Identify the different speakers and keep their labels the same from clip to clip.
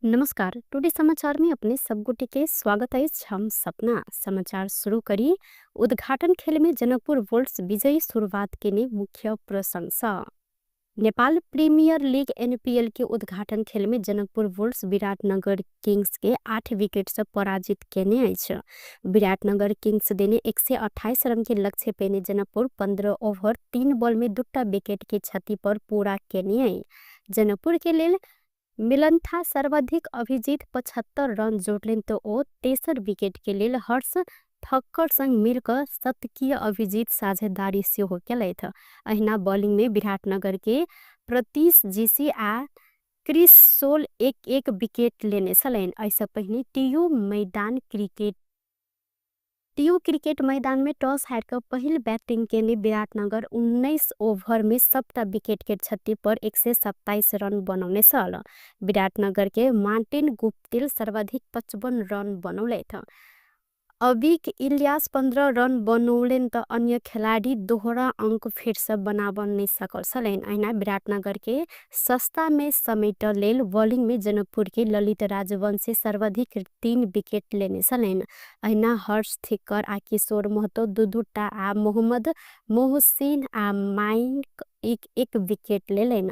Speaker 1: नमस्कार, टुडे समाचार में अपने सब गोटे के स्वागत अछि। हम सपना समाचार शुरू करी। उद्घाटन खेल में जनकपुर वोल्ट्स विजयी शुरुआत केने मुख्य प्रशंसा। नेपाल प्रीमियर लीग एनपीएल के उद्घाटन खेल में जनकपुर वोल्ट्स विराटनगर किंग्स के 8 विकेट से पराजित केने अछि। विराटनगर किंग्स देने 128 रन के लक्ष्य पेने जनकपुर 15 ओवर 3 बॉल में 2 विकेट के क्षति पर पूरा केने अछि। जनकपुर के लेल मिलन्था सर्वाधिक अभिजीत 75 रन जोड़लेन तो ओ तेसर विकेट के लेल हर्ष ठक्कर संग मिलकर शतकीय अभिजीत साझेदारी सेहो केलथि। अहिना बॉलिंग में विराटनगर के प्रतीश जीसी आ क्रिस सोल 1-1 विकेट लेने छलनि। एहिसँ पहिने टीयू क्रिकेट मैदान में टॉस हारि कऽ पहिल बैटिंग केने विराटनगर 19 ओवर में सबटा विकेट के क्षति पर 127 रन बनौने छल। विराटनगर के मार्टिन गुप्तिल सर्वाधिक 55 रन बनौलथि। अबिक इलियास 15 रन बनौलनि त अन्य खेलाडी दोहरा अंक फेरसँ बनाब नहि सकल छलनि। अहिना विराटनगर के सस्ता में समेट लेल बॉलिंग में जनकपुर के ललित राजवंशी सर्वाधिक 3 विकेट लेने छलनि। अहिना हर्ष थिक्कर आ किशोर महतो 2-2 टा आ मोहम्मद मोहसिन आ माइक 1-1 विकेट लेलनि।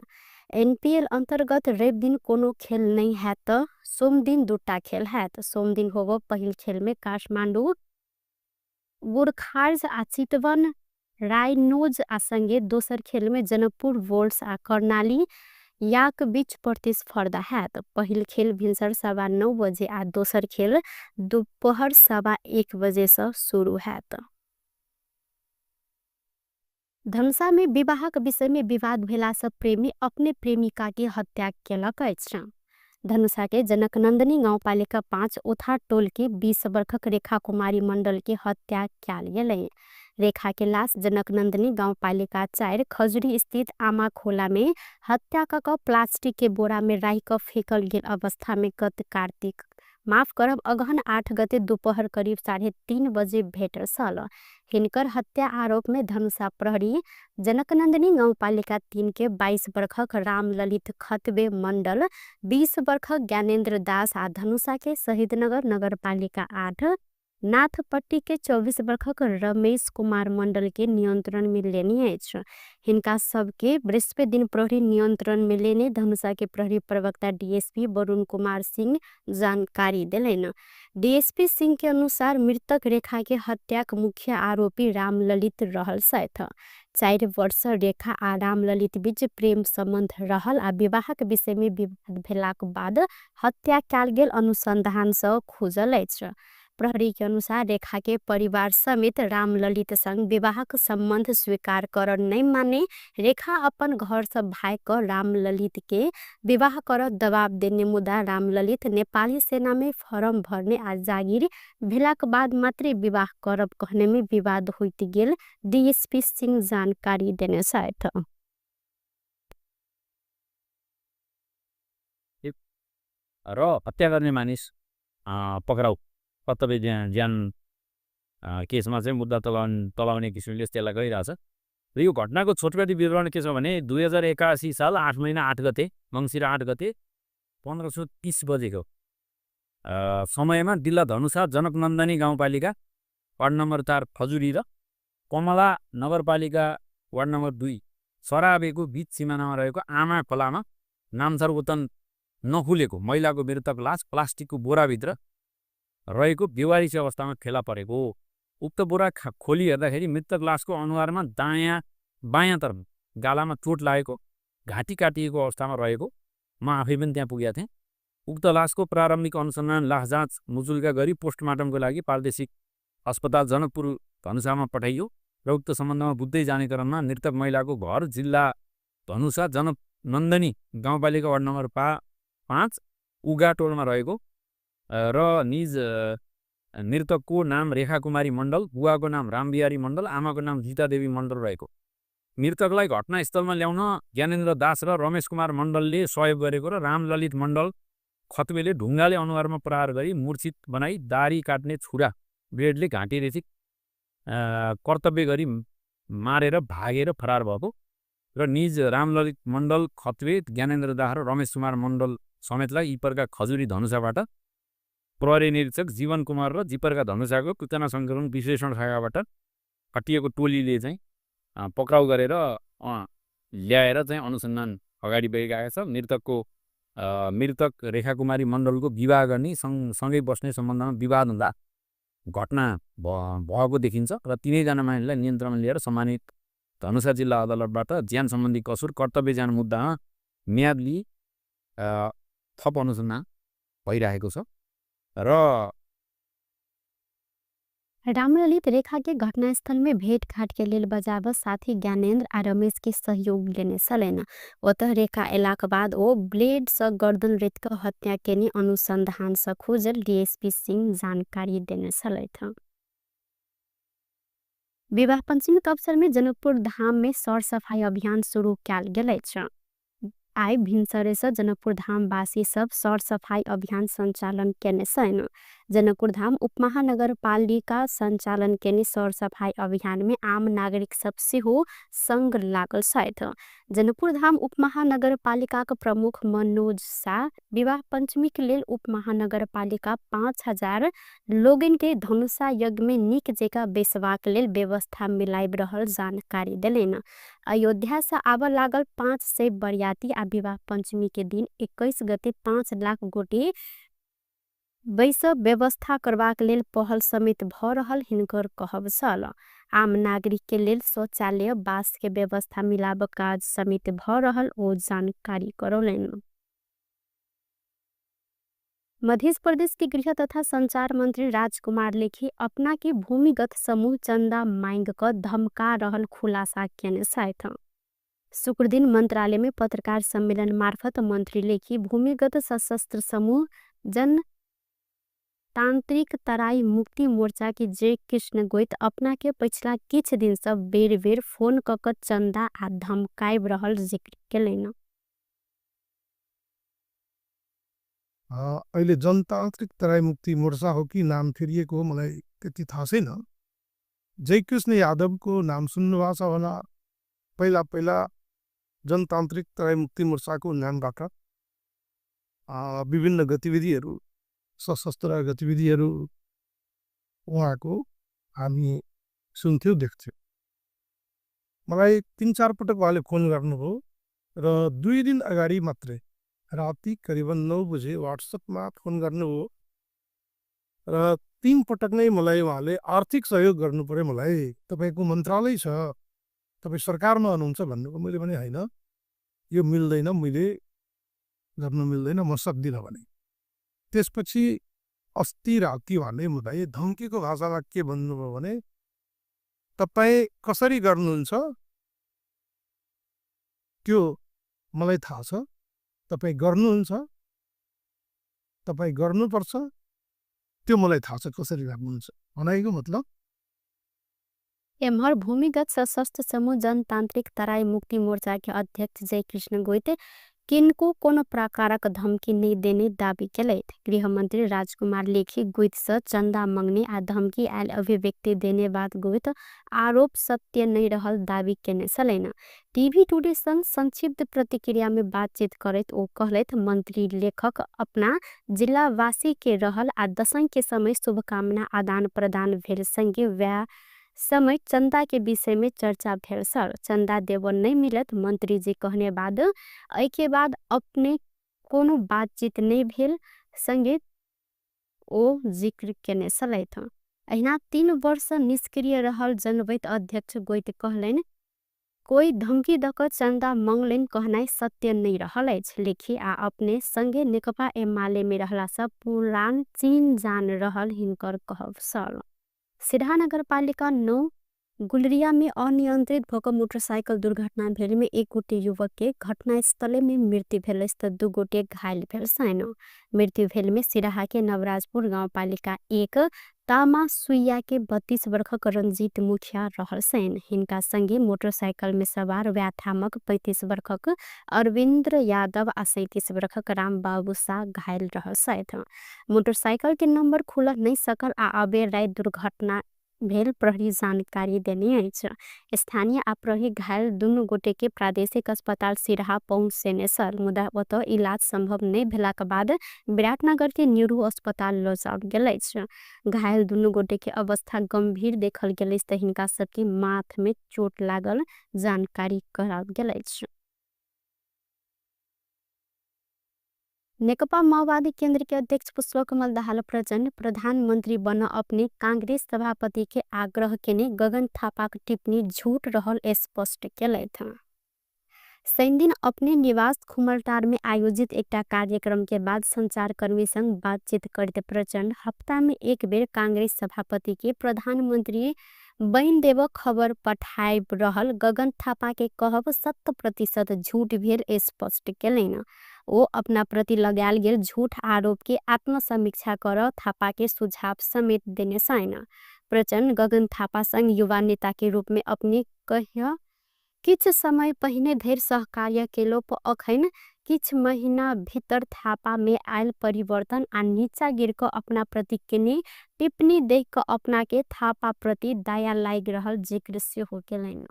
Speaker 1: एनपीएल अंतर्गत रवि दिन कोनो खेल नहीं हैत, सोमदिन 2 खेल हैत। सोमदिन होबो पहिल खेल में काठमांडू गोरखार्ज आ चितवन रायनोज आ संगे दोसर खेल में जनकपुर वोल्ट्स आ कर्णाली याक बीच प्रतिस्पर्धा हैत। पहिल खेल भिनसर 9:15 बजे आ दोसर खेल दोपहर 1:15 बजे से शुरू हैत। धनुषा में विवाहक विषय में विवाद भेला से प्रेमी अपने प्रेमिका के हत्या केलक अछि। धनुषा के जनकनंदनी गाउँपालिका 5 ओथा टोल के 20 वर्षक रेखा कुमारी मंडल के हत्या कयल गेलै। रेखा के लाश जनकनंदनी गाउँपालिका 4 खजुरी स्थित आमा खोला में हत्या क प्लास्टिक के बोरा में राखि क फेकल गेल अवस्था में गत कार्तिक माफ करब अगहन 8 गते दोपहर करीब 3:30 बजे भेटल छल। हिनकर हत्या आरोप में धनुषा प्रहरी जनकनंदनी गाउँपालिका 3 के 22 वर्षक रामललित खतबे मंडल, 20 वर्षक ज्ञानेन्द्र दास आ धनुषा के शहीदनगर नगरपालिका 8 नाथपट्टी के 24 वर्षक रमेश कुमार मंडल के नियंत्रण में लेने अछि। हिनका सबके बृहस्पति दिन प्रहरी नियंत्रण में लेने धनुषा के प्रहरी प्रवक्ता डीएसपी वरुण कुमार सिंह जानकारी देलनि। डीएसपी सिंह के अनुसार मृतक रेखा के हत्याक मुख्य आरोपी रामललित रहल छथि। 4 वर्ष रेखा आ रामललित बीच प्रेम संबंध रहल आ विवाहक विषय में विवाद भेलाक बाद हत्या कयल गेल अनुसंधान सँ खुजल अछि। प्रहरी के अनुसार रेखा के परिवार समेत रामललित संग विवाहक संबंध स्वीकार कर नहीं माने रेखा अपन घर से भाग कर रामललित के विवाह कर दबाव देने मुदा रामललित नेपाली सेना में फॉर्म भरने आ जागिर भेलाक बाद मात्रै विवाह करब कहने में विवाद होइत गेल डीएसपी सिंह जानकारी देने छथि।
Speaker 2: र हत्या गर्ने मानिस पक्राउ कर्तव्य ज्यान केसमा चाहिँ मुद्दा तलाउने किसिमले त्यसलाई गइरहेछ। र यो घटनाको छोटकरी विवरण के छ भने 2081 साल 8 महिना 8 गते मङ्सिर 8 गते 15:30 बजेको समयमा जिल्ला धनुषा जनकनन्दनी गाउँपालिका वार्ड नम्बर 4 खजुरी र कमला नगरपालिका वार्ड नम्बर 2 सराबेको बीच सिमानामा रहेको आमा खोलामा नामथर वतन नखुलेको महिलाको मृतक लास प्लास्टिकको बोराभित्र रहेको बेवारिस अवस्थामा फेला परेको। उक्त बोरा खोली हेर्दाखेरि मृतक लासको अनुहारमा दायाँ बायाँतर्फ गालामा चोट लागेको, घाँटी काटिएको अवस्थामा रहेको म आफै पनि त्यहाँ पुगेका थिएँ। उक्त लासको प्रारम्भिक अनुसन्धान लास जाँच मुचुल्का गरी पोस्टमार्टमको लागि प्रादेशिक अस्पताल जनकपुर धनुषामा पठाइयो र उक्त सम्बन्धमा बुझ्दै जाने क्रममा मृतक महिलाको घर जिल्ला धनुषा जनकनन्दनी गाउँपालिका वार्ड नम्बर 5 उगा टोलमा रहेको र निज मृतकको नाम रेखा कुमारी मण्डल, बुवाको नाम रामबिहारी मण्डल, आमाको नाम गीतादेवी मण्डल रहेको। मृतकलाई घटनास्थलमा ल्याउन ज्ञानेन्द्र दास र रमेश कुमार मण्डलले सहयोग गरेको र रामललित मण्डल खतबेले ढुङ्गाले अनुहारमा प्रहार गरी मूर्छित बनाई दारी काट्ने छुरा ब्लेडले घाँटी रेची कर्तव्य गरी मारेर भागेर फरार भएको र निज रामललित मण्डल खतबे, ज्ञानेन्द्र दास र रमेश कुमार मण्डल समेतलाई इपरका खजुरी धनुषाबाट प्रहरी निरीक्षक जीवन कुमार र जिपरका धनुषाको सूचना सङ्कलन विश्लेषण शाखाबाट खटिएको टोलीले चाहिँ पक्राउ गरेर ल्याएर चाहिँ अनुसन्धान अगाडि बढिरहेको छ। मृतकको मृतक रेखा कुमारी मण्डलको विवाह गर्ने सँगै बस्ने सम्बन्धमा विवाद हुँदा घटना भएको देखिन्छ र तिनैजना मानिसलाई नियन्त्रणमा लिएर सम्मानित धनुषा जिल्ला अदालतबाट ज्यान सम्बन्धी कसुर कर्तव्य ज्यान मुद्दामा म्याद लिई थप अनुसन्धान भइरहेको छ। र
Speaker 1: रामललित रेखा के घटनास्थल में भेटघाट के लेल बजाब साथी ज्ञानेन्द्र आ रमेश के सहयोग लेने छलनि। ओतह रेखा एलाक बाद ओ ब्लेड सँ गर्दन रेत क हत्या केने अनुसंधान सँ खुजल डीएसपी सिंह जानकारी देने छलथि। विवाह पंचमी के अवसर में जनकपुर धाम में सरसफाई अभियान शुरू कयल गेल अछि। आइ भिनसरे सँ जनकपुर धाम वासी सब सरसफाई अभियान संचालन केने छनि। जनकपुर धाम उपमहानगरपालिका संचालन केने सरसफाई अभियान में आम नागरिक सब सेहो संग लागल छथि। जनकपुर धाम उपमहानगरपालिकाक प्रमुख मनोज शाह विवाह पंचमी के लेल उपमहानगरपालिका 5000 लोगन के धनुषा यज्ञ में नीक जेका बैसबाक लेल व्यवस्था मिलाइब रहल जानकारी देलनि। अयोध्या से आबऽ लागल 500 बरियाती आ विवाह पंचमी के दिन 21 गते 5 लाख गोटे बैसब व्यवस्था करबाक लेल पहल समेत भ रहल हिनकर कहब छल। आम नागरिक के लेल शौचालय बास के व्यवस्था मिलाब काज समेत भ रहल ओ जानकारी करौलनि। मध्य प्रदेश के गृह तथा संचार मंत्री राजकुमार लेखी अपना के भूमिगत समूह चंदा मांग क धमका रहल खुलासा केने छथि। शुक्रदिन मंत्रालय में पत्रकार सम्मेलन मार्फत मंत्री लेखी भूमिगत सशस्त्र समूह जन तांत्रिक तराई मुक्ति मोर्चा के जय कृष्ण गोइत अपना के पिछला किछ दिन से बेर बेर फोन क क चंदा आ धमकाइब रहल जिक्र केलनि।
Speaker 3: अहिले जनतान्त्रिक तराई मुक्ति मोर्चा हो कि नाम फेरिएको हो मलाई त्यति थाहा छैन। जयकृष्ण यादवको नाम सुन्नु भएको छ होला। पहिला पहिला जनतान्त्रिक तराई मुक्ति मोर्चाको नामबाट विभिन्न गतिविधिहरू, सशस्त्र गतिविधिहरू उहाँको हामी सुन्थ्यौँ, देख्थ्यौँ। मलाई 3-4 पटक उहाँले फोन गर्नुभयो र 2 दिन अगाडि मात्रै राति करिबन 9 बजे वाट्सएपमा फोन गर्नुभयो र 3 पटक नै मलाई उहाँले आर्थिक सहयोग गर्नु पर्यो, मलाई तपाईँको मन्त्रालय छ, तपाईँ सरकारमा हुनुहुन्छ भन्नुभयो। मैले भने होइन, यो मिल्दैन, मैले गर्नु मिल्दैन, म सक्दिनँ भने। त्यसपछि अस्ति राति उहाँले मलाई धम्कीको भाषामा के भन्नुभयो भने तपाईँ कसरी गर्नुहुन्छ त्यो मलाई थाहा छ, तपाईँ गर्नुहुन्छ, तपाईँ गर्नुपर्छ, त्यो मलाई थाहा छ कसरी गर्नुहुन्छ भनेको मतलब।
Speaker 1: एम्हर भूमिगत सशस्त्र समूह जनतांत्रिक तराई मुक्ति मोर्चा के अध्यक्ष जयकृष्ण गोइत किनको कोनो प्रकारक धमकी नहि देने दावी केलथि। गृहमंत्री राजकुमार लेखी गोइत सँ चंदा मंगने आ धमकी आयल अभिव्यक्ति देने बात गोइत आरोप सत्य नहि रहल दावी केने छलनि। टीवी टुडे संग संक्षिप्त प्रतिक्रिया में बातचीत करैत ओ कहलथि मंत्री लेखक अपना जिलावासी के रहल आ दशैं के समय शुभकामना आदान प्रदान भेल संगे वएह समय चंदा के विषय में चर्चा भेल छल। चंदा देबऽ नहि मिलत मंत्री जी कहने बाद एहि के बाद अपने कोनो बातचीत नहि भेल संगे ओ जिक्र केने छलथि। अहिना 3 वर्ष निष्क्रिय रहल जनबैत अध्यक्ष गोइत कहलनि कोई धमकी दऽ कऽ चंदा मंगलनि कहनाइ सत्य नहि रहल अछि। लेखी आ अपने संगे नेकपा एमाले में रहला सँ पुरान चीन जान रहल हिनकर कहब छल। सिरहा नगरपालिका 9 गुलरिया में अनियंत्रित भऽ कऽ मोटरसाइकिल दुर्घटना भेल में 1 गोटे युवक के घटनास्थले में मृत्यु भेल अछि तऽ 2 गोटे घायल भेल छनि। मृत्यु भेल में सिरहा के नवराजपुर गाउँपालिका 1 तामा सुइया के 32 वर्षक रंजीत मुखिया रहल छनि। हिनका संगे मोटरसाइकिल में सवार व्याथामक 35 वर्षक अरविन्द्र यादव आ 37 वर्षक रामबाबू शाह घायल रहल छथि। मोटरसाइकिल के नंबर खुलऽ नहि सकल आ अबेर राति दुर्घटना भेल प्रहरी जानकारी देने अछि। स्थानीय आ प्रहरी घायल दुनु गोटेके प्रादेशिक अस्पताल सिरहा पहुँचेने छल, मुदा ओतऽ इलाज सम्भव नै भेलाक बाद विराटनगरके नेहरू अस्पताल लजाओल गेल अछि। घायल दुनु गोटेके अवस्था गम्भीर देखल गेल अछि त हिनका सबके माथमे चोट लागल जानकारी कराओल गेल अछि। नेकपा माओवादी केन्द्र के अध्यक्ष पुष्पकमल दाहाल प्रचण्ड प्रधानमन्त्री बन अपने कांग्रेस सभापति के आग्रह केने गगन थापाक टिप्पणी झूठ रहल स्पष्ट केलथि। शनिदिन अपने निवास खुमलटार में आयोजित एकटा कार्यक्रम के बाद संचारकर्मी संग बातचीत करते प्रचण्ड हप्ता में एक बेर कांग्रेस सभापति के प्रधानमन्त्री बनि देब खबर पठाइब रहल गगन थापा के कहब 100% झूठ भेल स्पष्ट केलनि। ओ अपना प्रति लगायल गेल झूठ आरोप के आत्मसमीक्षा कर थापा के सुझाव समेत देने छनि। प्रचण्ड गगन थापा संग युवा नेता के रूप में अपने कहिया किछ समय पहिने धरि सहकार्य केलो पर अखन किछ महीना भीतर थापा में आयल परिवर्तन आ नीचा गिर क अपना प्रति केने टिप्पणी देख क अपना के थापा प्रति दया लागि रहल जिक्र सेहो केलनि।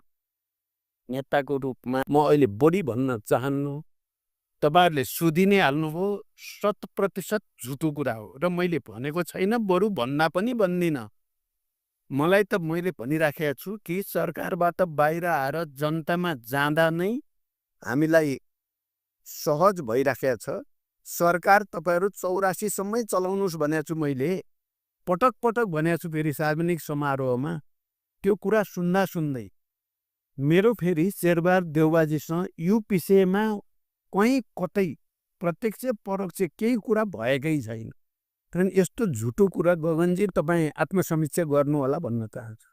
Speaker 4: नेताको रूपमा म अहिले बढी भन्न चाहन्नु, तपाईहरुले सुधि नै हाल्नुभयो, 100% झुटो कुरा हो र मैले भनेको छैन, बरु भन्दा पनि भन्दिनँ। मलाई त मैले भनिराखेको छु कि सरकारबाट बाहिर आएर जनतामा जाँदा नै हामीलाई सहज भइराखेको छ। सरकार तपाईहरु 84 सम्मै चलाउनुस् भनेको छु मैले, पटक पटक भनेको छु फेरि सार्वजनिक समारोहमा। त्यो कुरा सुन्दा सुन्दै मेरो फेरि शेरबहादुर देउवाजीसँग यो विषयमा कहीँ कतै प्रत्यक्ष परोक्ष केही कुरा भएकै छैन। कारण यस्तो झुटो कुरा गगनजी तपाईँ आत्मसमीक्षा गर्नुहोला भन्न चाहन्छु।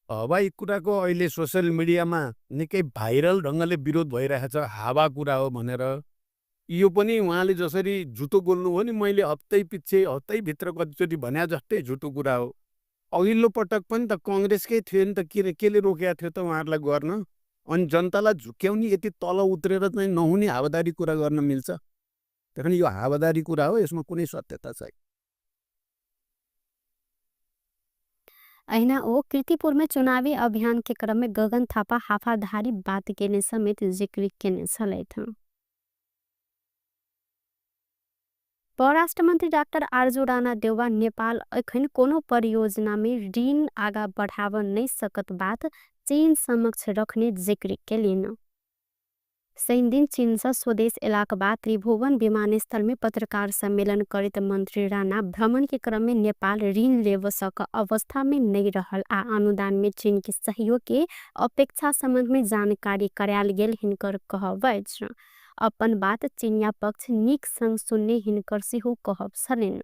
Speaker 4: हवाई कुराको अहिले सोसियल मिडियामा निकै भाइरल ढङ्गले विरोध भइरहेको छ, हावा कुरा हो भनेर। यो पनि उहाँले जसरी झुटो बोल्नुभयो नि, मैले हप्तै पछि हप्तैभित्र कतिचोटि भने जस्तै झुटो कुरा हो। अघिल्लो पटक पनि त कङ्ग्रेसकै थियो नि त, केले रोकेको थियो त उहाँहरूलाई गर्न? अनि जनतालाई झुक्क्याउने यति तल उत्रेर चाहिँ नहुने हावादारी कुरा गर्न मिल्छ? त्यही यो हावादारी कुरा हो, यसमा कुनै सत्यता छैन।
Speaker 1: अहिना ओ कीर्तिपुर में चुनावी अभियान के क्रम में गगन थापा हाफाधारी बात केने समेत जिक्र केने छलथि। परराष्ट्र मन्त्री डाक्टर आरजू राणा देउवा नेपाल अखन कोनो परियोजना में ऋण आगा बढ़ाव नै सकत बात चीन समक्ष रखने जिक्र केलिन। शनिदिन चीन से स्वदेश एलाक बाद त्रिभुवन विमानस्थल में पत्रकार सम्मेलन करैत मंत्री राणा भ्रमण के क्रम में नेपाल ऋण लेव सक अवस्था में नहीं रहल आ अनुदान में चीन के सहयोग के अपेक्षा संबंध में जानकारी करायल गेल हिनकर कहब अछि। अपन बात चीनिया पक्ष नीक संग सुनने हिनकर सेहो कहब छलनि।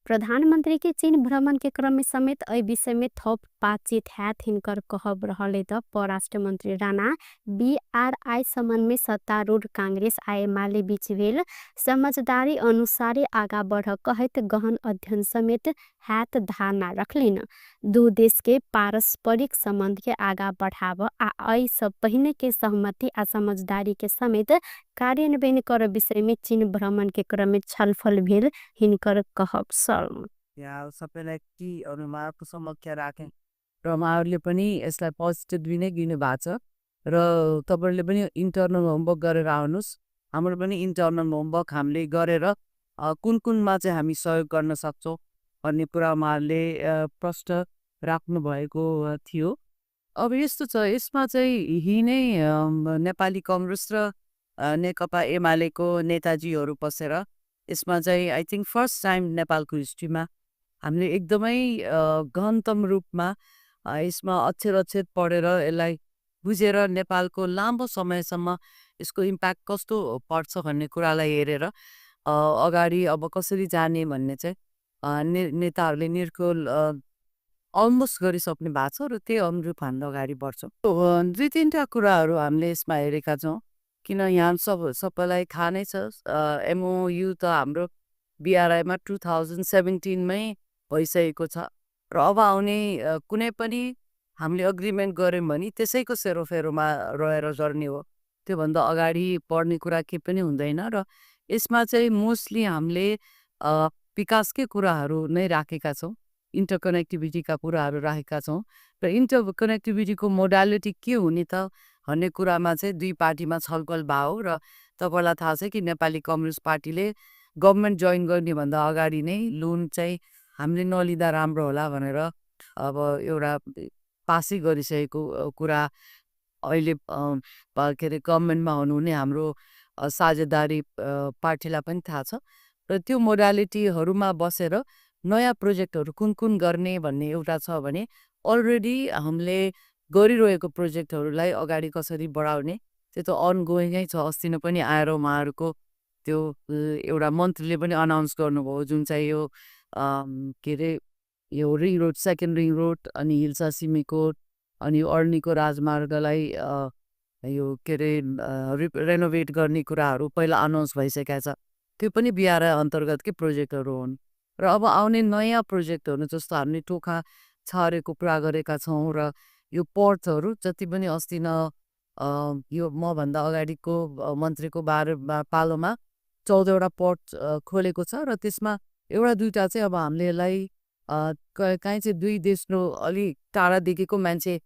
Speaker 1: प्रधानमंत्री के चीन भ्रमण के क्रम में समेत एहि विषय में थप बातचीत हैत हिनकर कहब रहल त परराष्ट्र मंत्री राणा बीआरआई संबंध में सत्तारूढ़ कांग्रेस आ एमाले बीच भेल समझदारी अनुसारे आगा बढ़ कहैत गहन अध्ययन समेत हैत धारणा रखलिन। दू देश के पारस्परिक संबंध के आगा बढ़ाव आ एहि सब पहिने के सहमति आ समझदारी के समेत कार्यान्वयन कर विषय में चीन भ्रमण के क्रम में छलफल भेल हिनकर कहब छल।
Speaker 5: यहाँ सबैलाई के उहाँहरूको समक्ष राखेँ र उहाँहरूले पनि यसलाई पोजिटिभली नै लिनु भएको छ र तपाईँहरूले पनि इन्टर्नल होमवर्क गरेर आउनुहोस्। हाम्रो पनि इन्टर्नल होमवर्क हामीले गरेर कुन कुनमा चाहिँ हामी सहयोग गर्न सक्छौँ भन्ने कुरा उहाँहरूले प्रश्न राख्नुभएको थियो। अब यस्तो छ, यसमा चाहिँ यही नै नेपाली कङ्ग्रेस र नेकपा एमालेको नेताजीहरू बसेर यसमा चाहिँ I think first time नेपालको हिस्ट्रीमा हामीले एकदमै गहनतम रूपमा यसमा अक्षर अक्षर पढेर यसलाई बुझेर नेपालको लामो समयसम्म यसको इम्प्याक्ट कस्तो पर्छ भन्ने कुरालाई हेरेर अगाडि अब कसरी जाने भन्ने चाहिँ नेताहरूले निर्कुल अलमोस्ट गरिसक्नु भएको छ र त्यही अनुरूप हामी अगाडि बढ्छौँ। दुई तिनवटा कुराहरू हामीले यसमा हेरेका छौँ, किन यहाँ सबैलाई थाहा नै छ, एमओयु त हाम्रो बिआरआईमा 2017 भइसकेको छ र अब आउने कुनै पनि हामीले अग्रिमेन्ट गऱ्यौँ भने त्यसैको सेरोफेरोमा रहेर गर्ने हो, त्योभन्दा अगाडि बढ्ने कुरा केही पनि हुँदैन। र यसमा चाहिँ मोस्टली हामीले विकासकै कुराहरू नै राखेका छौँ। इन्टरकनेक्टिभिटीका कुराहरू राखेका छौँ र इन्टरकनेक्टिभिटीको मोडालिटी के हुने त भन्ने कुरामा चाहिँ दुई पार्टीमा छलफल भयो। र तपाईँलाई थाहा छ कि नेपाली कम्युनिस्ट पार्टीले गभर्मेन्ट जोइन गर्नेभन्दा अगाडि नै लोन चाहिँ हामीले नलिँदा राम्रो होला भनेर अब एउटा पासै गरिसकेको कुरा अहिले के अरे गभर्मेन्टमा हुनुहुने हाम्रो साझेदारी पार्टीलाई पनि थाहा छ। र त्यो मोडालिटीहरूमा बसेर नयाँ प्रोजेक्टहरू कुन कुन गर्ने भन्ने एउटा छ भने अलरेडी हामीले गरिरहेको प्रोजेक्टहरूलाई अगाडि कसरी बढाउने त्यो त अनगोइङै छ। अस्ति नै पनि आएर उहाँहरूको त्यो एउटा मन्त्रीले पनि अनाउन्स गर्नुभयो, जुन चाहिँ यो के अरे यो ring road, second ring road अनि हिल्सा सिमीकोट अनि अर्नीको राजमार्गलाई यो के अरे रेनोभेट गर्ने कुराहरू पहिला अनाउन्स भइसकेको छ। त्यो पनि बिआरआई अन्तर्गतकै प्रोजेक्टहरू हुन्। र अब आउने नयाँ प्रोजेक्टहरू जस्तो हामीले टोखा छारेको कुरा गरेका छौँ र यो पोर्टहरू जति पनि अस्ति न यो मभन्दा अगाडिको मन्त्रीको पालोमा 14वटा पोर्ट खोलेको छ र त्यसमा एउटा दुईवटा चाहिँ अब हामीले यसलाई काहीँ चाहिँ दुई देशको अलि टाढादेखिको मान्छे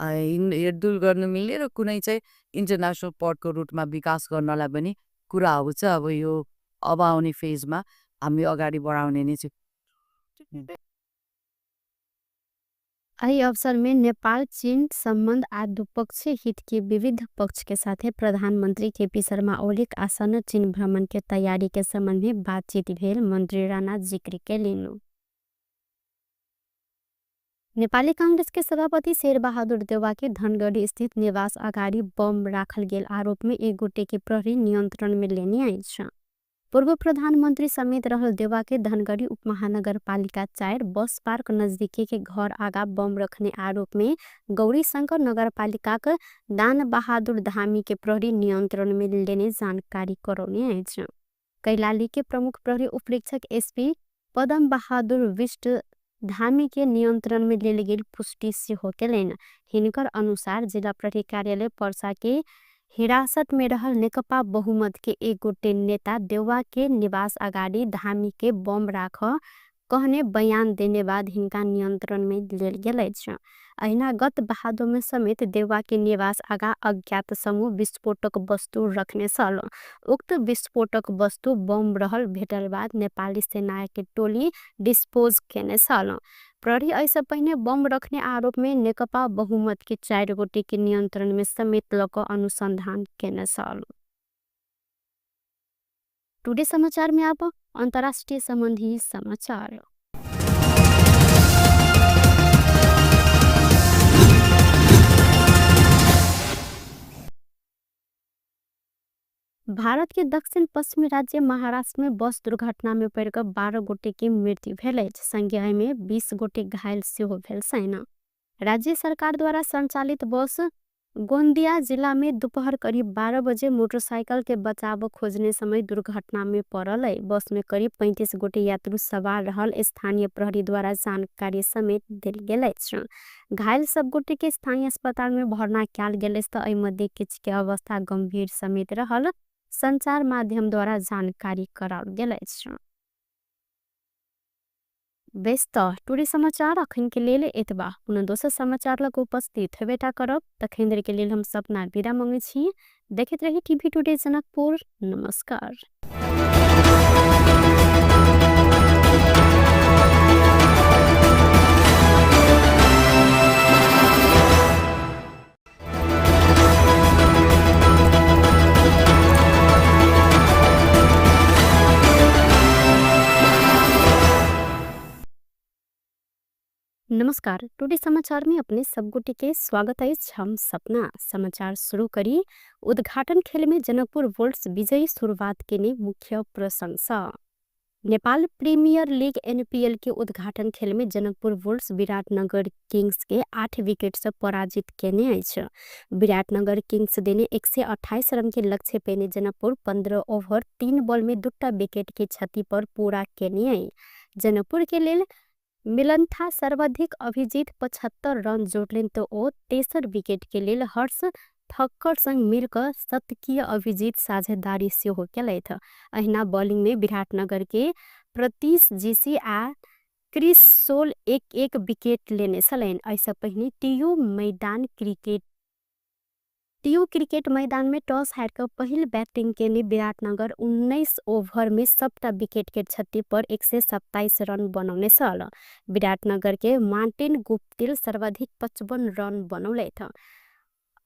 Speaker 5: हिँडडुल गर्न मिल्ने र कुनै चाहिँ इन्टरनेसनल पोर्टको रूपमा विकास गर्नलाई पनि कुराहरू चाहिँ अब यो अब आउने फेजमा हामी अगाडि बढाउने नै छौँ।
Speaker 1: एहि अवसर में नेपाल चीन सम्बन्ध आ द्विपक्षीय हित के विविध पक्ष के साथे प्रधानमंत्री केपी शर्मा ओलीक आसन्न चीन भ्रमण के तैयारी के संबंध में बातचीत भेल मंत्री राणा जिक्र केलनि। नेपाली कांग्रेस के सभापति शेरबहादुर देउवा के धनगढ़ी स्थित निवास अगाडि बम राखल गेल आरोप में एक गोटे के प्रहरी नियंत्रण में लेने अछि। पूर्व प्रधानमंत्री समेत रहल देउवा के धनगढ़ी उपमहानगरपालिका 4 बस पार्क नजदीकी के घर आगा बम रखने आरोप में गौरीशंकर नगरपालिकाक दान बहादुर धामी के प्रहरी नियंत्रण में लेने जानकारी करौने अछि। कैलाली के प्रमुख प्रहरी उपरीक्षक एसपी पदम बहादुर विष्ट धामी के नियंत्रण में लेल गेल पुष्टि सेहो केलनि। हिनकर अनुसार जिला प्रहरी कार्यालय पर्सा के हिरासत में रहल नेकपा बहुमत के एक गोटे नेता देउवा के निवास अगाडि धामी के बम राख कहने बयान देने बाद हिनका नियंत्रण में लेल गेल अछि। अहिना गत भादो में समेत देउवा के निवास आगा अज्ञात समूह विस्फोटक वस्तु रखने छल। उक्त विस्फोटक वस्तु बम रहल भेटल बाद नेपाली सेना के टोली डिस्पोज केने छल। प्रहरी एहिसँ पहिने बम रखने आरोप में नेकपा बहुमत के 4 गोटे के नियंत्रण में समेत ल क अनुसंधान केने छल। टुडे समाचार में अब अंतर्राष्ट्रीय संबंधी समाचार। भारत के दक्षिण पश्चिमी राज्य महाराष्ट्र में बस दुर्घटना में पड़िकऽ 12 गोटे के मृत्यु भेल अछि। संगे में 20 गोटे घायल सेहो भेल छनि। राज्य सरकार द्वारा संचालित बस गोंदिया जिला में दोपहर करीब 12 बजे मोटरसाइकिल के बचाव खोजने समय दुर्घटना में पड़ल है। बस में करीब 35 गोटे यात्रु सवार रहल स्थानीय प्रहरी द्वारा जानकारी समेत देल गेल अछि। घायल सब गोटे के स्थानीय अस्पताल में भर्ना कयल गेल अछि त एहि मध्ये किछु के अवस्था गंभीर समेत रहल संचार माध्यम द्वारा जानकारी कराओल गेल अछि। बेस त टुडे समाचार अखन के लेल एतबा। पुनः दोसर समाचार लग उपस्थित हेबेटा करब। तखन देर के लेल हम सपना विदा मंगै छी। देखैत रही टीवी टुडे जनकपुर। नमस्कार। नमस्कार, टुडे समाचार में अपने सब गोटे के स्वागत अछि। हम सपना समाचार शुरू करी। उद्घाटन खेल में जनकपुर वोल्ट्स विजयी शुरुआत केने मुख्य प्रशंसा। नेपाल प्रीमियर लीग एनपीएल के उद्घाटन खेल में जनकपुर वोल्ट्स विराटनगर किंग्स के 8 विकेट से पराजित केने अछि। विराटनगर किंग्स देने 128 रन के लक्ष्य पेने जनकपुर 15 ओवर 3 बॉल में 2 विकेट के क्षति पर पूरा केने अछि। जनकपुर के लेल मिलन्था सर्वाधिक अभिजीत 75 रन जोड़लेन तो ओ तेसर विकेट के लेल हर्ष ठक्कर संग मिलकर शतकीय अभिजीत साझेदारी सेहो केलथि। अहिना बॉलिंग में विराटनगर के प्रतीश जीसी आ क्रिस सोल 1-1 विकेट लेने छलनि। एहिसँ पहिने टीयू क्रिकेट मैदान में टॉस हारि कऽ पहिल बैटिंग केने विराटनगर 19 ओभर में सबटा विकेट के क्षति पर 127 रन बनौने छल। विराटनगर के मार्टिन गुप्तिल सर्वाधिक 55 रन बनौलथि।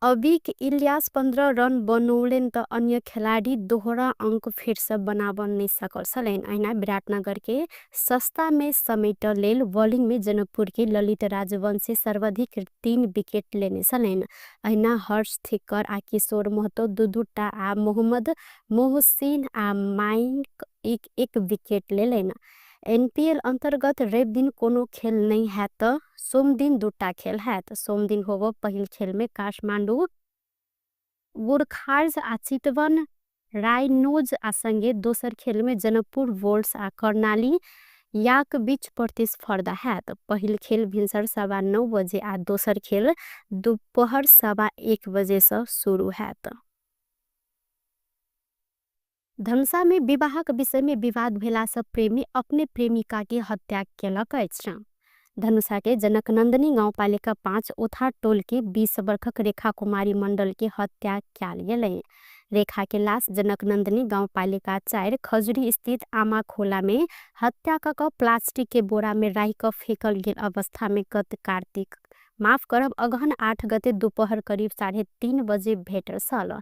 Speaker 1: अबिक इलियास 15 रन बनौलनि त अन्य खेलाडी दोहरा अंक फेरसँ बनाब नहि सकल छलनि। अहिना विराटनगर के सस्ता में समेट लेल बॉलिंग में जनकपुर के ललित राजवंशी सर्वाधिक 3 विकेट लेने छलनि। अहिना हर्ष थिक्कर आ किशोर महतो 2-2 टा आ मोहम्मद मोहसिन आ माइक 1-1 विकेट लेलनि। एनपीएल अंतर्गत रवि दिन कोनो खेल नहीं हैत, सोमदिन 2टा खेल हैत। सोमदिन होबो पहिल खेल में काठमांडू गोरखार्ज आ चितवन राइनोज आ संगे दोसर खेल में जनकपुर वोल्ट्स आ कर्णाली याक बीच प्रतिस्पर्धा हैत। पहिल खेल भिनसर 9:15 बजे आ दोसर खेल दोपहर 1:15 बजे से शुरू हैत। धनुषा में विवाहक विषय में विवाद भेला से प्रेमी अपने प्रेमिका के हत्या केलक अछि। धनुषा के जनकनंदनी गाउँपालिका 5 ओथा टोल के 20 वर्षक रेखा कुमारी मंडल के हत्या कयल गेलै। रेखा के लाश जनकनंदनी गाउँपालिका 4 खजुरी स्थित आमा खोला में हत्या क प्लास्टिक के बोरा में राखि क फेकल गेल अवस्था में गत कार्तिक माफ करब अगहन 8 गते दोपहर करीब 3:30 बजे भेटल छल।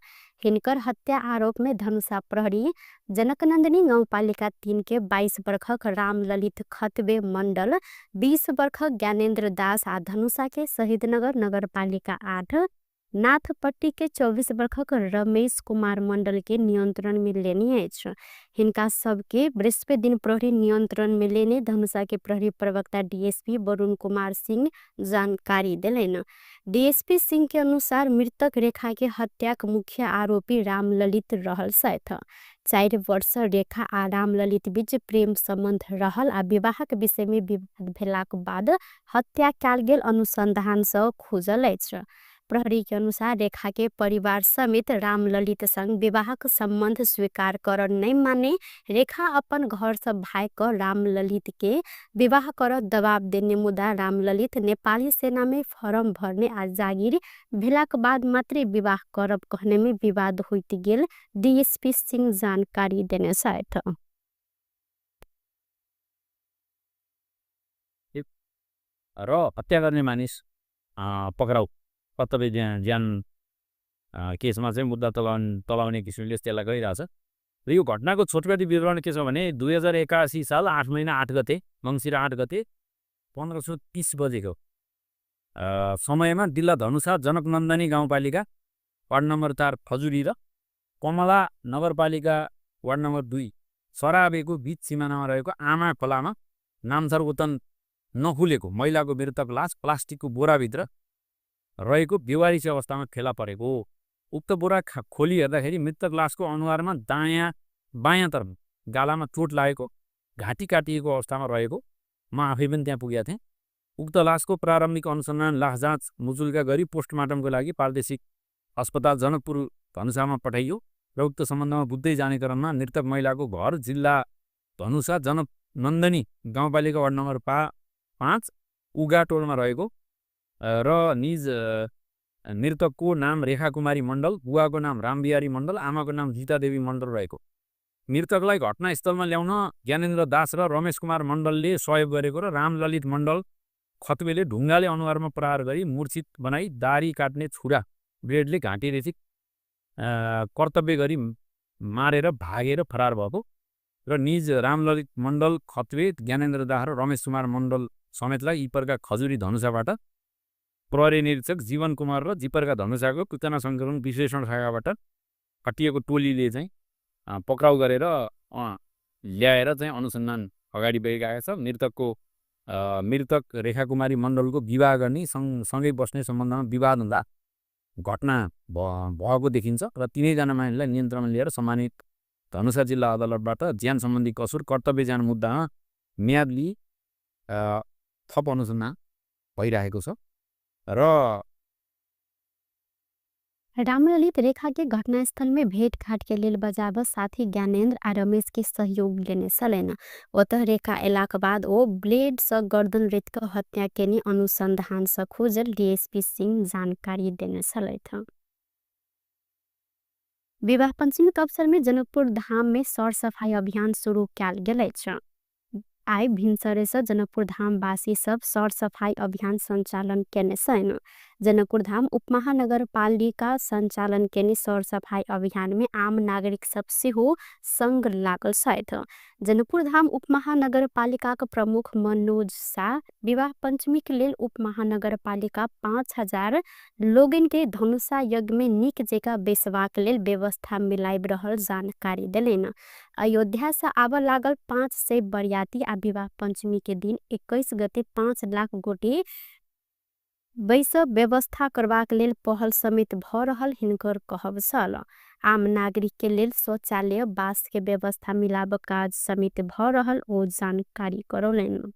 Speaker 1: हिनकर हत्या आरोप में धनुषा प्रहरी जनकनंदनी गाउँपालिका 3 के 22 वर्षक रामललित खतबे मंडल, 20 वर्षक ज्ञानेन्द्र दास आ धनुषा के शहीदनगर नगरपालिका 8 नाथपट्टी के 24 वर्षक रमेश कुमार मंडल के नियंत्रण में लेने अछि। हिनका सबके बृहस्पति दिन प्रहरी नियंत्रण में लेने धनुषा के प्रहरी प्रवक्ता डीएसपी वरुण कुमार सिंह जानकारी देलनि। डीएसपी सिंह के अनुसार मृतक रेखा के हत्याक मुख्य आरोपी रामललित रहल छथि। 4 वर्ष रेखा आ रामललित बीच प्रेम संबंध रहल आ विवाहक विषय में विवाद भेलाक बाद हत्या कयल गेल अनुसंधान सँ खुजल अछि। प्रहरी के अनुसार रेखा के परिवार समेत रामललित संग विवाहक संबंध स्वीकार कर नहीं माने रेखा अपन घर से भाग क रामललित के विवाह कर दबाव देने मुदा रामललित नेपाली सेना में फॉर्म भरने आ जागिर भेलाक बाद मात्रै विवाह करब कहने में विवाद होइत गेल डीएसपी सिंह जानकारी देने छथि।
Speaker 2: र हत्या गर्ने मानिस पक्राउ कर्तव्य ज्यान केसमा चाहिँ मुद्दा तलाउने किसिमले त्यसलाई गइरहेछ। र यो घटनाको छोटकरी विवरण के छ भने 2081 साल 8 महिना 8 गते मङ्सिर 8 गते 1530 बजेको समयमा जिल्ला धनुषा जनकनन्दनी गाउँपालिका वार्ड नम्बर 4 खजुरी र कमला नगरपालिका वार्ड नम्बर 2 सराबेको बीच सिमानामा रहेको आमा खोलामा नामथर ओतन नखुलेको महिलाको मृतक लास प्लास्टिकको बोराभित्र रहेको बेवारिस अवस्थामा फेला परेको हो। उक्त बोरा खोली हेर्दाखेरि मृतक लासको अनुहारमा दायाँ बायाँतर्फ गालामा चोट लागेको, घाँटी काटिएको अवस्थामा रहेको म आफै पनि त्यहाँ पुगेका थिएँ। उक्त लासको प्रारम्भिक अनुसन्धान लास जाँच मुचुल्का गरी पोस्टमार्टमको लागि प्रादेशिक अस्पताल जनकपुर धनुषामा पठाइयो र उक्त सम्बन्धमा बुझ्दै जाने क्रममा मृतक महिलाको घर जिल्ला धनुषा जनकनन्दनी गाउँपालिका वार्ड नम्बर 5 उगा टोलमा रहेको र निज मृतकको नाम रेखा कुमारी मण्डल, बुवाको नाम रामबिहारी मण्डल, आमाको नाम गीतादेवी मण्डल रहेको। मृतकलाई घटनास्थलमा ल्याउन ज्ञानेन्द्र दास र रमेश कुमार मण्डलले सहयोग गरेको र रामललित मण्डल खतबेले ढुङ्गाले अनुहारमा प्रहार गरी मूर्छित बनाई दारी काट्ने छुरा ब्लेडले घाँटी रेची कर्तव्य गरी मारेर भागेर फरार भएको र निज रामललित मण्डल खतबे, ज्ञानेन्द्र दास र रमेश कुमार मण्डल समेतलाई इपरका खजुरी धनुषाबाट प्रहरी निरीक्षक जीवन कुमार र जिपरका धनुषाको सूचना सङ्कलन विश्लेषण शाखाबाट खटिएको टोलीले चाहिँ पक्राउ गरेर ल्याएर चाहिँ अनुसन्धान अगाडि बढिरहेको छ। मृतक रेखा कुमारी मण्डलको विवाह गर्ने सँगै बस्ने सम्बन्धमा विवाद हुँदा घटना भएको देखिन्छ र तिनैजना मानिसलाई नियन्त्रणमा लिएर सम्मानित धनुषा जिल्ला अदालतबाट ज्यान सम्बन्धी कसुर कर्तव्य ज्यान मुद्दामा म्याद लिई थप अनुसन्धान भइरहेको छ। र
Speaker 1: रामललित रेखाके घटनास्थलमे भेटघाटके लेल बजाब साथी ज्ञानेन्द्र आ रमेशके सहयोग लेने छलनि। ओतह रेखा अएलाक बाद ओ ब्लेडसँ गर्दन रेत कऽ हत्या केने अनुसन्धानसँ खुजल डीएसपी सिंह जानकारी देने छलथि। विवाह पञ्चमीक अवसरमे जनकपुर धाममे सरसफाई अभियान सुरु कयल गेल अछि। आइ भिनसरेसँ जनकपुर धामवासी सब सरसफाई अभियान सञ्चालन केने छनि। जनकपुर धाम उपमहानगरपालिका सञ्चालन केने सरसफाई अभियानमे आम नागरिक सब सेहो संग लागल छथि। जनकपुर धाम उपमहानगरपालिकाक प्रमुख मनोज साह विवाह पञ्चमीक लेल उपमहानगरपालिका 5000 लोगनके धनुषा यज्ञमे नीक जेका बैसबाक लेल व्यवस्था मिलाइब रहल जानकारी देलनि। अयोध्यासँ आबऽ लागल 500 बरियाती आ विवाह पञ्चमीके दिन 21 गते 5 लाख गोटे बैस व्यवस्था करबाक लेल पहल समेत भऽ रहल हिनकर कहब छल। आम नागरिकके लेल शौचालय बासके व्यवस्था मिलाब काज समेत भऽ रहल ओ जानकारी करौलनि।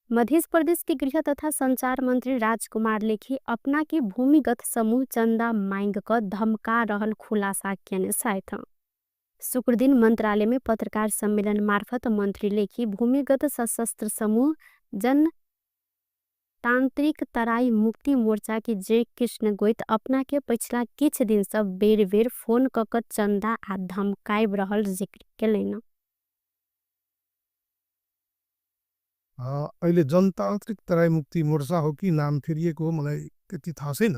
Speaker 1: मध्य प्रदेश के गृह तथा संचार मंत्री राजकुमार लेखी अपना के भूमिगत समूह चन्दा मांग क धमका रहल खुलासा केने छथि। शुक्रदिन मंत्रालय में पत्रकार सम्मेलन मार्फत मंत्री लेखी भूमिगत सशस्त्र समूह जन तांत्रिक तराई मुक्ति मोर्चा के जय कृष्ण गोइत अपना के पछिला किछ दिन से बेर बेर फोन क क चन्दा आ धमकाइब रहल जिक्र केलनि।
Speaker 3: अहिले जनतान्त्रिक तराई मुक्ति मोर्चा हो कि नाम फेरिएको हो मलाई त्यति थाहा छैन।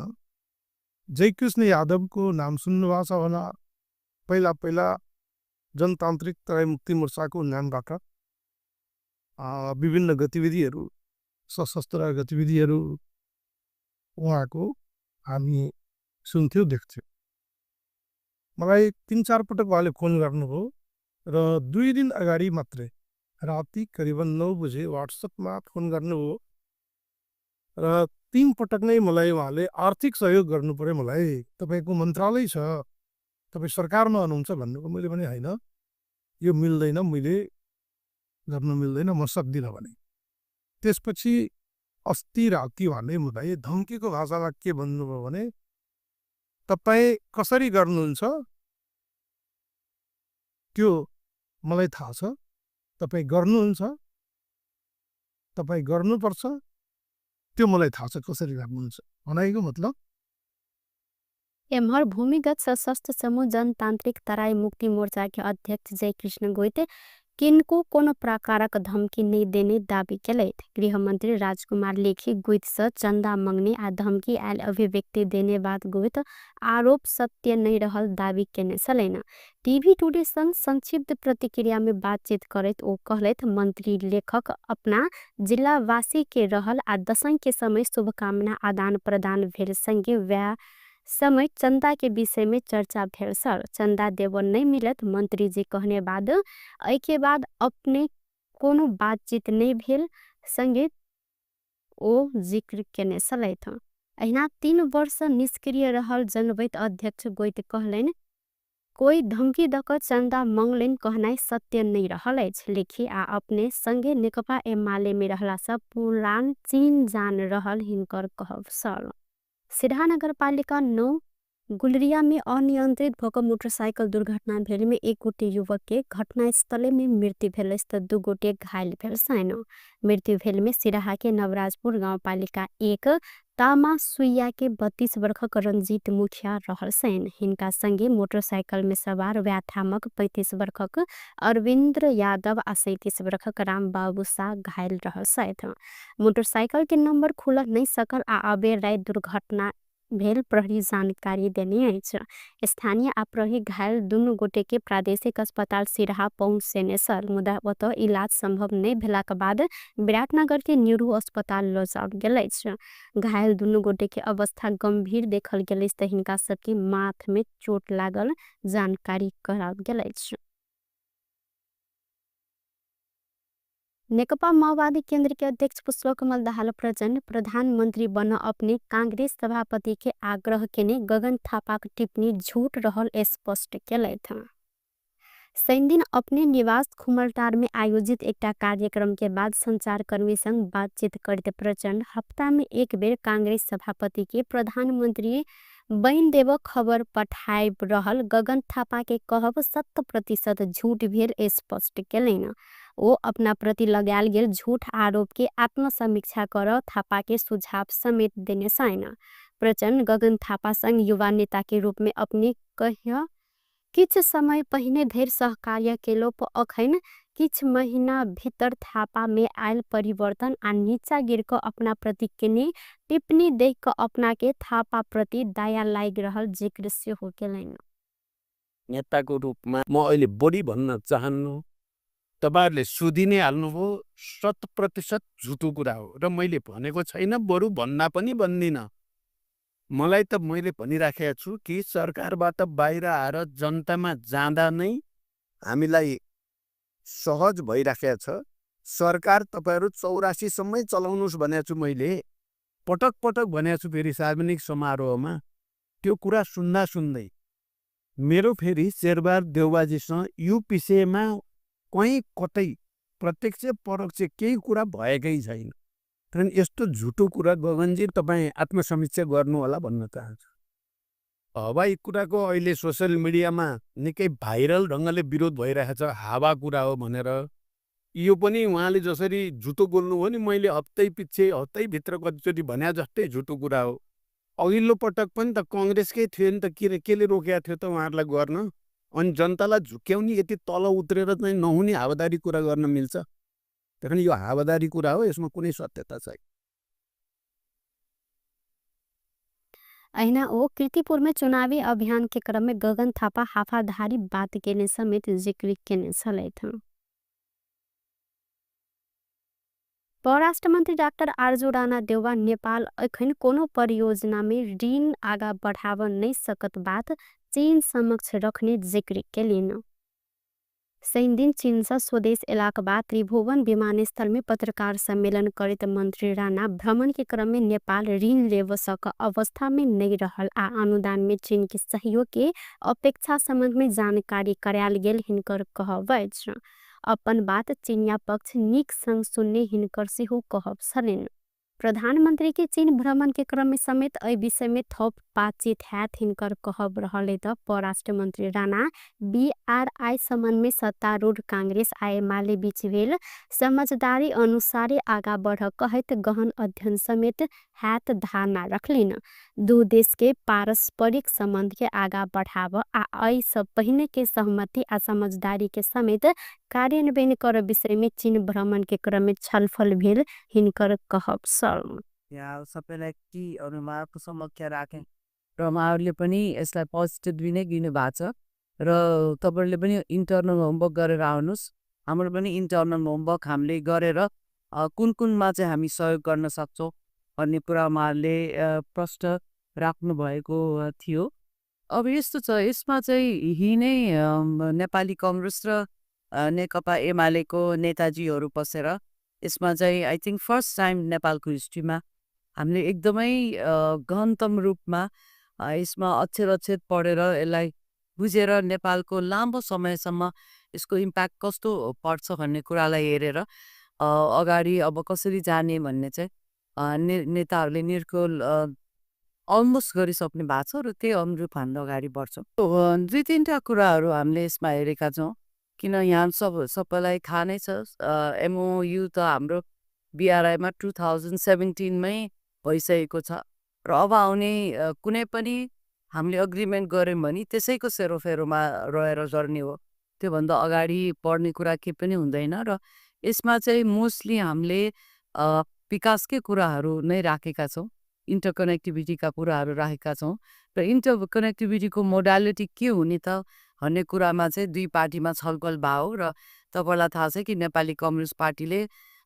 Speaker 3: जयकृष्ण यादवको नाम सुन्नुभएको छ होला। पहिला पहिला जनतान्त्रिक तराई मुक्ति मोर्चाको नामबाट विभिन्न गतिविधिहरू, सशस्त्र गतिविधिहरू उहाँको हामी सुन्थ्यौँ, देख्थ्यौँ। मलाई 3-4 पटक उहाँले फोन गर्नुभयो र 2 दिन अगाडि मात्रै राति करिबन 9 बजे वाट्सएपमा फोन गर्नुभयो र 3 पटक नै मलाई उहाँले आर्थिक सहयोग गर्नु पर्यो, मलाई तपाईँको मन्त्रालय छ, तपाईँ सरकारमा हुनुहुन्छ भन्नुभयो। मैले भने होइन, यो मिल्दैन, मैले गर्नु मिल्दैन, म सक्दिनँ भने। त्यसपछि अस्ति राति उहाँले मलाई धम्कीको भाषामा के भन्नुभयो भने तपाईँ कसरी गर्नुहुन्छ त्यो मलाई थाहा छ, तपाईँ गर्नुहुन्छ, तपाईँ गर्नुपर्छ, त्यो मलाई थाहा छ कसरी गर्नुहुन्छ भनाइको मतलब।
Speaker 1: एम्हर भूमिगत सशस्त्र समूह जनतान्त्रिक तराई मुक्ति मोर्चा के अध्यक्ष जयकृष्ण गोइत किनको कोनो प्रकारक धमकी नहि देने दावी केलथि। गृहमन्त्री राजकुमार लेखी गोइतसँ चन्दा मंगने आ धमकी आयल अभिव्यक्ति देने बात गोइत आरोप सत्य नहि रहल दावी केने छलनि। टीवी टुडे संग संक्षिप्त प्रतिक्रिया में बातचीत करैत ओ कहलथि मंत्री लेखक अपना जिलावासी के रहल आ दशैं के समय शुभकामना आदान प्रदान भेल संगे वएह समय चन्दा के विषय में चर्चा भेल सर। चन्दा देव नहीं मिलत मंत्री जी कहने बाद एहि के बाद अपने कोनो बातचीत नहीं भेल संगे ओ जिक्र केने छलथि। अहिना 3 वर्ष निष्क्रिय रहल जनबैत अध्यक्ष गोइत कहलनि कोई धमकी दऽ कऽ चन्दा मंगलनि कहनाइ सत्य नहीं रहल अछि। लेखी आ अपने संगे नेकपा एमाले में रहलासँ पुरान चीन जान रहल हिनकर कहब छल। सिरहा नगरपालिका 9 गुलरिया में अनियंत्रित भऽ मोटरसाइकिल दुर्घटना भेल में 1 गोटे युवक के घटनास्थले में मृत्यु भेल अछि तऽ 2 गोटे घायल भेल छनि। मृत्यु भेल में सिरहा के नवराजपुर गाउँपालिका 1 तामा सुइया के 32 वर्षक रंजीत मुखिया रहल छनि। हिनका संगे मोटरसाइकिल में सवार व्याथामक 35 वर्षक अरविन्द्र यादव आ 37 वर्षक रामबाबू शाह घायल रहल छथि। मोटरसाइकिल के नंबर खुल नहीं सकल आ अबेर राति दुर्घटना भेल प्रहरी जानकारी देने अछि। स्थानीय आ प्रहरी घायल दुनू गोटे के प्रादेशिक अस्पताल सिरहा पहुँचेने छल, मुदा ओतऽ इलाज संभव नहि भेलाक बाद विराटनगर के न्यूरो अस्पताल लऽ जाओल गेल अछि। घायल दुनू गोटे के अवस्था गंभीर देखल गेल अछि तऽ हिनका सबके माथ में चोट लागल जानकारी कराओल गेल अछि। नेकपा माओवादी केंद्र के अध्यक्ष पुष्पकमल दाहाल प्रचण्ड प्रधानमंत्री बन अपने कांग्रेस सभापति के आग्रह केने गगन थापाक टिप्पणी झूठ रहल स्पष्ट केलथि। शनिदिन अपने निवास खुमलटारमे आयोजित एकटा कार्यक्रमके बाद सञ्चारकर्मीसँग बातचित करैत प्रचण्ड हप्तामे एक बेर कांग्रेस सभापतिके प्रधानमन्त्री बनि देब खबर पठाइब रहल गगन थापाके कहब 100% झुठ भेल स्पष्ट केलनि। ओ अपनाप्रति लगायल गेल झुठ आरोपके आत्मसमीक्षा कर थापाके सुझाव समेत देने छनि। प्रचण्ड गगन थापासँग युवा नेताके रूपमे अपने कहिया किछ समय पहिने धरि सहकार्य केलोप अखन किछ महिना भितर थापामे आयल परिवर्तन आ नीचा गिरक अपनाप्रति केने टिप्पणी देख क अपनाके थापाप्रति दया लागि रहल जिक्र सेहो केलनि।
Speaker 4: नेताको रूपमा म अहिले बढी भन्न चाहन्नु, तपाईँहरूले सोधि नै हाल्नुभयो, 100% झुटो कुरा हो र मैले भनेको छैन, बरु भन्दा पनि भन्दिनँ। मलाई त मैले भनिराखेको छु कि सरकारबाट बाहिर आएर जनतामा जाँदा नै हामीलाई सहज भइराखेको छ। सरकार तपाईँहरू 84सम्मै चलाउनुहोस् भनेको छु मैले, पटक पटक भनेको छु। फेरि सार्वजनिक समारोहमा त्यो कुरा सुन्दा सुन्दै मेरो फेरि शेरबहादुर देउवाजीसँग यो विषयमा कहीँ कतै प्रत्यक्ष परोक्ष केही कुरा भएकै छैन। कारण यस्तो झुटो कुरा गगनजी तपाईँ आत्मसमीक्षा गर्नुहोला भन्न चाहन्छु। हवाई कुराको अहिले सोसियल मिडियामा निकै भाइरल ढङ्गले विरोध भइरहेको छ, हावा कुरा हो भनेर। यो पनि उहाँले जसरी झुटो बोल्नुभयो नि, मैले हप्तै पछि हप्तैभित्र कतिचोटि भने जस्तै झुटो कुरा हो। अघिल्लो पटक पनि त कङ्ग्रेसकै थियो नि त, के केले रोकेको थियो त उहाँहरूलाई गर्न? अनि जनतालाई झुक्क्याउने यति तल उत्रेर चाहिँ नहुने हावादारी कुरा गर्न मिल्छ? त्यही कारण यो हावादारी कुरा हो, यसमा कुनै सत्यता छैन।
Speaker 1: अहिना ओ कीर्तिपुरमे चुनावी अभियानके क्रममे गगन थापा हाफाधारी बात केने समेत जिक्र केने छलथि। परराष्ट्र मन्त्री डाक्टर आरजू राणा देउवा नेपाल अखन कोनो परियोजनामे ऋण आगा बढ़ाव नै सकत बात चीन समक्ष रखने जिक्र केलिन। शनिदिन चीनसँ स्वदेश एलाक बाद त्रिभुवन विमानस्थलमे पत्रकार सम्मेलन करैत मन्त्री राणा भ्रमणके क्रममे नेपाल ऋण लेब सक अवस्थामे नै रहल आ अनुदानमे चीनके सहयोगके अपेक्षा सम्बन्धमे जानकारी करायल गेल हिनकर कहब अछि। अपन बात चिनिया पक्ष नीक सँग सुन्ने हिनकर सेहो कहब छलनि। प्रधानमन्त्री के चीन भ्रमण के क्रम में समेत एहि विषय में थप बातचीत हैत हिनकर कहब रहल त परराष्ट्र मन्त्री राणा बीआरआई सम्बन्ध में सत्तारूढ़ कांग्रेस आ एमाले बीच भेल समझदारी अनुसारे आगा बढ़ कहैत गहन अध्ययन समेत हैत धारणा रखलिन। दू देश के पारस्परिक सम्बन्ध के आगा बढ़ाव आ एहि सब पहिने के सहमति आ समझदारी के समेत कार्यान्वयन कर विषय में चीन भ्रमण के क्रम में छलफल भेल हिनकर कहब छल।
Speaker 5: यहाँ सबैलाई टीहरू उहाँहरूको समक्ष राखेँ र उहाँहरूले पनि यसलाई पोजिटिभली नै लिनु भएको छ र तपाईँहरूले पनि इन्टरनल होमवर्क गरेर आउनुहोस्। हाम्रो पनि इन्टरनल होमवर्क हामीले गरेर कुन कुनमा चाहिँ हामी सहयोग गर्न सक्छौँ भन्ने कुरा उहाँहरूले प्रश्न राख्नुभएको थियो। अब यस्तो छ, यसमा चाहिँ यही नै नेपाली कङ्ग्रेस र नेकपा एमालेको नेताजीहरू बसेर यसमा चाहिँ I think first time नेपालको हिस्ट्रीमा हामीले एकदमै गहनतम रूपमा यसमा अक्षर अक्षर पढेर यसलाई बुझेर नेपालको लामो समयसम्म यसको इम्प्याक्ट कस्तो पर्छ भन्ने कुरालाई हेरेर अगाडि अब कसरी जाने भन्ने चाहिँ नेताहरूले निर्कुल अलमोस्ट गरिसक्नु भएको छ र त्यही अनुरूप हामी अगाडि बढ्छौँ। दुई तिनवटा कुराहरू हामीले यसमा हेरेका छौँ, किन यहाँ सबैलाई थाहा नै छ, एमओयु त हाम्रो बिआरआईमा 2017मै भइसकेको छ र अब आउने कुनै पनि हामीले अग्रिमेन्ट गऱ्यौँ भने त्यसैको सेरोफेरोमा रहेर गर्ने हो, त्योभन्दा अगाडि बढ्ने कुरा केही पनि हुँदैन। र यसमा चाहिँ मोस्टली हामीले विकासकै कुराहरू नै राखेका छौँ, इन्टरकनेक्टिभिटीका कुराहरू राखेका छौँ र इन्टरकनेक्टिभिटीको मोडालिटी के हुने त भन्ने कुरामा चाहिँ दुई पार्टीमा छलफल भयो। र तपाईँलाई थाहा छ कि नेपाली कम्युनिस्ट पार्टीले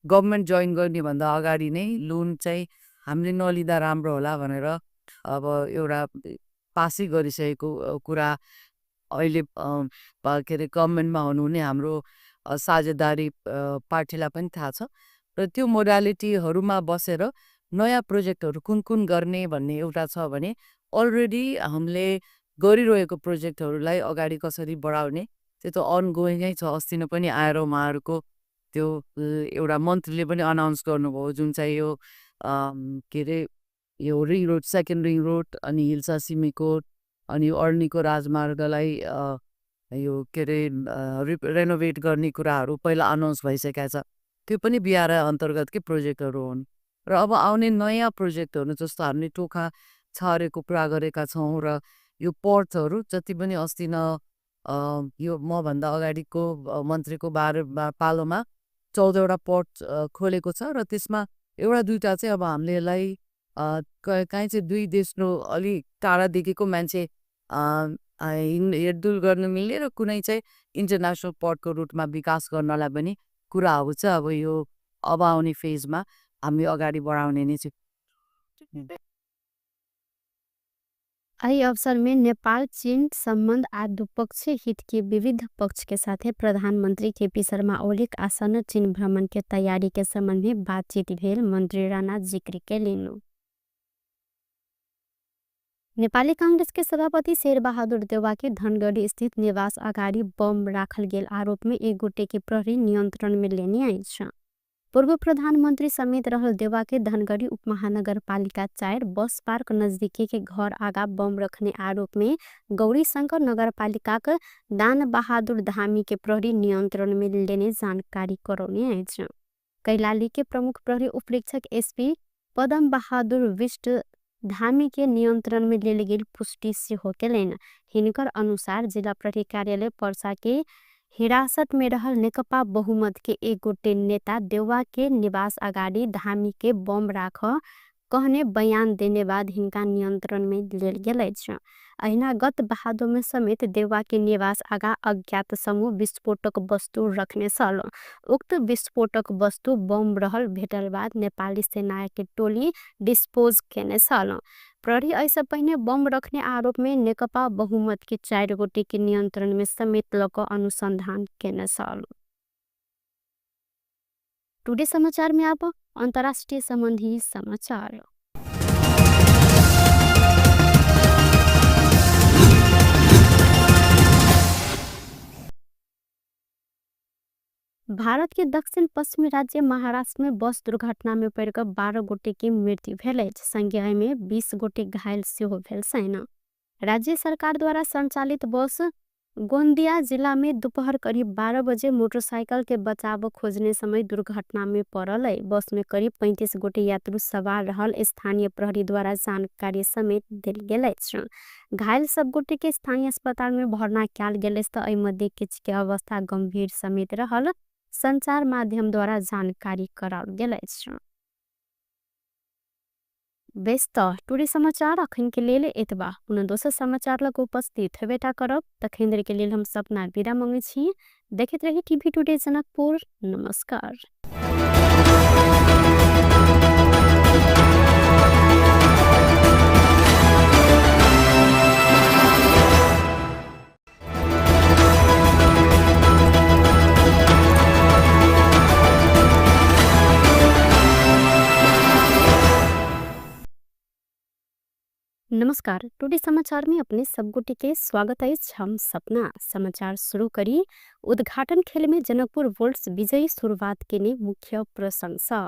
Speaker 5: गभर्मेन्ट जोइन गर्नेभन्दा अगाडि नै लोन चाहिँ हामीले नलिँदा राम्रो होला भनेर अब एउटा पासै गरिसकेको कुरा अहिले के अरे गभर्मेन्टमा हुनुहुने हाम्रो साझेदारी पार्टीलाई पनि थाहा छ र त्यो मोडालिटीहरूमा बसेर नयाँ प्रोजेक्टहरू कुन कुन गर्ने भन्ने एउटा छ भने अलरेडी हामीले गरिरहेको प्रोजेक्टहरूलाई अगाडि कसरी बढाउने त्यो त अनगोइङै छ। अस्ति नै पनि आएर उहाँहरूको त्यो एउटा मन्त्रीले पनि अनाउन्स गर्नुभयो, जुन चाहिँ यो के अरे यो ring road, second ring road अनि हिल्सा सिमीकोट अनि अर्नीको राजमार्गलाई यो के अरे रेनोभेट गर्ने कुराहरू पहिला अनाउन्स भइसकेको छ। त्यो पनि बिआरआई अन्तर्गतकै प्रोजेक्टहरू हुन्। र अब आउने नयाँ प्रोजेक्टहरू जस्तो हामीले टोखा छरेको कुरा गरेका छौँ र यो पोर्टहरू जति पनि अस्ति न यो मभन्दा अगाडिको मन्त्रीको पालोमा 14वटा पोर्ट खोलेको छ र त्यसमा एउटा दुईवटा चाहिँ अब हामीले यसलाई काहीँ चाहिँ दुई देशको अलि टाढादेखिको मान्छे हिँडडुल गर्न मिल्ने र कुनै चाहिँ इन्टरनेसनल पोर्टको रुटमा विकास गर्नलाई पनि कुराहरू चाहिँ अब यो अब आउने फेजमा हामी अगाडि बढाउने नै छौँ।
Speaker 1: एहि अवसर में नेपाल चीन संबंध आ द्विपक्षीय हित के विविध पक्ष के साथे प्रधानमंत्री केपी शर्मा ओलीक आसन्न चीन भ्रमण के तैयारी के संबंध में बातचीत भेल मंत्री राणा जिक्र केलनि। नेपाली कांग्रेस के सभापति शेरबहादुर देउवा के धनगढ़ी स्थित निवास अगाडि बम राखल गेल आरोप में एक गोटे के प्रहरी नियंत्रण में लेने अछि। पूर्व प्रधानमंत्री समेत रहल देउवा के धनगढ़ी उपमहानगरपालिका 4 बस पार्क नजदीकी के घर आगा बम रखने आरोप में गौरीशंकर नगरपालिकाक दान बहादुर धामी के प्रहरी नियंत्रण में लेने जानकारी करौने अछि। कैलाली के प्रमुख प्रहरी उपरीक्षक एसपी पदम बहादुर विष्ट धामी के नियंत्रण में लेल गेल पुष्टि सेहो केलनि। हिनकर अनुसार जिला प्रहरी कार्यालय पर्सा के हिरासत में रहल नेकपा बहुमत के एक गोटे नेता देउवा के निवास अगाडि धामी के बम राख कहने बयान देने बाद हिनका नियंत्रण में लेल गेल अछि। अहिना गत भादो में समेत देउवा के निवास आगा अज्ञात समूह विस्फोटक वस्तु रखने छल। उक्त विस्फोटक वस्तु बम रहल भेटल बाद नेपाली सेना के टोली डिस्पोज केने छल। प्रहरी एहिसँ पहिने बम रखने आरोप में नेकपा बहुमत के 4 गोटे के नियंत्रण में समेत ल क अनुसंधान केने छल। टुडे समाचार में अब अंतर्राष्ट्रीय संबंधी समाचार। भारत के दक्षिण पश्चिमी राज्य महाराष्ट्र में बस दुर्घटना में पड़िकऽ 12 गोटे के मृत्यु भेल अछि। संगे एहिमे 20 गोटे घायल सेहो भेल छनि। राज्य सरकार द्वारा संचालित बस गोंदिया जिला में दोपहर करीब 12 बजे मोटरसाइकिल के बचाव खोजने समय दुर्घटना में पड़ल है। बस में करीब 35 गोटे यात्रु सवार रहल स्थानीय प्रहरी द्वारा जानकारी समेत देल गेल अछि। घायल सब गोटे के स्थानीय अस्पताल में भर्ना कयल गेल अछि तऽ एहि मध्ये किछु के अवस्था गंभीर समेत रहल संचार माध्यम द्वारा जानकारी कराओल गेल अछि। बेस तऽ टुडे समाचार अखन के लेल एतबा। पुनः दोसर समाचार लग उपस्थित हेबेटा करब। तखन धरि के लेल हम सपना विदा मंगै छी। देखैत रही टीवी टुडे जनकपुर। नमस्कार। नमस्कार, टुडे समाचार में अपने सब गोटे के स्वागत अछि। हम सपना समाचार शुरू करी। उद्घाटन खेल में जनकपुर वोल्ट्स विजयी शुरुआत केने मुख्य प्रशंसा।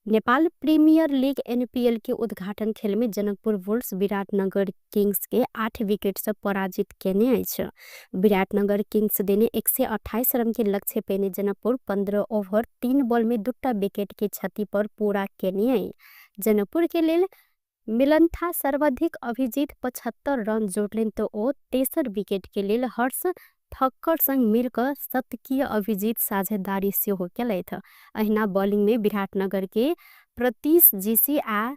Speaker 1: नेपाल प्रीमियर लीग एनपीएल के उद्घाटन खेल में जनकपुर वोल्ट्स विराटनगर किंग्स के 8 विकेट से पराजित केने अछि। विराटनगर किंग्स देने 128 रन के लक्ष्य पेने जनकपुर 15 ओवर 3 बॉल में 2 विकेट के क्षति पर पूरा केने अछि। जनकपुर के लेल मिलन्था सर्वाधिक अभिजीत 75 रन जोड़लेन तो ओ तेसर विकेट के लेल हर्ष ठक्कर संग मिलकर शतकीय अभिजीत साझेदारी सेहो केलथि। अहिना बॉलिंग में विराटनगर के प्रतीश जीसी आ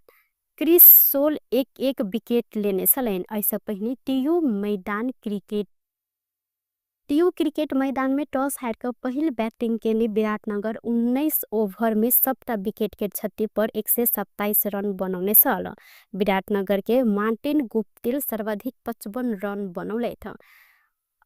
Speaker 1: क्रिस सोल 1-1 विकेट लेने छलनि। एहिसँ पहिने टीयू क्रिकेट मैदान में टॉस हारि कऽ पहिल बैटिंग केने विराटनगर 19 ओवर में सबटा विकेट के क्षति पर 127 रन बनौने छल। विराटनगर के मार्टिन गुप्तिल सर्वाधिक 55 रन बनौलथि।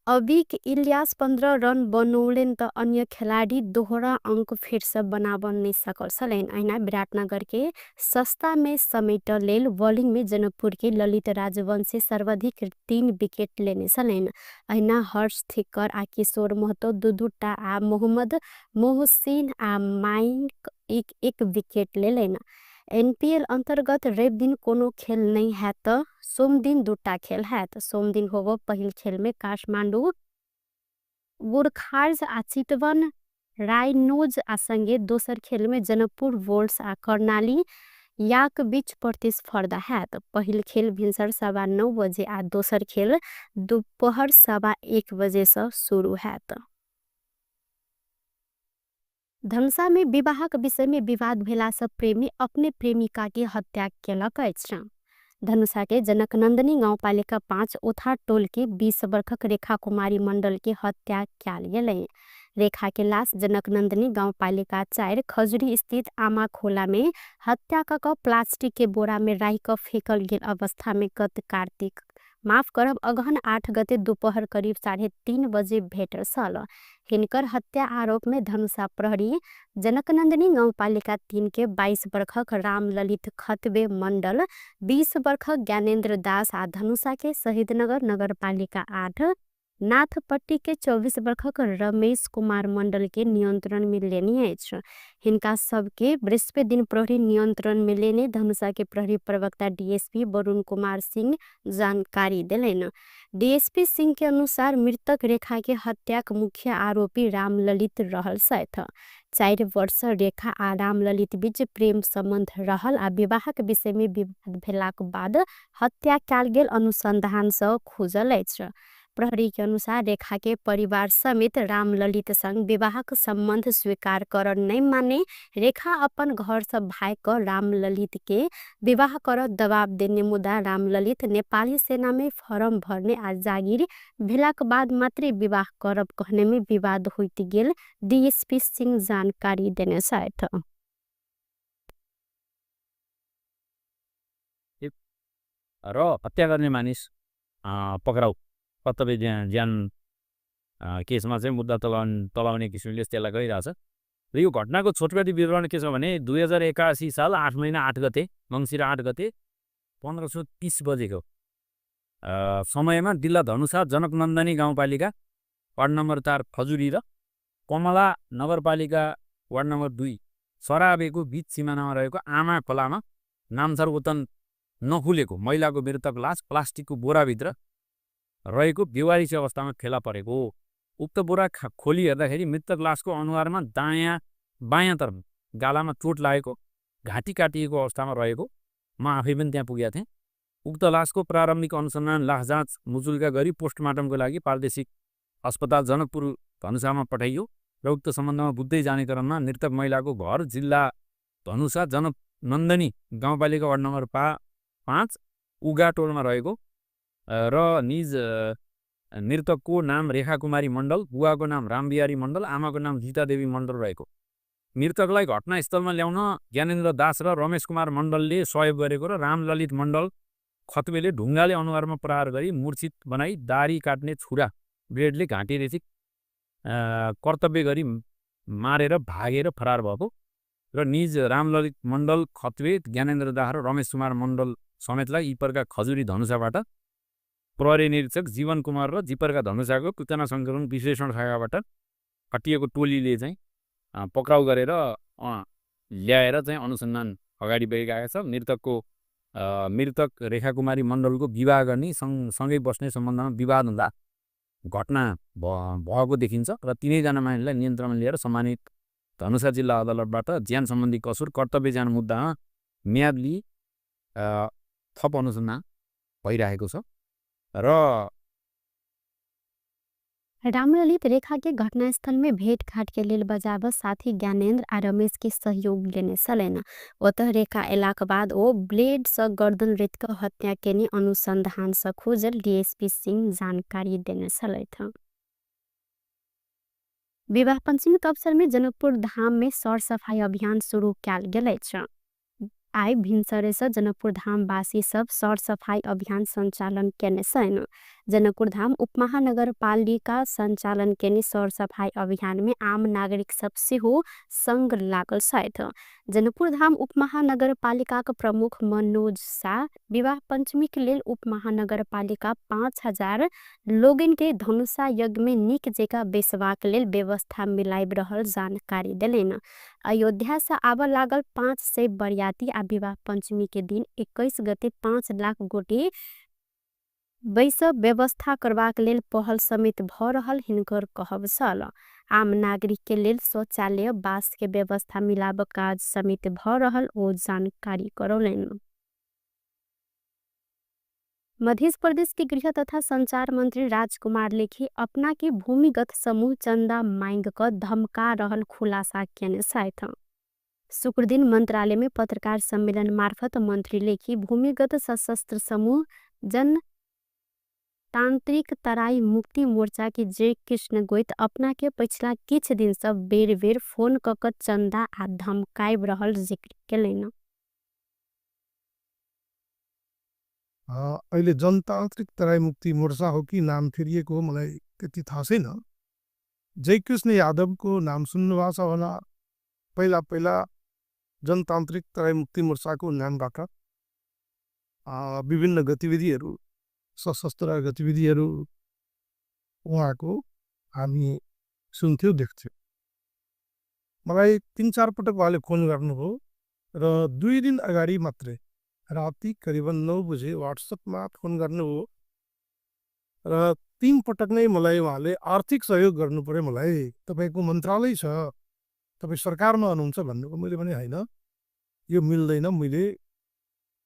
Speaker 1: अबिक इलियास 15 रन बनौलनि त अन्य खेलाडी दोहोरा अंक फेरसँ बनाब नै सकल छलनि। अहिना विराटनगरके सस्तामे समेट लेल बॉलिङमे जनकपुरके ललित राजवंशी सर्वाधिक 3 विकेट लेने छलनि। अहिना हर्ष थिक्कर आ किशोर महतो 2-2 टा आ मोहम्मद मोहसिन आ माइक 1-1 विकेट लेलनि। एनपीएल अन्तर्गत रवि दिन कोनो खेल नै हैत, सोमदिन 2 टा खेल हैत। सोमदिन होबो पहिल खेलमे काठमाडौँ गोरखार्ज आ चितवन राइनोज आ संगे दोसर खेलमे जनकपुर वोल्ट्स आ कर्णाली याक बीच प्रतिस्पर्धा हैत। पहिल खेल भिन्सर 9:15 बजे आ दोसर खेल दुपहर 1:15 बजे से सुरु हैत। धनुषा में विवाहक विषय में विवाद भेला से प्रेमी अपने प्रेमिका के हत्या केलक अछि। धनुषा के जनकनंदनी गाउँपालिका 5 ओथा टोल के 20 वर्षक रेखा कुमारी मंडल के हत्या कयल गेलै। रेखा के लाश जनकनंदनी गाउँपालिका 4 खजुरी स्थित आमा खोला में हत्या क प्लास्टिक के बोरा में राखि क फेकल गेल अवस्था में गत कार्तिक माफ करब अगहन 8 गते दोपहर करीब 3:30 बजे भेटल छल। हिनकर हत्या आरोप में धनुषा प्रहरी जनकनंदनी गाउँपालिका 3 के 22 वर्षक रामललित खतबे मंडल, 20 वर्षक ज्ञानेन्द्र दास आ धनुषा के शहीदनगर नगरपालिका 8 नाथपट्टी के 24 वर्षक रमेश कुमार मंडल के नियंत्रण में लेने अछि। हिनका सबके बृहस्पति दिन प्रहरी नियंत्रण में लेने धनुषा के प्रहरी प्रवक्ता डीएसपी वरुण कुमार सिंह जानकारी देलनि। डीएसपी सिंह के अनुसार मृतक रेखा के हत्याक मुख्य आरोपी रामललित रहल छथि। 4 वर्ष रेखा आ रामललित बीच प्रेम सम्बन्ध रहल आ विवाहक विषय में विवाद भेलाक बाद हत्या कयल गेल अनुसंधान सँ खुजल अछि। प्रहरी के अनुसार रेखा के परिवार समेत रामललित संग विवाहक सम्बन्ध स्वीकार कर नहीं माने रेखा अपन घर से भाग क रामललित के विवाह कर दबाव देने, मुदा रामललित नेपाली सेना में फॉर्म भरने आ जागिर भेलाक बाद मात्रे विवाह करब कहने में विवाद होइत गेल डीएसपी सिंह जानकारी देने छथि।
Speaker 2: र हत्या गर्ने मानिस पक्राउ कर्तव्य ज्यान केसमा चाहिँ मुद्दा तलाउने किसिमले त्यसलाई गरिरहेछ। र यो घटनाको छोटकरी विवरण के छ भने 2081 साल 8 महिना 8 गते मङ्सिर 8 गते 1530 बजेको समयमा जिल्ला धनुषा जनकनन्दनी गाउँपालिका वार्ड नम्बर 4 खजुरी र कमला नगरपालिका वार्ड नम्बर 2 सराबेको बीच सिमानामा रहेको आमा खोलामा नामथर वतन नखुलेको महिलाको मृतक लास प्लास्टिकको बोराभित्र रहेको बेवारिस अवस्थामा फेला परेको हो। उक्त बोरा खोली हेर्दाखेरि मृतक लासको अनुहारमा दायाँ बायाँतर्फ गालामा चोट लागेको, घाँटी काटिएको अवस्थामा रहेको म आफै पनि त्यहाँ पुगेका थिएँ। उक्त लासको प्रारम्भिक अनुसन्धान लास जाँच मुचुल्का गरी पोस्टमार्टमको लागि प्रादेशिक अस्पताल जनकपुर धनुषामा पठाइयो र उक्त सम्बन्धमा बुझ्दै जाने क्रममा मृतक महिलाको घर जिल्ला धनुषा जनकनन्दनी गाउँपालिका वार्ड नम्बर 5 उगा टोलमा रहेको र निज मृतकको नाम रेखा कुमारी मण्डल, बुवाको नाम रामबिहारी मण्डल, आमाको नाम गीतादेवी मण्डल रहेको। मृतकलाई घटनास्थलमा ल्याउन ज्ञानेन्द्र दास र रमेश कुमार मण्डलले सहयोग गरेको र रामललित मण्डल खतबेले ढुङ्गाले अनुहारमा प्रहार गरी मूर्छित बनाई दारी काट्ने छुरा ब्लेडले घाँटी रेची कर्तव्य गरी मारेर भागेर फरार भएको र निज रामललित मण्डल खतबे, ज्ञानेन्द्र दास र रमेश कुमार मण्डल समेतलाई इपरका खजुरी धनुषाबाट प्रहरी निरीक्षक जीवन कुमार र जिपरका धनुषाको सूचना सङ्कलन विश्लेषण शाखाबाट खटिएको टोलीले चाहिँ पक्राउ गरेर ल्याएर चाहिँ अनुसन्धान अगाडि बढिरहेको छ। मृतक रेखा कुमारी मण्डलको विवाह गर्ने सँगै बस्ने सम्बन्धमा विवाद हुँदा घटना भएको देखिन्छ र तिनैजना मानिसलाई नियन्त्रणमा लिएर सम्मानित धनुषा जिल्ला अदालतबाट ज्यान सम्बन्धी कसुर कर्तव्य ज्यान मुद्दामा म्याद लिई थप अनुसन्धान भइरहेको छ। र
Speaker 1: रामललित रेखा के घटनास्थल में भेटघाट के लेल बजाब साथी ज्ञानेन्द्र आ रमेश के सहयोग लेने छलनि। ओतह रेखा एलाक बाद ओ ब्लेड सँ गर्दन रेत क हत्या केने अनुसंधान सँ खोजल डीएसपी सिंह जानकारी देने छलथि। विवाह पंचमी के अवसर में जनकपुर धाम में सरसफाई अभियान शुरू कयल गेल अछि। आइ भिन्सरेसँ जनकपुरधामवासी सब सरसफाई अभियान सञ्चालन केने छन्। जनकपुरधाम उपमहानगरपालिका सञ्चालन केने सरसफाई अभियानमे आम नागरिक सब सेहो संग लागल छथि। जनकपुरधाम उपमहानगरपालिकाक प्रमुख मनोज साह विवाह पञ्चमीके लेल उपमहानगरपालिका 5000 लोगनके धनुषा यज्ञमे नीक जेका बेसबाक लेल व्यवस्था मिलाइब रहल जानकारी देलनि। अयोध्या से आबऽ लागल 500 बरियाती आ विवाह पञ्चमी के दिन 21 गते 5 लाख गोटे बैस व्यवस्था करबाक लेल पहल समेत भ रहल हिनकर कहब छल। आम नागरिक के लेल शौचालय बास के व्यवस्था मिलाब काज समेत भ रहल ओ जानकारी करौलनि। मध्य प्रदेश के गृह तथा संचार मंत्री राजकुमार लेखी अपना के भूमिगत समूह चंदा मांग क धमका रहल खुलासा केने छथि। शुक्रदिन मंत्रालय में पत्रकार सम्मेलन मार्फत मंत्री लेखी भूमिगत सशस्त्र समूह जन तांत्रिक तराई मुक्ति मोर्चा के जय कृष्ण गोइत अपना के पिछला किछ दिन से बेर बेर फोन क क चंदा आ धमकाइब रहल जिक्र केलनि।
Speaker 3: अहिले जनतान्त्रिक तराई मुक्ति मोर्चा हो कि नाम फेरिएको हो मलाई त्यति थाहा छैन। जयकृष्ण यादवको नाम सुन्नुभएको छ होला। पहिला पहिला जनतान्त्रिक तराई मुक्ति मोर्चाको नामबाट विभिन्न गतिविधिहरू, सशस्त्र गतिविधिहरू उहाँको हामी सुन्थ्यौँ, देख्थ्यौँ। मलाई 3-4 पटक उहाँले फोन गर्नुभयो र 2 दिन अगाडि मात्रै राति करिबन 9 बजे वाट्सएपमा फोन गर्नुभयो र 3 पटक नै मलाई उहाँले आर्थिक सहयोग गर्नु पर्यो, मलाई तपाईँको मन्त्रालय छ, तपाईँ सरकारमा हुनुहुन्छ भन्नुभयो। मैले भने होइन, यो मिल्दैन, मैले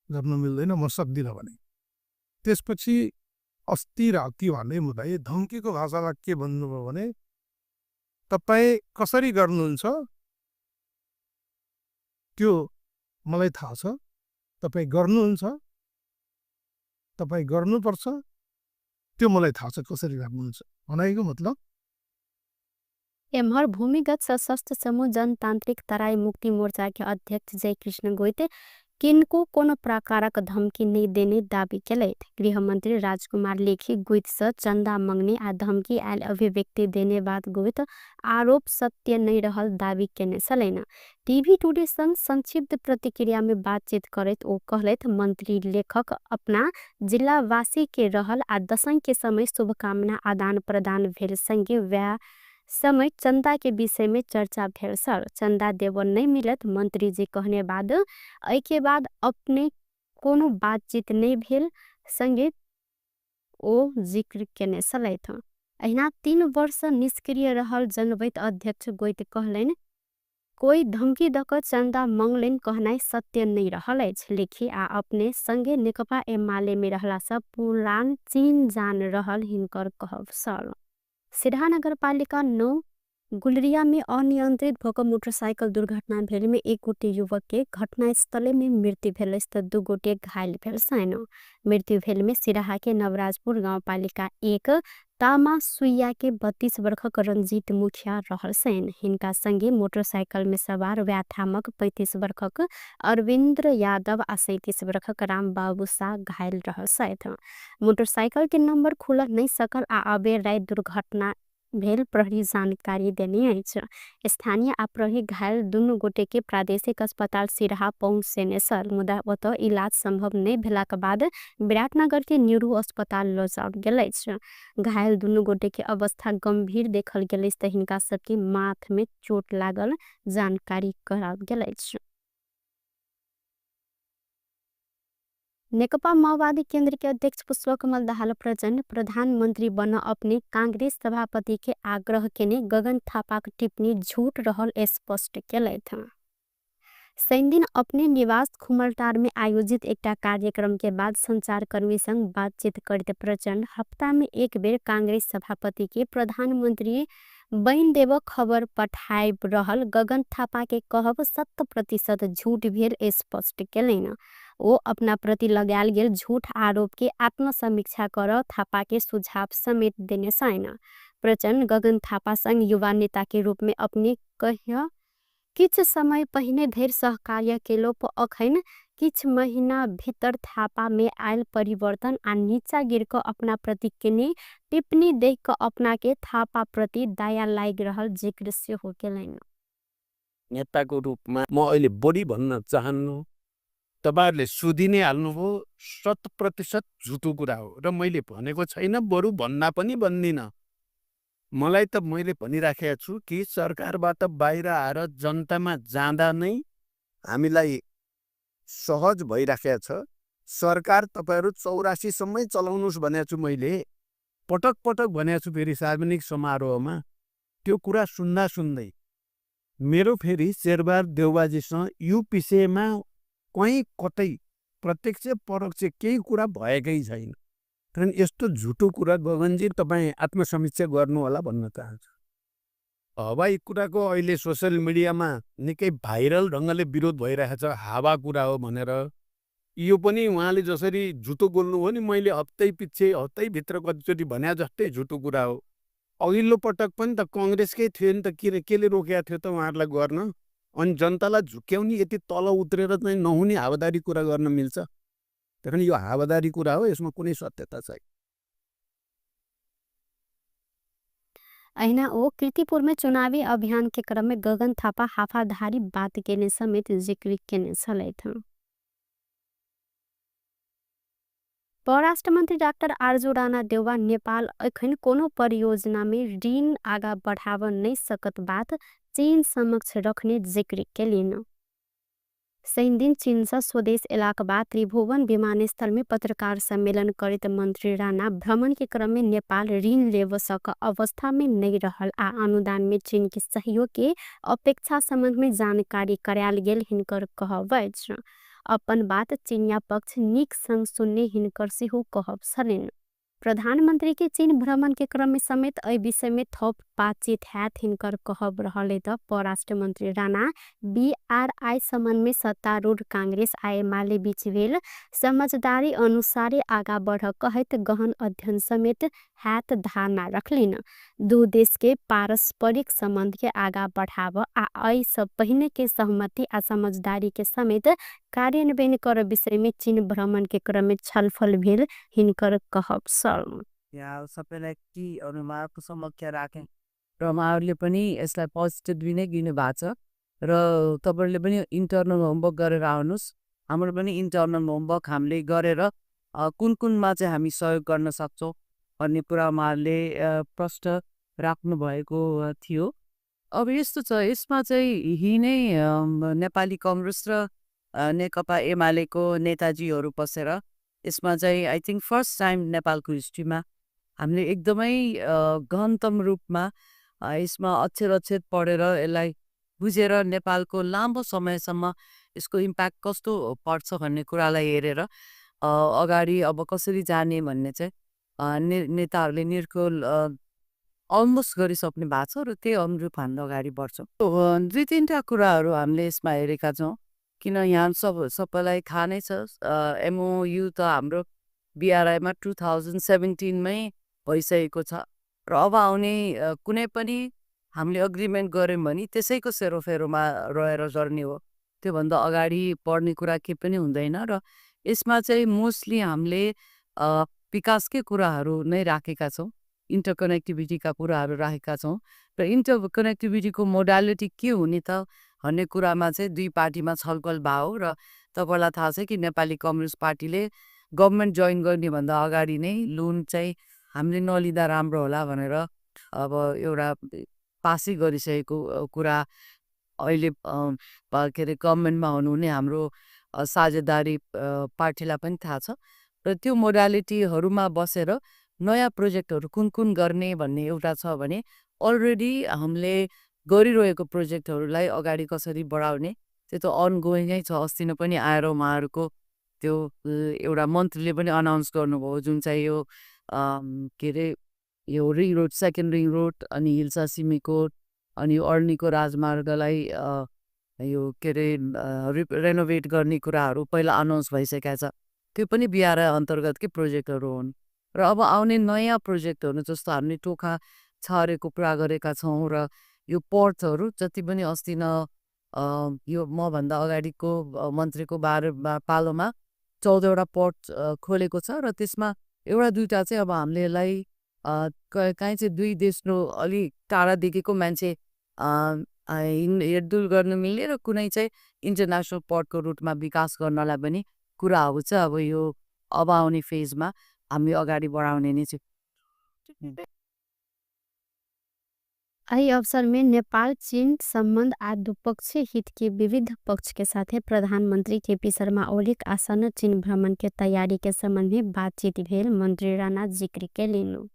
Speaker 3: गर्न मिल्दैन, म सक्दिनँ भने। त्यसपछि अस्ति राति उहाँले मलाई धम्कीको भाषामा के भन्नुभयो भने तपाईँ कसरी गर्नुहुन्छ त्यो मलाई थाहा छ, तपाईँ गर्नुहुन्छ, तपाईँ गर्नुपर्छ, त्यो मलाई थाहा छ कसरी गर्नुहुन्छ भनेको मतलब।
Speaker 1: एम्हर भूमिगत सशस्त्र समूह जनतान्त्रिक तराई मुक्ति मोर्चा के अध्यक्ष जयकृष्ण गोइत किनको कोनो प्रकारक धमकी नहीं देने दावी केलथि। गृहमंत्री राजकुमार लेखी गोइत से चंदा मंगने आ धमकी आयल अभिव्यक्ति देने बाद गोइत आरोप सत्य नहीं रहल दावी केने छलनि। टीवी टुडे संग संक्षिप्त प्रतिक्रिया में बातचीत करैत ओ कहलथि मंत्री लेखक अपना जिलावासी के रहल आ दशैं के समय शुभकामना आदान प्रदान भेल संगे वएह समय चंदा के विषय में चर्चा भेल सर। चंदा देव नहीं मिलत मंत्री जी कहने बाद एहि के बाद अपने कोनो बातचीत नहीं भेल संगे ओ जिक्र केने छलथि। अहिना 3 वर्ष निष्क्रिय रहल जनबैत अध्यक्ष गोइत कहलनि कोई धमकी दऽ कऽ चंदा मंगलनि कहनाइ सत्य नहीं रहल अछि। लेखी आ अपने संगे नेकपा एमाले में रहला सँ पुरान चीन जान रहल हिनकर कहब छल। सिरहा नगरपालिका 9 गुलरिया में अनियंत्रित भऽ कऽ मोटरसाइकिल दुर्घटना भेल में 1 गोटे युवक के घटनास्थले में मृत्यु भेल अछि तऽ 2 गोटे घायल भेल छनि। मृत्यु भेल में सिरहा के नवराजपुर गाउँपालिका 1 तामा सुइया के 32 वर्षक रंजीत मुखिया रहल छनि। हिनका संगे मोटरसाइकिल में सवार व्याथामक 35 वर्षक अरविन्द्र यादव आ 37 वर्षक रामबाबू शाह घायल रहल छथि। मोटरसाइकिल के नंबर खुलऽ नहीं सकल आ अबेर राति दुर्घटना भेल प्रहरी जानकारी देने अछि। स्थानीय आ प्रहरी घायल दुनू गोटे के प्रादेशिक अस्पताल सिरहा पहुँचेने छल, मुदा ओतऽ इलाज संभव नहीं भेलाक बाद विराटनगर के न्यूरो अस्पताल लऽ जाओल गेल अछि। घायल दुनू गोटे के अवस्था गंभीर देखल गेल अछि तऽ हिनका सबके माथ में चोट लागल जानकारी कराओल गेल अछि। नेकपा माओवादी केंद्र के अध्यक्ष पुष्पकमल दाहाल प्रचण्ड प्रधानमंत्री बन अपने कांग्रेस सभापति के आग्रह केने गगन थापाक टिप्पणी झूठ रहल स्पष्ट केलथि। शनिदिन अपने निवास खुमलटार में आयोजित एकटा कार्यक्रम के बाद संचारकर्मी संग बातचीत करते प्रचण्ड हफ्ता में एक बेर कांग्रेस सभापति के प्रधानमंत्री बनि देब खबर पठाइब रहल गगन थापा के कहब 100% झूठ भेल स्पष्ट केलनि। ओ अपना प्रति लगायल गेल झूठ आरोप के आत्मसमीक्षा कर थापा के सुझाव समेत देने छनि। प्रचण्ड गगन थापा संग युवा नेता के रूप में अपने कहिया किछ समय पहिने धरि सहकार्य केलोप अखैन किछ महिना भितर थापामे आएल परिवर्तन आ निचा गिरक अपनाप्रति केने टिप्पणी देखि क अपनाके थापाप्रति दया लागिरहल जिक्र सेहो केलनि।
Speaker 4: नेताको रूपमा म अहिले बढी भन्न चाहन्नु। तपाईँहरूले सोधि नै हाल्नुभयो, 100% झुटो कुरा हो र मैले भनेको छैन, बरु भन्दा पनि भन्दिनँ। मलाई त मैले भनिराखेको छु कि सरकारबाट बाहिर आएर जनतामा जाँदा नै हामीलाई सहज भइराखेको छ। सरकार तपाईँहरू 84सम्मै चलाउनुहोस् भनेको छु मैले, पटक पटक भनेको छु। फेरि सार्वजनिक समारोहमा त्यो कुरा सुन्दा सुन्दै मेरो फेरि शेरबहादुर देउवाजीसँग यो विषयमा कहीँ कतै प्रत्यक्ष परोक्ष केही कुरा भएकै छैन। कारण यस्तो झुटो कुरा गगनजी तपाईँ आत्मसमीक्षा गर्नुहोला भन्न चाहन्छु। हवाई कुराको अहिले सोसियल मिडियामा निकै भाइरल ढङ्गले विरोध भइरहेको छ, हावा कुरा हो भनेर। यो पनि उहाँले जसरी झुटो बोल्नुभयो नि, मैले हप्तै पछि हप्तैभित्र कतिचोटि भने जस्तै झुटो कुरा हो। अघिल्लो पटक पनि त कङ्ग्रेसकै थियो नि त, के केले रोकेको थियो त उहाँहरूलाई गर्न? अनि जनतालाई झुक्क्याउने यति तल उत्रेर चाहिँ नहुने हावादारी कुरा गर्न मिल्छ? त्यही यो हावादारी कुरा हो, यसमा कुनै सत्यता छैन।
Speaker 1: अहिना ओ कीर्तिपुरमे चुनावी अभियानके क्रममे गगन थापा हाफाधारी बात केने समेत जिक्र केने छलथि। परराष्ट्र मन्त्री डाक्टर आरजू राणा देउवा नेपाल एखन कोनो परियोजनामे ऋण आगा बढाब नै सकत बात चीन समक्ष रखने जिक्र केलिन। शनिदिन चीनसँ स्वदेश एलाक बाद त्रिभुवन विमानस्थलमे पत्रकार सम्मेलन करैत मन्त्री राणा भ्रमणके क्रममे नेपाल ऋण लेब सक अवस्थामे नै रहल आ अनुदानमे चीनके सहयोगके अपेक्षा सम्बन्धमे जानकारी करायल गेल हिनकर कहब अछि। अपन बात चिनिया पक्ष नीक सँग सुन्ने हिनकर सेहो कहब छलनि। प्रधानमन्त्री के चीन भ्रमण के क्रममे समेत एहि विषयमे थप बातचीत हैत हिनकर कहब रहल त परराष्ट्र मन्त्री राणा बीआरआई सम्बन्धमे सत्तारूढ कांग्रेस आ एमाले बीच भेल समझदारी अनुसारे आगा बढ़ कहैत गहन अध्ययन समेत हैत धारणा रखलिन। दू देश के पारस्परिक सम्बन्ध के आगा बढ़ाव आ एहि सब पहिने के सहमति आ समझदारी के समेत कार्यान्वयन कर विषय में चीन भ्रमण के क्रम में छलफल भेल हिनकर कहब छल।
Speaker 5: यहाँ सबैलाई टीहरू उहाँहरूको समक्ष राखेँ र उहाँहरूले पनि यसलाई पोजिटिभली नै लिनु भएको छ र तपाईँहरूले पनि इन्टरनल होमवर्क गरेर आउनुहोस्। हाम्रो पनि इन्टरनल होमवर्क हामीले गरेर कुन कुनमा चाहिँ हामी सहयोग गर्न सक्छौँ भन्ने कुरा उहाँहरूले प्रश्न राख्नुभएको थियो। अब यस्तो छ, यसमा चाहिँ यही नै नेपाली कङ्ग्रेस र नेकपा एमालेको नेताजीहरू बसेर यसमा चाहिँ I think first time नेपालको हिस्ट्रीमा हामीले एकदमै गहनतम रूपमा यसमा अक्षर अक्षर पढेर यसलाई बुझेर नेपालको लामो समयसम्म यसको इम्प्याक्ट कस्तो पर्छ भन्ने कुरालाई हेरेर अगाडि अब कसरी जाने भन्ने चाहिँ नेताहरूले निर्कुल अलमोस्ट गरिसक्नु भएको छ र त्यही अनुरूप हामी अगाडि बढ्छौँ। दुई तिनवटा कुराहरू हामीले यसमा हेरेका छौँ, किन यहाँ सबैलाई थाहा नै छ, एमओयु त हाम्रो बिआरआईमा 2017मै भइसकेको छ र अब आउने कुनै पनि हामीले अग्रिमेन्ट गऱ्यौँ भने त्यसैको सेरोफेरोमा रहेर गर्ने हो, त्योभन्दा अगाडि बढ्ने कुरा केही पनि हुँदैन। र यसमा चाहिँ मोस्टली हामीले विकासकै कुराहरू नै राखेका छौँ, इन्टरकनेक्टिभिटीका कुराहरू राखेका छौँ र इन्टरकनेक्टिभिटीको मोडालिटी के हुने त भन्ने कुरामा चाहिँ दुई पार्टीमा छलफल भयो। र तपाईँलाई थाहा छ कि नेपाली कम्युनिस्ट पार्टीले गभर्मेन्ट जोइन गर्नेभन्दा अगाडि नै लोन चाहिँ हामीले नलिँदा राम्रो होला भनेर अब एउटा पासै गरिसकेको कुरा अहिले के अरे गभर्मेन्टमा हुनुहुने हाम्रो साझेदारी पार्टीलाई पनि थाहा छ र त्यो मोडालिटीहरूमा बसेर नयाँ प्रोजेक्टहरू कुन कुन गर्ने भन्ने एउटा छ भने अलरेडी हामीले गरिरहेको प्रोजेक्टहरूलाई अगाडि कसरी बढाउने त्यो त अनगोइङै छ। अस्ति नै पनि आएर उहाँहरूको त्यो एउटा मन्त्रीले पनि अनाउन्स गर्नुभयो, जुन चाहिँ यो के अरे यो ring road, second ring road अनि हिल्सा सिमीकोट अनि अर्नीको राजमार्गलाई यो के अरे रेनोभेट गर्ने कुराहरू पहिला अनाउन्स भइसकेको छ, त्यो पनि बिआरआई अन्तर्गतकै प्रोजेक्टहरू हुन्। र अब आउने नयाँ प्रोजेक्टहरू जस्तो हामीले टोखा छरेको कुरा गरेका छौँ र यो पोर्टहरू जति पनि अस्ति न यो मभन्दा अगाडिको मन्त्रीको बारे पालोमा 14वटा पोर्ट खोलेको छ र त्यसमा एउटा दुईवटा चाहिँ अब हामीले यसलाई काहीँ चाहिँ दुई देशको अलि टाढादेखिको मान्छे हिँडडुल गर्न मिल्ने र कुनै चाहिँ इन्टरनेसनल पोर्टको रुटमा विकास गर्नलाई पनि कुराहरू चाहिँ अब यो अब आउने फेजमा हामी अगाडि बढाउने नै छौँ।
Speaker 1: एहि अवसर में नेपाल चीन सम्बन्ध आ द्विपक्षीय हित के विविध पक्ष के साथे प्रधानमन्त्री केपी शर्मा ओलीक आसन्न चीन भ्रमण के तैयारी के सम्बन्ध में बातचीत भेल मन्त्री राणा जिक्र केलनि।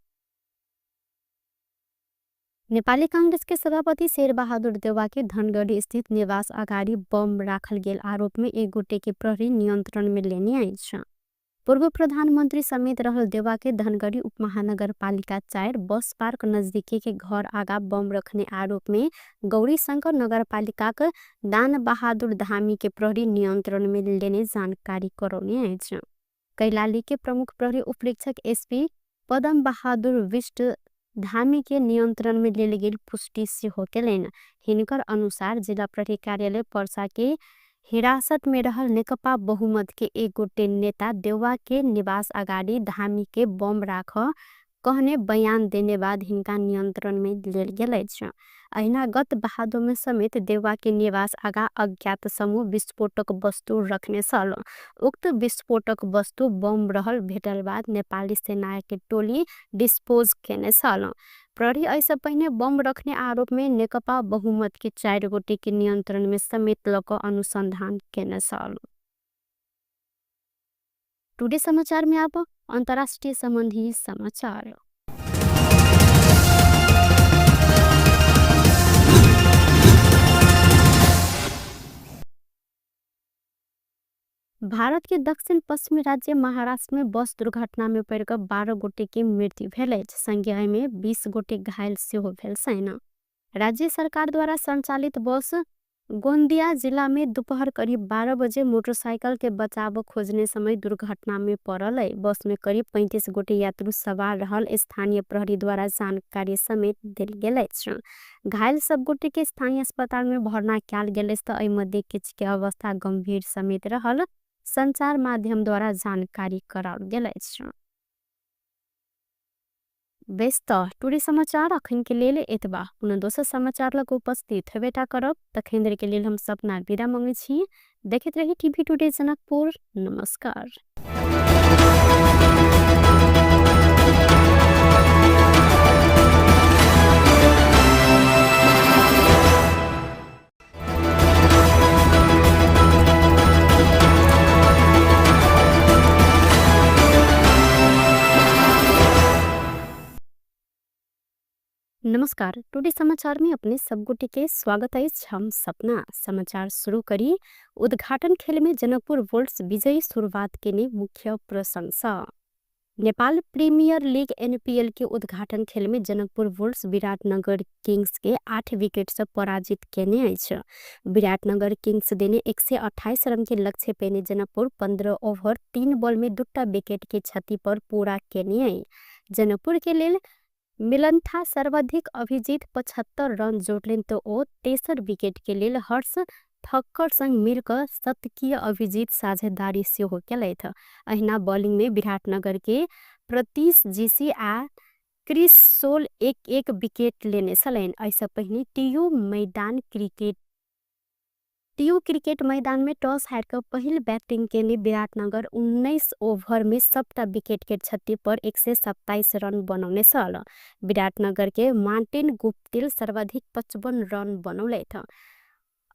Speaker 1: नेपाली कांग्रेस के सभापति शेरबहादुर देउवा के धनगढी स्थित निवास अगाडि बम राखल गेल आरोप में एक गोटे के प्रहरी नियन्त्रण में लेने अछि। पूर्व प्रधानमन्त्री समेत रहल देउवा के धनगढी उपमहानगरपालिका 4 बस पार्क नजदीकी के घर आगा बम रखने आरोप में गौरीशंकर नगरपालिकाक दान बहादुर धामी के प्रहरी नियन्त्रण में लेने जानकारी करौने अछि। कैलाली के प्रमुख प्रहरी उपरीक्षक एसपी पदम बहादुर विष्ट धामी के नियन्त्रण में लेल गेल पुष्टि सेहो केलनि। हिनकर अनुसार जिला प्रहरी कार्यालय पर्सा के हिरासत में रहल नेकपा बहुमत के एक गोटे नेता देउवा के निवास अगाडि धामी के बम राख कहने बयान देने बाद हिनका नियन्त्रण में लेल गेल अछि। अहिना गत भादो में समेत देउवा के निवास आगा अज्ञात समूह विस्फोटक वस्तु रखने छल। उक्त विस्फोटक वस्तु बम रहल भेटल बाद नेपाली सेना के टोली डिस्पोज केने छल। प्रहरी एहिसँ पहिने बम रखने आरोप में नेकपा बहुमत के 4 गोटे के नियन्त्रण में समेत ल क अनुसंधान केने छल। टुडे समाचार में अब अंतर्राष्ट्रीय संबंधी समाचार। भारत के दक्षिण पश्चिमी राज्य महाराष्ट्र में बस दुर्घटना में पड़िकऽ 12 गोटे के मृत्यु भेल अछि। संगे एहिमे 20 गोटे घायल सेहो भेल छनि। राज्य सरकार द्वारा संचालित बस गोंदिया जिला में दोपहर करीब 12 बजे मोटरसाइकिल के बचाव खोजने समय दुर्घटना में पड़ल है। बस में करीब 35 गोटे यात्रु सवार रहल स्थानीय प्रहरी द्वारा जानकारी समेत देल गेल अछि। घायल सब गोटे के स्थानीय अस्पताल में भर्ना कयल गेल अछि त एहि मध्ये किछु के अवस्था गंभीर समेत रहल संचार माध्यम द्वारा जानकारी कराओल गेल अछि। बेस त टुडे समाचार अखन के लेल एतबा। पुनः दोसर समाचार लग उपस्थित हेबेटा करब। तखन देर के लेल हम सपना विदा मंगै छी। देखैत रही टीवी टुडे जनकपुर। नमस्कार। नमस्कार, टुडे समाचार में अपने सब गोटे के स्वागत अछि। हम सपना समाचार शुरू करी। उद्घाटन खेल में जनकपुर वोल्ट्स विजयी शुरुआत केने मुख्य प्रशंसा। नेपाल प्रीमियर लीग एनपीएल के उद्घाटन खेल में जनकपुर वोल्ट्स विराटनगर किंग्स के 8 विकेट से पराजित केने अछि। विराटनगर किंग्स देने 128 रन के लक्ष्य पेने जनकपुर 15 ओवर 3 बॉल में 2 विकेट के क्षति पर पूरा केने अछि। जनकपुर के लेल मिलन्था सर्वाधिक अभिजीत 75 रन जोड़लेन तो ओ तेसर विकेट के लेल हर्ष ठक्कर संग मिलकर शतकीय अभिजीत साझेदारी सेहो केलथि। अहिना बॉलिंग में विराटनगर के प्रतीश जीसी आ क्रिस सोल 1-1 विकेट लेने छलनि। एहिसँ पहिने टीयू क्रिकेट मैदान में टॉस हारि कऽ पहिल बैटिंग केने विराटनगर 19 ओवर में सबटा विकेट के क्षति पर 127 रन बनौने छल। विराटनगर के मार्टिन गुप्तिल सर्वाधिक 55 रन बनौलथि।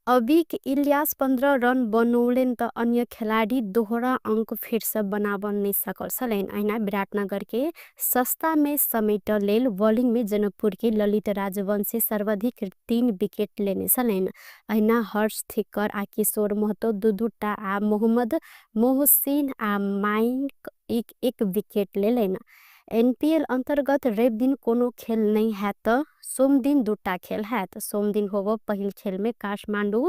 Speaker 1: अबिक इलियास 15 रन बनौलनि त अन्य खेलाडी दोहरा अंक फेरसँ बनाब नहि सकल छलनि। अहिना विराटनगर के सस्ता में समेट लेल बॉलिंग में जनकपुर के ललित राजवंशी सर्वाधिक 3 विकेट लेने छलनि। अहिना हर्ष थिक्कर आ किशोर महतो 2-2 आ मोहम्मद मोहसिन आ माइक 1-1 विकेट लेलनि। एनपीएल अंतर्गत रवि दिन कोनो खेल नहीं हैत त सोमदिन 2 खेल हैत। सोमदिन होबो पहिल खेल में काठमांडू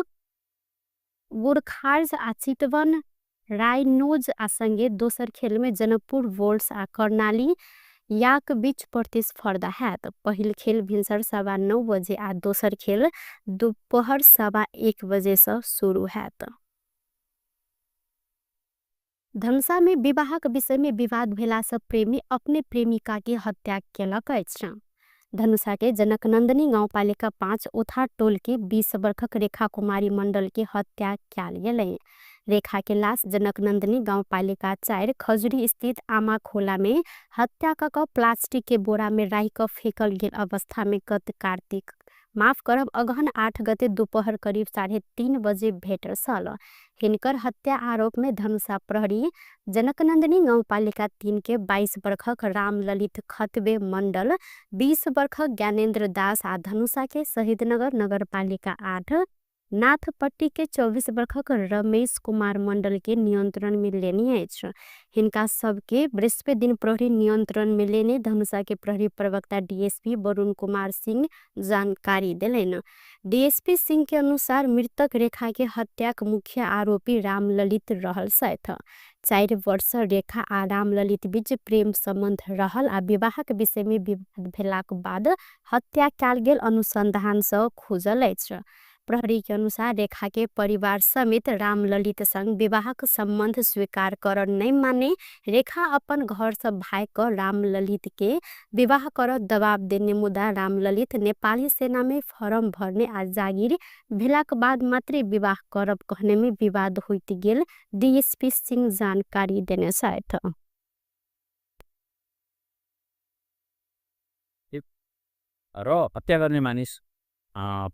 Speaker 1: गोरखार्ज आ चितवन रायनोज आ संगे दोसर खेल में जनकपुर वोल्ट्स आ कर्णाली याक बीच प्रतिस्पर्धा हैत। पहिल खेल भिन्सर 9:15 बजे आ दोसर खेल दुपहर 1:15 बजे से शुरू हैत। धनुषा में विवाहक विषय में विवाद भेला से प्रेमी अपने प्रेमिका के हत्या केलक अछि। धनुषा के जनकनंदनी गाउँपालिका 5 उथा टोल के 20 वर्षक रेखा कुमारी मंडल के हत्या कयल गेलै। रेखा के लाश जनकनंदनी गाउँपालिका 4 खजुरी स्थित आमा खोला में हत्या क प्लास्टिक के बोरा में राखि क फेकल गेल अवस्था में गत कार्तिक माफ करब अगहन 8 गते दोपहर करीब 3:30 बजे भेटल छल। हिनकर हत्या आरोप में धनुषा प्रहरी जनकनंदनी गाउँपालिका 3 के 22 वर्षक रामललित खतबे मंडल, 20 वर्षक ज्ञानेन्द्र दास आ धनुषा के शहीदनगर नगरपालिका 8 नाथपट्टी के 24 वर्षक रमेश कुमार मंडल के नियंत्रण में लेने अछि। हिनका सबके बृहस्पति दिन प्रहरी नियंत्रण में लेने धनुषा के प्रहरी प्रवक्ता डीएसपी वरुण कुमार सिंह जानकारी देलनि। डीएसपी सिंह के अनुसार मृतक रेखा के हत्याक मुख्य आरोपी रामललित रहल छथि। 4 वर्ष रेखा आ रामललित बीच प्रेम सम्बन्ध रहल आ विवाहक विषय में विवाद भेलाक बाद हत्या कयल गेल अनुसंधान सँ खुजल अछि। प्रहरी के अनुसार रेखा के परिवार समेत रामललित संग विवाहक सम्बन्ध स्वीकार कर नहीं माने रेखा अपन घर से भाग क रामललित के विवाह कर दबाव देने मुदा रामललित नेपाली सेना में फॉर्म भरने आ जागिर भेलाक बाद मात्रै विवाह करब कहने में विवाद होइत गेल डीएसपी सिंह जानकारी देने छथि।
Speaker 2: र हत्या गर्ने मानिस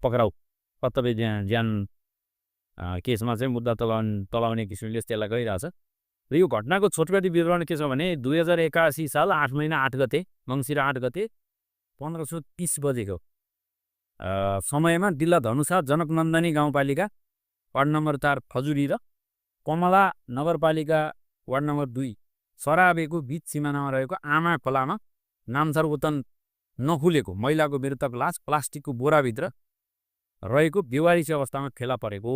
Speaker 2: पक्राउ कर्तव्य ज्यान केसमा चाहिँ मुद्दा तलाउने किसिमले त्यसलाई गइरहेछ। र यो घटनाको छोटकरी विवरण के छ भने 2081 साल 8 महिना 8 गते मङ्सिर 8 गते 1530 बजेको समयमा जिल्ला धनुषा जनकनन्दनी गाउँपालिका वार्ड नम्बर 4 खजुरी र कमला नगरपालिका वार्ड नम्बर 2 सराबेको बीच सिमानामा रहेको आमा खोलामा नामथर वतन नखुलेको महिलाको मृतक लास प्लास्टिकको बोराभित्र रहेको बेवारिस अवस्थामा फेला परेको।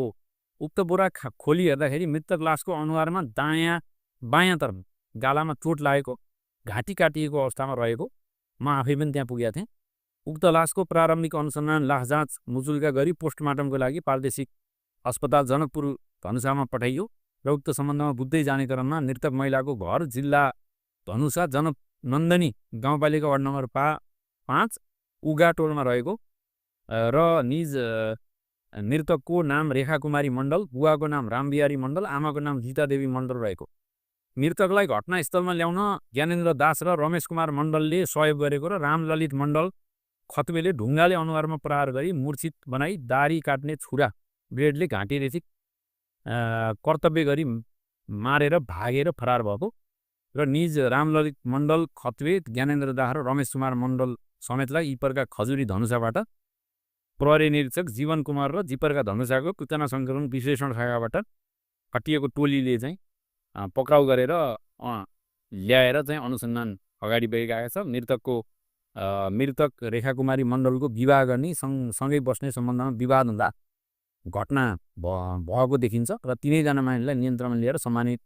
Speaker 2: उक्त बोरा खोली हेर्दाखेरि मृतक लासको अनुहारमा दायाँ बायाँतर्फ गालामा चोट लागेको, घाँटी काटिएको अवस्थामा रहेको म आफै पनि त्यहाँ पुगेको थिएँ। उक्त लासको प्रारम्भिक अनुसन्धान लास जाँच मुचुल्का गरी पोस्टमार्टमको लागि प्रादेशिक अस्पताल जनकपुर धनुषामा पठाइयो र उक्त सम्बन्धमा बुझ्दै जाने क्रममा मृतक महिलाको घर जिल्ला धनुषा जनकनन्दनी गाउँपालिका वार्ड नम्बर 5 उगा टोलमा रहेको र निज मृतकको नाम रेखा कुमारी मण्डल, बुवाको नाम रामबिहारी मण्डल, आमाको नाम गीतादेवी मण्डल रहेको। मृतकलाई घटनास्थलमा ल्याउन ज्ञानेन्द्र दास र रमेश कुमार मण्डलले सहयोग गरेको र रामललित मण्डल खतबेले ढुङ्गाले अनुहारमा प्रहार गरी मूर्छित बनाई दारी काट्ने छुरा ब्लेडले घाँटी रेची कर्तव्य गरी मारेर भागेर फरार भएको र निज रामललित मण्डल खतबे, ज्ञानेन्द्र दास र रमेश कुमार मण्डल समेतलाई इपरका खजुरी धनुषाबाट प्रहरी निरीक्षक जीवन कुमार र जिपरका धनुषाको सूचना सङ्कलन विश्लेषण शाखाबाट खटिएको टोलीले चाहिँ पक्राउ गरेर ल्याएर चाहिँ अनुसन्धान अगाडि बढिरहेको छ। मृतक रेखा कुमारी मण्डलको विवाह गर्ने सँगै बस्ने सम्बन्धमा विवाद हुँदा घटना भएको देखिन्छ र तिनैजना मानिसलाई नियन्त्रणमा लिएर सम्मानित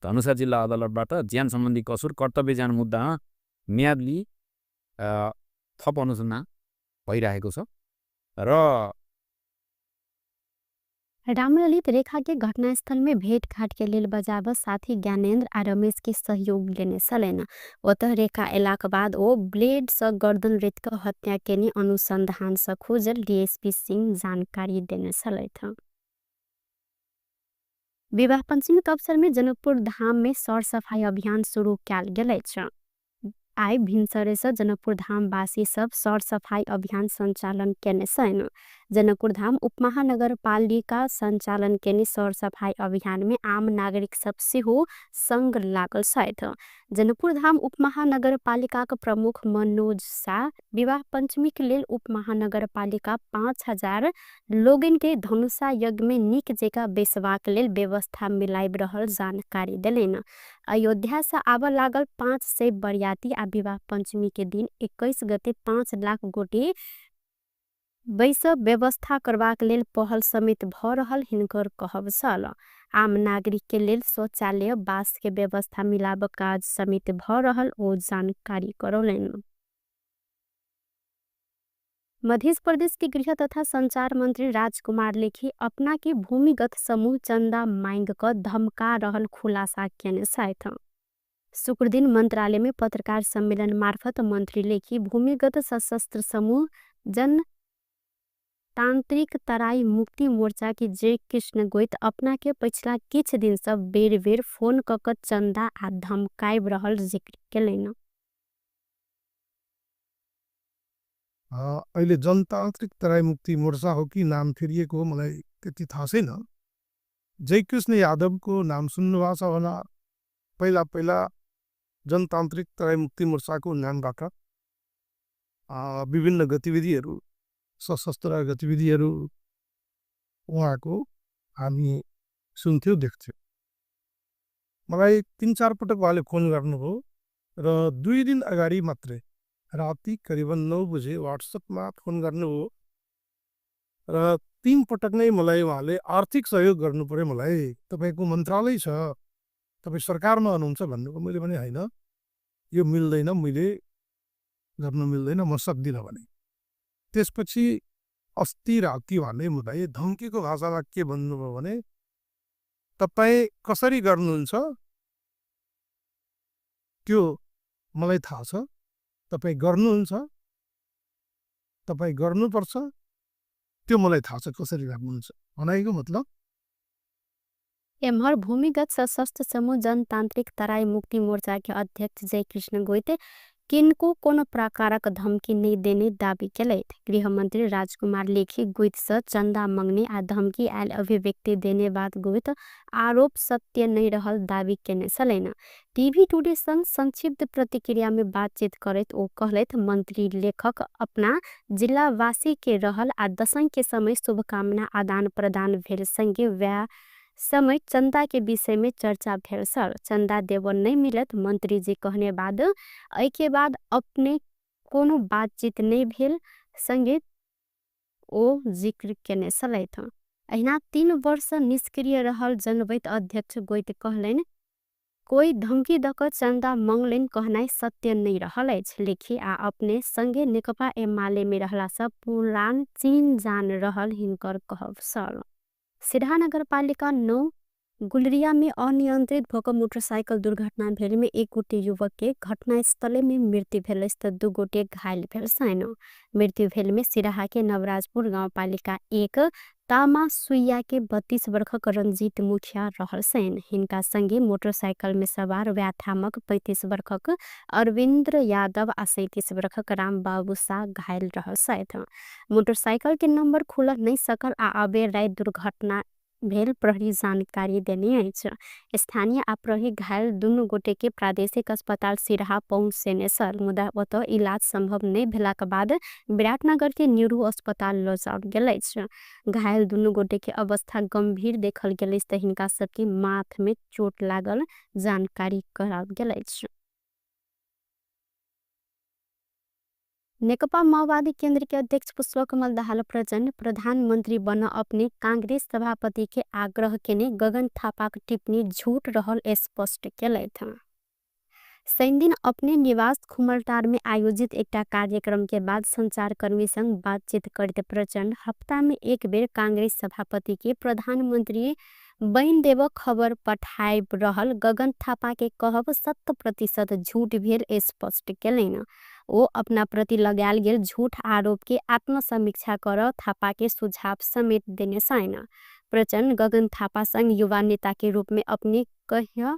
Speaker 2: धनुषा जिल्ला अदालतबाट ज्यान सम्बन्धी कसुर कर्तव्य ज्यान मुद्दामा म्याद लिई थप अनुसन्धान भइरहेको छ। र
Speaker 1: रामललित रेखा के घटनास्थल में भेटघाट के लेल बजाब साथी ज्ञानेन्द्र आ रमेश के सहयोग लेने छलनि। ओतह रेखा एलाक बाद ओ ब्लेड सँ गर्दन रेत क हत्या केने अनुसंधान सँ खोजल डीएसपी सिंह जानकारी देने छलथि। विवाह पंचमी के अवसर में जनकपुर धाम में सरसफाई अभियान शुरू कयल गेल अछि। आइ भिनसरे सँ जनकपुर धाम वासी सब सरसफाई अभियान संचालन केने छनि। जनकपुर धाम उपमहानगरपालिका संचालन केने सरसफाई अभियान में आम नागरिक सब सेहो संग लागल छथि। जनकपुर धाम उपमहानगरपालिकाक प्रमुख मनोज शाह विवाह पंचमी के लेल उपमहानगरपालिका 5000 लोगन के धनुषा यज्ञ में नीक जेका बैसबाक लेल व्यवस्था मिलाइब रहल जानकारी देलनि। अयोध्या से आबऽ लागल 500 बरियाती आ विवाह पंचमी के दिन 21 गते 5 लाख गोटे बैस व्यवस्था करबाक लेल पहल समेत भ रहल हिनकर कहब छल। आम नागरिकके लेल शौचालय बासके व्यवस्था मिलाब काज समेत भ रहल ओ जानकारी करौलनि। मध्य प्रदेश के गृह तथा संचार मंत्री राजकुमार लेखी अपना के भूमिगत समूह चंदा मांग क धमका रहल खुलासा केने छथि। शुक्रदिन मंत्रालय में पत्रकार सम्मेलन मार्फत मंत्री लेखी भूमिगत सशस्त्र समूह जन तांत्रिक तराई मुक्ति मोर्चा के जय कृष्ण गोइत अपना के पछिला किछ दिन से बेर बेर फोन क क चंदा आ धमकाइब रहल जिक्र केलनि।
Speaker 3: अहिले जनतान्त्रिक तराई मुक्ति मोर्चा हो कि नाम फेरिएको हो मलाई त्यति थाहा छैन। जयकृष्ण यादवको नाम सुन्नु भएको छ होला। पहिला पहिला जनतान्त्रिक तराई मुक्ति मोर्चाको नामबाट विभिन्न गतिविधिहरू, सशस्त्र गतिविधिहरू उहाँको हामी सुन्थ्यौँ, देख्थ्यौँ। मलाई 3-4 पटक उहाँले फोन गर्नुभयो र 2 दिन अगाडि मात्रै राति करिबन 9 बजे वाट्सएपमा फोन गर्नुभयो र 3 पटक नै मलाई उहाँले आर्थिक सहयोग गर्नु पर्यो, मलाई तपाईँको मन्त्रालय छ, तपाईँ सरकारमा हुनुहुन्छ भन्नुभयो। मैले भने होइन, यो मिल्दैन, मैले गर्न मिल्दैन, म सक्दिनँ भने। त्यसपछि अस्ति राति उहाँले मलाई धम्कीको भाषामा के भन्नुभयो भने तपाईँ कसरी गर्नुहुन्छ त्यो मलाई थाहा छ, तपाईँ गर्नुहुन्छ, तपाईँ गर्नुपर्छ, त्यो मलाई थाहा छ कसरी गर्नुहुन्छ भनाइको मतलब।
Speaker 1: एम्हर भूमिगत सशस्त्र समूह जनतांत्रिक तराई मुक्ति मोर्चा के अध्यक्ष जयकृष्ण गोइत किनको कोनो प्रकारक धमकी नहीं देने दावी केलथि। गृहमंत्री राजकुमार लेखी गोइत से चंदा मंगने आ धमकी आयल अभिव्यक्ति देने बाद गोइत आरोप सत्य नहीं रहल दावी केने छलनि। टीवी टुडे संग संक्षिप्त प्रतिक्रिया में बातचीत करैत ओ कहलथि मंत्री लेखक अपना जिलावासी के रहल आ दशैं के समय शुभकामना आदान प्रदान भेल संगे वैह समय चंदा के विषय में चर्चा भेल छल। चंदा देव नहीं मिलत मंत्री जी कहने बाद एहि के बाद अपने कोनो बातचीत नहीं भेल संगे ओ जिक्र केने छलथि। अहिना 3 वर्ष निष्क्रिय रहल जनबैत अध्यक्ष गोइत कहलनि कोई धमकी दक चंदा मंगलनि कहनाइ सत्य नहीं रहल अछि। लेखी आ अपने संगे नेकपा एमाले में रहला से पुरान चीन जान रहल हिनकर कहब छल। सिरहा नगरपालिका 9 गुलरिया में अनियंत्रित भोक मोटरसाइकिल दुर्घटना भेल में 1 गोटे युवक के घटनास्थले में मृत्यु भेल अछि त 2 गोटे घायल भेल छनि। मृत्यु भेल में सिरहा के नवराजपुर गाउँपालिका 1 तामा सुइया के 32 वर्षक रंजीत मुखिया रहल छनि। हिनका संगे मोटरसाइकिल में सवार व्याथामक 35 वर्षक अरविन्द्र यादव आ 37 वर्षक रामबाबू शाह घायल रहल छथि। मोटरसाइकिल के नंबर खुल नहीं सकल आ अबेर राति दुर्घटना भेल प्रहरी जानकारी देने अछि। स्थानीय आ प्रहरी घायल दुनू गोटे के प्रादेशिक अस्पताल सिरहा पहुँचेने छल, मुदा ओतऽ इलाज संभव नहीं भेलाक बाद विराटनगर के न्यूरो अस्पताल लऽ जाओल गेल अछि। घायल दुनू गोटे के अवस्था गंभीर देखल गेल अछि त हिनका सबके माथ में चोट लागल जानकारी कराओल गेल अछि। नेकपा माओवादी केंद्र के अध्यक्ष पुष्पकमल दाहाल प्रचण्ड प्रधानमंत्री बन अपने कांग्रेस सभापति के आग्रह केने गगन थापाक टिप्पणी झूठ रहल स्पष्ट केलथि। शनिदिन अपने निवास खुमलटार में आयोजित एकटा कार्यक्रम के बाद संचारकर्मी संग बातचीत करते प्रचण्ड हफ्ता में एक बेर कांग्रेस सभापति के प्रधानमंत्री बनि देब खबर पठाइब रहल गगन थापा के कहब 100% झूठ भेल स्पष्ट केलनि। ओ अपना प्रति लगायल गेल झूठ आरोप के आत्मसमीक्षा कर थापा के सुझाव समेत देने छनि। प्रचण्ड गगन थापा संग युवा नेता के रूप में अपने कह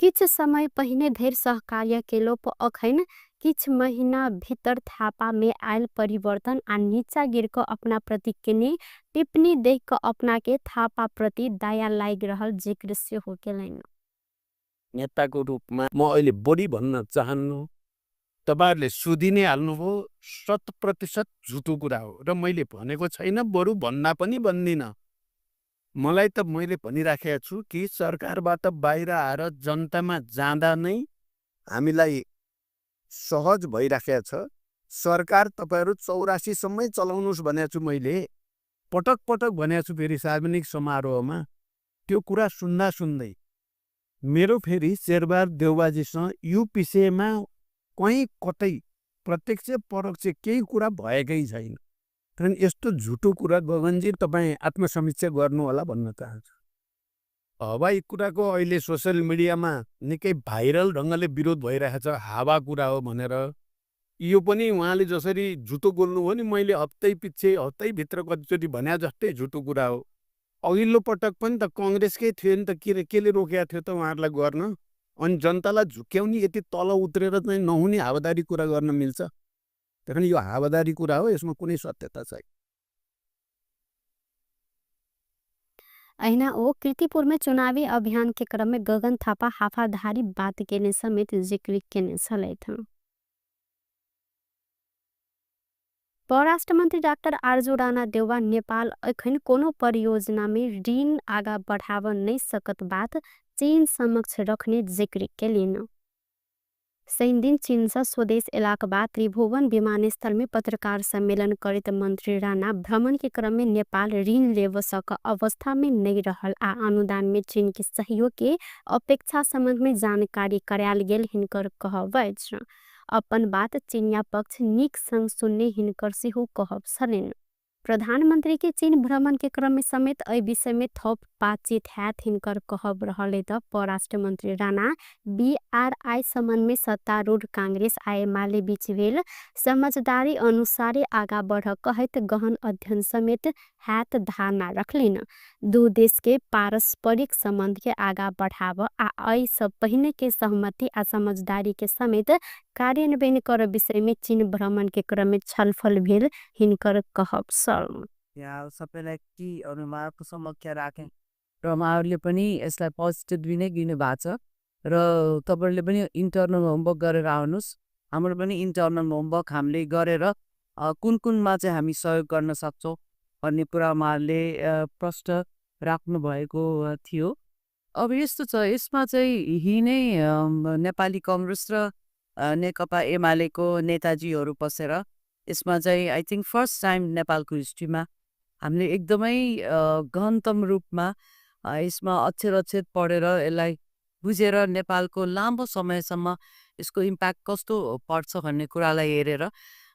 Speaker 1: किछ समय पहिने धरि सहकार्य केलो पर अखन किछ महीना भीतर थापा में आयल परिवर्तन आ नीचा गिर क अपना प्रति केने टिप्पणी देख क अपना के थापा प्रति दया लागि रहल जिक्र सेहो केलनि।
Speaker 4: नेताको रूपमा म अहिले बढी भन्न चाहन्नु, तपाईहरुले सुधि नै हाल्नुभयो, 100% झुटो कुरा हो र मैले भनेको छैन, बरु भन्ना पनि भन्दिनँ। मलाई त मैले भनिराखेको छु कि सरकारबाट बाहिर आएर जनतामा जाँदा नै हामीलाई सहज भइराखेको छ। सरकार तपाईँहरू 84सम्मै चलाउनुहोस् भनेको छु मैले, पटक पटक भनेको छु। फेरि सार्वजनिक समारोहमा त्यो कुरा सुन्दा सुन्दै मेरो फेरि शेरबहादुर देउवाजीसँग यो विषयमा कहीँ कतै प्रत्यक्ष परोक्ष केही कुरा भएकै छैन। कारण यस्तो झुटो कुरा गगनजी तपाईँ आत्मसमीक्षा गर्नु होला भन्न चाहन्छु। हवाई कुराको अहिले सोसियल मिडियामा निकै भाइरल ढङ्गले विरोध भइरहेको छ, हावा कुरा हो भनेर। यो पनि उहाँले जसरी झुटो बोल्नुभयो नि, मैले हप्तै पछि हप्तैभित्र कतिचोटि भने जस्तै झुटो कुरा हो। अघिल्लो पटक पनि त कङ्ग्रेसकै थियो नि त, के केले रोकेको थियो त उहाँहरूलाई गर्न? अनि जनतालाई झुक्क्याउने यति तल उत्रेर चाहिँ नहुने हावादारी कुरा गर्न मिल्छ? त्यही कारण यो हावादारी कुरा हो, यसमा कुनै सत्यता छैन।
Speaker 1: अहिना ओ कीर्तिपुरमे चुनावी अभियान के क्रम में गगन थापा हाफाधारी बात केने समेत जिक्र केने छलथि। परराष्ट्र मन्त्री डाक्टर आरजू राणा देउवा नेपाल एखन कोनो परियोजना में ऋण आगा बढ़ाव नहीं सकत बात चीन समक्ष रखने जिक्र केलिन। शनिदिन चीन से स्वदेश एलाक बाद त्रिभुवन विमानस्थल में पत्रकार सम्मेलन करैत मंत्री राणा भ्रमण के क्रम में नेपाल ऋण लेव सक अवस्था में नहीं रहल आ अनुदान में चीन के सहयोग के अपेक्षा संबंध में जानकारी करायल गेल हिनकर कहब अछि। अपन बात चीनिया पक्ष नीक संग सुनने हिनकर सेहो कहब छलनि। प्रधानमंत्री के चीन भ्रमण के क्रम में समेत एहि विषय में थप बातचीत हैत हिनकर कहब रहल त परराष्ट्र मंत्री राणा बीआरआई संबंध में सत्तारूढ़ कांग्रेस आ एमाले बीच भेल समझदारी अनुसारे आगा बढ़ कहैत गहन अध्ययन समेत हैत धारणा रखलिन। दू देश के पारस्परिक संबंध के आगा बढ़ाव आ एहि सब पहिने के सहमति आ समझदारी के समेत कार्यान्वयन कर विषय में चीन भ्रमण के क्रम में छलफल भेल हिनकर कहब छल।
Speaker 5: यहाँ सबैलाई टीहरू उहाँहरूको समक्ष राखेँ र उहाँहरूले पनि यसलाई पोजिटिभली नै लिनु भएको छ र तपाईँहरूले पनि इन्टरनल होमवर्क गरेर आउनुहोस्। हाम्रो पनि इन्टरनल होमवर्क हामीले गरेर कुन कुनमा चाहिँ हामी सहयोग गर्न सक्छौँ भन्ने कुरा उहाँहरूले प्रश्न राख्नुभएको थियो। अब यस्तो छ, यसमा चाहिँ यही नै नेपाली कङ्ग्रेस र नेकपा एमालेको नेताजीहरू बसेर यसमा चाहिँ I think first time नेपालको हिस्ट्रीमा हामीले एकदमै गहनतम रूपमा यसमा अक्षर अक्षर पढेर यसलाई बुझेर नेपालको लामो समयसम्म यसको इम्प्याक्ट कस्तो पर्छ भन्ने कुरालाई हेरेर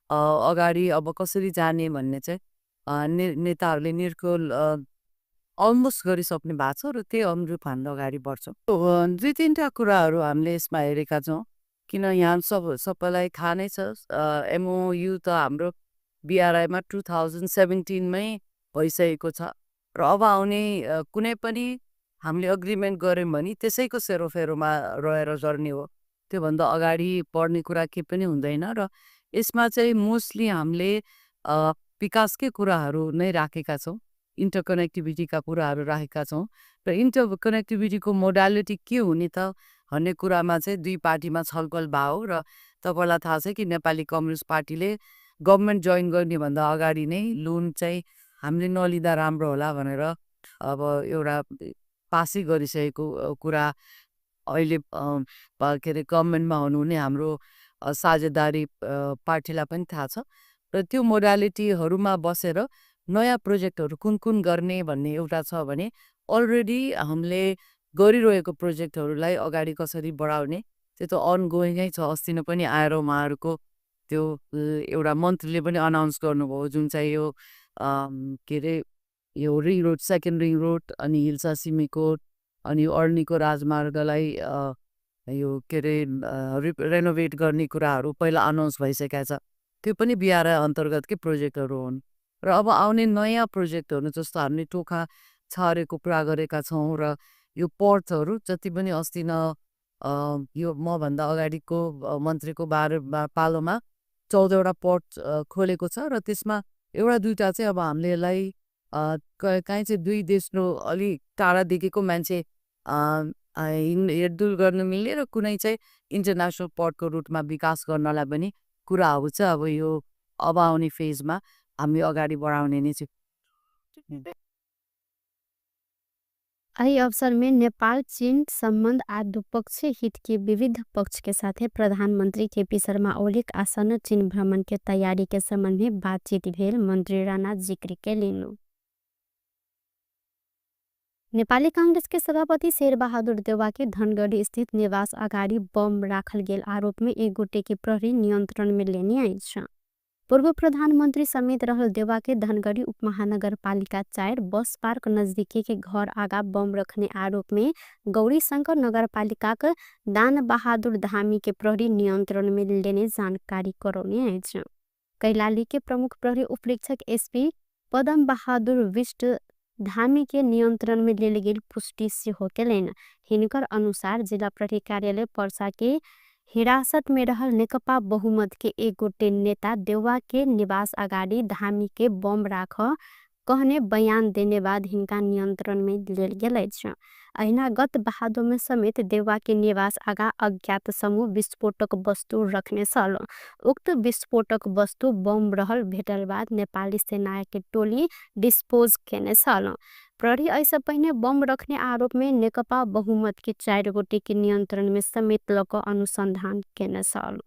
Speaker 5: अगाडि अब कसरी जाने भन्ने चाहिँ नेताहरूले निर्कुल अलमोस्ट गरिसक्नु भएको छ र त्यही अनुरूप हामीले अगाडि बढ्छौँ। दुई तिनवटा कुराहरू हामीले यसमा हेरेका छौँ, किन यहाँ सबैलाई थाहा नै छ, एमओयु त हाम्रो बिआरआईमा 2017मै भइसकेको छ र अब आउने कुनै पनि हामीले अग्रिमेन्ट गऱ्यौँ भने त्यसैको सेरोफेरोमा रहेर गर्ने हो, त्योभन्दा अगाडि बढ्ने कुरा केही पनि हुँदैन। र यसमा चाहिँ मोस्टली हामीले विकासकै कुराहरू नै राखेका छौँ, इन्टरकनेक्टिभिटीका कुराहरू राखेका छौँ र इन्टरकनेक्टिभिटीको मोडालिटी के हुने त भन्ने कुरामा चाहिँ दुई पार्टीमा छलफल भयो। र तपाईँलाई थाहा छ कि नेपाली कम्युनिस्ट पार्टीले गभर्मेन्ट जोइन गर्नेभन्दा अगाडि नै लोन चाहिँ हामीले नलिँदा राम्रो होला भनेर अब एउटा पासै गरिसकेको कुरा अहिले के अरे गभर्मेन्टमा हुनुहुने हाम्रो साझेदारी पार्टीलाई पनि थाहा छ र त्यो मोडालिटीहरूमा बसेर नयाँ प्रोजेक्टहरू कुन कुन गर्ने भन्ने एउटा छ भने अलरेडी हामीले गरिरहेको प्रोजेक्टहरूलाई अगाडि कसरी बढाउने त्यो त अनगोइङै छ। अस्ति नै पनि आएर उहाँहरूको त्यो एउटा मन्त्रीले पनि अनाउन्स गर्नुभयो, जुन चाहिँ यो के अरे यो ring road, second ring road अनि हिल्सा सिमीकोट अनि अर्नीको राजमार्गलाई यो के अरे रेनोभेट गर्ने कुराहरू पहिला अनाउन्स भइसकेको छ, त्यो पनि बिआरआई अन्तर्गतकै प्रोजेक्टहरू हुन्। र अब आउने नयाँ प्रोजेक्टहरू जस्तो हामीले टोखा छारेको कुरा गरेका छौँ र यो पोर्टहरू जति पनि अस्ति न यो मभन्दा अगाडिको मन्त्रीको पालोमा 14वटा पोर्ट खोलेको छ र त्यसमा एउटा दुईवटा चाहिँ अब हामीले यसलाई काहीँ चाहिँ दुई देशको अलि टाढादेखिको मान्छे हेरडुल गर्न मिल्ने र कुनै चाहिँ इन्टरनेसनल पोर्टको रुटमा विकास गर्नलाई पनि कुराहरू चाहिँ अब यो अब आउने फेजमा हामी अगाडि बढाउने नै छौँ।
Speaker 1: एहि अवसर में नेपाल चीन संबंध आ द्विपक्षीय हित के विविध पक्ष के साथे प्रधानमंत्री केपी शर्मा ओलीक आसन्न चीन भ्रमण के तैयारी के संबंध में बातचीत भेल मंत्री राणा जिक्र केलनि। नेपाली कांग्रेस के सभापति शेरबहादुर देउवा के धनगढ़ी स्थित निवास अगाडि बम राखल गेल आरोप में एक गोटे के प्रहरी नियंत्रण में लेने अछि। पूर्व प्रधानमंत्री समेत रहल देउवा के धनगढ़ी उपमहानगरपालिका 4 बस पार्क नजदीकी के घर आगा बम रखने आरोप में गौरीशंकर नगरपालिकाक दान बहादुर धामी के प्रहरी नियंत्रण में लेने जानकारी करौने अछि। कैलाली के प्रमुख प्रहरी उपरीक्षक एसपी पदम बहादुर विष्ट धामी के नियंत्रण में लेल गेल पुष्टि सेहो केलनि। हिनकर अनुसार जिला प्रहरी कार्यालय पर्सा के हिरासत में रहल नेकपा बहुमत के एक गोटे नेता देउवा के निवास अगाडि धामी के बम राख कहने बयान देने बाद हिनका नियंत्रण में लेल गेल अछि। अहिना गत भादो में समेत देउवा के निवास आगा अज्ञात समूह विस्फोटक वस्तु रखने छल। उक्त विस्फोटक वस्तु बम रहल भेटल बाद नेपाली सेना के टोली डिस्पोज केने छल। प्रहरी एहिसँ पहिने बम रखने आरोप में नेकपा बहुमत के 4 गोटे के नियंत्रण में समेत ल क अनुसंधान केने छल।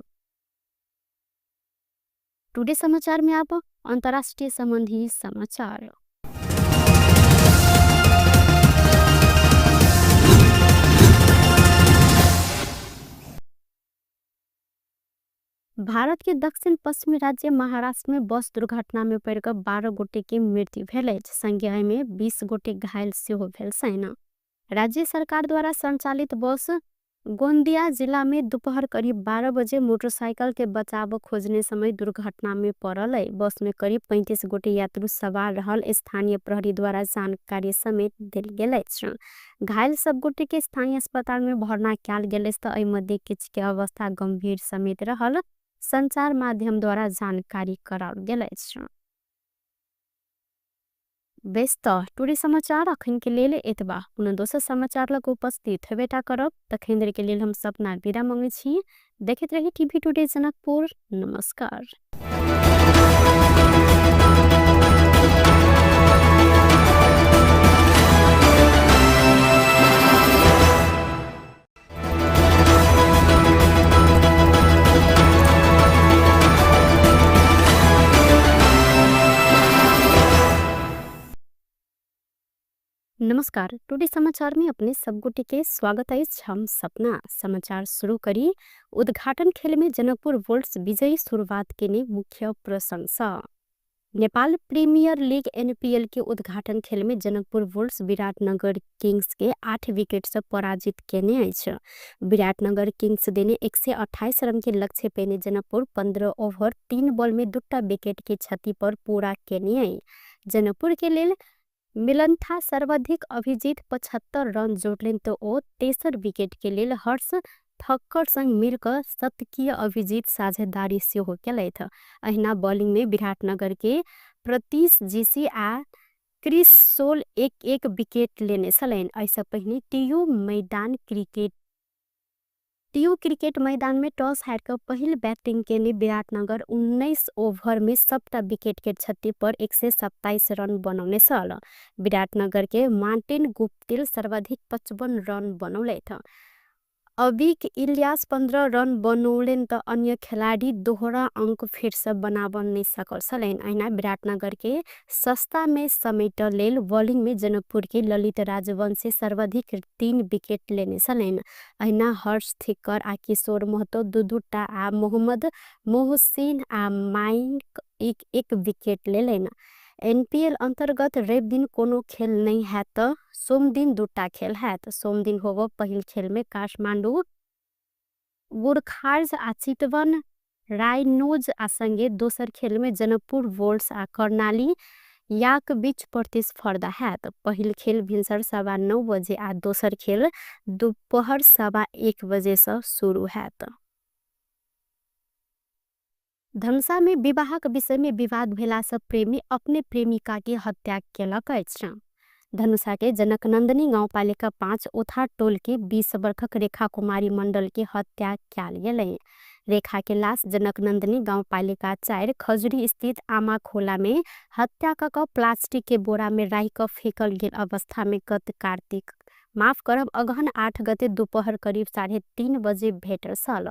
Speaker 1: टुडे समाचार में अब अंतर्राष्ट्रीय संबंधी समाचार। भारत के दक्षिण पश्चिमी राज्य महाराष्ट्र में बस दुर्घटना में पड़ि क 12 गोटे के मृत्यु भेल अछि। संगे में 20 गोटे घायल सेहो भेल छनि। राज्य सरकार द्वारा संचालित बस गोंदिया जिला में दोपहर करीब 12 बजे मोटरसाइकिल के बचाव खोजने समय दुर्घटना में पड़ल है। बस में करीब 35 गोटे यात्रु सवार रहल स्थानीय प्रहरी द्वारा जानकारी समेत देल गेल अछि। घायल सब गोटे के स्थानीय अस्पताल में भर्ना कयल गेल अछि त एहि मध्ये किछु के अवस्था गंभीर समेत रहल संचार माध्यम द्वारा जानकारी कराओल गेल अछि। बेस त टुडे समाचार अखन के लेल एतबा। पुनः दोसर समाचार लग उपस्थित हेबेटा करब। तखन देर के लेल हम सपना विदा मंगै छी। देखैत रही टीवी टुडे जनकपुर। नमस्कार। नमस्कार, टुडे समाचार में अपने सब गोटे के स्वागत अछि। हम सपना समाचार शुरू करी। उद्घाटन खेल में जनकपुर वोल्ट्स विजयी शुरुआत केने मुख्य प्रशंसा। नेपाल प्रीमियर लीग एनपीएल के उद्घाटन खेल में जनकपुर वोल्ट्स विराटनगर किंग्स के 8 विकेट से पराजित केने अछि। विराटनगर किंग्स देने 128 रन के लक्ष्य पेने जनकपुर 15 ओवर 3 बॉल में 2 विकेट के क्षति पर पूरा केने अछि। जनकपुर के लेल मिलन्था सर्वाधिक अभिजीत 75 रन जोड़लेन तो ओ तेसर विकेट के लेल हर्ष थक्कर संग मिलकर शतकीय अभिजीत साझेदारी सेहो केलथि। अहिना बॉलिंग में विराटनगर के प्रतीश जीसी आ क्रिस सोल 1-1 विकेट लेने छलनि। एहिसँ पहिने टीयू क्रिकेट मैदान में टॉस हारि कऽ पहिल बैटिंग केने विराटनगर 19 ओवर में सबटा विकेट के क्षति पर 127 रन बनौने छल। विराटनगर के मार्टिन गुप्तिल सर्वाधिक 55 रन बनौलथि। अबिक इलियास 15 रन बनौलनि त अन्य खेलाडी दोहरा अंक फेरसँ बनाबऽ नहि सकल छलनि। अहिना विराटनगर के सस्ता में समेट लेल बॉलिंग में जनकपुर के ललित राजवंशी सर्वाधिक 3 विकेट लेने छलनि। अहिना हर्ष थिक्कर आ किशोर महतो 2-2 टा आ मोहम्मद मोहसिन आ माइक 1-1 विकेट लेलनि। एनपीएल अंतर्गत रवि दिन कोनो खेल नहीं हैत त सोमदिन 2 खेल हैत। सोमदिन होबो पहिल खेल में काठमांडू गोरखार्ज आ चितवन रायनोज आ संगे दोसर खेल में जनकपुर वोल्ट्स आ कर्णाली याक बीच प्रतिस्पर्धा हैत। पहिल खेल भिनसर 9:15 बजे आ दोसर खेल दोपहर 1:15 बजे से शुरू हैत। धनुषा में विवाहक विषय में विवाद भेला से प्रेमी अपने प्रेमिका के हत्या केलक अछि। धनुषा के जनकनंदनी गाउँपालिका 5 ओथा टोल के 20 वर्षक रेखा कुमारी मंडल के हत्या कयल गेलै। रेखा के लाश जनकनन्दनी गाउँपालिका 4 खजुरी स्थित आमा खोला में हत्या क प्लास्टिक के बोरा में राखि क फेकल गेल अवस्था में गत कार्तिक माफ करब अगहन 8 गते दोपहर करीब 3:30 बजे भेटल छल।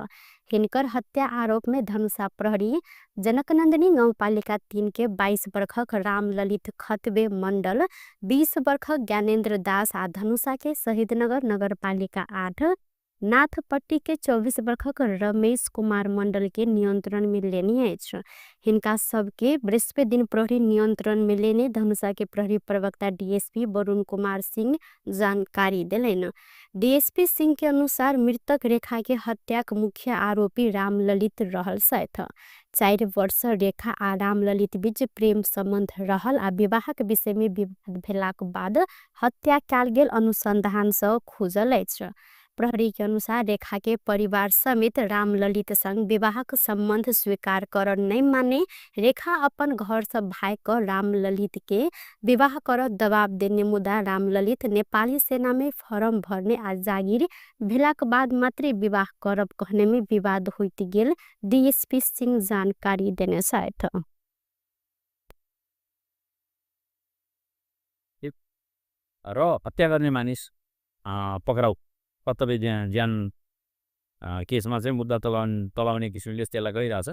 Speaker 1: हिनकर हत्या आरोप में धनुषा प्रहरी जनकनन्दनी गाउँपालिका 3 के 22 बर्खक रामललित खतबे मण्डल, 20 बर्खक ज्ञानेन्द्र दास आ धनुषा के शहीदनगर नगरपालिका 8 नाथपट्टी के 24 बर्खक रमेश कुमार मण्डल के नियन्त्रण में लेने अछि। हिनका सबके बृहस्पति दिन प्रहरी नियन्त्रण में लेने धनुषा के प्रहरी प्रवक्ता डीएसपी वरुण कुमार सिंह जानकारी देलनि। डीएसपी सिंह के अनुसार मृतक रेखा के हत्याक मुख्य आरोपी रामललित रहल छथि। 4 वर्ष रेखा आ रामललित बीच प्रेम सम्बन्ध रहल आ विवाहक विषय में विवाद भेलाक बाद हत्या कयल गेल अनुसंधान सँ खुजल अछि। प्रहरी के अनुसार रेखा के परिवार समेत रामललित संग विवाहक सम्बन्ध स्वीकार कर नहि माने रेखा अपन घर से भाग क रामललित के विवाह कर दबाव देने, मुदा रामललित नेपाली सेना में फॉर्म भरने आ जागिर भेलाक बाद मात्रै विवाह करब कहने में विवाद होइत गेल डीएसपी सिंह जानकारी देने छथि।
Speaker 2: र हत्या गर्ने मानिस पक्राउ कर्तव्य ज्यान केसमा चाहिँ मुद्दा तलाउने किसिमले त्यसलाई गइरहेछ।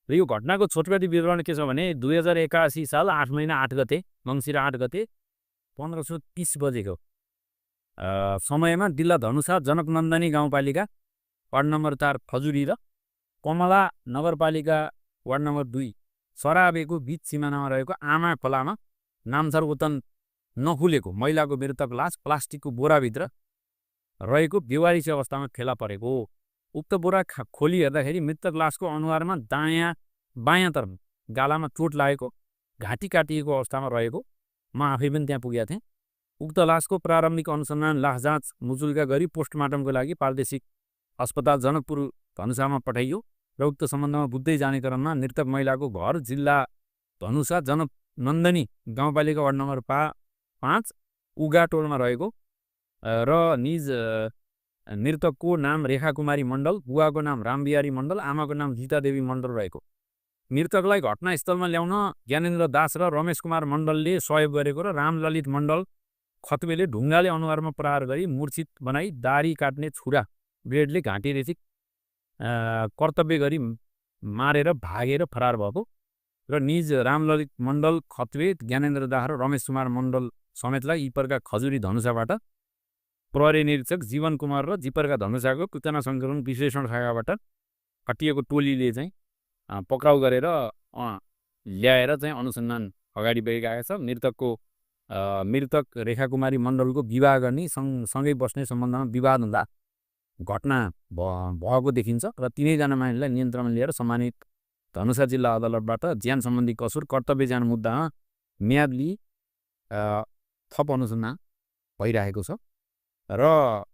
Speaker 2: र यो घटनाको छोटकरी विवरण के छ भने 2081 साल 8 महिना 8 गते मङ्सिर 8 गते 1530 बजेको समयमा जिल्ला धनुषा जनकनन्दनी गाउँपालिका वार्ड नम्बर 4 खजुरी र कमला नगरपालिका वार्ड नम्बर 2 सराबेको बीच सिमानामा रहेको आमा खोलामा नामथर ओतन नखुलेको महिलाको मृतक लास प्लास्टिकको बोराभित्र रहेको बेवारिस अवस्थामा फेला परेको हो। उक्त बोरा खोली हेर्दाखेरि मृतक लासको अनुहारमा दायाँ बायाँतर्फ गालामा चोट लागेको, घाँटी काटिएको अवस्थामा रहेको म आफै पनि त्यहाँ पुगेका थिएँ। उक्त लासको प्रारम्भिक अनुसन्धान लास जाँच मुचुल्का गरी पोस्टमार्टमको लागि प्रादेशिक अस्पताल जनकपुर धनुषामा पठाइयो र उक्त सम्बन्धमा बुझ्दै जाने क्रममा मृतक महिलाको घर जिल्ला धनुषा जनकनन्दनी गाउँपालिका वार्ड नम्बर 5 उगा टोलमा रहेको र निज मृतकको नाम रेखा कुमारी मण्डल, बुवाको नाम रामबिहारी मण्डल, आमाको नाम गीतादेवी मण्डल रहेको। मृतकलाई घटनास्थलमा ल्याउन ज्ञानेन्द्र दास र रमेश कुमार मण्डलले सहयोग गरेको र रामललित मण्डल खतबेले ढुङ्गाले अनुहारमा प्रहार गरी मूर्छित बनाई दारी काट्ने छुरा ब्लेडले घाँटी रेची कर्तव्य गरी मारेर भागेर फरार भएको र निज रामललित मण्डल खत्वे, ज्ञानेन्द्र दास र रमेश कुमार मण्डल समेतलाई इपरका खजुरी धनुषाबाट प्रहरी निरीक्षक जीवन कुमार र जिपरका धनुषाको सूचना सङ्कलन विश्लेषण शाखाबाट खटिएको टोलीले चाहिँ पक्राउ गरेर ल्याएर चाहिँ अनुसन्धान अगाडि बढिरहेको छ। मृतक रेखा कुमारी मण्डलको विवाह गर्ने सँगै बस्ने सम्बन्धमा विवाद हुँदा घटना भएको देखिन्छ र तिनैजना मानिसलाई नियन्त्रणमा लिएर सम्मानित धनुषा जिल्ला अदालतबाट ज्यान सम्बन्धी कसुर कर्तव्य ज्यान मुद्दामा म्याद लिई थप अनुसन्धान भइरहेको छ। र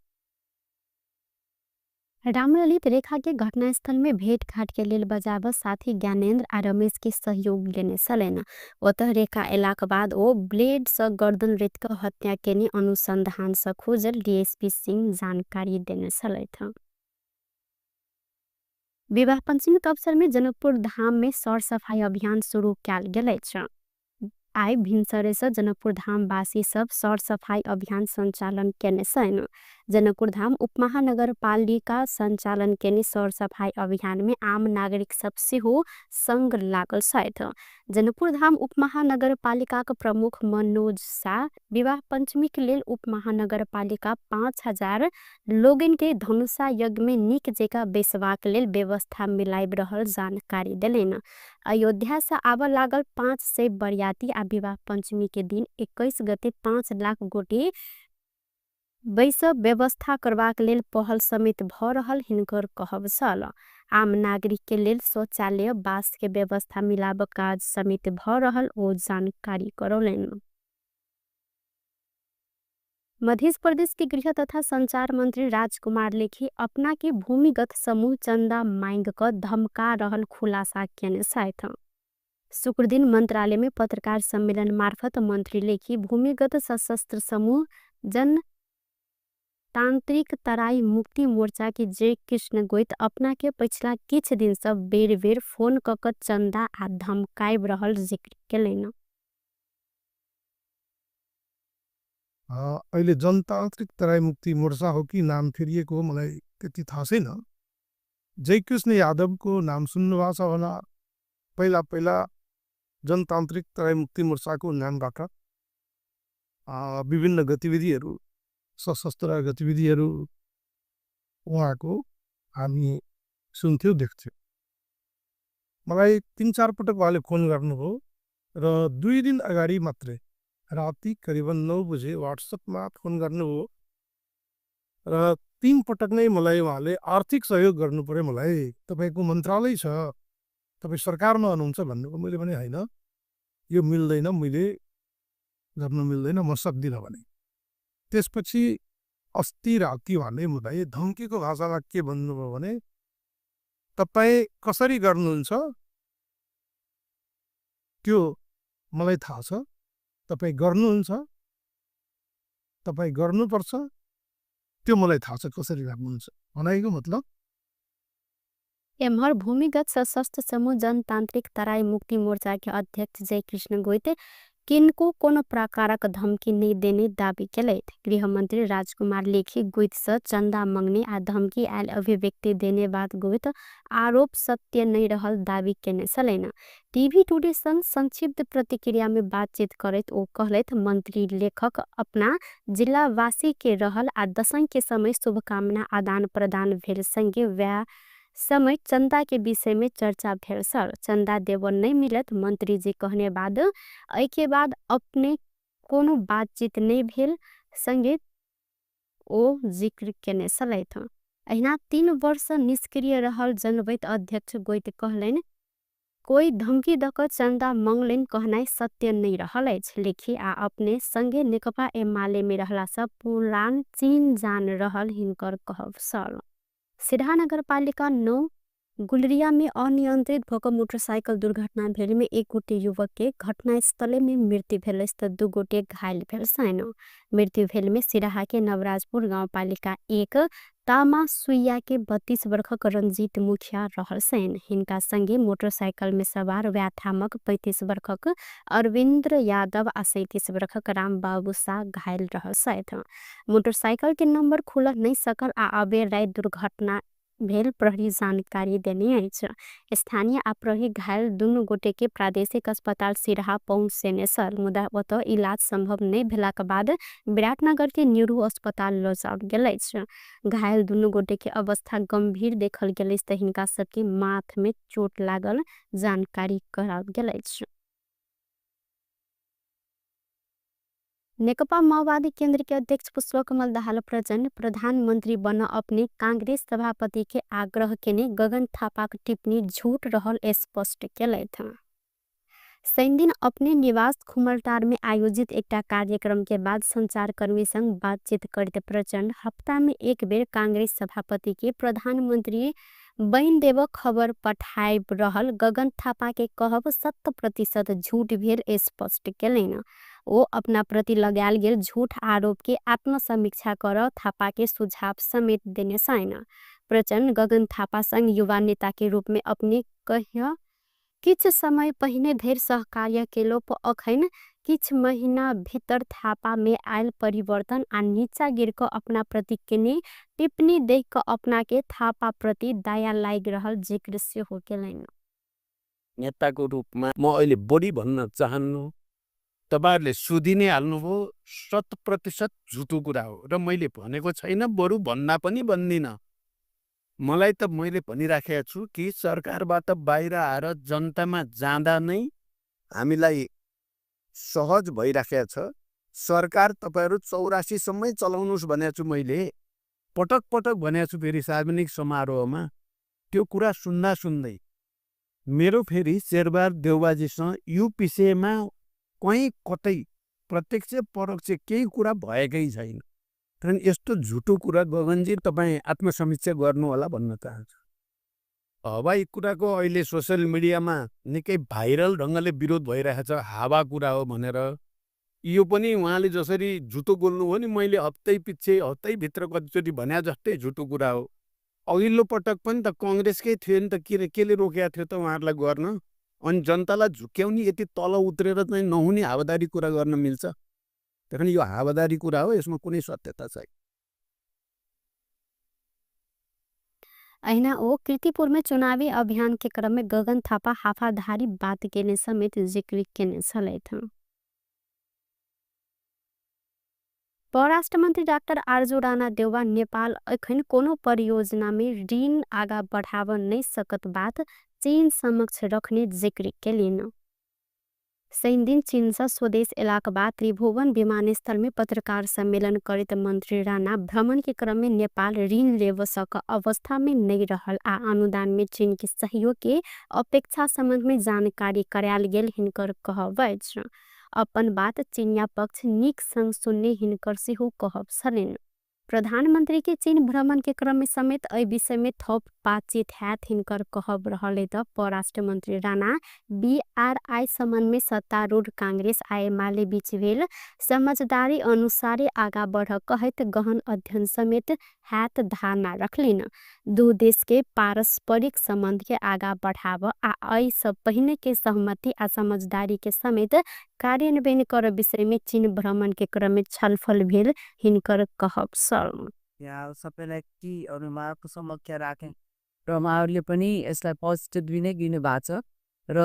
Speaker 1: रामललित रेखा के घटनास्थल में भेटघाट के लेल बजाब साथी ज्ञानेन्द्र आ रमेश के सहयोग लेने छलनि। ओतह रेखा एलाक बाद ओ ब्लेड सँ गर्दन रेत क हत्या केने अनुसंधान सँ खोजल डीएसपी सिंह जानकारी देने छलथि। विवाह पंचमी के अवसर में जनकपुर धाम में सरसफाई अभियान शुरू कयल गेल अछि। आइ भिनसरे सँ जनकपुर धामवासी सब सरसफाई अभियान संचालन केने छनि। जनकपुर धाम उपमहानगरपालिका संचालन केने सरसफाई अभियान में आम नागरिक सब सेहो संग लागल छथि। जनकपुर धाम उपमहानगरपालिकाक प्रमुख मनोज शाह विवाह पंचमी के लेल उपमहानगरपालिका 5000 लोगन के धनुषा यज्ञ में नीक जेका बैसबाक लेल व्यवस्था मिलाइब रहल जानकारी देलनि। अयोध्या से आबऽ लागल 500 बरियाती आ विवाह पंचमी के दिन 21 गते 5 लाख गोटे बैस व्यवस्था करबाक लेल पहल समेत भ रहल हिनकर कहब छल। आम नागरिक के लेल शौचालय बास के व्यवस्था मिलाब काज समेत भ रहल ओ जानकारी करौलनि। मध्य प्रदेश के गृह तथा संचार मंत्री राजकुमार लेखी अपना के भूमिगत समूह चंदा मांग क धमका रहल खुलासा केने छथि। शुक्रदिन मंत्रालय में पत्रकार सम्मेलन मार्फत मंत्री लेखी भूमिगत सशस्त्र समूह जन जनतान्त्रिक तराई मुक्ति मोर्चाके जयकृष्ण गोइत अपनाके पछिला किछ दिनसँ बेर बेर फोन क क चन्दा आ धमकाइब रहल जिक्र केलैन।
Speaker 3: अहिले जनतान्त्रिक तराई मुक्ति मोर्चा हो कि नाम फेरिएको हो मलाई त्यति थाहा छैन। जयकृष्ण यादवको नाम सुन्नुभएको छ होला। पहिला पहिला जनतान्त्रिक तराई मुक्ति मोर्चाको नामबाट विभिन्न गतिविधिहरू, सशस्त्र गतिविधिहरू उहाँको हामी सुन्थ्यौँ, देख्थ्यौँ। मलाई 3-4 पटक उहाँले फोन गर्नुभयो र 2 दिन अगाडि मात्रै राति करिबन 9 बजे वाट्सएपमा फोन गर्नुभयो र 3 पटक नै मलाई उहाँले आर्थिक सहयोग गर्नु पर्यो, मलाई तपाईँको मन्त्रालय छ, तपाईँ सरकारमा हुनुहुन्छ भन्नुभयो। मैले भने होइन, यो मिल्दैन, मैले गर्नु मिल्दैन, म सक्दिनँ भने। त्यसपछि अस्ति राति उहाँले मलाई धम्कीको भाषामा के भन्नुभयो भने तपाईँ कसरी गर्नुहुन्छ त्यो मलाई थाहा छ, तपाईँ गर्नुहुन्छ, तपाईँ गर्नुपर्छ, त्यो मलाई थाहा छ कसरी गर्नुहुन्छ भनेको मतलब।
Speaker 1: एम्हर भूमिगत सशस्त्र समूह जनतान्त्रिक तराई मुक्ति मोर्चाके अध्यक्ष जयकृष्ण गोइत किनको कोनो प्रकारक धमकी नहि देने दावी केलथि। गृहमन्त्री राजकुमार लेखी गोइतसँ चन्दा मंगने आ धमकी आयल अभिव्यक्ति देने बात गोइत आरोप सत्य नहि रहल दावी केने छलैन। टीवी टुडे संग संक्षिप्त प्रतिक्रिया में बातचीत करैत ओ कहलथि मन्त्री लेखक अपना जिल्लावासी के रहल आ दशैं के समय शुभकामना आदान प्रदान भेल संगे वएह समय चन्दा के विषय में चर्चा भेल सर। चन्दा देव नहीं मिलत मंत्री जी कहने बाद एहि के बाद अपने कोनो बातचीत नहीं भेल संगे ओ जिक्र केने छलथि। अहिना 3 वर्ष निष्क्रिय रहल जनबैत अध्यक्ष गोइत कहलनि कोई धमकी द क चन्दा मंगलनि कहनाइ सत्य नहीं रहल अछि। लेखी आ अपने संगे नेकपा एमाले में रहला सँ पुरान चीन जान रहल हिनकर कहब छल। सिरहा नगरपालिका 9 गुलरिया में अनियंत्रित भक मोटरसाइकिल दुर्घटना भेल में 1 गोटे युवक के घटनास्थले में मृत्यु भेल अछि त 2 गोटे घायल भेल छनि। मृत्यु भेल में सिरहा के नवराजपुर गाउँपालिका 1 तामा सुइया के 32 वर्षक रंजीत मुखिया रहल छनि। हिनका संगे मोटरसाइकिल में सवार व्याथामक 35 वर्षक अरविन्द्र यादव आ 37 वर्षक रामबाबू शाह घायल रहल छथि। मोटरसाइकिल के नंबर खुल नहीं सकल आ अबेर राति दुर्घटना भेल प्रहरी जानकारी देने अछि। स्थानीय आ प्रहरी घायल दुनू गोटे के प्रादेशिक अस्पताल सिरहा पहुँचेने छल, मुदा ओतऽ इलाज संभव नहि भेलाक बाद विराटनगर के न्यूरो अस्पताल लऽ जाओल गेल अछि। घायल दुनू गोटे के अवस्था गंभीर देखल गेल अछि त हिनका सबके माथ में चोट लागल जानकारी कराओल गेल अछि। नेकपा माओवादी केंद्र के अध्यक्ष पुष्पकमल दाहाल प्रचण्ड प्रधानमंत्री बन अपने कांग्रेस सभापति के आग्रह केने गगन थापाक टिप्पणी झूठ रहल स्पष्ट केलथि। शनिदिन अपने निवास खुमलटार में आयोजित एकटा कार्यक्रम के बाद संचारकर्मी संग बातचीत करते प्रचण्ड हप्ता में एक बेर कांग्रेस सभापति के प्रधानमंत्री बनि देब खबर पठाइब रहल गगन थापा के कहब 100% झूठ भेल स्पष्ट केलनि। ओ अपना प्रति लगायल गेल झूठ आरोप के आत्मसमीक्षा कर थापा के सुझाव समेत देने छनि। प्रचण्ड गगन थापा संग युवा नेता के रूप में अपने कह किछ समय पहिने धरि सहकार्य केलो पर अखन किछ महीना भीतर थापा में आयल परिवर्तन आ नीचा गिर क अपना प्रति केने टिप्पणी देख क अपना के थापा प्रति दया लागि रहल जिक्र सेहो केलनि।
Speaker 4: नेताको रूपमा म अहिले बढी भन्न चाहन्नु, तपाईहरुले सुधि नै हाल्नुभयो, 100% झुटो कुरा हो र मैले भनेको छैन, बरु भन्दा पनि भन्दिनँ। मलाई त मैले भनिराखेको छु कि सरकारबाट बाहिर आएर जनतामा जाँदा नै हामीलाई सहज भइराखेको छ। सरकार तपाईहरु 84 सम्मै चलाउनुस् भनेको छु मैले, पटक पटक भनेको छु। फेरि सार्वजनिक समारोहमा त्यो कुरा सुन्दा सुन्दै मेरो फेरि शेरबहादुर देउवाजीसँग यो विषयमा कहीँ कतै प्रत्यक्ष परोक्ष केही कुरा भएकै छैन। कारण यस्तो झुटो कुरा गगनजी तपाईँ आत्मसमीक्षा गर्नुहोला भन्न चाहन्छु। हवाई कुराको अहिले सोसियल मिडियामा निकै भाइरल ढङ्गले विरोध भइरहेको छ, हावा कुरा हो भनेर। यो पनि उहाँले जसरी झुटो बोल्नुभयो नि, मैले हप्तै पछि हप्तैभित्र कतिचोटि भने जस्तै झुटो कुरा हो। अघिल्लो पटक पनि त कङ्ग्रेसकै थियो नि त, के केले रोकेको थियो त उहाँहरूलाई गर्न? अनि जनतालाई झुक्क्याउने यति तल उत्रेर चाहिँ नहुने हावादारी कुरा गर्न मिल्छ? त्यही कारण यो हावादारी कुरा हो, यसमा कुनै सत्यता छैन।
Speaker 1: अहिना ओ कीर्तिपुर में चुनावी अभियान के क्रम में गगन थापा हाफाधारी बात केने समेत जिक्र केने छलथि। परराष्ट्र मन्त्री डाक्टर आरजू राणा देउवा नेपाल एखन कोनो परियोजना में ऋण आगा बढ़ाव नै सकत बात चीन समक्ष रखने जिक्र केलिन। शनिदिन चीन से स्वदेश एलाक बाद त्रिभुवन विमानस्थल में पत्रकार सम्मेलन करैत मंत्री राणा भ्रमण के क्रम में नेपाल ऋण लेव सक अवस्था में नहीं रहल आ अनुदान में चीन के सहयोग के अपेक्षा संबंध में जानकारी करायल गेल हिनकर कहब अछि। अपन बात चीनिया पक्ष नीक संग सुनने हिनकर सेहो कहब छलनि। प्रधानमंत्री के चीन भ्रमण के क्रम में समेत एहि विषय में थप बातचीत हैत हिनकर कहब रहल त परराष्ट्र मंत्री राणा बीआरआई संबंध में सत्तारूढ़ कांग्रेस आ एमाले बीच भेल समझदारी अनुसारे आगा बढ़ कहैत गहन अध्ययन समेत हैत धारणा रखलिन। दू देश के पारस्परिक संबंध के आगा बढ़ाव आ एहि सब पहिने के सहमति आ समझदारी के समेत कार्यान्वयन कर विषय में चीन भ्रमण के क्रम में छलफल भेल हिनकर कहब छल।
Speaker 5: यहाँ सबैलाई टीहरू उहाँहरूको समक्ष राखेँ र उहाँहरूले पनि यसलाई पोजिटिभली नै लिनु भएको छ र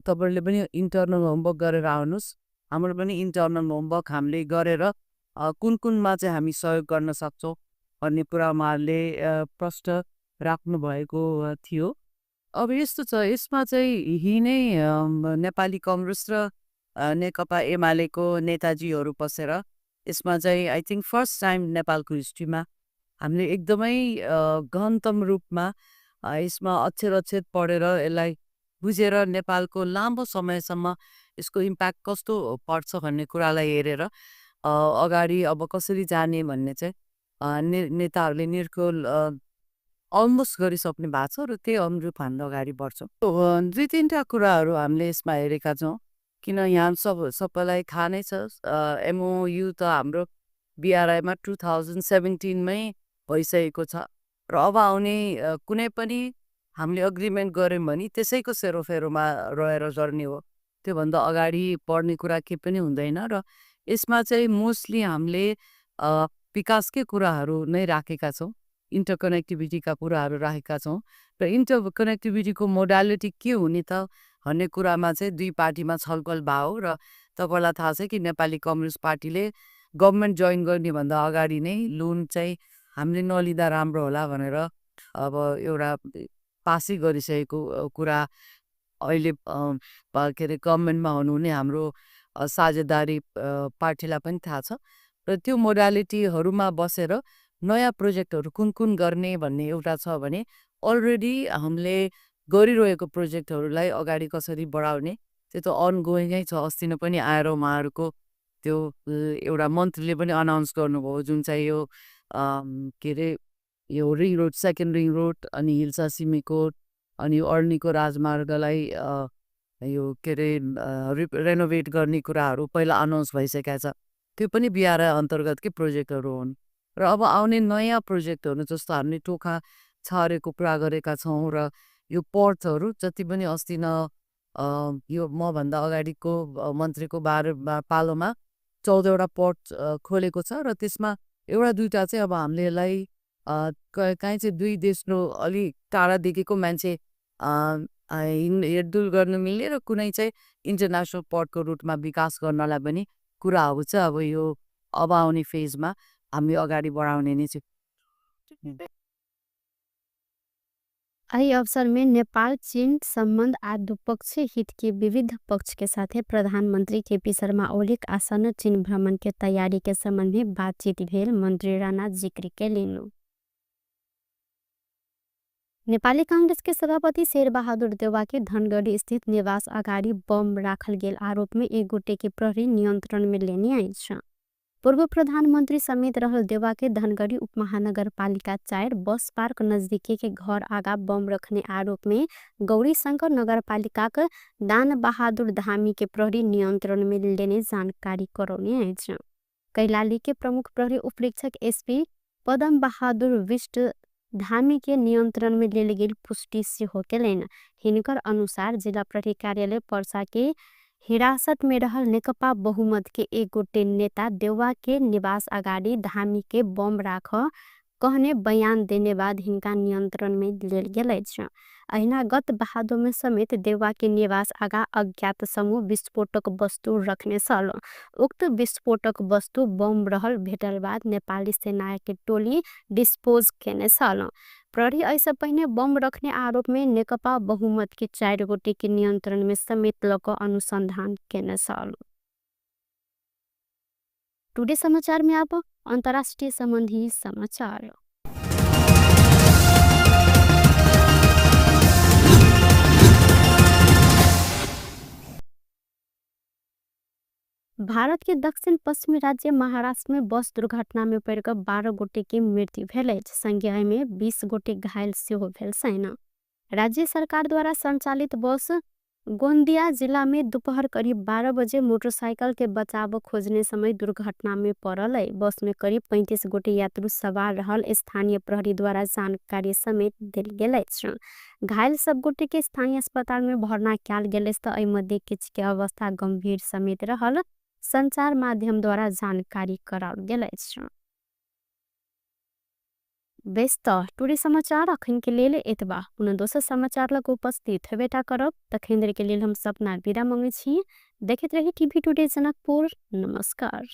Speaker 5: तपाईँहरूले पनि इन्टरनल होमवर्क गरेर आउनुहोस्। हाम्रो पनि इन्टरनल होमवर्क हामीले गरेर कुन कुनमा चाहिँ हामी सहयोग गर्न सक्छौँ भन्ने कुरा उहाँहरूले प्रश्न राख्नुभएको थियो। अब यस्तो छ, यसमा चाहिँ यही नै नेपाली कङ्ग्रेस र नेकपा एमालेको नेताजीहरू बसेर यसमा चाहिँ I think first time नेपालको हिस्ट्रीमा हामीले एकदमै गहनतम रूपमा यसमा अक्षर अक्षर पढेर यसलाई बुझेर नेपालको लामो समयसम्म यसको इम्प्याक्ट कस्तो पर्छ भन्ने कुरालाई हेरेर अगाडि अब कसरी जाने भन्ने चाहिँ नेताहरूले निर्कुल अलमोस्ट गरिसक्नु भएको छ र त्यही अनुरूप हामी अगाडि बढ्छौँ। दुई तिनवटा कुराहरू हामीले यसमा हेरेका छौँ, किन यहाँ सबैलाई थाहा नै छ, एमओयु त हाम्रो बिआरआईमा 2017मै भइसकेको छ र अब आउने कुनै पनि हामीले अग्रिमेन्ट गऱ्यौँ भने त्यसैको सेरोफेरोमा रहेर गर्ने हो, त्योभन्दा अगाडि बढ्ने कुरा केही पनि हुँदैन। र यसमा चाहिँ मोस्टली हामीले विकासकै कुराहरू नै राखेका छौँ, इन्टरकनेक्टिभिटीका कुराहरू राखेका छौँ र इन्टरकनेक्टिभिटीको मोडालिटी के हुने त भन्ने कुरामा चाहिँ दुई पार्टीमा छलफल भयो। र तपाईँलाई थाहा छ कि नेपाली कम्युनिस्ट पार्टीले गभर्मेन्ट जोइन गर्नेभन्दा अगाडि नै लोन चाहिँ हामीले नलिँदा राम्रो होला भनेर अब एउटा पासै गरिसकेको कुरा अहिले के अरे गभर्मेन्टमा हुनुहुने हाम्रो साझेदारी पार्टीलाई पनि थाहा छ र त्यो मोडालिटीहरूमा बसेर नयाँ प्रोजेक्टहरू कुन कुन गर्ने भन्ने एउटा छ भने अलरेडी हामीले गरिरहेको प्रोजेक्टहरूलाई अगाडि कसरी बढाउने त्यो त अनगोइङै छ। अस्ति नै पनि आएर उहाँहरूको त्यो एउटा मन्त्रीले पनि अनाउन्स गर्नुभयो, जुन चाहिँ यो के अरे यो ring road, second ring road अनि हिल्सा सिमीकोट अनि अर्नीको राजमार्गलाई यो के अरे रेनोभेट गर्ने कुराहरू पहिला अनाउन्स भइसकेको छ, त्यो पनि बिआरआई अन्तर्गतकै प्रोजेक्टहरू हुन्। र अब आउने नयाँ प्रोजेक्टहरू जस्तो हामीले टोखा छारेको कुरा गरेका छौँ र यो पोर्टहरू जति पनि अस्ति न यो मभन्दा अगाडिको मन्त्रीको पालोमा 14वटा पोर्ट खोलेको छ र त्यसमा एउटा दुईवटा चाहिँ अब हामीले यसलाई काहीँ चाहिँ दुई देशको अलि टाढादेखिको मान्छे हिँडडुल गर्न मिल्ने र कुनै चाहिँ इन्टरनेसनल पोर्टको रुटमा विकास गर्नलाई पनि कुराहरू चाहिँ अब यो अब आउने फेजमा हामी अगाडि बढाउने नै छौँ।
Speaker 1: एहि अवसर में नेपाल चीन संबंध आ द्विपक्षीय हित के विविध पक्ष के साथे प्रधानमंत्री केपी शर्मा ओलीक आसन्न चीन भ्रमण के तैयारी के संबंध में बातचीत भेल मंत्री राणा जिक्र केलनि। नेपाली कांग्रेस के सभापति शेरबहादुर देउवा के धनगढ़ी स्थित निवास अगाडि बम राखल गेल आरोप में एक गोटे के प्रहरी नियंत्रण में लेने अछि। पूर्व प्रधानमन्त्री समेत रहल देउवाके धनगढी उपमहानगरपालिका 4 बस पार्क नजदीके घर आगा बम रखने आरोपमे गौरीशंकर नगरपालिकाक दान बहादुर धामीके प्रहरी नियन्त्रणमे लेने जानकारी करौने अछि। कैलालीके प्रमुख प्रहरी उपरीक्षक एसपी पदम बहादुर विष्ट धामीके नियन्त्रणमे लेल गेल पुष्टि सेहो केलनि। हिनकर अनुसार जिल्ला प्रहरी कार्यालय पर्साके हिरासतमे रहल नेकपा बहुमतके एक गोटे नेता देउवाके निवास अगाडि धामीके बम राख कहने बयान देने बाद हिनका नियन्त्रणमे लेल गेल अछि। अहिना गत भादोमे समेत देउवाके निवास आगा अज्ञात समूह विस्फोटक वस्तु रखने छल। उक्त विस्फोटक वस्तु बम रहल भेटल बाद नेपाली सेनाके टोली डिस्पोज केने छल। प्रहरी एहिसँ पहिने बम रखने आरोपमे नेकपा बहुमतके 4 गोटेके नियन्त्रणमे समेत लऽ कऽ अनुसन्धान केने छल। टुडे समाचार में अब अंतर्राष्ट्रीय संबंधी समाचार। भारत के दक्षिण पश्चिमी राज्य महाराष्ट्र में बस दुर्घटना में पड़िकऽ 12 गोटे के मृत्यु भेल अछि। संगे एहिमे 20 गोटे घायल सेहो भेल छनि। राज्य सरकार द्वारा संचालित बस गोंदिया जिला में दोपहर करीब 12 बजे मोटरसाइकिल के बचाव खोजने समय दुर्घटना में पड़ल है। बस में करीब 35 गोटे यात्रु सवार रहल स्थानीय प्रहरी द्वारा जानकारी समेत देल गेल अछि। घायल सब गोटे के स्थानीय अस्पताल में भर्ना कयल गेल अछि तऽ एहि मध्ये किछु के अवस्था गंभीर समेत रहल संचार माध्यम द्वारा जानकारी कराओल गेल अछि। बेस तऽ टुडे समाचार अखन के लेल एतबा। पुनः दोसर समाचार लग उपस्थित हेबेटा करब। तखन देर के लेल हम सपना विदा मंगै छी। देखैत रही टीवी टुडे जनकपुर। नमस्कार।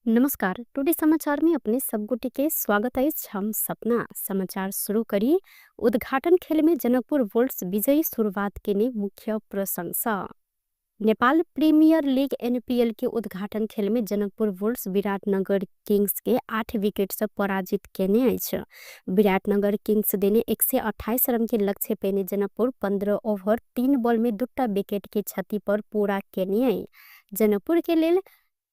Speaker 1: नमस्कार, टुडे समाचार में अपने सब गोटे के स्वागत अछि। हम सपना समाचार शुरू करी। उद्घाटन खेल में जनकपुर वोल्ट्स विजयी शुरुआत केने मुख्य प्रशंसा। नेपाल प्रीमियर लीग एनपीएल के उद्घाटन खेल में जनकपुर वोल्ट्स विराटनगर किंग्स के 8 विकेट से पराजित केने अछि। विराटनगर किंग्स देने 128 रन के लक्ष्य पेने जनकपुर 15 ओवर 3 बॉल में 2 विकेट के क्षति पर पूरा केने अछि। जनकपुर के लेल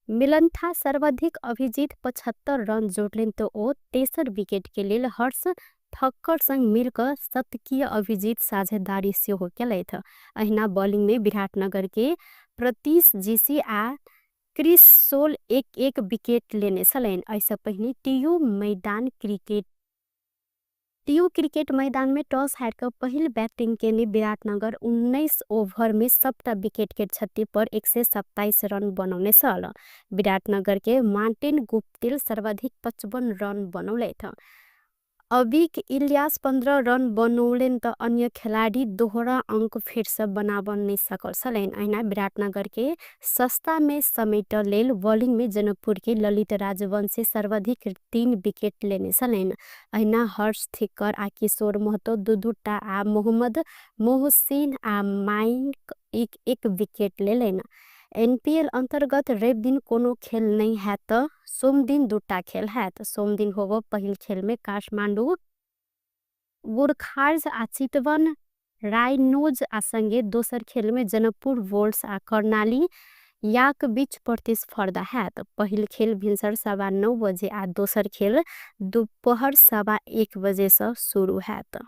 Speaker 1: मिलन्था सर्वाधिक अभिजीत 75 रन जोड़लेन तो ओ तेसर विकेट के लेल हर्ष ठक्कर संग मिलकर शतकीय अभिजीत साझेदारी सेहो केलथि। अहिना बॉलिंग में विराटनगर के प्रतीश जीसी आ क्रिस सोल 1-1 विकेट लेने छलनि। एहिसँ पहिने टीयू क्रिकेट मैदान में टॉस हारि कऽ पहिल बैटिंग केने विराटनगर 19 ओवर में सबटा विकेट के क्षति पर 127 रन बनौने छल। विराटनगर के मार्टिन गुप्तिल सर्वाधिक 55 रन बनौलथि। अबिक इलियास 15 रन बनौलनि तऽ अन्य खेलाड़ी दोहरा अंक फेरसँ बनाब नहि सकल छलनि। अहिना विराटनगर के सस्ता में समेट लेल बॉलिंग में जनकपुर के ललित राजवंशी सर्वाधिक 3 विकेट लेने छलनि। अहिना हर्ष थिक्कर आ किशोर महतो 2-2 टा आ मोहम्मद मोहसिन आ माइक 1-1 विकेट लेलनि। एनपीएल अंतर्गत रवि दिन कोनो खेल नहीं हैत, सोमदिन 2टा खेल हैत। सोमदिन होबो पहिल खेल में काठमांडू गोरखार्ज आ चितवन रायनोज आ संगे दोसर खेल में जनकपुर वोल्ट्स आ कर्णाली याक बीच प्रतिस्पर्धा हैत। पहिल खेल भिनसर 9:15 बजे आ दोसर खेल दोपहर 1:15 बजे से शुरू हैत।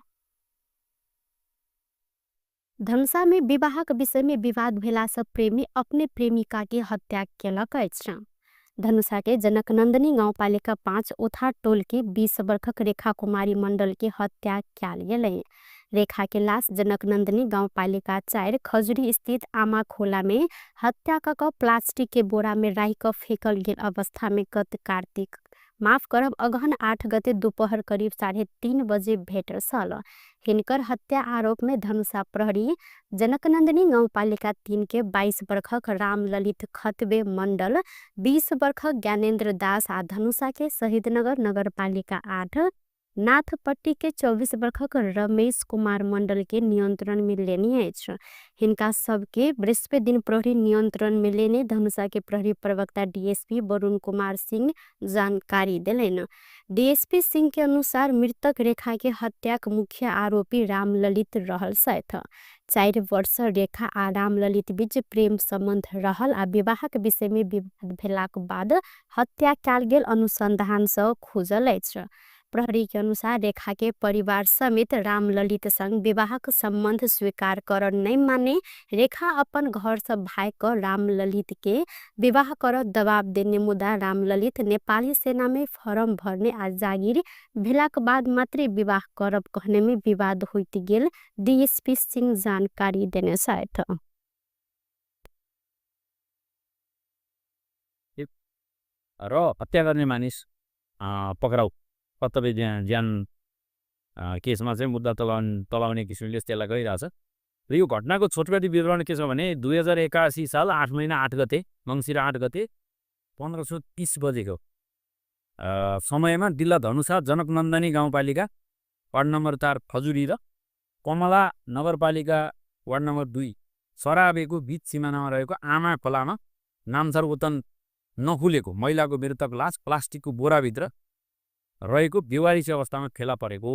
Speaker 1: धनुषा में विवाहक विषय में विवाद भेला से प्रेमी अपने प्रेमिका के हत्या केलक अछि। धनुषा के जनकनंदनी गाउँपालिका 5 ओथा टोल के 20 वर्षक रेखा कुमारी मंडल के हत्या कयल गेलै। रेखा के लाश जनकनंदनी गाउँपालिका 4 खजुरी स्थित आमा खोला में हत्या क प्लास्टिक के बोरा में राखि क फेकल गेल अवस्था में गत कार्तिक माफ करब अगहन 8 गते दोपहर करीब 3:30 बजे भेटल छल। हिनकर हत्या आरोप में धनुषा प्रहरी जनकनंदनी गाउँपालिका 3 के 22 वर्षक रामललित खतबे मंडल, 20 वर्षक ज्ञानेन्द्र दास आ धनुषा के शहीदनगर नगरपालिका 8 नाथपट्टीके 24 बर्खक रमेश कुमार मण्डलके नियन्त्रणमे लेने अछि। हिनका सबके बृहस्पति दिन प्रहरी नियन्त्रणमे लेने धनुषाके प्रहरी प्रवक्ता डीएसपी वरुण कुमार सिंह जानकारी देलनि। डीएसपी सिंह के अनुसार मृतक रेखा के हत्याक मुख्य आरोपी रामललित रहल छथि। 4 वर्ष रेखा आ रामललित बीच प्रेम सम्बन्ध रहल आ विवाहक विषयमे विवाद भेलाक बाद हत्या कयल गेल अनुसन्धानसँ खुजल अछि। प्रहरी के अनुसार रेखा के परिवार समेत रामललित संग विवाहक सम्बन्ध स्वीकार कर नहि माने रेखा अपन घर से भाग क रामललित के विवाह कर दबाव देने, मुदा रामललित नेपाली सेना में फॉर्म भरने आ जागिर भेलाक बाद मात्रै विवाह करब कहने में विवाद होइत गेल डीएसपी सिंह जानकारी देने छथि।
Speaker 2: र हत्या गर्ने मानिस पक्राउ कर्तव्य ज्यान केसमा चाहिँ मुद्दा तलाउने किसिमले त्यसलाई गइरहेछ। र यो घटनाको छोटकरी विवरण के छ भने 2081 साल 8 महिना 8 गते मङ्सिर 8 गते 1530 बजेको समयमा जिल्ला धनुषा जनकनन्दनी गाउँपालिका वार्ड नम्बर 4 खजुरी र कमला नगरपालिका वार्ड नम्बर 2 सराबेको बीच सिमानामा रहेको आमा खोलामा नामथर वतन नखुलेको महिलाको मृतक लास प्लास्टिकको बोराभित्र रहेको बेवारिस अवस्थामा फेला परेको।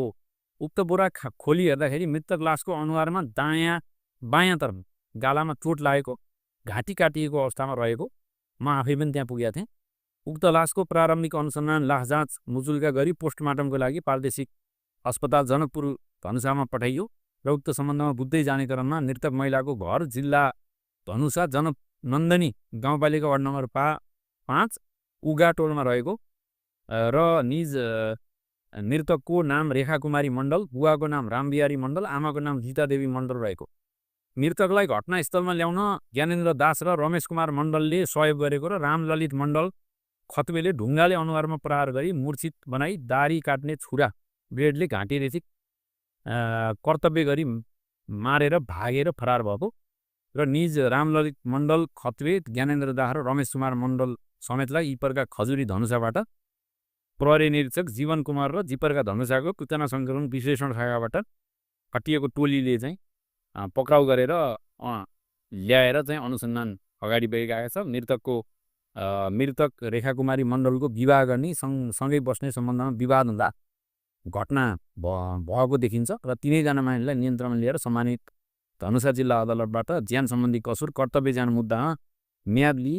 Speaker 2: उक्त बोरा खोली हेर्दाखेरि मृतक लासको अनुहारमा दायाँ बायाँतर्फ गालामा चोट लागेको, घाँटी काटिएको अवस्थामा रहेको म आफै पनि त्यहाँ पुगेका थिएँ। उक्त लासको प्रारम्भिक अनुसन्धान लास जाँच मुचुल्का गरी पोस्टमार्टमको लागि प्रादेशिक अस्पताल जनकपुर धनुषामा पठाइयो र उक्त सम्बन्धमा बुझ्दै जाने क्रममा मृतक महिलाको घर जिल्ला धनुषा जनकनन्दनी गाउँपालिका वार्ड नम्बर 5 उगा टोलमा रहेको र निज मृतकको नाम रेखा कुमारी मण्डल, बुवाको नाम रामबिहारी मण्डल, आमाको नाम गीतादेवी मण्डल रहेको। मृतकलाई घटनास्थलमा ल्याउन ज्ञानेन्द्र दास र रमेश कुमार मण्डलले सहयोग गरेको र रामललित मण्डल खत्वेले ढुङ्गाले अनुहारमा प्रहार गरी मूर्छित बनाई दारी काट्ने छुरा ब्लेडले घाँटी रेची कर्तव्य गरी मारेर भागेर फरार भएको र निज रामललित मण्डल खत्वे, ज्ञानेन्द्र दास र रमेश कुमार मण्डल समेतलाई इपरका खजुरी धनुषाबाट प्रहरी निरीक्षक जीवन कुमार र जिपरका धनुषाको सूचना सङ्कलन विश्लेषण शाखाबाट खटिएको टोलीले चाहिँ पक्राउ गरेर ल्याएर चाहिँ अनुसन्धान अगाडि बढिरहेको छ। मृतक रेखा कुमारी मण्डलको विवाह गर्ने सँगै बस्ने सम्बन्धमा विवाद हुँदा घटना भएको देखिन्छ र तिनैजना मानिसलाई नियन्त्रणमा लिएर सम्मानित धनुषा जिल्ला अदालतबाट ज्यान सम्बन्धी कसुर कर्तव्य ज्यान मुद्दामा म्याद लिई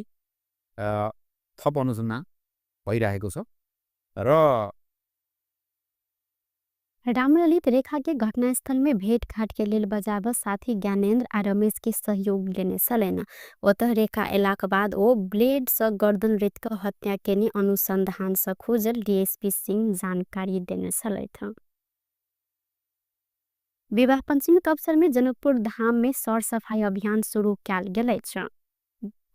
Speaker 2: थप अनुसन्धान भइरहेको छ। र
Speaker 1: रामललित रेखा के घटनास्थल में भेटघाट के लेल बजाब साथी ज्ञानेन्द्र आ रमेश के सहयोग लेने छलनि। ओतह रेखा एलाक बाद ओ ब्लेड सँ गर्दन रेत क हत्या केने अनुसंधान सँ खोजल डीएसपी सिंह जानकारी देने छलथि। विवाह पंचमी के अवसर में जनकपुर धाम में सरसफाई अभियान शुरू कयल गेल अछि।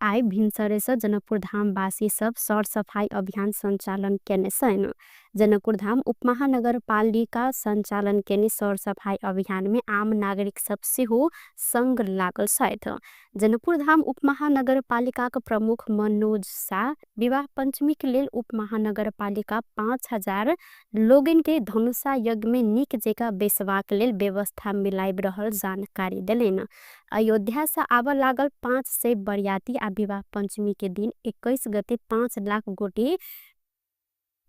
Speaker 1: आइ भिनसरे सँ जनकपुर धाम वासी सब सरसफाई अभियान संचालन केने छनि। जनकपुर धाम उपमहानगरपालिका संचालन केने सरसफाई अभियान में आम नागरिक सब सेहो संग लागल छथि। जनकपुर धाम उपमहानगरपालिकाक प्रमुख मनोज शाह विवाह पंचमी के लेल उपमहानगरपालिका 5000 लोगन के धनुषा यज्ञ में नीक जकाँ बैसबाक लेल व्यवस्था मिलाबि रहल जानकारी देलनि। अयोध्या से आबऽ लागल 500 बरियाती आ विवाह पंचमी के दिन 21 गते 5 लाख गोटे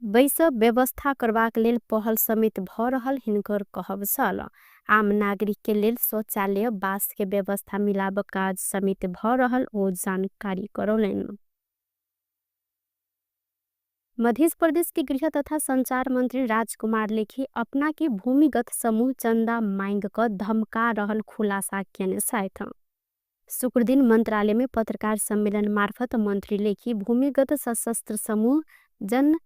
Speaker 1: बैसब व्यवस्था करबाक लेल पहल समेत भऽ रहल हिनकर कहब छल। आम नागरिक के लेल शौचालय बास के व्यवस्था मिलाब काज समेत भऽ रहल ओ जानकारी करौलनि। मध्य प्रदेश के गृह तथा संचार मंत्री राजकुमार लेखी अपना के भूमिगत समूह चंदा मांग क धमका रहल खुलासा केने छथि। शुक्रदिन मंत्रालय में पत्रकार सम्मेलन मार्फत मंत्री लेखी भूमिगत सशस्त्र समूह जनतांत्रिक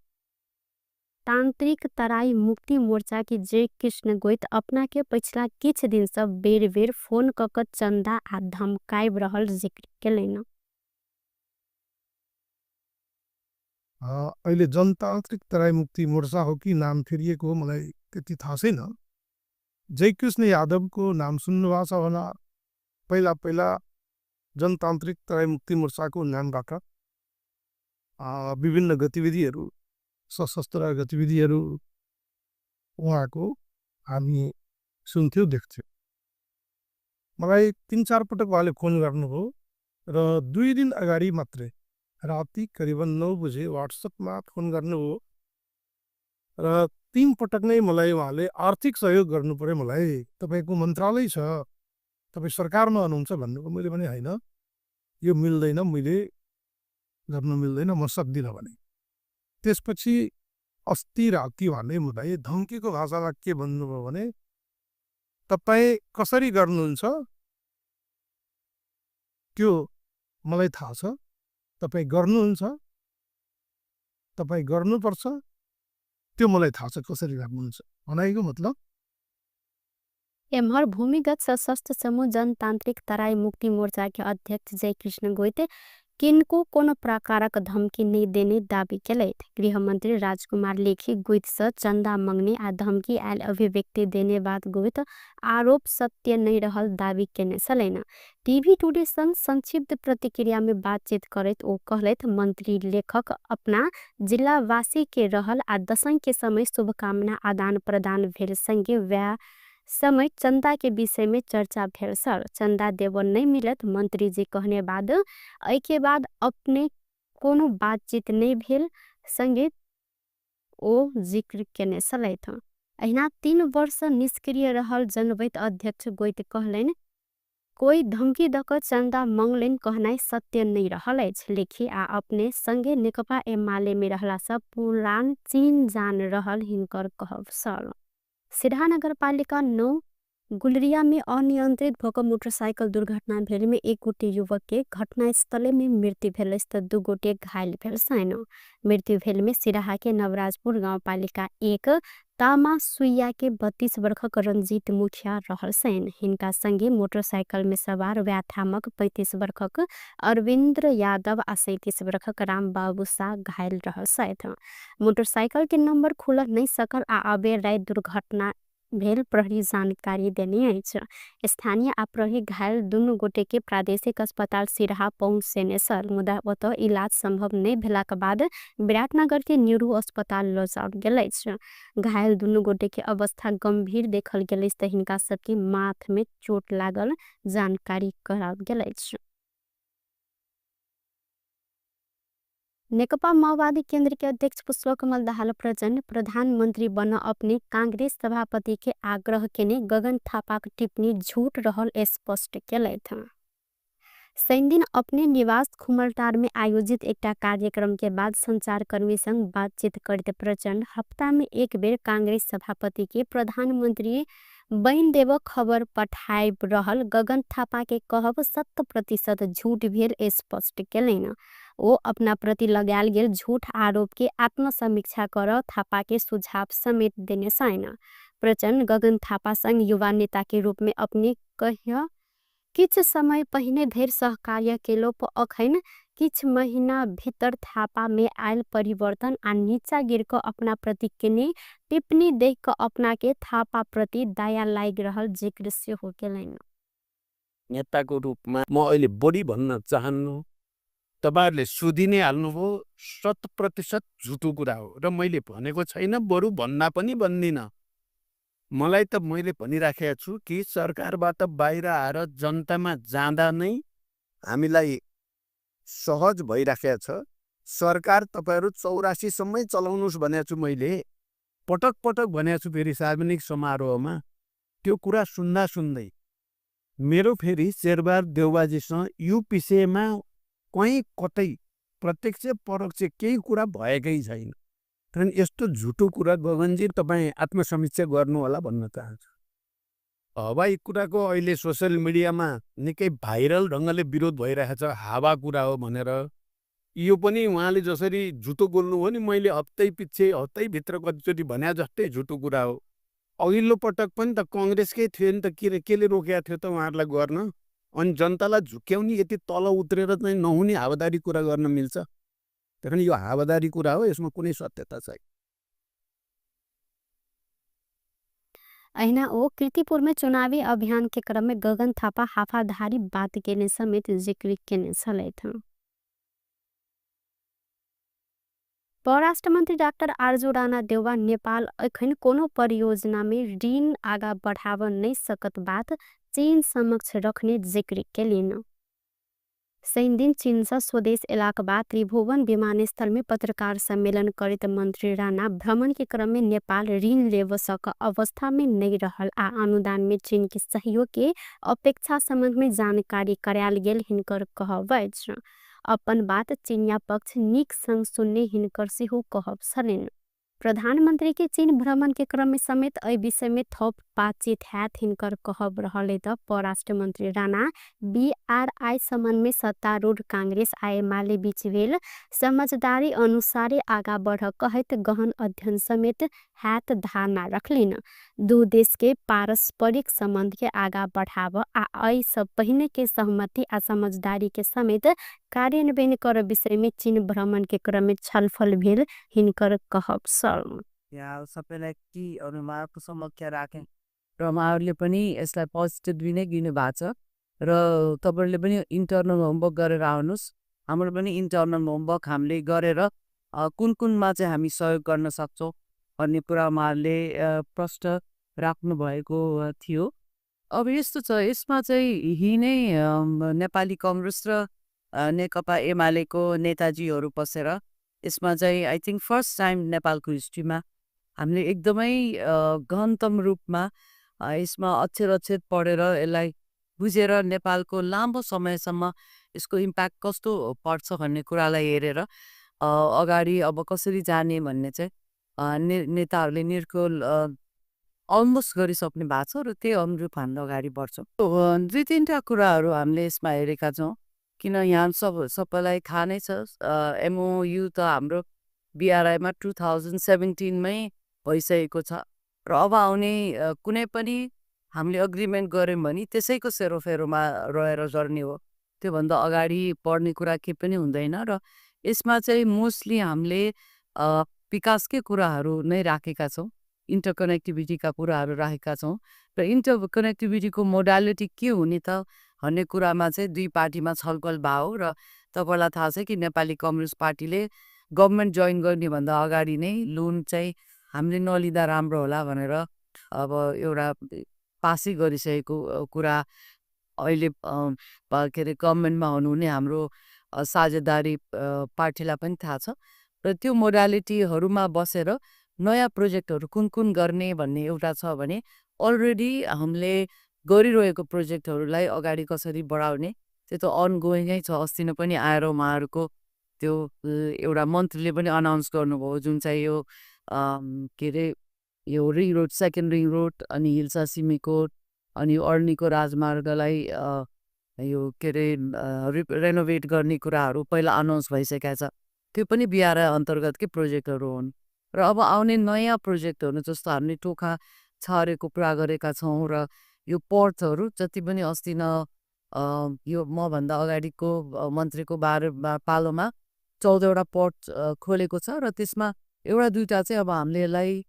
Speaker 1: तराई मुक्ति मोर्चा के जय कृष्ण गोइत अपना के पिछला किछ दिन से बेर बेर फोन क क चंदा आ धमकाइब रहल जिक्र केलनि।
Speaker 3: अहिले जनतान्त्रिक तराई मुक्ति मोर्चा हो कि नाम फेरिएको हो मलाई त्यति थाहा छैन। जयकृष्ण यादवको नाम सुन्नुभएको छ होला। पहिला पहिला जनतान्त्रिक तराई मुक्ति मोर्चाको नामबाट विभिन्न गतिविधिहरू, सशस्त्र गतिविधिहरू उहाँको हामी सुन्थ्यौँ, देख्थ्यौँ। मलाई 3-4 पटक उहाँले फोन गर्नुभयो र 2 दिन अगाडि मात्रै राति करिबन 9 बजे वाट्सएपमा फोन गर्नुभयो र 3 पटक नै मलाई उहाँले आर्थिक सहयोग गर्नु पर्यो, मलाई तपाईँको मन्त्रालय छ, तपाईँ सरकारमा हुनुहुन्छ भन्नुभयो। मैले भने होइन, यो मिल्दैन, मैले गर्न मिल्दैन, म सक्दिनँ भने। त्यसपछि अस्ति राति उहाँले मलाई धम्कीको भाषामा के भन्नुभयो भने तपाईँ कसरी गर्नुहुन्छ त्यो मलाई थाहा छ, तपाईँ गर्नुहुन्छ, तपाईँ गर्नुपर्छ, त्यो मलाई थाहा छ कसरी गर्नुहुन्छ भनाइको मतलब।
Speaker 1: एम्हर भूमिगत सशस्त्र समूह जनतांत्रिक तराई मुक्ति मोर्चा के अध्यक्ष जयकृष्ण गोइत किनको कोनो प्रकारक धमकी नहि देने दावी केलथि। गृहमंत्री राजकुमार लेखी गोइत सँ चंदा मंगने आ धमकी आयल अभिव्यक्ति देने बात गोइत आरोप सत्य नहि रहल दावी केने छलनि। टीवी टुडे संग संक्षिप्त प्रतिक्रिया में बातचीत करैत ओ कहलथि, मंत्री लेखक अपना जिलावासी के रहल आ दशैं के समय शुभकामना आदान प्रदान भेल संगे वएह समय चंदा के विषय में चर्चा भेल छल। चंदा देबऽ नहि मिलत मंत्री जी कहने बाद एहि के बाद अपने कोनो बातचीत नहि भेल संगे ओ जिक्र केने छलथि। अहिना 3 वर्ष निष्क्रिय रहल जनबैत अध्यक्ष गोइत कहलनि, कोई धमकी दऽ कऽ चंदा मंगलनि कहनाइ सत्य नहि रहल अछि। लेखी आ अपने संगे नेकपा एमाले में रहला सँ पुरान चीन जान रहल हिनकर कहब छल। सिरहा नगरपालिका 9 गुलरिया में अनियंत्रित भऽ कऽ मोटरसाइकिल दुर्घटना भेल में 1 गोटे युवक के घटनास्थले में मृत्यु भेल अछि तऽ 2 गोटे घायल भेल छनि। मृत्यु भेल में सिरहा के नवराजपुर गाउँपालिका 1 तामा सुइया के 32 वर्षक रंजीत मुखिया रहल छनि। हिनका संगे मोटरसाइकिल में सवार व्याथामक 35 वर्षक अरविंद्र यादव आ 37 वर्षक रामबाबू शाह घायल रहल छथि। मोटरसाइकिल के नंबर खुलऽ नहि सकल आ अबेर राति दुर्घटना भेल प्रहरी जानकारी देने अछि। स्थानीय आ प्रहरी घायल दुनू गोटे के प्रादेशिक अस्पताल सिरहा पहुँचेने छल, मुदा ओतऽ इलाज संभव नहि भेलाक बाद विराटनगर के न्यूरो अस्पताल लऽ जाओल गेल अछि। घायल दुनू गोटे के अवस्था गंभीर देखल गेल अछि तऽ हिनका सबके माथ में चोट लागल जानकारी कराओल गेल अछि। नेकपा माओवादी केंद्र के अध्यक्ष पुष्पकमल दाहाल प्रचण्ड प्रधानमंत्री बन अपने कांग्रेस सभापति के आग्रह केने गगन थापाक टिप्पणी झूठ रहल स्पष्ट केलथि। शनिदिन अपने निवास खुमलटार में आयोजित एकटा कार्यक्रम के बाद संचारकर्मी संग बातचीत करते प्रचण्ड हप्ता में एक बेर कांग्रेस सभापति के प्रधानमंत्री बनि देब खबर पठाइब रहल गगन थापा के कहब 100% झूठ भेल स्पष्ट केलनि। ओ अपना प्रति लगायल गेल झूठ आरोप के आत्मसमीक्षा कर थापा के सुझाव समेत देने छनि। प्रचण्ड गगन थापा संग युवा नेता के रूप में अपने कहिया किछ समय पहिने धरि सहकार्य केलो पर अखन किछ महीना भीतर थापा में आयल परिवर्तन आ नीचा गिर क अपना प्रति केने टिप्पणी देख क अपना के थापा प्रति दया लागि रहल जिक्र सेहो केलनि।
Speaker 4: नेताको रूपमा म अहिले बढी भन्न चाहन्नु, तपाईहरुले सुधि नै हाल्नुभयो, 100% झुटो कुरा हो र मैले भनेको छैन, बरु भन्दा पनि भन्दिनँ। मलाई त मैले भनिराखेको छु कि सरकारबाट बाहिर आएर जनतामा जाँदा नै हामीलाई सहज भइराखेको छ। सरकार तपाईहरु 84 सम्मै चलाउनुस् भनेको छु मैले, पटक पटक भनेको छु फेरि सार्वजनिक समारोहमा। त्यो कुरा सुन्दा सुन्दै मेरो फेरि शेरबहादुर देउवाजीसँग यो विषयमा कहीँ कतै प्रत्यक्ष परोक्ष केही कुरा भएकै छैन। कारण यस्तो झुटो कुरा गगनजी तपाईँ आत्मसमीक्षा गर्नुहोला भन्न चाहन्छु। हवाई कुराको अहिले सोसियल मिडियामा निकै भाइरल ढङ्गले विरोध भइरहेको छ, हावा कुरा हो भनेर। यो पनि उहाँले जसरी झुटो बोल्नुभयो नि, मैले हप्तै पछि हप्तैभित्र कतिचोटि भने जस्तै झुटो कुरा हो। अघिल्लो पटक पनि त कङ्ग्रेसकै थियो नि त, केले रोकेको थियो त उहाँहरूलाई गर्न? अनि जनतालाई झुक्क्याउने यति तल उत्रेर चाहिँ नहुने हावादारी कुरा गर्न मिल्छ? त्यही यो हावादारी कुरा हो, यसमा कुनै सत्यता छैन।
Speaker 1: अहिना ओ कीर्तिपुर में चुनावी अभियान के क्रम में गगन थापा हाफाधारी बात केने समेत जिक्र केने छलथि। परराष्ट्र मन्त्री डाक्टर आरजू राणा देउवा नेपाल एखन कोनो परियोजनामे ऋण आगा बढ़ाव नै सकत बात चीन समक्ष रखने जिक्र केलिन। शनिदिन चीनसँ स्वदेश एलाक बाद त्रिभुवन विमानस्थलमे पत्रकार सम्मेलन करैत मन्त्री राणा भ्रमणके क्रममे नेपाल ऋण लेब सक अवस्थामे नै रहल आ अनुदानमे चीनके सहयोगके अपेक्षा सम्बन्धमे जानकारी करायल गेल हिनकर कहब अछि। अपन बात चिनिया पक्ष नीक सँग सुन्ने हिनकर सेहो कहब छलनि। प्रधानमन्त्री के चीन भ्रमण के क्रम में समेत एहि विषय में थप बातचीत हैत हिनकर कहब रहल त परराष्ट्र मन्त्री राणा बीआरआई सम्बन्ध में सत्तारूढ़ कांग्रेस आ एमाले बीच भेल समझदारी अनुसारे आगा बढ़ कहैत गहन अध्ययन समेत हैत धारणा रखलिन। दू देश के पारस्परिक सम्बन्ध के आगा बढ़ाव आ एहि सब पहिने के सहमति आ समझदारी के समेत कार्यान्वयन कर विषय में चीन भ्रमण के क्रम में छलफल भेल हिनकर कहब छल।
Speaker 5: यहाँ सबैलाई टीहरू उहाँहरूको समक्ष राखेँ र उहाँहरूले पनि यसलाई पोजिटिभली नै लिनुभएको छ र तपाईँहरूले पनि इन्टरनल होमवर्क गरेर आउनुहोस्। हाम्रो पनि इन्टरनल होमवर्क हामीले गरेर कुन कुनमा चाहिँ हामी सहयोग गर्न सक्छौँ भन्ने कुरा उहाँहरूले प्रश्न राख्नुभएको थियो। अब यस्तो छ, यसमा चाहिँ यही नै नेपाली कङ्ग्रेस र नेकपा एमालेको नेताजीहरू बसेर यसमा चाहिँ I think first time नेपालको हिस्ट्रीमा हामीले एकदमै गहनतम रूपमा यसमा अक्षर अक्षर पढेर यसलाई बुझेर नेपालको लामो समयसम्म यसको इम्प्याक्ट कस्तो पर्छ भन्ने कुरालाई हेरेर अगाडि अब कसरी जाने भन्ने चाहिँ नेताहरूले निर्कुल अलमोस्ट गरिसक्नु भएको छ र त्यही अनुरूप हामीले अगाडि बढ्छौँ। दुई तिनवटा कुराहरू हामीले यसमा हेरेका छौँ, किन यहाँ सबैलाई थाहा नै छ, एमओयु त हाम्रो बिआरआईमा 2017मै भइसकेको छ र अब आउने कुनै पनि हामीले अग्रिमेन्ट गऱ्यौँ भने त्यसैको सेरोफेरोमा रहेर गर्ने हो, त्योभन्दा अगाडि बढ्ने कुरा केही पनि हुँदैन। र यसमा चाहिँ मोस्टली हामीले विकासकै कुराहरू नै राखेका छौँ, इन्टरकनेक्टिभिटीका कुराहरू राखेका छौँ र इन्टरकनेक्टिभिटीको मोडालिटी के हुने त भन्ने कुरामा चाहिँ दुई पार्टीमा छलफल भयो। र तपाईँलाई थाहा छ कि नेपाली कम्युनिस्ट पार्टीले गभर्मेन्ट जोइन गर्नेभन्दा अगाडि नै लोन चाहिँ हामीले नलिँदा राम्रो होला भनेर अब एउटा पासै गरिसकेको कुरा अहिले के अरे गभर्मेन्टमा हुनुहुने हाम्रो साझेदारी पार्टीलाई पनि थाहा छ र त्यो मोडालिटीहरूमा बसेर नयाँ प्रोजेक्टहरू कुन कुन गर्ने भन्ने एउटा छ भने अलरेडी हामीले गरिरहेको प्रोजेक्टहरूलाई अगाडि कसरी बढाउने त्यो त अनगोइङै छ। अस्ति नै पनि आएर उहाँहरूको त्यो एउटा मन्त्रीले पनि अनाउन्स गर्नुभयो, जुन चाहिँ यो के अरे यो ring road, second ring road अनि हिल्सा सिमीकोट अनि अर्नीको राजमार्गलाई यो के अरे रेनोभेट गर्ने कुराहरू पहिला अनाउन्स भइसकेको छ, त्यो पनि बिआरआई अन्तर्गतकै प्रोजेक्टहरू हुन्। र अब आउने नयाँ प्रोजेक्टहरू जस्तो हामीले टोखा छरेको कुरा गरेका छौँ र यो पोर्टहरू जति पनि अस्ति न यो मभन्दा अगाडिको मन्त्रीको पालोमा 14वटा पोर्ट खोलेको छ र त्यसमा एउटा दुईवटा चाहिँ अब हामीले यसलाई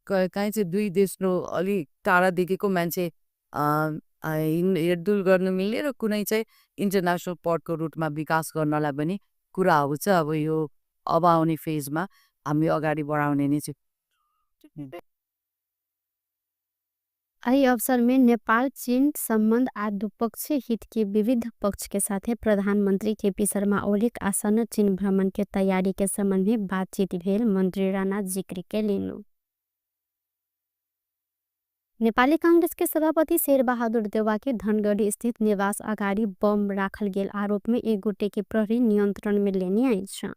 Speaker 5: काहीँ चाहिँ दुई देशको अलि टाढादेखिको मान्छे हिँडडुल गर्न मिल्ने र कुनै चाहिँ इन्टरनेसनल पोर्टको रुटमा विकास गर्नलाई पनि कुराहरू चाहिँ अब यो अब आउने फेजमा हामी अगाडि बढाउने नै छौँ।
Speaker 1: एहि अवसर में नेपाल चीन सम्बन्ध आ द्विपक्षीय हित के विविध पक्ष के साथे प्रधानमंत्री केपी शर्मा ओलीक आसन्न चीन भ्रमण के तैयारी के संबंध में बातचीत भेल मंत्री राणा जिक्र केलनि। नेपाली कांग्रेस के सभापति शेरबहादुर देउवा के धनगढ़ी स्थित निवास अगाडि बम राखल गेल आरोप में एक गोटे के प्रहरी नियंत्रण में लेने अछि।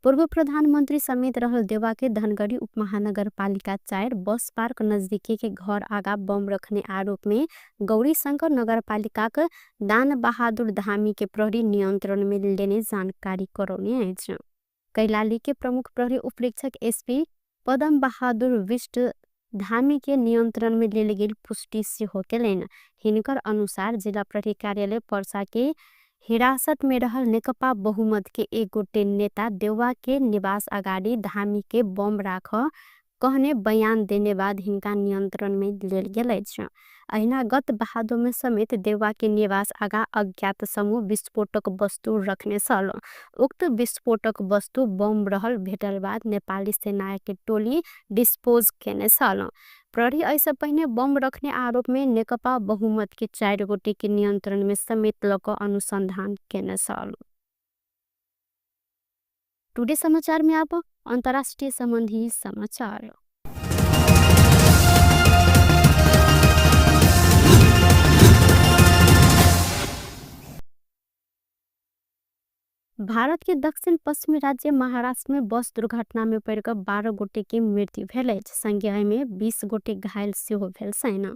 Speaker 1: पूर्व प्रधानमंत्री समेत रहल देउवा के धनगढ़ी उपमहानगरपालिका 4 बस पार्क नजदीकी के घर आगा बम रखने आरोप में गौरीशंकर नगरपालिकाक दान बहादुर धामी के प्रहरी नियंत्रण में लेने जानकारी करौने अछि। कैलाली के प्रमुख प्रहरी उपरीक्षक एसपी पदम बहादुर विष्ट धामी के नियंत्रण में लेल गेल पुष्टि सेहो केलनि। हिनकर अनुसार जिला प्रहरी कार्यालय पर्सा के हिरासत में रहल नेकपा बहुमत के एक गोटे नेता देउवा के निवास अगाडि धामी के बम राख कहने बयान देने बाद हिनका नियन्त्रण में लेल गेल अछि। अहिना गत भादो में समेत देउवा के निवास आगा अज्ञात समूह विस्फोटक वस्तु रखने छल। उक्त विस्फोटक वस्तु बम रहल भेटल बाद नेपाली सेना के टोली डिस्पोज केने छल। प्रहरी एहिसँ पहिने बम रखने आरोप में नेकपा बहुमत के 4 गोटे के नियन्त्रण में समेत लक अनुसंधान केने छल। टुडे समाचार में अब अंतर्राष्ट्रीय संबंधी समाचार। भारत के दक्षिण पश्चिमी राज्य महाराष्ट्र में बस दुर्घटना में पड़िकऽ 12 गोटे के मृत्यु भेल अछि। संगे में 20 गोटे घायल सेहो भेल छनि।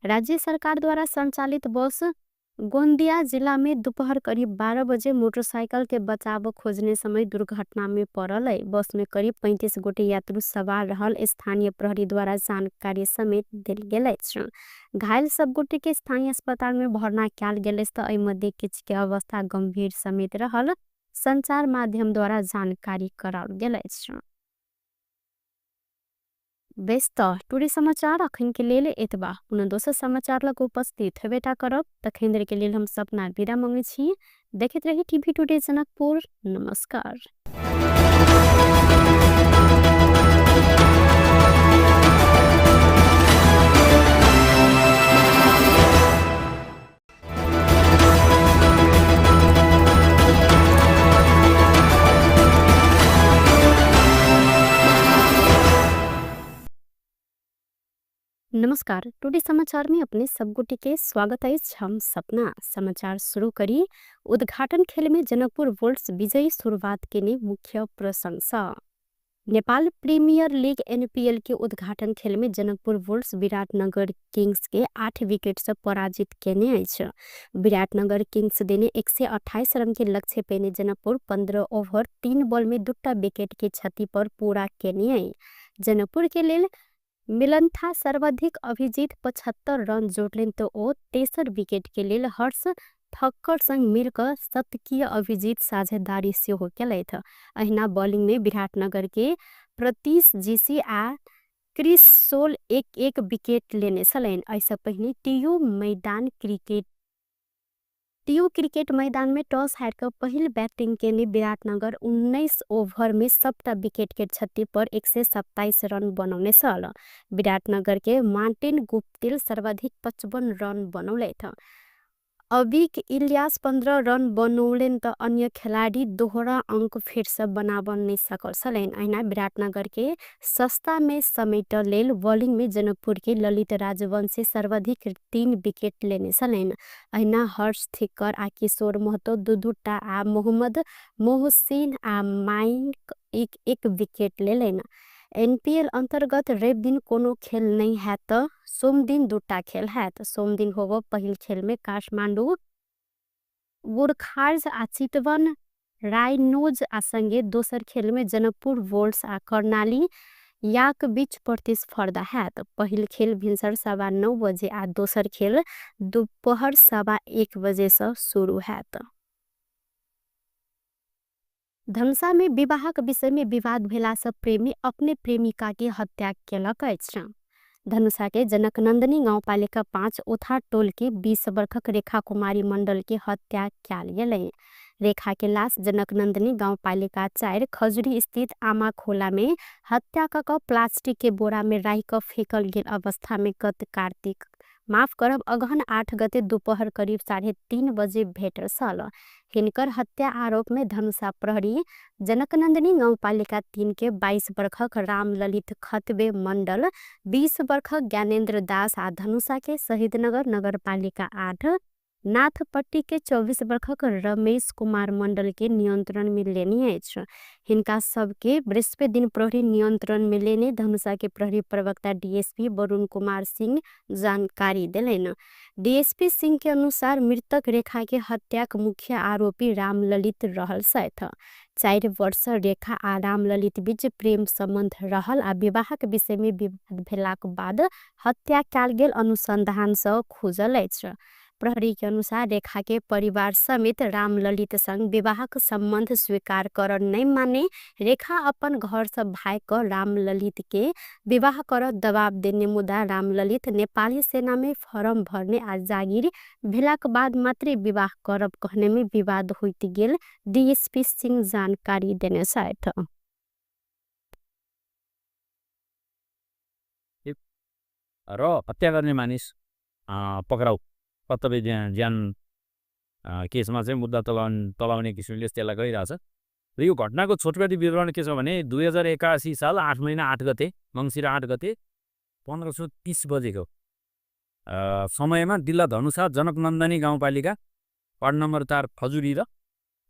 Speaker 1: राज्य सरकार द्वारा संचालित बस गोंदिया जिला में दोपहर करीब 12 बजे मोटरसाइकिल के बचाव खोजने समय दुर्घटना में पड़ल है। बस में करीब 35 गोटे यात्रु सवार रहल स्थानीय प्रहरी द्वारा जानकारी समेत देल गेल अछि। घायल सब गोटे के स्थानीय अस्पताल में भर्ना कयल गेल अछि त एहि मध्ये किछु के अवस्था गंभीर समेत रहल संचार माध्यम द्वारा जानकारी कराओल गेल अछि। बेस त टुडे समाचार अखन के लेल एतबा। पुनः दोसर समाचार लग उपस्थित हेबेटा करब। तखन देर के लेल हम सपना विदा मंगै छी। देखैत रही टीवी टुडे जनकपुर। नमस्कार। नमस्कार, टुडे समाचार में अपने सब गोटे के स्वागत अछि। हम सपना समाचार शुरू करी। उद्घाटन खेल में जनकपुर वोल्ट्स विजयी शुरुआत केने मुख्य प्रशंसा। नेपाल प्रीमियर लीग एनपीएल के उद्घाटन खेल में जनकपुर वोल्ट्स विराटनगर किंग्स के 8 विकेट से पराजित केने अछि। विराटनगर किंग्स देने 128 रन के लक्ष्य पेने जनकपुर 15 ओवर 3 बॉल में 2 विकेट के क्षति पर पूरा केने अछि। जनकपुर के लेल मिलन्था सर्वाधिक अभिजीत 75 रन जोड़लेन तो ओ तेसर विकेट के लेल हर्ष ठक्कर संग मिलकर शतकीय अभिजीत साझेदारी सेहो केलथि। अहिना बॉलिंग में विराटनगर के प्रतीश जीसी आ क्रिस सोल 1-1 विकेट लेने छलनि। एहिसँ पहिने टीयू क्रिकेट मैदान में टॉस हारि कऽ पहिल बैटिंग केने विराटनगर 19 ओवर में सबटा विकेट के क्षति पर 127 रन बनौने छल। विराटनगर के मार्टिन गुप्तिल सर्वाधिक 55 रन बनौलथि। अबिक इलियास 15 रन बनौलनि त अन्य खेलाडी दोहरा अंक फेर से बनाब नहि सकल छलनि। अहिना विराटनगर के सस्ता में समेट लेल बॉलिंग में जनकपुर के ललित राजवंशी सर्वाधिक 3 विकेट लेने छलनि। अहिना हर्ष थिक्कर आ किशोर महतो 2-2 टा आ मोहम्मद मोहसिन आ माइक 1-1 विकेट लेलनि। एनपीएल अंतर्गत रवि दिन कोनो खेल नहीं हैत, सोम दिन 2 खेल हैत। सोम दिन होबो पहिल खेल में काठमांडू गोरखार्ज आ चितवन राइनोज आ संगे दोसर खेल में जनकपुर वोल्ट्स आ कर्णाली याक बीच प्रतिस्पर्धा हैत। पहिल खेल भिनसर 9:15 बजे आ दोसर खेल दोपहर 1:15 बजे से शुरू हैत। धनुषा में विवाहक विषय में विवाद भेला से प्रेमी अपने प्रेमिका के हत्या केलक अछि। धनुषा के जनकनंदनी गाउँपालिका 5 ओथा टोल के 20 वर्षक रेखा कुमारी मंडल के हत्या कयल गेलै। रेखा के लाश जनकनंदनी गाउँपालिका 4 खजुरी स्थित आमा खोला में हत्या क प्लास्टिक के बोरा में राखि क फेकल गेल अवस्था में गत कार्तिक माफ करब अगहन 8 गते दोपहर करीब 3:30 बजे भेटल छल। हिनकर हत्या आरोप में धनुषा प्रहरी जनकनंदनी गाउँपालिका 3 के 22 वर्षक रामललित खतबे मंडल, 20 वर्षक ज्ञानेन्द्र दास आ धनुषा के शहीदनगर नगरपालिका 8 नाथपट्टी के 24 वर्षक रमेश कुमार मंडल के नियंत्रण में लेने अछि। हिनका सबके बृहस्पति दिन प्रहरी नियंत्रण में लेने धनुषा के प्रहरी प्रवक्ता डीएसपी वरुण कुमार सिंह जानकारी देलनि। डीएसपी सिंह के अनुसार मृतक रेखा के हत्याक मुख्य आरोपी रामललित रहल छथि। 4 वर्ष रेखा आ रामललित बीच प्रेम संबंध रहल आ विवाहक विषय में विवाद भेलाक बाद हत्या कयल गेल अनुसंधान सँ खुजल अछि। प्रहरी के अनुसार रेखा के परिवार समेत रामललित संग विवाहक सम्बन्ध स्वीकार कर नै माने रेखा अपन घर से भाग क रामललित के विवाह कर दबाव देने, मुदा रामललित नेपाली सेना में फॉर्म भरने आ जागिर भेलाक बाद मात्रै विवाह करब कहने में विवाद होइत गेल डीएसपी सिंह जानकारी देने छथि।
Speaker 2: र हत्या गर्ने मानिस पक्राउ कर्तव्य ज्यान केसमा चाहिँ मुद्दा तलाउने किसिमले त्यसलाई गइरहेछ। र यो घटनाको छोटकरी विवरण के छ भने 2081 साल 8 महिना 8 गते मङ्सिर 8 गते 1530 बजेको समयमा जिल्ला धनुषा जनकनन्दनी गाउँपालिका वार्ड नम्बर 4 खजुरी र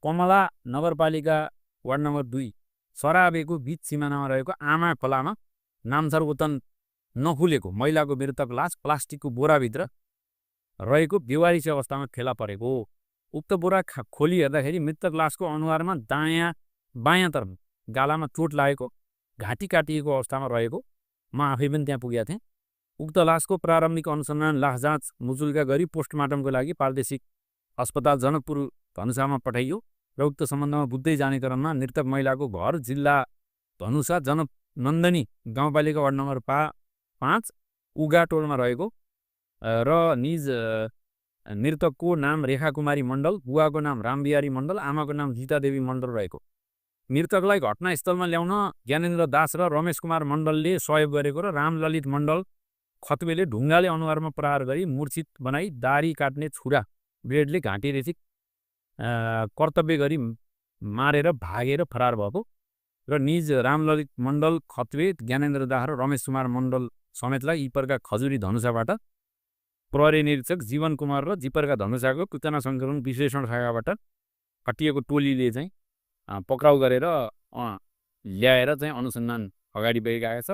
Speaker 2: कमला नगरपालिका वार्ड नम्बर 2 सराबेको बीच सिमानामा रहेको आमा खोलामा नामथर ओतन नखुलेको महिलाको मृतक लास प्लास्टिकको बोराभित्र रहेको बेवारिस अवस्थामा फेला परेको हो। उक्त बोरा खोली हेर्दाखेरि मृतक लासको अनुहारमा दायाँ बायाँतर्फ गालामा चोट लागेको, घाँटी काटिएको अवस्थामा रहेको म आफै पनि त्यहाँ पुगेका थिएँ। उक्त लासको प्रारम्भिक अनुसन्धान लास जाँच मुचुल्का गरी पोस्टमार्टमको लागि प्रादेशिक अस्पताल जनकपुर धनुषामा पठाइयो र उक्त सम्बन्धमा बुझ्दै जाने क्रममा मृतक महिलाको घर जिल्ला धनुषा जनकनन्दनी गाउँपालिका वार्ड नम्बर 5 उगा टोलमा रहेको र निज मृतकको नाम रेखा कुमारी मण्डल, बुवाको नाम रामबिहारी मण्डल, आमाको नाम गीतादेवी मण्डल रहेको। मृतकलाई घटनास्थलमा ल्याउन ज्ञानेन्द्र दास र रमेश कुमार मण्डलले सहयोग गरेको र रामललित मण्डल खत्वेले ढुङ्गाले अनुहारमा प्रहार गरी मूर्छित बनाई दारी काट्ने छुरा ब्लेडले घाँटी रेसी कर्तव्य गरी मारेर भागेर फरार भएको र निज रामललित मण्डल खत्वे, ज्ञानेन्द्र दास र रमेश कुमार मण्डल समेतलाई इपरका खजुरी धनुषाबाट प्रहरी निरीक्षक जीवन कुमार र जिपरका धनुषाको सूचना सङ्कलन विश्लेषण शाखाबाट खटिएको टोलीले चाहिँ पक्राउ गरेर ल्याएर चाहिँ अनुसन्धान अगाडि बढिरहेको छ।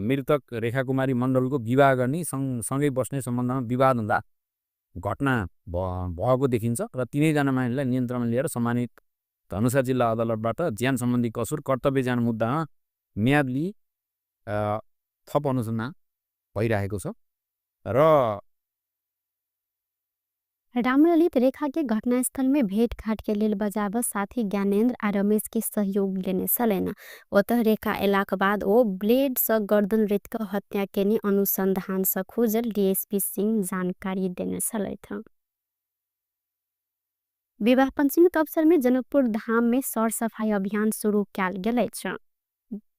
Speaker 2: मृतक रेखा कुमारी मण्डलको विवाह गर्ने सँगै बस्ने सम्बन्धमा विवाद हुँदा घटना भएको देखिन्छ र तिनैजना मानिसलाई नियन्त्रणमा लिएर सम्मानित धनुषा जिल्ला अदालतबाट ज्यान सम्बन्धी कसुर कर्तव्य ज्यान मुद्दामा म्याद लिई थप अनुसन्धान भइरहेको छ। र
Speaker 1: रामललित रेखा के घटनास्थल में भेटघाट के लेल बजाब साथी ज्ञानेन्द्र आ रमेश के सहयोग लेने छलनि। ओतह रेखा एलाक बाद ओ ब्लेड सँ गर्दन रेत क हत्या केने अनुसंधान सँ खोजल डीएसपी सिंह जानकारी देने छलथि। विवाह पंचमी के अवसर में जनकपुर धाम में सरसफाई अभियान शुरू कयल गेल अछि।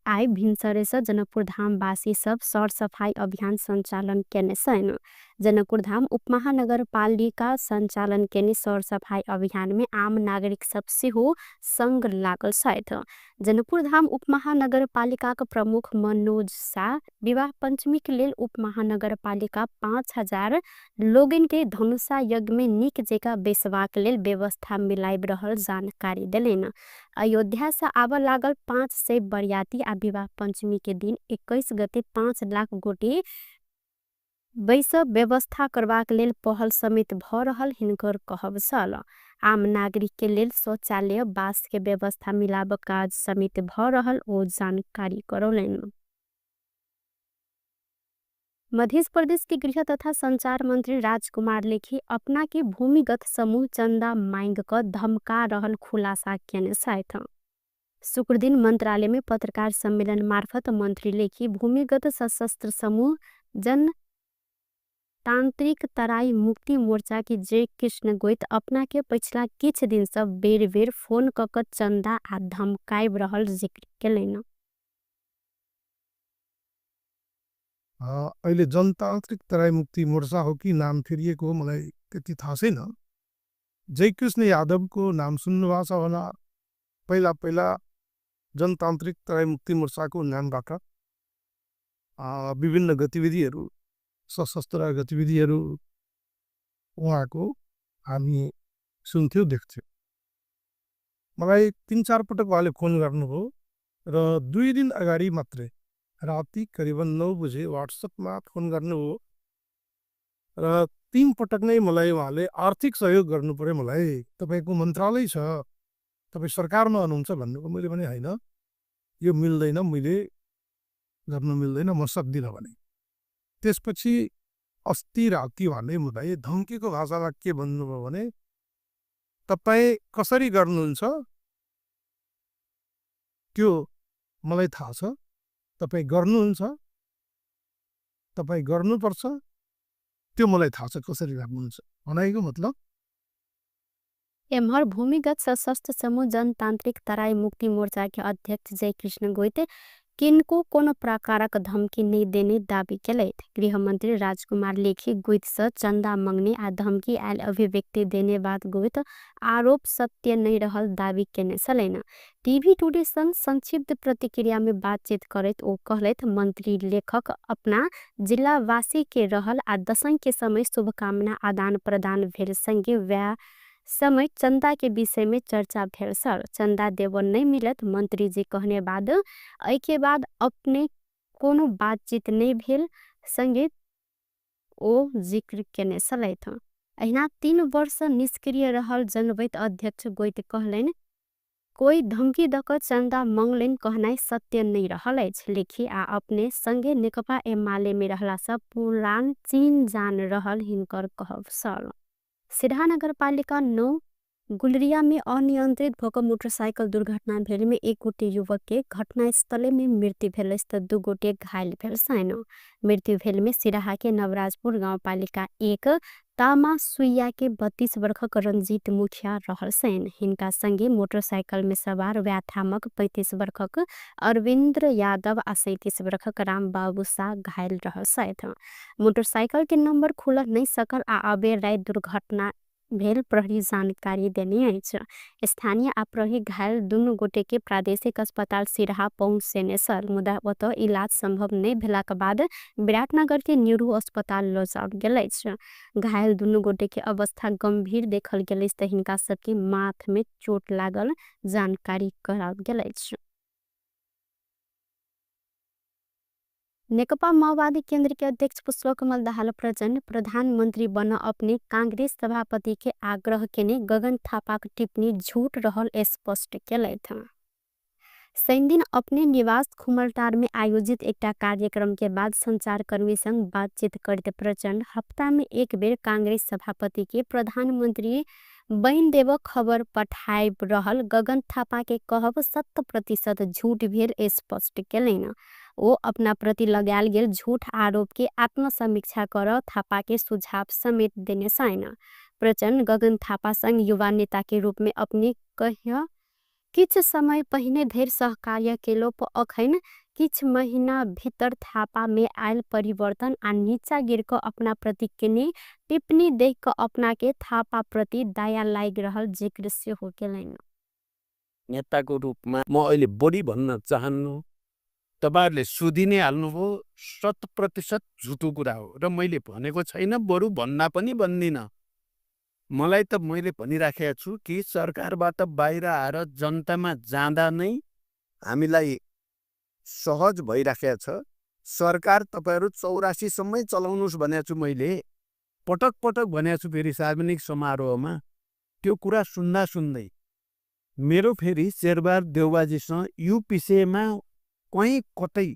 Speaker 1: आइ भिनसरे सँ जनकपुर धामवासी सब सरसफाई अभियान संचालन केने छनि। जनकपुर धाम उपमहानगरपालिका संचालन केने सरसफाई अभियान में आम नागरिक सब सेहो संग लागल छथि। जनकपुर धाम उपमहानगरपालिकाक प्रमुख मनोज शाह विवाह पंचमी के लेल उपमहानगरपालिका 5000 लोगन के धनुषा यज्ञ में नीक जेका बैसबाक लेल व्यवस्था मिलाइब रहल जानकारी देलनि। अयोध्या से आबऽ लागल 500 बरियाती आ विवाह पंचमी के दिन 21 गते 5 लाख गोटे बैस व्यवस्था करबाक लेल पहल समेत भ रहल हिनकर कहब छल। आम नागरिक के लेल शौचालय बास के व्यवस्था मिलाब काज समेत भ रहल ओ जानकारी करौलनि। मध्य प्रदेश के गृह तथा संचार मंत्री राजकुमार लेखी अपना के भूमिगत समूह चंदा मांग क धमका रहल खुलासा केने छथि। शुक्रदिन मंत्रालय में पत्रकार सम्मेलन मार्फत मंत्री लेखी भूमिगत सशस्त्र समूह जनतांत्रिक तराई मुक्ति मोर्चा के जय कृष्ण गोइत अपना के पिछला किछ दिन से बेर बेर फोन क क चंदा आ धमकाइब रहल जिक्र केलनि।
Speaker 3: अहिले जनतान्त्रिक तराई मुक्ति मोर्चा हो कि नाम फेरिएको हो मलाई त्यति थाहा छैन। जयकृष्ण यादवको नाम सुन्नुभएको छ होला। पहिला पहिला जनतान्त्रिक तराई मुक्ति मोर्चाको नामबाट विभिन्न गतिविधिहरू, सशस्त्र गतिविधिहरू उहाँको हामी सुन्थ्यौँ, देख्थ्यौँ। मलाई 3-4 पटक उहाँले फोन गर्नुभयो र 2 दिन अगाडि मात्रै राति करिबन 9 बजे वाट्सएपमा फोन गर्नुभयो र 3 पटक नै मलाई उहाँले आर्थिक सहयोग गर्नु पर्यो, मलाई तपाईँको मन्त्रालय छ, तपाईँ सरकारमा हुनुहुन्छ भन्नुभयो। मैले भने होइन, यो मिल्दैन, मैले गर्नु मिल्दैन, म सक्दिनँ भने। त्यसपछि अस्ति राति उहाँले मलाई धम्कीको भाषामा के भन्नुभयो भने तपाईँ कसरी गर्नुहुन्छ त्यो मलाई थाहा छ, तपाईँ गर्नुहुन्छ, तपाईँ गर्नुपर्छ, त्यो मलाई थाहा छ कसरी गर्नुहुन्छ भनाइको मतलब।
Speaker 1: एम्हर भूमिगत सशस्त्र समूह जनतांत्रिक तराई मुक्ति मोर्चा के अध्यक्ष जयकृष्ण गोइत किनको कोनो प्रकारक धमकी नहि देने दावी केलथि। गृहमंत्री राजकुमार लेखी गोइत सँ चंदा मंगने आ धमकी आयल अभिव्यक्ति देने बात गोइत आरोप सत्य नहि रहल दावी केने छलनि। टीवी टुडे संग संक्षिप्त प्रतिक्रिया में बातचीत करैत ओ कहलथि, मंत्री लेखक अपना जिलावासी के रहल आ दशैं के समय शुभकामना आदान प्रदान भेल संगे वएह समय चंदा के विषय में चर्चा भेल सर। चंदा देव नहीं मिलत मंत्री जी कहने बाद एहि के बाद अपने कोनो बातचीत नहीं भेल संगे ओ जिक्र केने छलथि। अहिना 3 वर्ष निष्क्रिय रहल जनबैत अध्यक्ष गोइत कहलनि, कोई धमकी दऽ कऽ चंदा मंगलनि कहनाइ सत्य नहीं रहल अछि। लेखी आ अपने संगे नेकपा एमाले में रहला सँ पुरान चीन जान रहल हिनकर कहब छल। सिरहा नगरपालिका 9 गुलरिया में अनियंत्रित भऽ मोटरसाइकिल दुर्घटना भेल में 1 गोटे युवक के घटनास्थले में मृत्यु भेल अछि तऽ 2 गोटे घायल भेल छनि। मृत्यु भेल में सिरहा के नवराजपुर गाउँपालिका 1 तामा सुइया के 32 वर्षक रंजीत मुखिया रहल छनि। हिनका संगे मोटरसाइकिल में सवार व्याथामक 35 वर्षक अरविन्द्र यादव आ 37 वर्षक रामबाबू शाह घायल रहल छथि। मोटरसाइकिल के नंबर खुल नहीं सकल आ अबेर राति दुर्घटना भेल प्रहरी जानकारी देने अछि। स्थानीय आ प्रहरी घायल दुनू गोटे के प्रादेशिक अस्पताल सिरहा पहुँचेने छल, मुदा ओतऽ इलाज संभव नहि भेलाक बाद विराटनगर के न्यूरो अस्पताल लऽ जाओल गेल अछि। घायल दुनू गोटे के अवस्था गंभीर देखल गेल अछि तऽ हिनका सबके माथ में चोट लागल जानकारी कराओल गेल अछि। नेकपा माओवादी केंद्र के अध्यक्ष पुष्पकमल दाहाल प्रचण्ड प्रधानमंत्री बन अपने कांग्रेस सभापति के आग्रह केने गगन थापाक टिप्पणी झूठ रहल स्पष्ट केलथि। शनिदिन अपने निवास खुमलटार में आयोजित एकटा कार्यक्रम के बाद संचारकर्मी संग बातचीत करते प्रचण्ड हफ्ता में एक बेर कांग्रेस सभापति के प्रधानमंत्री बनि देव खबर पठाइब रहल गगन थापा के कहब 100% झूठ भेल स्पष्ट केलनि। ओ अपना प्रति लगायल गेल झूठ आरोप के आत्मसमीक्षा कर थापा के सुझाव समेत देने छनि। प्रचण्ड गगन थापा संग युवा नेता के रूप में अपने कह किछ समय पहिने धरि सहकार्य केलो पर अखन किछ महीना भीतर थापा में आयल परिवर्तन आ नीचा गिर क अपना प्रति केने टिप्पणी देख क अपना के थापा प्रति दया लागि रहल जिक्र सेहो केलनि।
Speaker 4: नेताको रूपमा म अहिले बढी भन्न चाहन्नु, तपाईहरुले सुधि नै हाल्नुभयो, 100% झुटो कुरा हो र मैले भनेको छैन, बरु भन्ना पनि भन्दिनँ। मलाई त मैले भनिराखेको छु कि सरकारबाट बाहिर आएर जनतामा जाँदा नै हामीलाई सहज भइराखेको छ। सरकार तपाईहरु 84 सम्मै चलाउनुस् भनेको छु मैले, पटक पटक भनेको छु। फेरि सार्वजनिक समारोहमा त्यो कुरा सुन्दा सुन्दै मेरो फेरि शेरबहादुर देउवाजीसँग यो विषयमा कहीँ कतै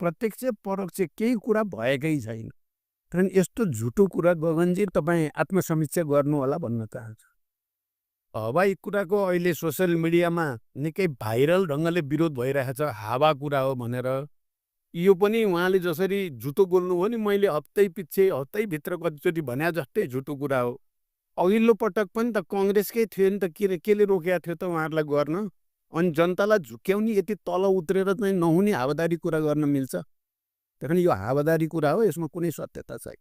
Speaker 4: प्रत्यक्ष परोक्ष केही कुरा भएकै छैन। कारण यस्तो झुटो कुरा गगनजी तपाईँ आत्मसमीक्षा गर्नुहोला भन्न चाहन्छु। हवाई कुराको अहिले सोसियल मिडियामा निकै भाइरल ढङ्गले विरोध भइरहेको छ, हावा कुरा हो भनेर। यो पनि उहाँले जसरी झुटो बोल्नुभयो नि, मैले हप्तै पछि हप्तैभित्र कतिचोटि भने जस्तै झुटो कुरा हो। अघिल्लो पटक पनि त कङ्ग्रेसकै थियो नि त, केले रोकेको थियो त उहाँहरूलाई गर्न? अनि जनतालाई झुक्क्याउने यति तल उत्रेर चाहिँ नहुने हावादारी कुरा गर्न मिल्छ? त्यही यो हावादारी कुरा हो, यसमा कुनै सत्यता छैन।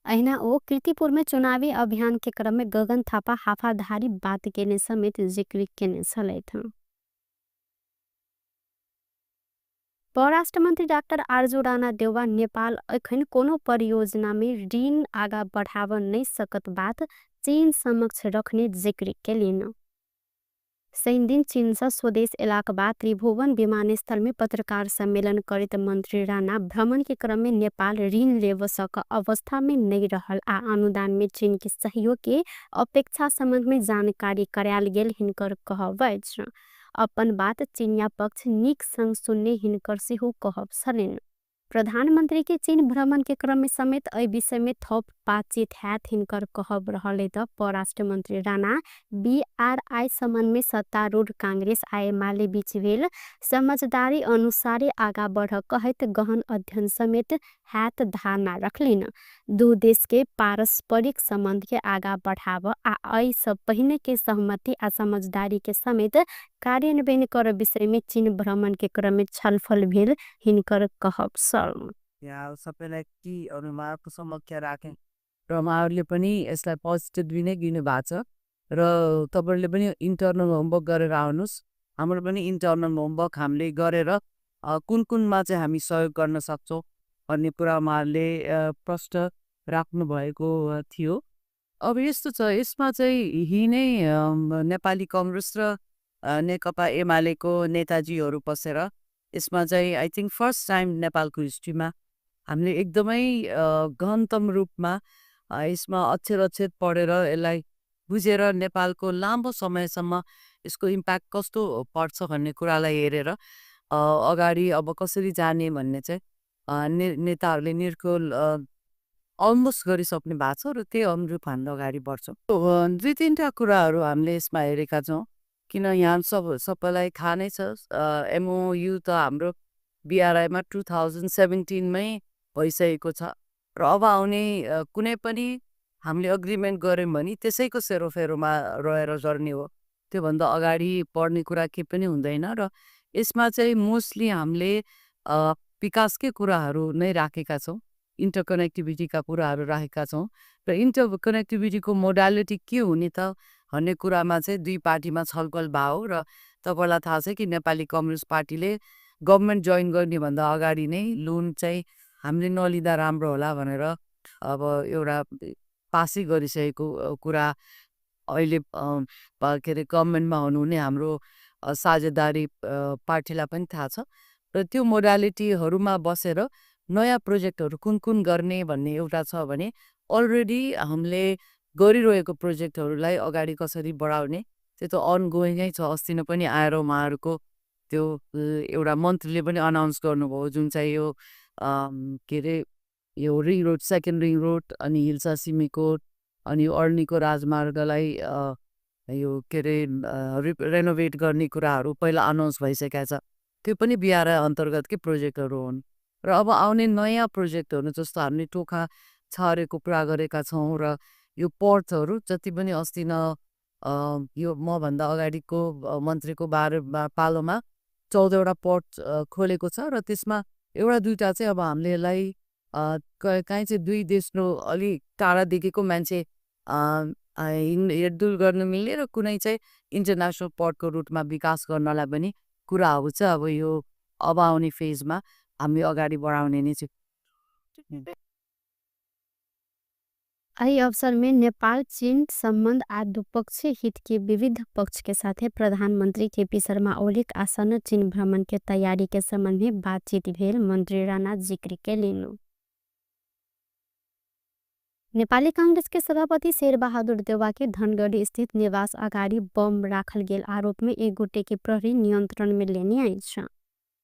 Speaker 1: अहिना ओ कीर्तिपुर में चुनावी अभियान के क्रम में गगन थापा हाफाधारी बात केने समेत जिक्र केने छलथि। परराष्ट्र मन्त्री डाक्टर आरजू राणा देउवा नेपाल अखन कोनो परियोजना में ऋण आगा बढ़ाव नहीं सकत बात चीन समक्ष रखने जिक्र केलिन। शनिदिन चीन से स्वदेश एलाक बाद त्रिभुवन विमानस्थल में पत्रकार सम्मेलन करैत मंत्री राणा भ्रमण के क्रम में नेपाल ऋण लेव सक अवस्था में नहीं रहल आ अनुदान में चीन के सहयोग के अपेक्षा संबंध में जानकारी करायल गेल हिनकर कहब अछि। अपन बात चीनिया पक्ष नीक संग सुनने हिनकर सेहो कहब छलनि। प्रधानमन्त्री के चीन भ्रमण के क्रम में समेत एहि विषय में थप बातचीत हैत हिनकर कहब रहल त परराष्ट्र मन्त्री राणा बीआरआई सम्बन्ध में सत्तारूढ़ कांग्रेस आ एमाले बीच भेल समझदारी अनुसारे आगा बढ़ कहैत गहन अध्ययन समेत हैत धारणा रखलिन। दू देश के पारस्परिक सम्बन्ध के आगा बढ़ाव आ एहि सब पहिने के सहमति आ समझदारी के समेत कार्यान्वयन कर विषय में चीन भ्रमण के क्रम में छलफल भेल हिनकर कहब छल।
Speaker 5: यहाँ सबैलाई टीहरू उहाँहरूको समक्ष राखेँ र उहाँहरूले पनि यसलाई पोजिटिभली नै लिनु भएको छ र तपाईँहरूले पनि इन्टर्नल होमवर्क गरेर आउनुहोस्। हाम्रो पनि इन्टर्नल होमवर्क हामीले गरेर कुन कुनमा चाहिँ हामी सहयोग गर्न सक्छौँ भन्ने कुरा उहाँहरूले प्रश्न राख्नुभएको थियो। अब यस्तो छ, यसमा चाहिँ यही नै नेपाली कङ्ग्रेस र नेकपा एमालेको नेताजीहरू बसेर यसमा चाहिँ I think first time नेपालको हिस्ट्रीमा हामीले एकदमै गहनतम रूपमा यसमा अक्षर अक्षर पढेर यसलाई बुझेर नेपालको लामो समयसम्म यसको इम्प्याक्ट कस्तो पर्छ भन्ने कुरालाई हेरेर अगाडि अब कसरी जाने भन्ने चाहिँ नेताहरूले निर्कुल अलमोस्ट गरिसक्नु भएको छ र त्यही अनुरूप हामी अगाडि बढ्छौँ। दुई तिनवटा कुराहरू हामीले यसमा हेरेका छौँ, किन यहाँ सबैलाई थाहा नै छ एमओयु त हाम्रो बिआरआईमा 2017मै भइसकेको छ र अब आउने कुनै पनि हामीले अग्रिमेन्ट गऱ्यौँ भने त्यसैको सेरोफेरोमा रहेर गर्ने हो, त्योभन्दा अगाडि बढ्ने कुरा केही पनि हुँदैन। र यसमा चाहिँ मोस्टली हामीले विकासकै कुराहरू नै राखेका छौँ, इन्टरकनेक्टिभिटीका कुराहरू राखेका छौँ र इन्टरकनेक्टिभिटीको मोडालिटी के हुने त भन्ने कुरामा चाहिँ दुई पार्टीमा छलफल भयो। र तपाईँलाई थाहा छ कि नेपाली कम्युनिस्ट पार्टीले गभर्मेन्ट जोइन गर्नेभन्दा अगाडि नै लोन चाहिँ हामीले नलिँदा राम्रो होला भनेर अब एउटा पासै गरिसकेको कुरा अहिले के अरे गभर्मेन्टमा हुनुहुने हाम्रो साझेदारी पार्टीलाई पनि थाहा छ र त्यो मोडालिटीहरूमा बसेर नयाँ प्रोजेक्टहरू कुन कुन गर्ने भन्ने एउटा छ भने अलरेडी हामीले गरिरहेको प्रोजेक्टहरूलाई अगाडि कसरी बढाउने त्यो त अनगोइङै छ। अस्ति नै पनि आएर उहाँहरूको त्यो एउटा मन्त्रीले पनि अनाउन्स गर्नुभयो, जुन चाहिँ यो के अरे यो ring road, second ring road अनि हिल्सा सिमीकोट अनि अर्नीको राजमार्गलाई यो के अरे रेनोभेट गर्ने कुराहरू पहिला अनाउन्स भइसकेको छ, त्यो पनि बिआरआई अन्तर्गतकै प्रोजेक्टहरू हुन्। र अब आउने नयाँ प्रोजेक्टहरू जस्तो हामीले टोखा छरेको कुरा गरेका छौँ र यो पोर्टहरू जति पनि अस्ति न यो मभन्दा अगाडिको मन्त्रीको पालोमा 14वटा पोर्ट खोलेको छ र त्यसमा एउटा दुईवटा चाहिँ अब हामीले यसलाई काहीँ चाहिँ दुई देशको अलि टाढादेखिको मान्छे हिँडडुल गर्न मिल्ने र कुनै चाहिँ इन्टरनेसनल पोर्टको रुटमा विकास गर्नलाई पनि कुराहरू चाहिँ अब यो अब आउने फेजमा हामी अगाडि बढाउने नै छौँ।
Speaker 1: एहि अवसर में नेपाल चीन सम्बन्ध आ द्विपक्षीय हित के विविध पक्ष के साथे प्रधानमंत्री केपी शर्मा ओलीक आसन्न चीन भ्रमण के तैयारी के संबंध में बातचीत भेल मंत्री राणा जिक्र केलनि। नेपाली कांग्रेस के सभापति शेरबहादुर देउवा के धनगढ़ी स्थित निवास अगाडि बम राखल गेल आरोप में एक गोटे के प्रहरी नियंत्रण में लेने अछि।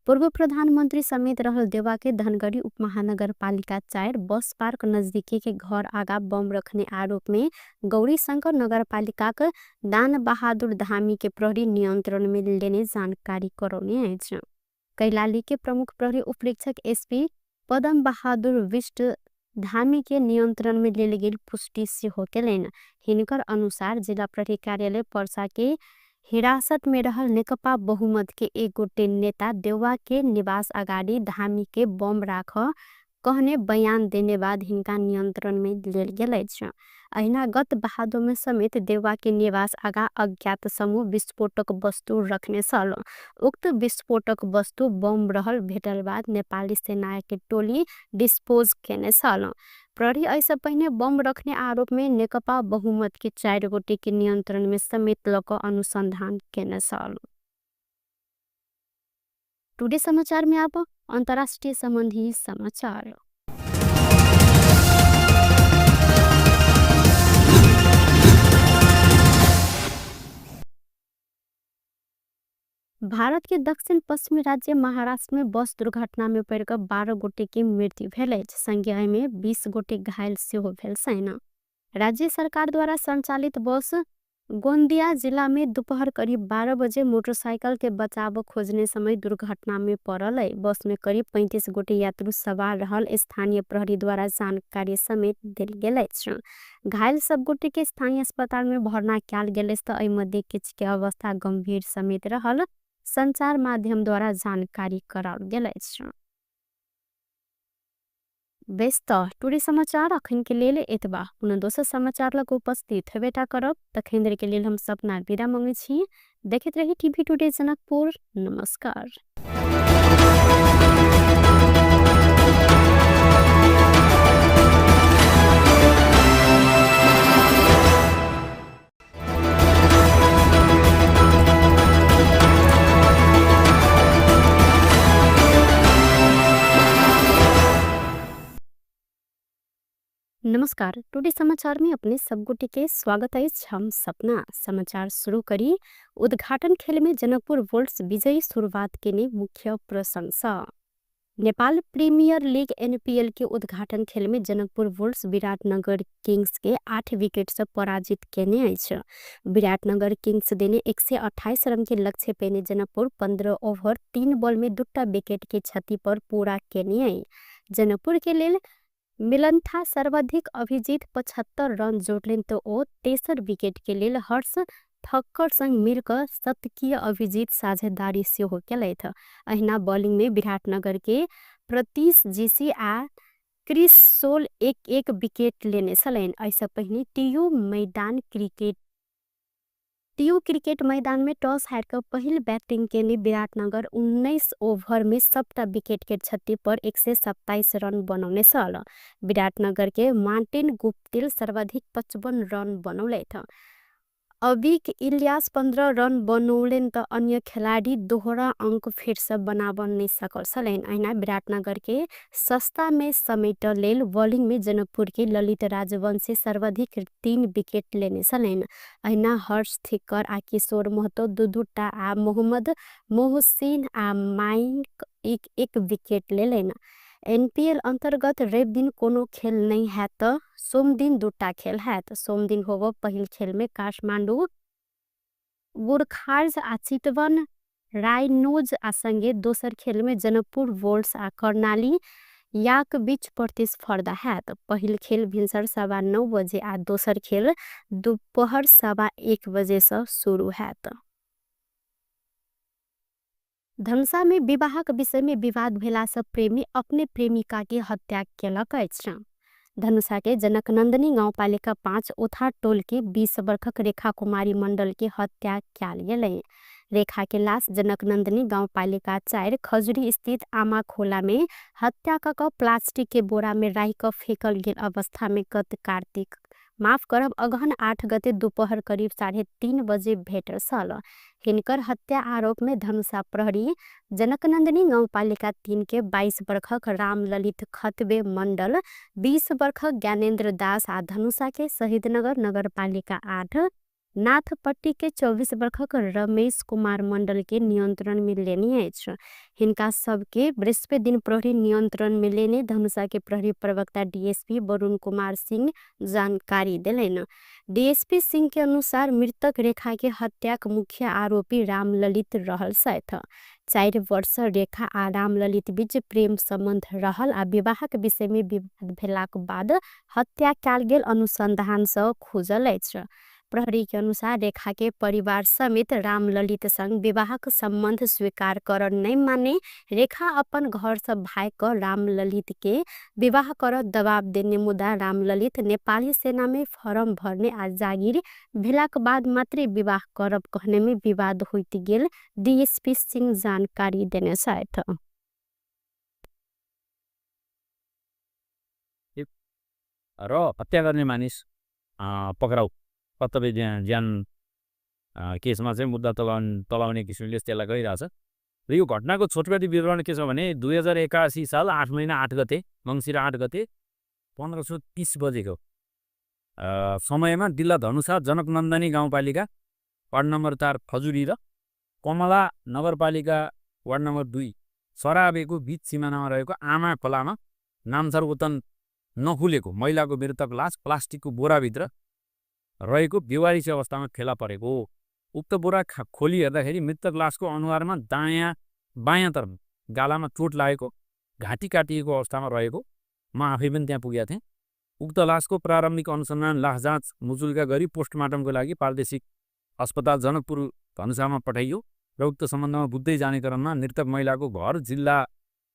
Speaker 1: पूर्व प्रधानमंत्री समेत रहल देउवा के धनगढ़ी उपमहानगरपालिका 4 बस पार्क नजदीकी के घर आगा बम रखने आरोप में गौरीशंकर नगरपालिकाक दान बहादुर धामी के प्रहरी नियंत्रण में लेने जानकारी करौने अछि। कैलाली के प्रमुख प्रहरी उपरीक्षक एसपी पदम बहादुर विष्ट धामी के नियंत्रण में लेल गेल पुष्टि सेहो केलनि। हिनकर अनुसार जिला प्रहरी कार्यालय पर्सा के हिरासत में रहल नेकपा बहुमत के एक गोटे नेता देउवा के निवास अगाडि धामी के बम राख कहने बयान देने बाद हिनका नियंत्रण में लेल गेल अछि। अहिना गत भादो में समेत देउवा के निवास आगा अज्ञात समूह विस्फोटक वस्तु रखने छल। उक्त विस्फोटक वस्तु बम रहल भेटल बाद नेपाली सेना के टोली डिस्पोज केने छल। प्रहरी एहिसँ पहिने बम रखने आरोप में नेकपा बहुमत के 4 गोटे के नियंत्रण में समेत ल क अनुसंधान केने छल। टुडे समाचार में अब अंतर्राष्ट्रीय संबंधी समाचार। भारत के दक्षिण पश्चिमी राज्य महाराष्ट्र में बस दुर्घटना में पड़ि कऽ 12 गोटे के मृत्यु भेल अछि। संगे एहिमे 20 गोटे घायल सेहो भेल छनि। राज्य सरकार द्वारा संचालित बस गोंदिया जिला में दोपहर करीब 12 बजे मोटरसाइकिल के बचाव खोजने समय दुर्घटना में पड़ल है। बस में करीब 35 गोटे यात्रु सवार रहल स्थानीय प्रहरी द्वारा जानकारी समेत देल गेल अछि। घायल सब गोटे के स्थानीय अस्पताल में भर्ना कयल गेल अछि तऽ एहि मध्ये किछु के अवस्था गंभीर समेत रहल संचार माध्यम द्वारा जानकारी कराओल गेल अछि। बेस तऽ टुडे समाचार अखन के लेल एतबा। पुनः दोसर समाचार लग उपस्थित हेबेटा करब। तखन देर के लेल हम सपना विदा मंगै छी। देखैत रही टीवी टुडे जनकपुर। नमस्कार। नमस्कार, टुडे समाचार में अपने सब गोटे के स्वागत अछि। हम सपना समाचार शुरू करी। उद्घाटन खेल में जनकपुर वोल्ट्स विजयी शुरुआत केने मुख्य प्रशंसा। नेपाल प्रीमियर लीग एनपीएल के उद्घाटन खेल में जनकपुर वोल्ट्स विराटनगर किंग्स के 8 विकेट से पराजित केने अछि। विराटनगर किंग्स देने 128 रन के लक्ष्य पेने जनकपुर 15 ओवर 3 बॉल में 2 विकेट के क्षति पर पूरा केने अछि। जनकपुर के लेल मिलन्था सर्वाधिक अभिजीत 75 रन जोड़लेन तो ओ तेसर विकेट के लेल हर्ष ठक्कर संग मिलकर शतकीय अभिजीत साझेदारी सेहो केलथि। अहिना बॉलिंग में विराटनगर के प्रतीश जीसी आ क्रिस सोल 1-1 विकेट लेने छलनि। एहिसँ पहिने टीयू क्रिकेट मैदान में टॉस हारि कऽ पहिल बैटिंग केने विराटनगर 19 ओवर में सबटा विकेट के क्षति पर 127 रन बनौने छल। विराटनगर के मार्टिन गुप्तिल सर्वाधिक 55 रन बनौलथि। अबिक इलियास 15 रन बनौलनि तऽ अन्य खेलाड़ी दोहरा अंक फेरसँ बनाबऽ नहि सकल छलनि। अहिना विराटनगर के सस्ता में समेट लेल बॉलिंग में जनकपुर के ललित राजवंशी सर्वाधिक 3 विकेट लेने छलनि। अहिना हर्ष थिक्कर आ किशोर महतो 2-2 आ मोहम्मद मोहसिन आ माइक 1-1 विकेट लेलनि। एनपीएल अंतर्गत रवि दिन कोनो खेल नहीं हैत, सोमदिन 2 खेल हैत। सोमदिन होबो पहिल खेल में काठमांडू गोरखार्ज आ चितवन रायनोज आ संगे दोसर खेल में जनकपुर वोल्ट्स आ कर्णाली याक बीच प्रतिस्पर्धा हैत। पहिल खेल भिनसर 9:15 बजे आ दोसर खेल दोपहर 1:15 बजे से शुरू हैत। धनुषा में विवाहक विषय में विवाद भेला से प्रेमी अपने प्रेमिका के हत्या केलक अछि। धनुषा के जनकनंदनी गाउँपालिका 5 ओथा टोल के 20 वर्षक रेखा कुमारी मंडल के हत्या कयल गेलै। रेखा के लाश जनकनंदनी गाउँपालिका 4 खजुरी स्थित आमा खोला में हत्या क प्लास्टिक के बोरा में राखि क फेकल गेल अवस्था में गत कार्तिक माफ करब अगहन 8 गते दोपहर करीब 3:30 बजे भेटल छल। हिनकर हत्या आरोप में धनुषा प्रहरी जनकनंदनी गाउँपालिका 3 के 22 वर्षक रामललित खतबे मंडल, 20 वर्षक ज्ञानेन्द्र दास आ धनुषा के शहीदनगर नगरपालिका 8 नाथपट्टी के 24 वर्षक रमेश कुमार मंडल के नियंत्रण में लेने अछि। हिनका सबके बृहस्पति दिन प्रहरी नियंत्रण में लेने धनुषा के प्रहरी प्रवक्ता डीएसपी वरुण कुमार सिंह जानकारी देलनि। डीएसपी सिंह के अनुसार मृतक रेखा के हत्याक मुख्य आरोपी रामललित रहल छथि। 4 वर्ष रेखा आ रामललित बीच प्रेम संबंध रहल आ विवाहक विषय में विवाद भेलाक बाद हत्या कयल गेल अनुसंधान सँ खुजल अछि। प्रहरी के अनुसार रेखा के परिवार समेत रामललित संग विवाहक संबंध स्वीकार कर नहीं माने रेखा अपन घर से भाग क रामललित के विवाह कर दबाव देने मुदा रामललित नेपाली सेना में फॉर्म भरने आ जागिर भेलाक बाद मात्रे विवाह करब कहने में विवाद होइत गेल डीएसपी सिंह जानकारी देने छथि।
Speaker 2: र हत्या गर्ने मानिस पक्राउ कर्तव्य ज्यान केसमा चाहिँ मुद्दा तलाउने किसिमले त्यसलाई गइरहेछ। र यो घटनाको छोटकरी विवरण के छ भने 2081 साल 8 महिना 8 गते मङ्सिर 8 गते 1530 बजेको समयमा जिल्ला धनुषा जनकनन्दनी गाउँपालिका वार्ड नम्बर 4 खजुरी र कमला नगरपालिका वार्ड नम्बर 2 सराबेको बीच सिमानामा रहेको आमा खोलामा नामथर वतन नखुलेको महिलाको मृतक लास प्लास्टिकको बोराभित्र रहेको बेवारिसी अवस्थामा फेला परेको। उक्त बोरा खोली हेर्दाखेरि मृतक लासको अनुहारमा दायाँ बायाँतर्फ गालामा चोट लागेको, घाँटी काटिएको अवस्थामा रहेको म आफै पनि त्यहाँ पुगेका थिएँ। उक्त लासको प्रारम्भिक अनुसन्धान लास जाँच मुचुल्का गरी पोस्टमार्टमको लागि प्रादेशिक अस्पताल जनकपुर धनुषामा पठाइयो र उक्त सम्बन्धमा बुझ्दै जाने क्रममा मृतक महिलाको घर जिल्ला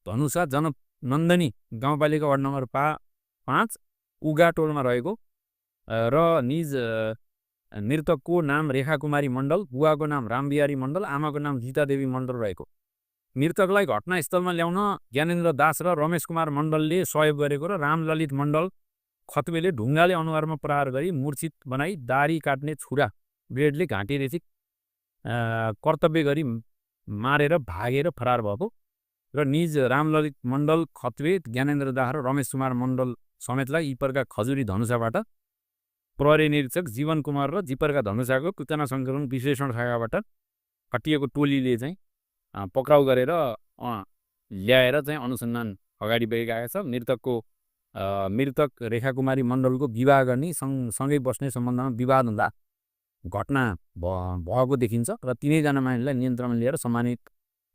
Speaker 2: धनुषा जनकनन्दनी गाउँपालिका वार्ड नम्बर 5 उगा टोलमा रहेको र निज मृतकको नाम रेखा कुमारी मण्डल, बुवाको नाम रामबिहारी मण्डल, आमाको नाम गीतादेवी मण्डल रहेको। मृतकलाई घटनास्थलमा ल्याउन ज्ञानेन्द्र दास र रमेश कुमार मण्डलले सहयोग गरेको र रामललित मण्डल खत्वेले ढुङ्गाले अनुहारमा प्रहार गरी मूर्छित बनाई दारी काट्ने छुरा ब्लेडले घाँटी रेची कर्तव्य गरी मारेर भागेर फरार भएको र निज रामललित मण्डल खत्वे, ज्ञानेन्द्र दास र रमेश कुमार मण्डल समेतलाई इपरका खजुरी धनुषाबाट प्रहरी निरीक्षक जीवन कुमार र जिपरका धनुषाको सूचना सङ्कलन विश्लेषण शाखाबाट खटिएको टोलीले चाहिँ पक्राउ गरेर ल्याएर चाहिँ अनुसन्धान अगाडि बढिरहेको छ। मृतक रेखा कुमारी मण्डलको विवाह गर्ने सँगै बस्ने सम्बन्धमा विवाद हुँदा घटना भएको देखिन्छ र तिनैजना मानिसलाई नियन्त्रणमा लिएर सम्मानित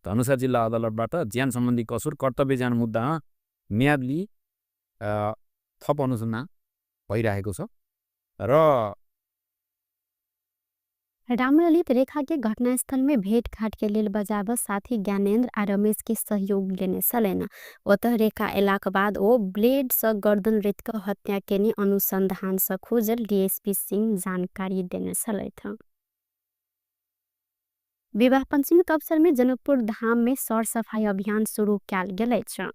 Speaker 2: धनुषा जिल्ला अदालतबाट ज्यान सम्बन्धी कसुर कर्तव्य ज्यान मुद्दामा म्याद लिई थप अनुसन्धान भइरहेको छ। र
Speaker 1: रामललित रेखा के घटनास्थल में भेटघाट के लेल बजाब साथी ज्ञानेन्द्र आ रमेश के सहयोग लेने छलनि। ओतह रेखा एलाक बाद ओ ब्लेड सँ गर्दन रेत क हत्या केने अनुसंधान सँ खोजल डीएसपी सिंह जानकारी देने छलथि। विवाह पंचमी के अवसर में जनकपुर धाम में सरसफाई अभियान शुरू कयल गेल अछि।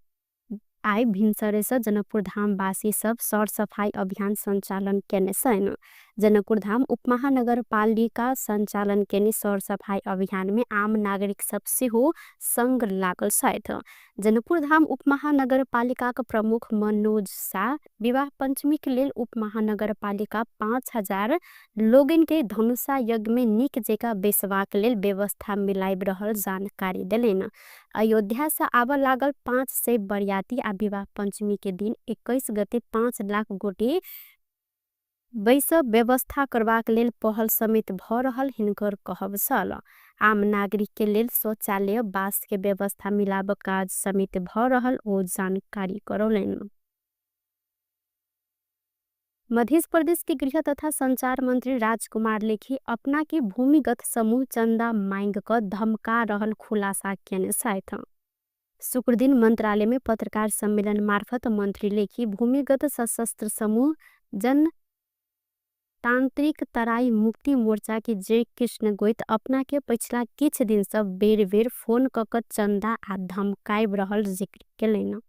Speaker 1: आइ भिनसरे सँ जनकपुर धाम वासी सब सरसफाई अभियान संचालन केने छनि। जनकपुर धाम उपमहानगरपालिका संचालन केने सरसफाई अभियान में आम नागरिक सब सेहो संग लागल छथि। जनकपुर धाम उपमहानगरपालिकाक प्रमुख मनोज शाह विवाह पंचमी के लेल उपमहानगरपालिका 5000 लोगन के धनुषा यज्ञ में नीक जेका बेसबाक लेल व्यवस्था मिलाइब रहल जानकारी देलनि। अयोध्या से आबऽ लागल 500 बरियाती आ विवाह पंचमी के दिन 21 गते 5 लाख गोटे बैस व्यवस्था करबाक लेल पहल समेत भ रहल हिनकर कहब छल। आम नागरिक के लेल शौचालय बास के व्यवस्था मिलाब काज समेत भ रहल ओ जानकारी करौलनि। मध्य प्रदेश के गृह तथा संचार मंत्री राजकुमार लेखी अपना के भूमिगत समूह चंदा मांग क धमका रहल खुलासा केने छथि। शुक्रदिन मंत्रालय में पत्रकार सम्मेलन मार्फत मंत्री लेखी भूमिगत सशस्त्र समूह जनतांत्रिक तराई मुक्ति मोर्चा के जय कृष्ण गोइत अपना के पिछला किछ दिन से बेर बेर फोन क क चंदा आ धमकाइब रहल जिक्र केलनि।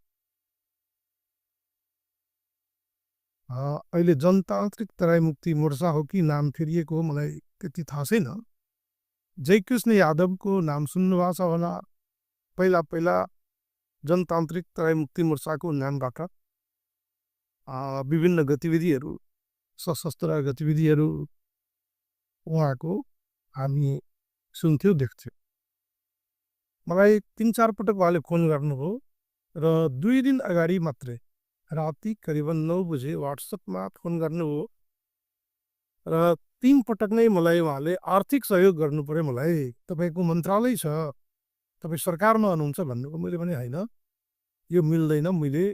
Speaker 3: अहिले जनतान्त्रिक तराई मुक्ति मोर्चा हो कि नाम फेरिएको हो मलाई त्यति थाहा छैन। जयकृष्ण यादवको नाम सुन्नुभएको छ होला। पहिला पहिला जनतान्त्रिक तराई मुक्ति मोर्चाको नामबाट विभिन्न गतिविधिहरू, सशस्त्र गतिविधिहरू उहाँको हामी सुन्थ्यौँ, देख्थ्यौँ। मलाई 3-4 पटक उहाँले फोन गर्नुभयो र 2 दिन अगाडि मात्रै राति करिबन 9 बजे वाट्सएपमा फोन गर्नुभयो र 3 पटक नै मलाई उहाँले आर्थिक सहयोग गर्नु पर्यो, मलाई तपाईँको मन्त्रालय छ, तपाईँ सरकारमा हुनुहुन्छ भन्नुभयो। मैले भने होइन, यो मिल्दैन, मैले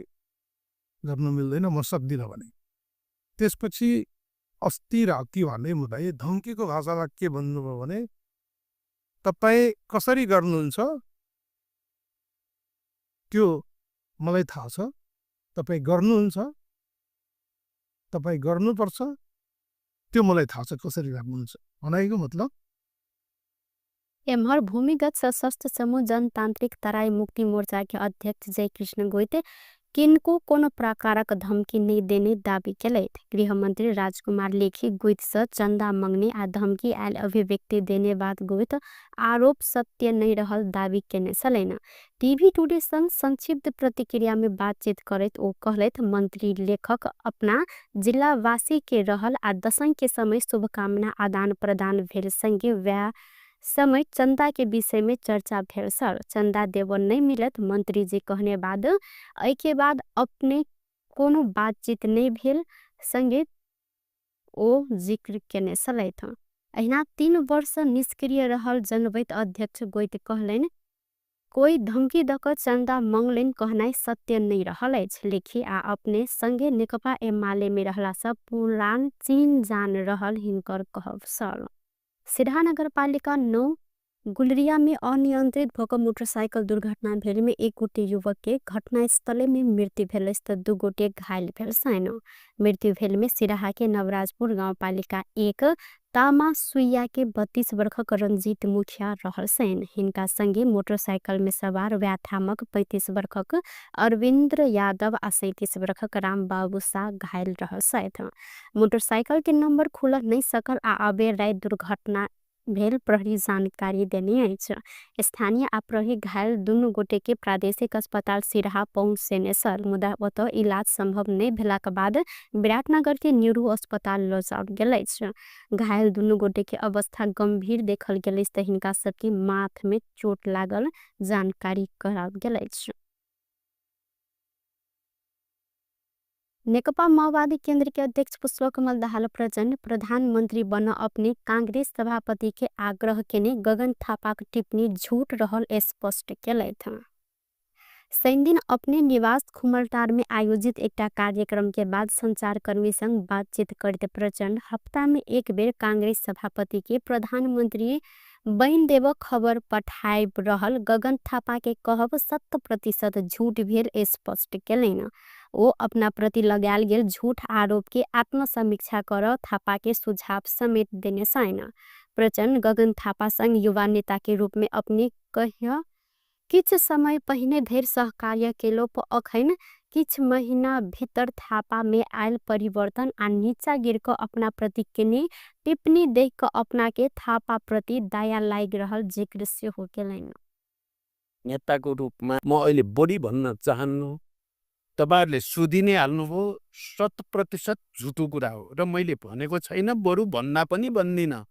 Speaker 3: गर्नु मिल्दैन, म सक्दिनँ भने। त्यसपछि अस्ति राति उहाँले मलाई धम्कीको भाषामा के भन्नुभयो भने तपाईँ कसरी गर्नुहुन्छ त्यो मलाई थाहा छ, तपाईँ गर्नुहुन्छ, तपाईँ गर्नुपर्छ, त्यो मलाई थाहा छ कसरी गर्नुहुन्छ भनेको मतलब।
Speaker 1: एम्हर भूमिगत सशस्त्र समूह जनतांत्रिक तराई मुक्ति मोर्चा के अध्यक्ष जयकृष्ण गोइत किनको कोनो प्रकारक धमकी नहि देने दावी केलथि। गृहमंत्री राजकुमार लेखी गोइत सँ चंदा मंगने आ धमकी आयल अभिव्यक्ति देने बात गोइत आरोप सत्य नहि रहल दावी केने छलनि। टीवी टुडे संग संक्षिप्त प्रतिक्रिया में बातचीत करैत ओ कहलथि मंत्री लेखक अपना जिलावासी के रहल आ दशैं के समय शुभकामना आदान प्रदान भेल संगे वैह समय चन्दाके विषयमे चर्चा भेल सर चन्दा देब नै मिलत मन्त्रीजी कहने बाद एहिके बाद अपने कोनो बातचीत नै भेल संगे ओ जिक्र केने छलथि। अहिना 3 वर्ष निष्क्रिय रहल जनबैत अध्यक्ष गोइत कहलनि कोई धमकी दक चन्दा मंगलनि कहनाइ सत्य नै रहल अछि। लेखी आ अपने संगे नेकपा एमाले में रहला सब पुरान चीन जान रहल हिनकर कहब छल। सिरहा नगरपालिका 9 गुलरिया में अनियंत्रित भक मोटरसाइकल दुर्घटना भेल में एक गोटे युवक के घटनास्थले में मृत्यु भेल त 2 गोटे घायल भेल छैन। मृत्यु भेल में सिरहा के नवराजपुर गाउँपालिका 1 तामा सुइया के 32 वर्षक रंजीत मुखिया रहल छैन। हिनका संगे मोटरसाइकल में सवार व्याथामक 35 वर्षक अरविन्द्र यादव आ 37 वर्षक रामबाबू शाह घायल रहल छथि। मोटरसाइकल के नंबर खुल नहीं सकल आ अबेर राति दुर्घटना भेल प्रहरी जानकारी देने अछि। स्थानीय आ प्रहरी घायल दुनू गोटे के प्रादेशिक अस्पताल सिरहा पहुँचेने छल, मुदा ओतऽ इलाज संभव नहीं भेलाक बाद विराटनगर के न्यूरो अस्पताल लऽ जाओल गेल अछि। घायल दुनू गोटे के अवस्था गंभीर देखल गेल अछि त हिनका सबके माथ में चोट लागल जानकारी कराओल गेल अछि। नेकपा माओवादी केंद्र के अध्यक्ष पुष्पकमल दाहाल प्रचण्ड प्रधानमंत्री बन अपने कांग्रेस सभापति के आग्रह केने गगन थापाक टिप्पणी झूठ रहल स्पष्ट केलथि। शनिदिन अपने निवास खुमलटार में आयोजित एकटा कार्यक्रम के बाद संचारकर्मी संग बातचीत करते प्रचण्ड हप्ता में एक बेर कांग्रेस सभापति के प्रधानमंत्री बनि देब खबर पठाइब रहल गगन थापा के कहब 100% झूठ भेल स्पष्ट केलनि। ओ अपना प्रति लगायल गेल झूठ आरोप के आत्मसमीक्षा कर थापा के सुझाव समेत देने छैन। प्रचण्ड गगन थापा संग युवा नेता के रूप में अपने कह किछ समय पहिने धरि सहकार्य केलो अखन किछ महीना भीतर थापा में आयल परिवर्तन आ नीचा गिर क अपना प्रति केने टिप्पणी देख क अपना के थापा प्रति दया लाग रहल जिक्र सेहो केलनि।
Speaker 4: नेताको रूपमा म अहिले बढी भन्न चाहन्नु, तपाईहरुले सुधि नै हाल्नुभयो, 100% झुटो कुरा हो र मैले भनेको छैन, बरु भन्दा पनि भन्दिनँ।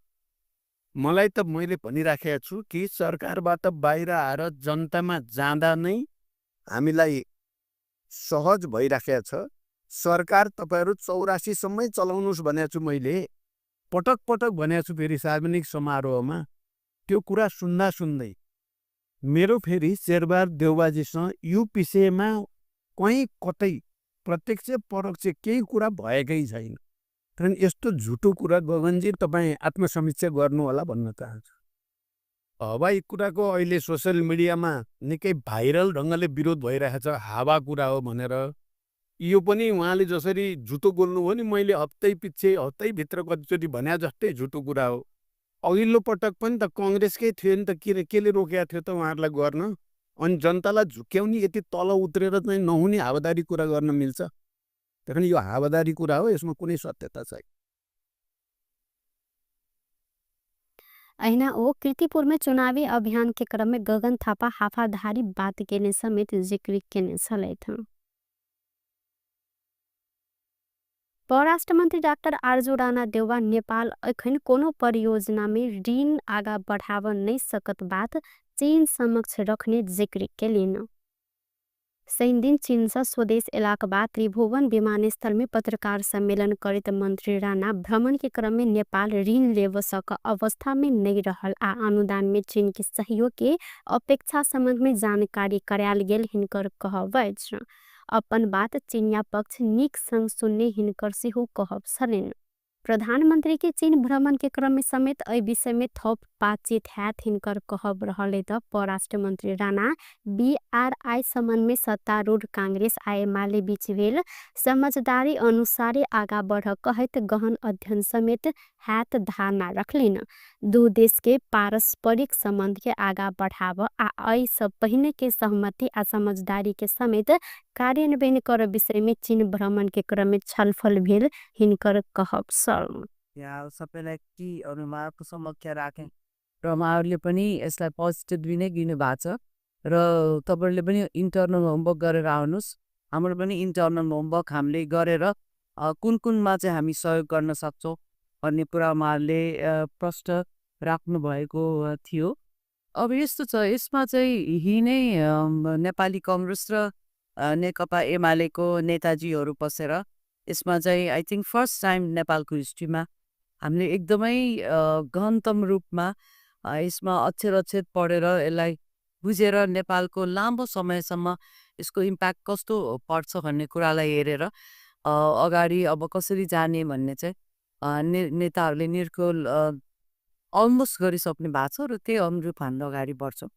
Speaker 4: मलाई त मैले भनिराखेको छु कि सरकारबाट बाहिर आएर जनतामा जाँदा नै हामीलाई सहज भइराखेको छ। सरकार तपाईहरु 84 सम्मै चलाउनुस् भनेको छु मैले, पटक पटक भनेको छु। फेरि सार्वजनिक समारोहमा त्यो कुरा सुन्दा सुन्दै मेरो फेरि शेरबहादुर देउवाजीसँग यो विषयमा कहीँ कतै प्रत्यक्ष परोक्ष केही कुरा भएकै छैन। कारण यस्तो झुटो कुरा गगनजी तपाईँ आत्मसमीक्षा गर्नुहोला भन्न चाहन्छु। हवाई कुराको अहिले सोसियल मिडियामा निकै भाइरल ढङ्गले विरोध भइरहेको छ, हावा कुरा हो भनेर। यो पनि उहाँले जसरी झुटो बोल्नुभयो नि, मैले हप्तै पछि हप्तैभित्र कतिचोटि भने जस्तै झुटो कुरा हो। अघिल्लो पटक पनि त कङ्ग्रेसकै थियो नि त, के केले रोकेको थियो त उहाँहरूलाई गर्न? अनि जनतालाई झुक्क्याउने यति तल उत्रेर चाहिँ नहुने हावादारी कुरा गर्न मिल्छ? त्यही यो हावादारी कुरा हो, यसमा कुनै सत्यता छैन।
Speaker 1: अहिना ओ कीर्तिपुर में चुनावी अभियान के क्रम में गगन थापा हाफाधारी बात केने समेत जिक्र केने छलथि। परराष्ट्र मन्त्री डाक्टर आरजू राणा देउवा नेपाल अखन कोनो परियोजना में ऋण आगा बढ़ाव नहीं सकत बात चीन समक्ष रखने जिक्र केलिन। शनिदिन चीन से स्वदेश एलाक बाद त्रिभुवन विमानस्थल में पत्रकार सम्मेलन करैत मंत्री राणा भ्रमण के क्रम में नेपाल ऋण लेव सक अवस्था में नहीं रहल आ अनुदान में चीन के सहयोग के अपेक्षा संबंध में जानकारी करायल गेल हिनकर कहब अछि। अपन बात चीनिया पक्ष नीक संग सुनने हिनकर सेहो कहब छलनि। प्रधानमंत्री के चीन भ्रमण के क्रम में समेत एहि विषय में थप बातचीत हैत हिनकर कहब रहल त परराष्ट्र मंत्री राणा बीआरआई संबंध में सत्तारूढ़ कांग्रेस आ एमाले बीच भेल समझदारी अनुसारे आगा बढ़ कहैत गहन अध्ययन समेत हैत धारणा रखलिन। दू देश के पारस्परिक संबंध के आगा बढ़ाव आ एहि सब पहिने के सहमति आ समझदारी के समेत कार्यान्वयन कर विषय में चीन भ्रमण के क्रम में छलफल भेल हिनकर कहब छल।
Speaker 5: यहाँ सबैलाई के उहाँहरूको समक्ष राखेँ र उहाँहरूले पनि यसलाई पोजिटिभली नै लिनु भएको छ र तपाईँहरूले पनि इन्टर्नल होमवर्क गरेर आउनुहोस्। हाम्रो पनि इन्टर्नल होमवर्क हामीले गरेर कुन कुनमा चाहिँ हामी सहयोग गर्न सक्छौँ भन्ने कुरा उहाँहरूले प्रष्ट राख्नुभएको थियो। अब यस्तो छ, यसमा चाहिँ यही नै नेपाली कङ्ग्रेस र नेकपा एमालेको नेताजीहरू पसेर यसमा चाहिँ I think first time नेपालको हिस्ट्रीमा हामीले एकदमै गहनतम रूपमा यसमा अक्षर अक्षर पढेर यसलाई बुझेर नेपालको लामो समयसम्म यसको इम्प्याक्ट कस्तो पर्छ भन्ने कुरालाई हेरेर अगाडि अब कसरी जाने भन्ने चाहिँ नेताहरूले निर्कोल अलमोस्ट गरिसक्नु भएको छ र त्यही अनुरूप हामीले अगाडि बढ्छौँ।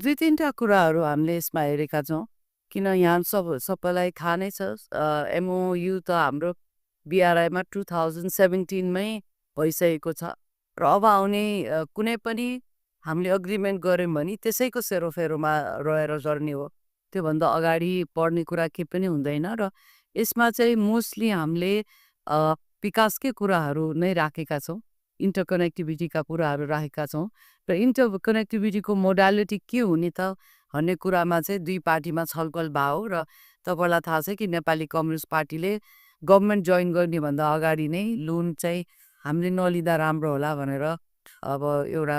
Speaker 5: दुई तिनवटा कुराहरू हामीले यसमा हेरेका छौँ, किन यहाँ सबैलाई थाहा नै छ, एमओयु त हाम्रो बिआरआईमा 2017मै भइसकेको छ र अब आउने कुनै पनि हामीले अग्रिमेन्ट गऱ्यौँ भने त्यसैको सेरोफेरोमा रहेर गर्ने हो, त्योभन्दा अगाडि बढ्ने कुरा केही पनि हुँदैन। र यसमा चाहिँ मोस्टली हामीले विकासकै कुराहरू नै राखेका छौँ, इन्टरकनेक्टिभिटीका कुराहरू राखेका छौँ र इन्टरकनेक्टिभिटीको मोडालिटी के हुने त भन्ने कुरामा चाहिँ दुई पार्टीमा छलफल भयो। र तपाईँलाई थाहा छ कि नेपाली कम्युनिस्ट पार्टीले गभर्मेन्ट जोइन गर्नेभन्दा अगाडि नै लोन चाहिँ हामीले नलिँदा राम्रो होला भनेर अब एउटा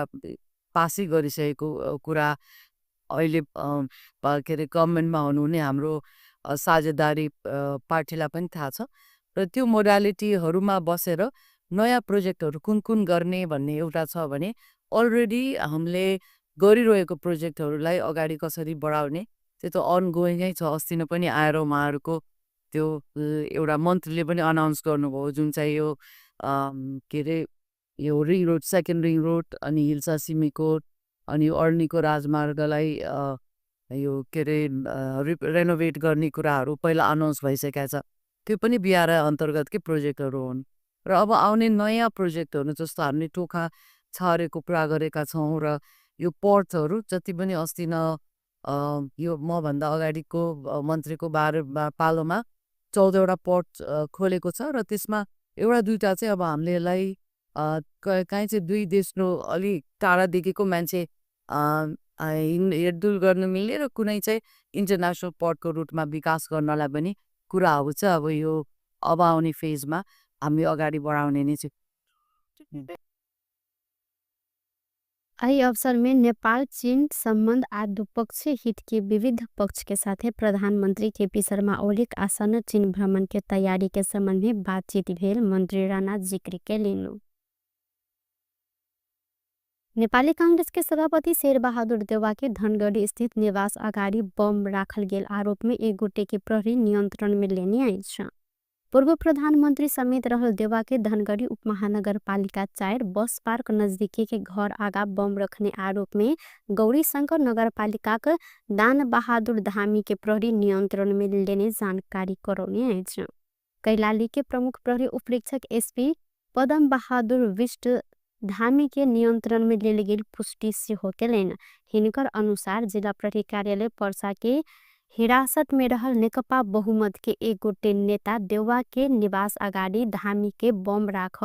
Speaker 5: पासै गरिसकेको कुरा अहिले के अरे गभर्मेन्टमा हुनुहुने हाम्रो साझेदारी पार्टीलाई पनि थाहा छ र त्यो मोडालिटीहरूमा बसेर नयाँ प्रोजेक्टहरू कुन कुन गर्ने भन्ने एउटा छ भने अलरेडी हामीले गरिरहेको प्रोजेक्टहरूलाई अगाडि कसरी बढाउने त्यो त अनगोइङै छ। अस्ति नै पनि आएर उहाँहरूको त्यो एउटा मन्त्रीले पनि अनाउन्स गर्नुभयो, जुन चाहिँ यो के अरे यो ring road, second ring road अनि हिल्सा सिमीकोट अनि अर्नीको राजमार्गलाई यो के अरे रेनोभेट गर्ने कुराहरू पहिला अनाउन्स भइसकेको छ, त्यो पनि बिआरआई अन्तर्गतकै प्रोजेक्टहरू हुन्। र अब आउने नयाँ प्रोजेक्टहरू जस्तो हामीले टोखा छारेको कुरा गरेका छौँ र यो पोर्टहरू जति पनि अस्ति न यो मभन्दा अगाडिको मन्त्रीको पालोमा 14वटा पोर्ट खोलेको छ र त्यसमा एउटा दुईवटा चाहिँ अब हामीले यसलाई काहीँ चाहिँ दुई देशको अलि टाढादेखिको मान्छे हिँडडुल गर्न मिल्ने र कुनै चाहिँ इन्टरनेसनल पोर्टको रुटमा विकास गर्नलाई पनि कुराहरू चाहिँ अब यो अब आउने फेजमा हामी अगाडि बढाउने नै छौँ।
Speaker 1: एहि अवसर में नेपाल चीन संबंध आ द्विपक्षीय हित के विविध पक्ष के साथे प्रधानमंत्री केपी शर्मा ओलीक आसन्न चीन भ्रमण के तैयारी के संबंध में बातचीत भेल मंत्री राणा जिक्र केलनि। नेपाली कांग्रेस के सभापति शेरबहादुर देउवा के धनगढ़ी स्थित निवास अगाडि बम राखल गेल आरोप में एक गोटे के प्रहरी नियंत्रण में लेने अछि। पूर्व प्रधानमंत्री समेत रहल देउवा के धनगढ़ी उपमहानगरपालिका 4 बस पार्क नजदीकी के घर आगा बम रखने आरोप में गौरीशंकर नगरपालिकाक दान बहादुर धामी के प्रहरी नियंत्रण में लेने जानकारी करौने अछि। कैलाली के प्रमुख प्रहरी उपरीक्षक एसपी पदम बहादुर विष्ट धामी के नियंत्रण में लेल गेल पुष्टि सेहो केलनि। हिनकर अनुसार जिला प्रहरी कार्यालय पर्सा के हिरासत में रहल नेकपा बहुमत के एक गोटे नेता देउवा के निवास अगाडि धामी के बम राख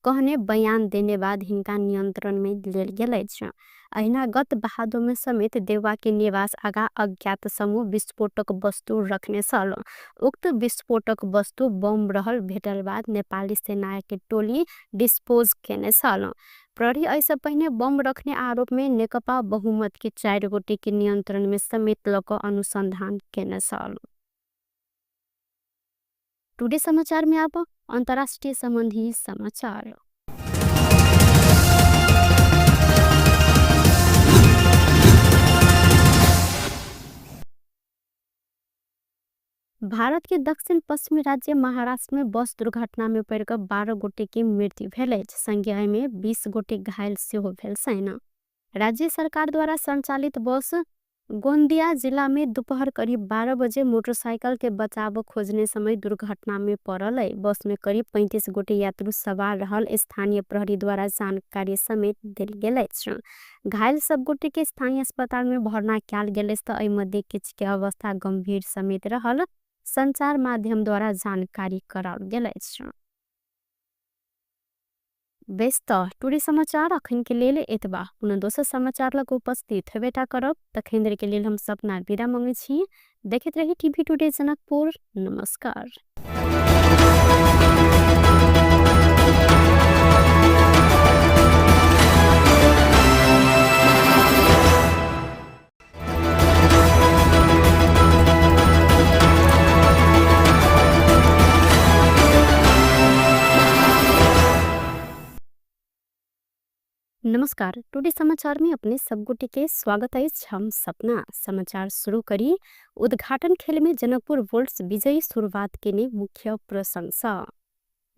Speaker 1: कहने बयान देने बाद हिनका नियंत्रण में लेल गेल अछि। अहिना गत भादो में समेत देउवा के निवास आगा अज्ञात समूह विस्फोटक वस्तु रखने छल। उक्त विस्फोटक वस्तु बम रहल भेटल बाद नेपाली सेना के टोली डिस्पोज केने छल। प्रहरी एहिसँ पहिने बम रखने आरोप में नेकपा बहुमत के 4 गोटे के नियंत्रण में समेत ल क अनुसंधान केने छल। टुडे समाचार में अब अंतर्राष्ट्रीय संबंधी समाचार। भारत के दक्षिण पश्चिमी राज्य महाराष्ट्र में बस दुर्घटना में पड़िकऽ 12 गोटे के मृत्यु भेल अछि। संगे एहिमे 20 गोटे घायल सेहो भेल छनि। राज्य सरकार द्वारा संचालित बस गोंदिया जिला में दोपहर करीब 12 बजे मोटरसाइकिल के बचाव खोजने समय दुर्घटना में पड़ल है। बस में करीब 35 गोटे यात्रु सवार रहल स्थानीय प्रहरी द्वारा जानकारी समेत देल गेल अछि। घायल सब गोटे के स्थानीय अस्पताल में भर्ना कयल गेल अछि त एहि मध्ये किछु के अवस्था गंभीर समेत रहल संचार माध्यम द्वारा जानकारी कराओल गेल अछि। बेस त टुडे समाचार अखन के लेल एतबा। पुनः दोसर समाचार लग उपस्थित हेबेटा करब। तखन देर के लेल हम सपना विदा मंगै छी। देखैत रही टीवी टुडे जनकपुर। नमस्कार। नमस्कार, टुडे समाचार में अपने सब गोटे के स्वागत अछि। हम सपना समाचार शुरू करी। उद्घाटन खेल में जनकपुर वोल्ट्स विजयी शुरुआत केने मुख्य प्रशंसा।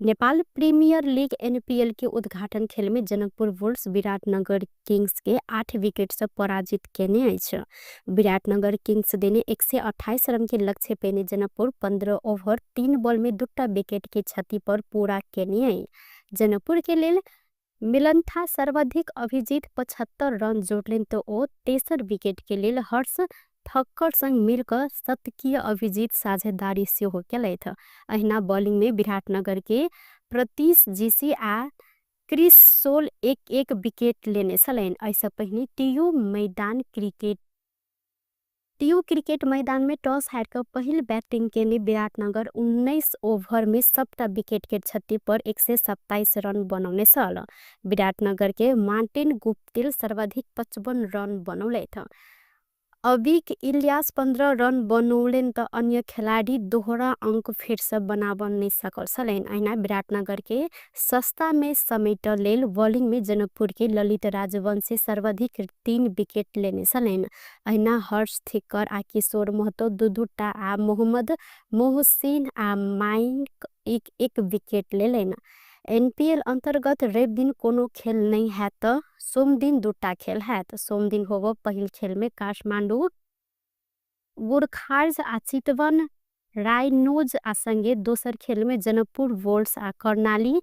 Speaker 1: नेपाल प्रीमियर लीग एनपीएल के उद्घाटन खेल में जनकपुर वोल्ट्स विराटनगर किंग्स के 8 विकेट से पराजित केने अछि। विराटनगर किंग्स देने 128 रन के लक्ष्य पेने जनकपुर 15 ओवर 3 बॉल में 2 विकेट के क्षति पर पूरा केने अछि। जनकपुर के लेल मिलन्था सर्वाधिक अभिजीत 75 रन जोड़लेन तो ओ तेसर विकेट के लेल हर्ष ठक्कर संग मिलकर शतकीय अभिजीत साझेदारी सेहो केलथि। अहिना बॉलिंग में विराटनगर के प्रतीश जीसी आ क्रिस सोल 1-1 विकेट लेने छलनि। एहिसँ पहिने टीयू क्रिकेट मैदान में टॉस हारि कऽ पहिल बैटिंग केने विराटनगर 19 ओवर में सबटा विकेट के क्षति पर 127 रन बनौने छल। विराटनगर के मार्टिन गुप्तिल सर्वाधिक 55 रन बनौलथि। अबिक इलियास 15 रन बनौलनि त अन्य खेलाडी दोहरा अंक फेरसँ बनाब नहि सकल छलनि। अहिना विराटनगर के सस्ता में समेट लेल बॉलिंग में जनकपुर के ललित राजवंशी सर्वाधिक 3 विकेट लेने छलनि। अहिना हर्ष थिक्कर आ किशोर महतो 2-2 टा आ मोहम्मद मोहसिन आ माइक 1-1 विकेट लेलनि। एनपीएल अंतर्गत रवि दिन कोनो खेल नहीं हैत, सोम दिन 2 खेल हैत। सोम दिन होबो पहिल खेल में काठमांडू गोरखार्ज आ चितवन रायनोज आ संगे दोसर खेल में जनकपुर वोल्ट्स आ कर्णाली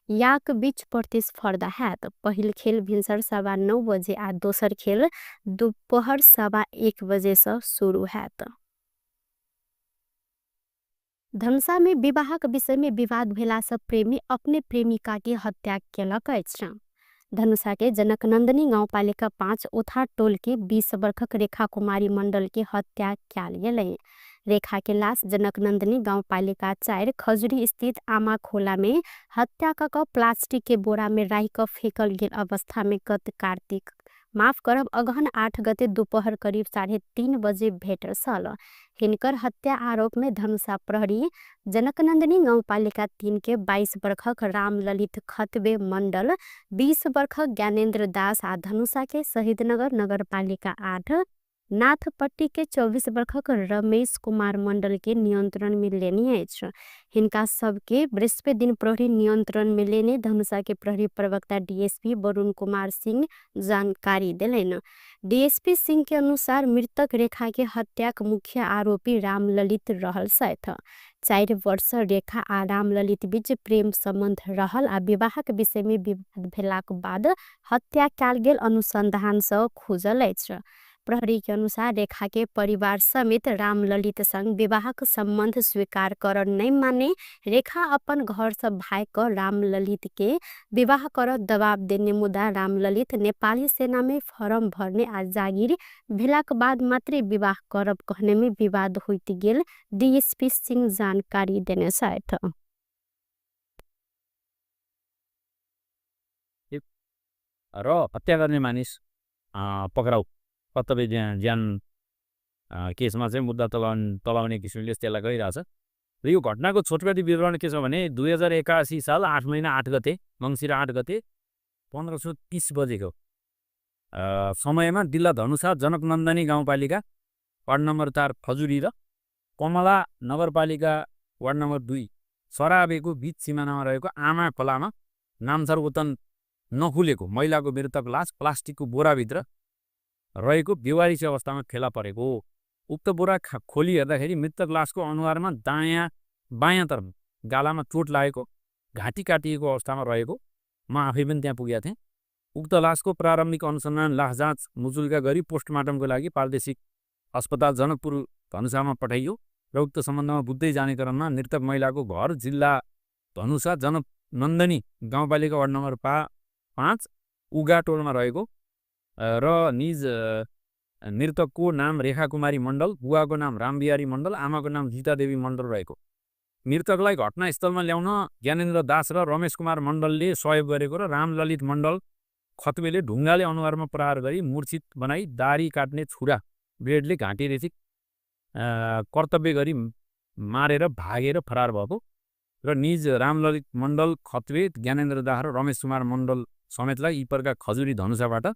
Speaker 1: याक बीच प्रतिस्पर्धा हैत। पहिल खेल भिनसर 9:15 बजे आ दोसर खेल दोपहर 1:15 बजे से शुरू हैत। धनुषा में विवाहक विषय में विवाद भेला से प्रेमी अपने प्रेमिका के हत्या केलक अछि। धनुषा के जनकनंदनी गाउँपालिका 5 ओथा टोल के 20 वर्षक रेखा कुमारी मंडल के हत्या कयल गेलै। रेखा के लाश जनकनंदनी गाउँपालिका 4 खजुरी स्थित आमा खोला में हत्या क प्लास्टिक के बोरा में राखि क फेकल गेल अवस्था में गत कार्तिक माफ करब अगहन 8 गते दोपहर करीब 3:30 बजे भेटल छल। हिनकर हत्या आरोप में धनुषा प्रहरी जनकनंदनी गाउँपालिका 3 के 22 वर्षक रामललित खतबे मंडल, 20 वर्षक ज्ञानेन्द्र दास आ धनुषा के शहीदनगर नगरपालिका 8 नाथपट्टी के 24 वर्षक रमेश कुमार मंडल के नियंत्रण में लेने अछि। हिनका सबके बृहस्पति दिन प्रहरी नियंत्रण में लेने धनुषा के प्रहरी प्रवक्ता डीएसपी वरुण कुमार सिंह जानकारी देलनि। डीएसपी सिंह के अनुसार मृतक रेखा के हत्याक मुख्य आरोपी रामललित रहल छथि। 4 वर्ष रेखा आ रामललित बीच प्रेम संबंध रहल आ विवाहक विषय में विवाद भेलाक बाद हत्या कयल गेल अनुसंधान सँ खुजल अछि। प्रहरी के अनुसार रेखा के परिवार समेत रामललित संग विवाहक संबंध स्वीकार कर नहीं माने रेखा अपन घर से भाग क रामललित के विवाह कर दबाव देने मुदा रामललित नेपाली सेना में फॉर्म भरने आ जागिर भेलाक बाद मात्रै विवाह करब कहने में विवाद होइत गेल डीएसपी सिंह जानकारी देने छथि।
Speaker 2: र हत्या गर्ने मानिस पक्राउ कर्तव्य ज्यान केसमा चाहिँ मुद्दा तलाउने किसिमले त्यसलाई गइरहेछ। र यो घटनाको छोटकरी विवरण के छ भने 2081 साल 8 महिना 8 गते मङ्सिर 8 गते 1530 बजेको समयमा जिल्ला धनुषा जनकनन्दनी गाउँपालिका वार्ड नम्बर 4 खजुरी र कमला नगरपालिका वार्ड नम्बर 2 सराबेको बीच सिमानामा रहेको आमा खोलामा नामथर वतन नखुलेको महिलाको मृतक लास प्लास्टिकको बोराभित्र रहेको बेवारिस अवस्थामा फेला परेको। उक्त बोरा खोली हेर्दाखेरि मृतक लासको अनुहारमा दायाँ बायाँतर्फ गालामा चोट लागेको, घाँटी काटिएको अवस्थामा रहेको म आफै पनि त्यहाँ पुगेको थिएँ। उक्त लासको प्रारम्भिक अनुसन्धान लास जाँच मुचुल्का गरी पोस्टमार्टमको लागि प्रादेशिक अस्पताल जनकपुर धनुषामा पठाइयो र उक्त सम्बन्धमा बुझ्दै जाने क्रममा मृतक महिलाको घर जिल्ला धनुषा जनकनन्दनी गाउँपालिका वार्ड नम्बर 5 उगा टोलमा रहेको र निज मृतकको नाम रेखा कुमारी मण्डल, बुवाको नाम रामबिहारी मण्डल, आमाको नाम गीतादेवी मण्डल रहेको। मृतकलाई घटनास्थलमा ल्याउन ज्ञानेन्द्र दास र रमेश कुमार मण्डलले सहयोग गरेको र रामललित मण्डल खतबेले ढुङ्गाले अनुहारमा प्रहार गरी मूर्छित बनाई दारी काट्ने छुरा ब्लेडले घाँटी रेची कर्तव्य गरी मारेर भागेर फरार भएको र निज रामललित मण्डल खत्वे, ज्ञानेन्द्र दास र रमेश कुमार मण्डल समेतलाई इपरका खजुरी धनुषाबाट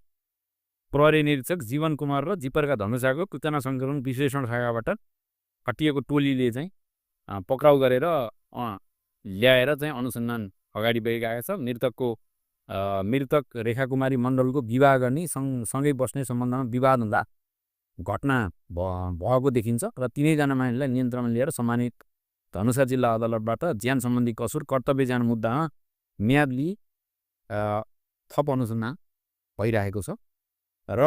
Speaker 2: प्रहरी निरीक्षक जीवन कुमार र जिपरका धनुषाको सूचना सङ्कलन विश्लेषण शाखाबाट खटिएको टोलीले चाहिँ पक्राउ गरेर ल्याएर चाहिँ अनुसन्धान अगाडि बढिरहेको छ। मृतकको मृतक रेखा कुमारी मण्डलको विवाह गर्ने सँगै बस्ने सम्बन्धमा विवाद हुँदा घटना भएको देखिन्छ र तिनैजना मानिसलाई नियन्त्रणमा लिएर सम्मानित धनुषा जिल्ला अदालतबाट ज्यान सम्बन्धी कसुर कर्तव्य ज्यान मुद्दामा म्याद लिई थप अनुसन्धान भइरहेको छ। र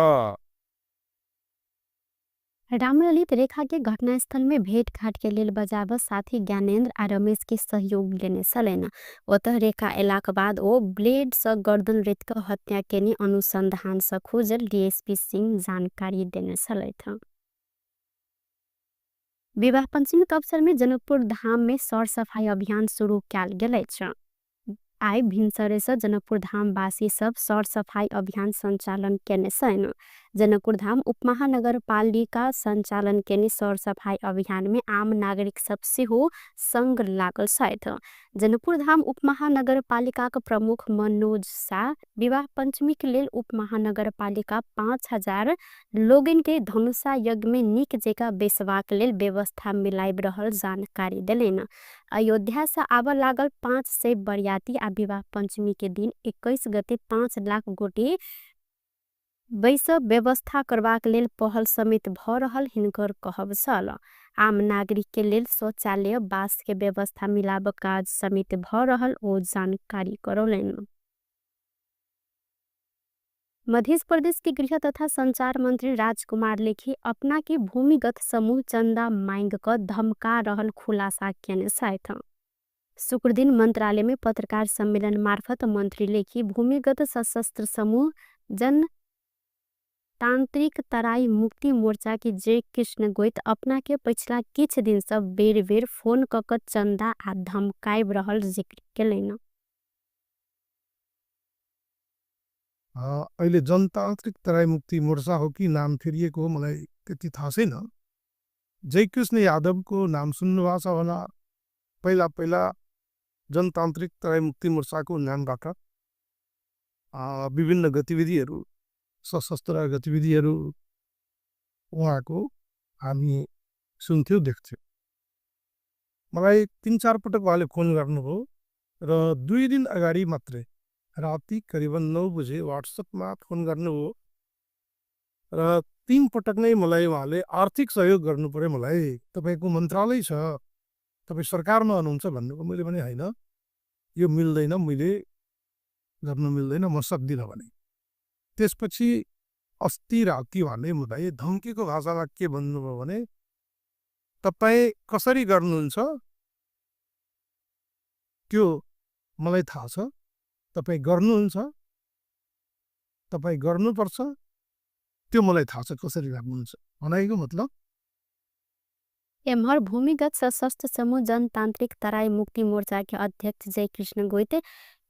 Speaker 1: रामललित रेखा के घटनास्थल में भेटघाट के लेल बजाब साथी ज्ञानेन्द्र आ रमेश के सहयोग लेने छलनि। ओतह रेखा एलाक बाद ओ ब्लेड सँ गर्दन रेत क हत्या केने अनुसंधान सँ खुजल डीएसपी सिंह जानकारी देने छलथि। विवाह पंचमी के अवसर में जनकपुर धाम में सरसफाई अभियान शुरू कयल गेल अछि। आइ भिनसरे सँ जनकपुर धाम वासी सब सरसफाई अभियान संचालन केने छनि। जनकपुर धाम उपमहानगरपालिका संचालन केने सरसफाई अभियान में आम नागरिक सब सेहो संग लागल छथि। जनकपुर धाम उपमहानगरपालिकाक प्रमुख मनोज शाह विवाह पंचमी के लेल उपमहानगरपालिका 5000 लोगन के धनुषा यज्ञ में नीक जेका बैसबाक लेल व्यवस्था मिलाबि रहल जानकारी देलनि। अयोध्या से आबऽ लागल 500 बरियाती आ विवाह पंचमी के दिन 21 गते 5 लाख गोटे बैसब व्यवस्था करबाक लेल पहल समेत भ रहल हिनकर कहब छल। आम नागरिक के लेल शौचालय बास के व्यवस्था मिलाब काज समेत भ रहल ओ जानकारी करौलनि। मध्य प्रदेश के गृह तथा संचार मंत्री राजकुमार लेखी अपना के भूमिगत समूह चंदा मांग क धमका रहल खुलासा केने छथि। शुक्रदिन मंत्रालय में पत्रकार सम्मेलन मार्फत मंत्री लेखी भूमिगत सशस्त्र समूह जन तांत्रिक तराई मुक्ति मोर्चा के जय कृष्ण गोइत अपना के पिछला किछ दिन से बेर बेर फोन क क चंदा आ धमकाइब रहल जिक्र केलनि।
Speaker 3: अहिले जनतान्त्रिक तराई मुक्ति मोर्चा हो कि नाम फेरिएको हो मलाई त्यति थाहा छैन। जयकृष्ण यादवको नाम सुन्नु भएको छ होला। पहिला पहिला जनतान्त्रिक तराई मुक्ति मोर्चाको नामबाट विभिन्न गतिविधिहरू, सशस्त्र गतिविधिहरू उहाँको हामी सुन्थ्यौँ, देख्थ्यौँ। मलाई 3-4 पटक उहाँले फोन गर्नुभयो र 2 दिन अगाडि मात्रै राति करिबन 9 बजे वाट्सएपमा फोन गर्नुभयो र 3 पटक नै मलाई उहाँले आर्थिक सहयोग गर्नु पर्यो, मलाई तपाईँको मन्त्रालय छ, तपाईँ सरकारमा हुनुहुन्छ भन्नुभयो। मैले भने होइन, यो मिल्दैन, मैले गर्नु मिल्दैन, म सक्दिनँ भने। त्यसपछि अस्ति राति उहाँले मलाई धम्कीको भाषामा के भन्नुभयो भने तपाईँ कसरी गर्नुहुन्छ त्यो मलाई थाहा छ, तपाईँ गर्नुहुन्छ, तपाईँ गर्नुपर्छ, त्यो मलाई थाहा छ कसरी गर्नुहुन्छ भनेको मतलब।
Speaker 1: एम्हर भूमिगत सशस्त्र समूह जनतांत्रिक तराई मुक्ति मोर्चा के अध्यक्ष जयकृष्ण गोइत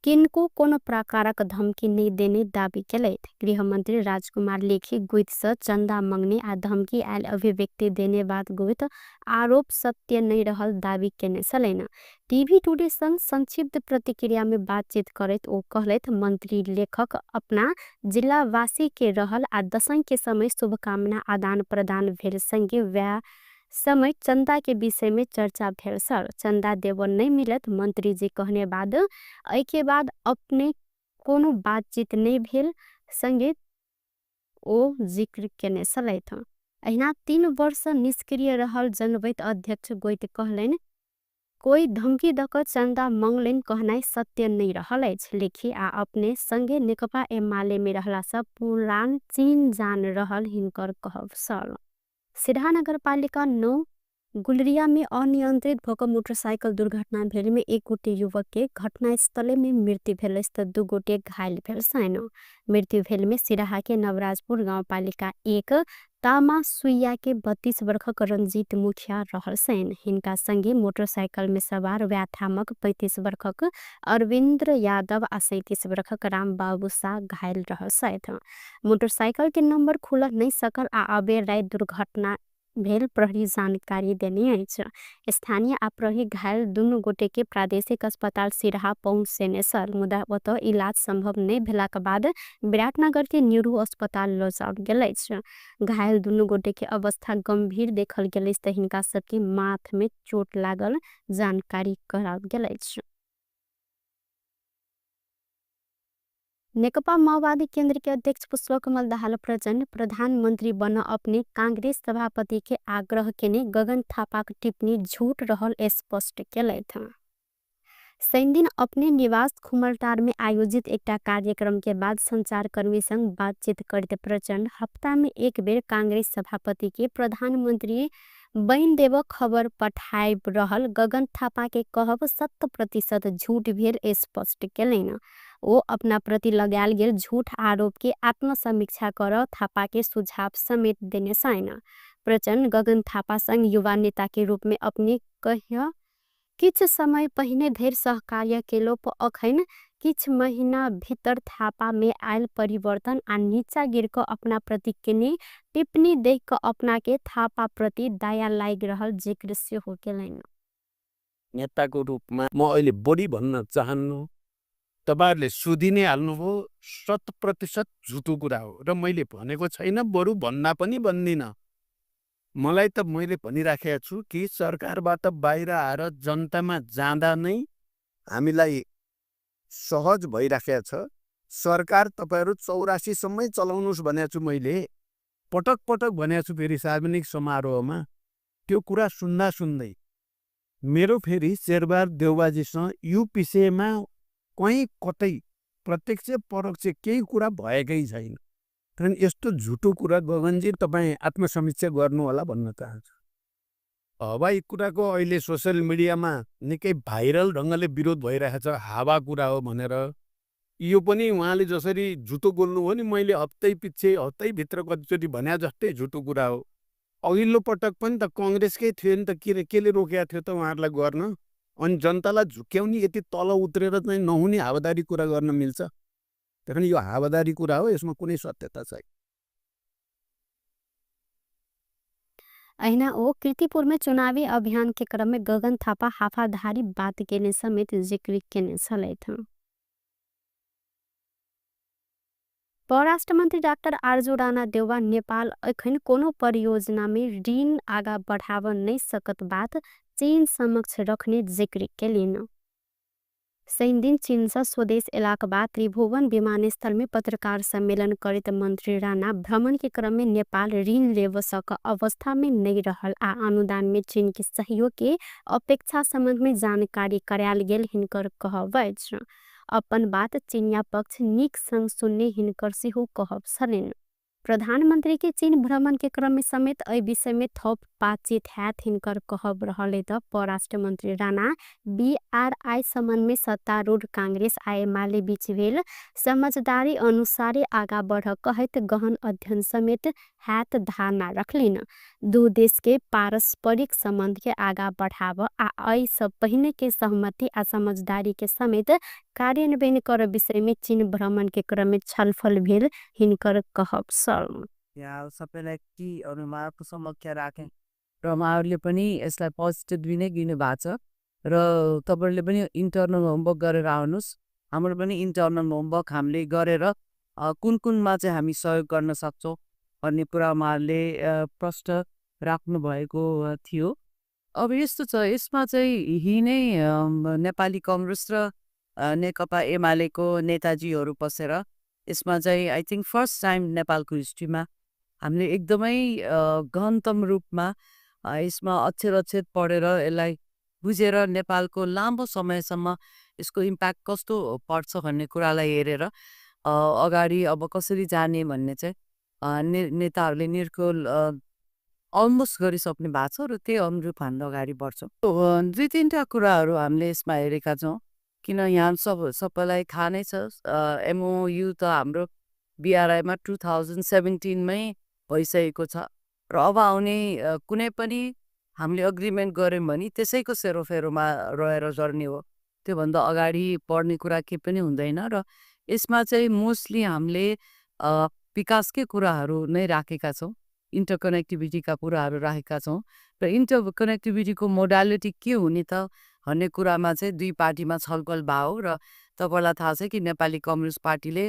Speaker 1: किनको कोनो प्रकारक धमकी नहि देने दावी केलथि। गृहमंत्री राजकुमार लेखी गोइत सँ चंदा मंगने आ धमकी आयल अभिव्यक्ति देने बात गोइत आरोप सत्य नहि रहल दावी केने छलनि। टीवी टुडे संग संक्षिप्त प्रतिक्रिया में बातचीत करैत ओ कहलथि मंत्री लेखक अपना जिलावासी के रहल आ दशैं के समय शुभकामना आदान प्रदान भेल संगे वएह समय चंदा के विषय में चर्चा भेल छल। चंदा देबऽ नहि मिलत मंत्री जी कहने बाद एहि के बाद अपने कोनो बातचीत नहि भेल संगे ओ जिक्र केने छलथि। अहिना 3 वर्ष निष्क्रिय रहल जनबैत अध्यक्ष गोइत कहलनि कोई धमकी दऽ कऽ चंदा मंगलनि कहनाइ सत्य नहि रहल अछि। लेखी आ अपने संगे नेकपा एमाले में रहला सँ पुरान चीन जान रहल हिनकर कहब छल। सिरहा नगरपालिका 9 गुलरिया में अनियंत्रित भऽ मोटरसाइकिल दुर्घटना भेल में 1 गोटे युवक के घटनास्थले में मृत्यु भेल अछि तऽ 2 गोटे घायल भेल छनि। मृत्यु भेल में सिरहा के नवराजपुर गाउँपालिका 1 तामा सुइया के 32 वर्षक रंजीत मुखिया रहल छनि। हिनका संगे मोटरसाइकिल में सवार व्याथामक 35 वर्षक अरविन्द्र यादव आ 37 वर्षक रामबाबू शाह घायल रहल छथि। मोटरसाइकिल के नंबर खुल नहीं सकल आ अबेर राति दुर्घटना भेल प्रहरी जानकारी देने अछि। स्थानीय आ प्रहरी घायल दुनु गोटेके प्रादेशिक अस्पताल सिरहा पहुँचेने छल, मुदा ओतऽ इलाज सम्भव नै भेलाक बाद विराटनगरके न्युरो अस्पताल लजाओल गेल अछि। घायल दुनु गोटेके अवस्था गम्भीर देखल गेल अछि त हिनका सबके माथमे चोट लागल जानकारी कराओल गेल अछि। नेकपा माओवादी केन्द्र के अध्यक्ष पुष्पकमल दाहाल प्रचण्ड प्रधानमन्त्री बन अपने कांग्रेस सभापति के आग्रह केने गगन थापाक टिप्पणी झूठ रहल स्पष्ट केलथि। शनिदिन अपने निवास खुमलटार में आयोजित एकटा कार्यक्रम के बाद संचारकर्मी संग बातचीत करते प्रचण्ड हप्ता में एक बेर कांग्रेस सभापति के प्रधानमन्त्री बनि देब खबर पठाइब रहल गगन थापा के कहब 100% झूठ भेल स्पष्ट केलनि। ओ अपना प्रति लगायल गेल झूठ आरोप के आत्मसमीक्षा कर थापा के सुझाव समेत देने छनि। प्रचण्ड गगन थापा संग युवा नेता के रूप में अपने कहिया किछ समय पहिने धरि सहकार्य केलो पर अखन किछ महीना भीतर थापा में आयल परिवर्तन आ नीचा गिर क अपना प्रति केने टिप्पणी देख क अपना के थापा प्रति दया लागि रहल जिक्र सेहो केलनि।
Speaker 4: नेताको रूपमा म अहिले बढी भन्न चाहन्नु, तपाईहरुले सुधि नै हाल्नुभयो, 100% झुटो कुरा हो र मैले भनेको छैन, बरु भन्दा पनि भन्दिनँ। मलाई त मैले भनिराखेको छु कि सरकारबाट बाहिर आएर जनतामा जाँदा नै हामीलाई सहज भइराखेको छ। सरकार तपाईहरु 84 सम्मै चलाउनुस् भनेको छु मैले, पटक पटक भनेको छु। फेरि सार्वजनिक समारोहमा त्यो कुरा सुन्दा सुन्दै मेरो फेरि शेरबहादुर देउवाजीसँग यो विषयमा कहीँ कतै प्रत्यक्ष परोक्ष केही कुरा भएकै छैन। कारण यस्तो झुटो कुरा गगनजी तपाईँ आत्मसमीक्षा गर्नुहोला भन्न चाहन्छु। हवाई कुराको अहिले सोसियल मिडियामा निकै भाइरल ढङ्गले विरोध भइरहेको छ, हावा कुरा हो भनेर। यो पनि उहाँले जसरी झुटो बोल्नुभयो नि, मैले हप्तै पछि हप्तैभित्र कतिचोटि भने जस्तै झुटो कुरा हो। अघिल्लो पटक पनि त कङ्ग्रेसकै थियो नि त, के केले रोकेको थियो त उहाँहरूलाई गर्न? अनि जनतालाई झुक्क्याउने यति तल उत्रेर चाहिँ नहुने हावादारी कुरा गर्न मिल्छ? त्यही यो हावादारी कुरा हो, यसमा कुनै सत्यता छैन।
Speaker 1: अहिना ओ कीर्तिपुर में चुनावी अभियान के क्रम में गगन थापा हाफाधारी बात केने समेत जिक्र केने छलथि। परराष्ट्र मन्त्री डाक्टर आरजू राणा देउवा नेपाल अखन कोनो परियोजना में ऋण आगा बढ़ाव नै सकत बात चीन समक्ष रखने जिक्र केलिन। शनिदिन चीन से स्वदेश एलाक बाद त्रिभुवन विमानस्थल में पत्रकार सम्मेलन करैत मंत्री राणा भ्रमण के क्रम में नेपाल ऋण लेब सक अवस्था में नहीं रहल आ अनुदान में चीन के सहयोग के अपेक्षा संबंध में जानकारी करायल गेल हिनकर कहब अछि। अपन बात चीनिया पक्ष नीक संग सुनने हिनकर सेहो कहब छलनि। प्रधानमंत्री के चीन भ्रमण के क्रम में समेत एहि विषय में थप बातचीत हैत हिनकर कहब रहल त परराष्ट्र मंत्री राणा बीआरआई संबंध में सत्तारूढ़ कांग्रेस आ एमाले बीच भेल समझदारी अनुसारे आगा बढ़ कहैत गहन अध्ययन समेत हैत धारणा रखलिन। दू देश के पारस्परिक संबंध के आगा बढ़ाव आ एहि सब पहिने के सहमति आ समझदारी के समेत कार्यान्वयन कर विषय में चीन भ्रमण के क्रम में छलफल भेल हिनकर कहब छल।
Speaker 5: यहाँ सबैलाई टीहरू उहाँहरूको समक्ष राखेँ र उहाँहरूले पनि यसलाई पोजिटिभली नै लिनु भएको छ र तपाईँहरूले पनि इन्टर्नल होमवर्क गरेर आउनुहोस्। हाम्रो पनि इन्टर्नल होमवर्क हामीले गरेर कुन कुनमा चाहिँ हामी सहयोग गर्न सक्छौँ भन्ने कुरा उहाँहरूले प्रश्न राख्नुभएको थियो। अब यस्तो छ, यसमा चाहिँ यही नै नेपाली कङ्ग्रेस र नेकपा एमालेको नेताजीहरू बसेर यसमा चाहिँ I think first time नेपालको हिस्ट्रीमा हामीले एकदमै गहनतम रूपमा यसमा अक्षर अक्षर पढेर यसलाई बुझेर नेपालको लामो समयसम्म यसको इम्प्याक्ट कस्तो पर्छ भन्ने कुरालाई हेरेर अगाडि अब कसरी जाने भन्ने चाहिँ नेताहरूले निर्कुल अलमोस्ट गरिसक्नु भएको छ र त्यही अनुरूप हामी अगाडि बढ्छौँ। दुई तिनवटा कुराहरू हामीले यसमा हेरेका छौँ, किन यहाँ सबैलाई थाहा नै छ एमओयु त हाम्रो बिआरआईमा 2017मै भइसकेको छ र अब आउने कुनै पनि हामीले अग्रिमेन्ट गऱ्यौँ भने त्यसैको सेरोफेरोमा रहेर गर्ने हो, त्योभन्दा अगाडि बढ्ने कुरा केही पनि हुँदैन। र यसमा चाहिँ मोस्टली हामीले विकासकै कुराहरू नै राखेका छौँ। इन्टरकनेक्टिभिटीका कुराहरू राखेका छौँ र इन्टरकनेक्टिभिटीको मोडालिटी के हुने त भन्ने कुरामा चाहिँ दुई पार्टीमा छलफल भयो। र तपाईँलाई थाहा छ कि नेपाली कम्युनिस्ट पार्टीले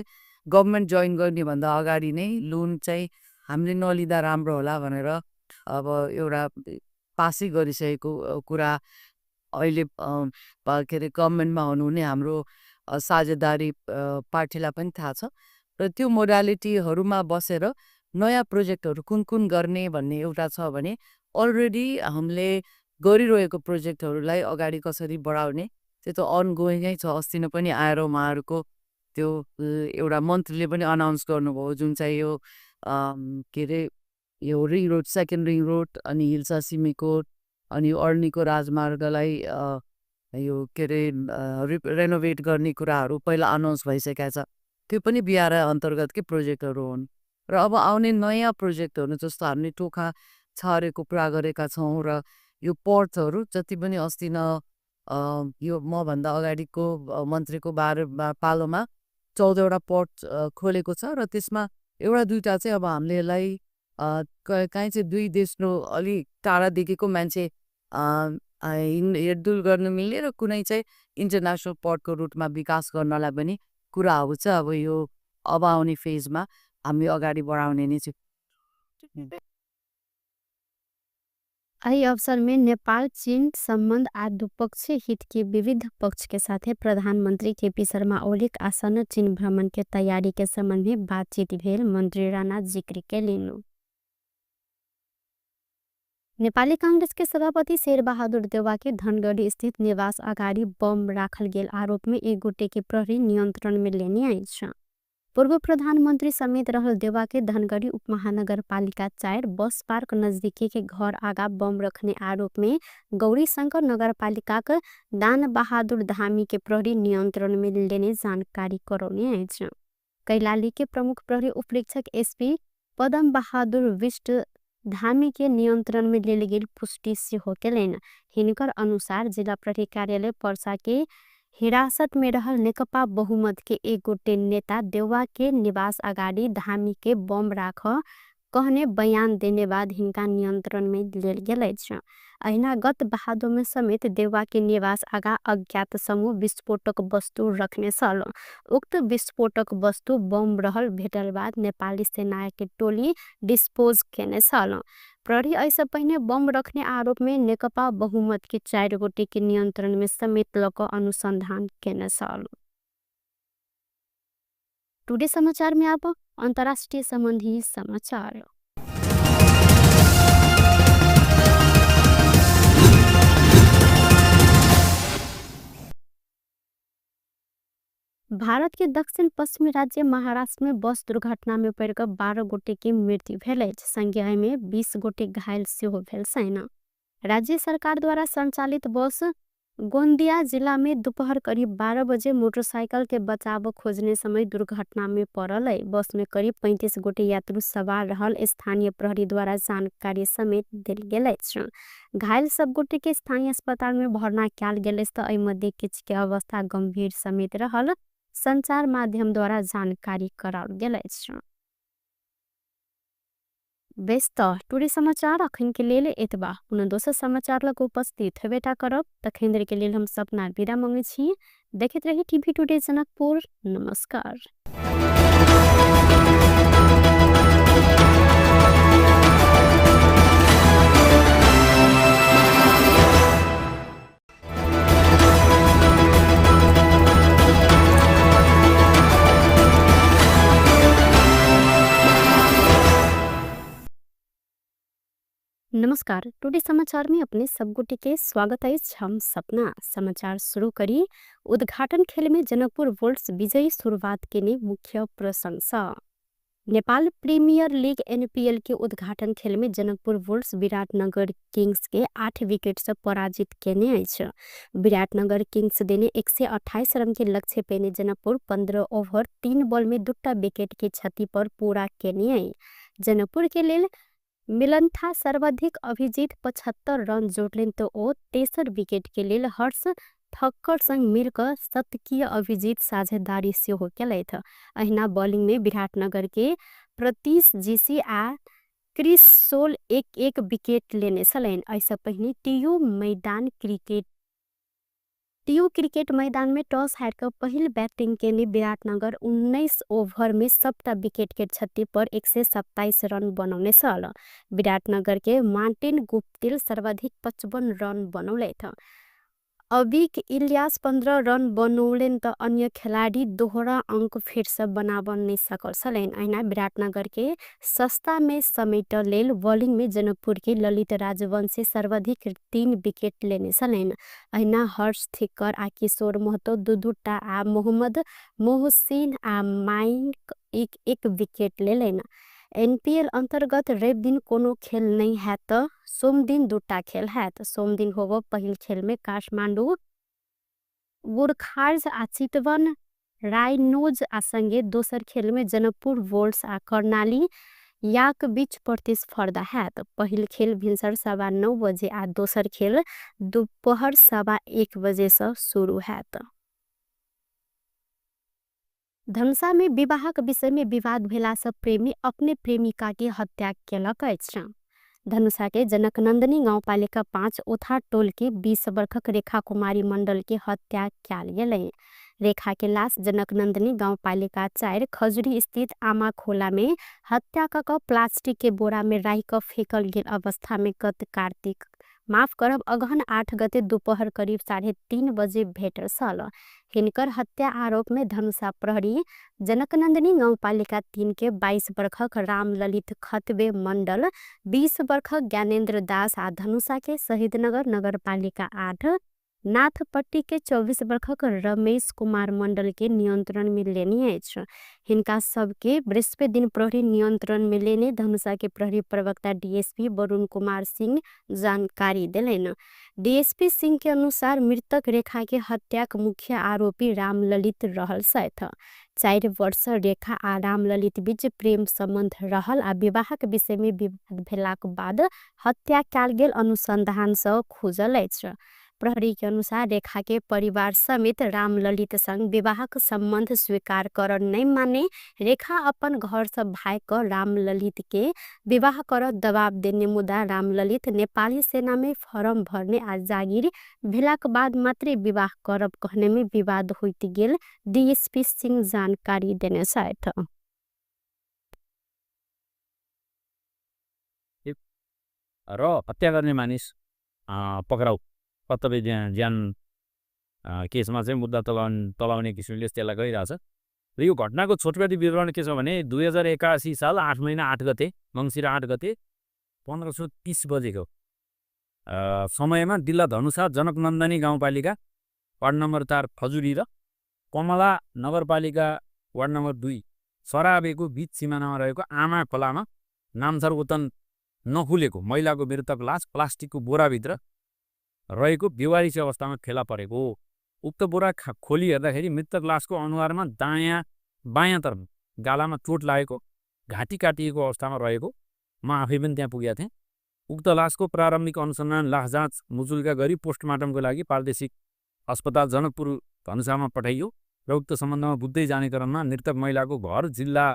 Speaker 5: गभर्मेन्ट जोइन गर्नेभन्दा अगाडि नै लोन चाहिँ हामीले नलिँदा राम्रो होला भनेर अब एउटा पासै गरिसकेको कुरा अहिले के अरे गभर्मेन्टमा हुनुहुने हाम्रो साझेदारी पार्टीलाई पनि थाहा छ। र त्यो मोडालिटीहरूमा बसेर नयाँ प्रोजेक्टहरू कुन कुन गर्ने भन्ने एउटा छ भने अलरेडी हामीले गरिरहेको प्रोजेक्टहरूलाई अगाडि कसरी बढाउने त्यो त अनगोइङै छ। अस्ति नै पनि आएर उहाँहरूको त्यो एउटा मन्त्रीले पनि अनाउन्स गर्नुभयो, जुन चाहिँ यो के अरे यो ring road, second ring road अनि हिल्सा सिमीकोट अनि अर्नीको राजमार्गलाई यो के अरे रेनोभेट गर्ने कुराहरू पहिला अनाउन्स भइसकेको छ। त्यो पनि बिआरआई अन्तर्गतकै प्रोजेक्टहरू हुन्। र अब आउने नयाँ प्रोजेक्टहरू जस्तो हामीले टोखा छारेको कुरा गरेका छौँ र यो पोर्टहरू जति पनि अस्ति न यो मभन्दा अगाडिको मन्त्रीको पालोमा 14वटा पोर्ट खोलेको छ र त्यसमा एउटा दुईवटा चाहिँ अब हामीले यसलाई काहीँ चाहिँ दुई देशको अलि टाढादेखिको मान्छे हिँडडुल गर्न मिल्ने र कुनै चाहिँ इन्टरनेसनल पोर्टको रुटमा विकास गर्नलाई पनि कुराहरू चाहिँ अब यो अब आउने फेजमा हामी अगाडि बढाउने नै छौँ।
Speaker 1: एहि अवसर में नेपाल चीन संबंध आ द्विपक्षीय हित के विविध पक्ष के साथे प्रधानमंत्री केपी शर्मा ओलीक आसन्न चीन भ्रमण के तैयारी के संबंध में बातचीत भेल मंत्री राणा जिक्र केलनि। नेपाली कांग्रेस के सभापति शेरबहादुर देउवा के धनगढ़ी स्थित निवास अगाडि बम राखल गेल आरोप में एक गोटे के प्रहरी नियंत्रण में लेने अछि। पूर्व प्रधानमंत्री समेत रहल देउवा के धनगढ़ी उपमहानगरपालिका 4 बस पार्क नजदीकी के घर आगा बम रखने आरोप में गौरीशंकर नगरपालिकाक दान बहादुर धामी के प्रहरी नियंत्रण में लेने जानकारी करौने अछि। कैलाली के प्रमुख प्रहरी उपरीक्षक एसपी पदम बहादुर विष्ट धामी के नियंत्रण में लेल गेल पुष्टि सेहो केलनि। हिनकर अनुसार जिला प्रहरी कार्यालय पर्सा के हिरासत में रहल नेकपा बहुमत के एक गोटे नेता देउवा के निवास अगाडि धामी के बम राख कहने बयान देने बाद हिनका नियंत्रण में लेल गेल अछि। अहिना गत भादो में समेत देउवा के निवास आगा अज्ञात समूह विस्फोटक वस्तु रखने छल। उक्त विस्फोटक वस्तु बम रहल भेटल बाद नेपाली सेना के टोली डिस्पोज केने छल। प्रहरी एहिसँ पहिने बम रखने आरोप में नेकपा बहुमत के 4 गोटे के नियंत्रण में समेत ल क अनुसंधान केने छल। टुडे समाचार में अब अंतर्राष्ट्रीय संबंधी समाचार। भारत के दक्षिण पश्चिमी राज्य महाराष्ट्र में बस दुर्घटना में पड़िकऽ 12 गोटे के मृत्यु भेल अछि। संज्ञा में 20 गोटे घायल सेहो भेल छनि। राज्य सरकार द्वारा संचालित बस गोंदिया जिला में दोपहर करीब 12 बजे मोटरसाइकिल के बचाव खोजने समय दुर्घटना में पड़ल है। बस में करीब 35 गोटे यात्रु सवार रहल स्थानीय प्रहरी द्वारा जानकारी समेत देल गेल अछि। घायल सब गोटे के स्थानीय अस्पताल में भर्ना कयल गेल अछि त एहि मध्ये किछु के अवस्था गंभीर समेत रहल संचार माध्यम द्वारा जानकारी कराओल गेल अछि। बेस त टुडे समाचार अखन के लेल एतबा। पुनः दोसर समाचार लग उपस्थित हेबेटा करब। तखन देर के लेल हम सपना विदा मंगै छी। देखैत रही टीवी टुडे जनकपुर। नमस्कार। नमस्कार, टुडे समाचार में अपने सब गोटे के स्वागत अछि। हम सपना समाचार शुरू करी। उद्घाटन खेल में जनकपुर वोल्ट्स विजयी शुरुआत केने मुख्य प्रशंसा। नेपाल प्रीमियर लीग एनपीएल के उद्घाटन खेल में जनकपुर वोल्ट्स विराटनगर किंग्स के 8 विकेट से पराजित केने अछि। विराटनगर किंग्स देने 128 रन के लक्ष्य पेने जनकपुर 15 ओवर 3 बॉल में 2 विकेट के क्षति पर पूरा केने अछि। जनकपुर के लेल मिलन्था सर्वाधिक अभिजीत 75 रन जोड़लेन तो ओ तेसर विकेट के लेल हर्ष ठक्कर संग मिलकर शतकीय अभिजीत साझेदारी सेहो केलथि। अहिना बॉलिंग में विराटनगर के प्रतीश जीसी आ क्रिस सोल एक एक विकेट लेने छलनि। एहिसँ पहिने टीयू क्रिकेट मैदान में टॉस हारि कऽ पहिल बैटिंग केने विराटनगर 19 ओभर में सबटा विकेट के क्षति पर 127 रन बनौने छल। विराटनगर के मार्टिन गुप्तिल सर्वाधिक 55 रन बनौलथि। अबिक इलियास 15 रन बनौलनि त अन्य खेलाडी दोहरा अंक फेरसँ बनाबन नहि सकल छलनि। अहिना विराटनगर के सस्ता में समेट लेल बॉलिंग में जनकपुर के ललित राजवंशी सर्वाधिक 3 विकेट लेने छलनि। अहिना हर्ष थिक्कर आ किशोर महतो दू-दूटा आ मोहम्मद मोहसिन आ माइंक एक एक विकेट लेलनि। एनपीएल अंतर्गत रवि दिन कोनो खेल नहि हैत, सोमदिन 2टा खेल हैत। सोमदिन होबो पहिल खेल में काठमांडू गोरखार्ज आ चितवन रायनोज आ संगे दोसर खेल में जनकपुर वोल्ट्स आ कर्णाली याक बीच प्रतिस्पर्धा हैत। पहिल खेल भिनसर 9:15 बजे आ दोसर खेल दोपहर 1:15 बजे से शुरू हैत। धनुषा में विवाहक विषय में विवाद भेला से प्रेमी अपने प्रेमिका के हत्या केलक अछि। धनुषा के जनकनंदनी गाउँपालिका 5 ओथा टोल के 20 वर्षक रेखा कुमारी मंडल के हत्या कयल गेलै। रेखा के लाश जनकनंदनी गाउँपालिका 4 खजुरी स्थित आमा खोला में हत्या क प्लास्टिक के बोरा में राखि क फेकल गेल अवस्था में गत कार्तिक माफ करब अगहन 8 गते दोपहर करीब 3:30 बजे भेटल छल। हिनकर हत्या आरोप में धनुषा प्रहरी जनकनंदनी गाउँपालिका 3 के 22 वर्षक रामललित खतबे मंडल, 20 वर्षक ज्ञानेन्द्र दास आ धनुषा के शहीदनगर नगरपालिका 8 नाथपट्टी के 24 वर्षक रमेश कुमार मंडल के नियंत्रण में लेने अछि। हिनका सबके बृहस्पति दिन प्रहरी नियंत्रण में लेने धनुषा के प्रहरी प्रवक्ता डीएसपी वरुण कुमार सिंह जानकारी देलनि। डीएसपी सिंह के अनुसार मृतक रेखा के हत्याक मुख्य आरोपी रामललित रहल छथि। 4 वर्ष रेखा आ रामललित बीच प्रेम संबंध रहल आ विवाहक विषय में विवाद भेलाक बाद हत्या कयल गेल अनुसंधान सँ खुजल अछि। प्रहरी के अनुसार रेखा के परिवार समेत रामललित संग विवाहक संबंध स्वीकार कर नहीं माने रेखा अपन घर से भाग क रामललित के विवाह कर दबाव देने, मुदा रामललित नेपाली सेना में फॉर्म भरने आ जागिर भेलाक बाद मात्रे विवाह करब कहने में विवाद होइत गेल डीएसपी सिंह जानकारी देने छथि।
Speaker 2: र हत्या गर्ने मानिस पक्राउ कर्तव्य ज्यान केसमा चाहिँ मुद्दा तलाउने किसिमले त्यसलाई गइरहेछ। र यो घटनाको छोटकरी विवरण के छ भने 2081 साल 8 महिना 8 गते मङ्सिर 8 गते 1530 बजेको समयमा जिल्ला धनुषा जनकनन्दनी गाउँपालिका वार्ड नम्बर 4 खजुरी र कमला नगरपालिका वार्ड नम्बर 2 सराबेको बीच सिमानामा रहेको आमा खोलामा नामथर ओतन नखुलेको महिलाको मृतक लास प्लास्टिकको बोराभित्र रहेको बेवारिस अवस्थामा फेला परेको हो। उक्त बोरा खोली हेर्दाखेरि मृतक लासको अनुहारमा दायाँ बायाँतर्फ गालामा चोट लागेको, घाँटी काटिएको अवस्थामा रहेको म आफै पनि त्यहाँ पुगेका थिएँ। उक्त लासको प्रारम्भिक अनुसन्धान लास जाँच मुचुल्का गरी पोस्टमार्टमको लागि प्रादेशिक अस्पताल जनकपुर धनुषामा पठाइयो र उक्त सम्बन्धमा बुझ्दै जाने क्रममा मृतक महिलाको घर जिल्ला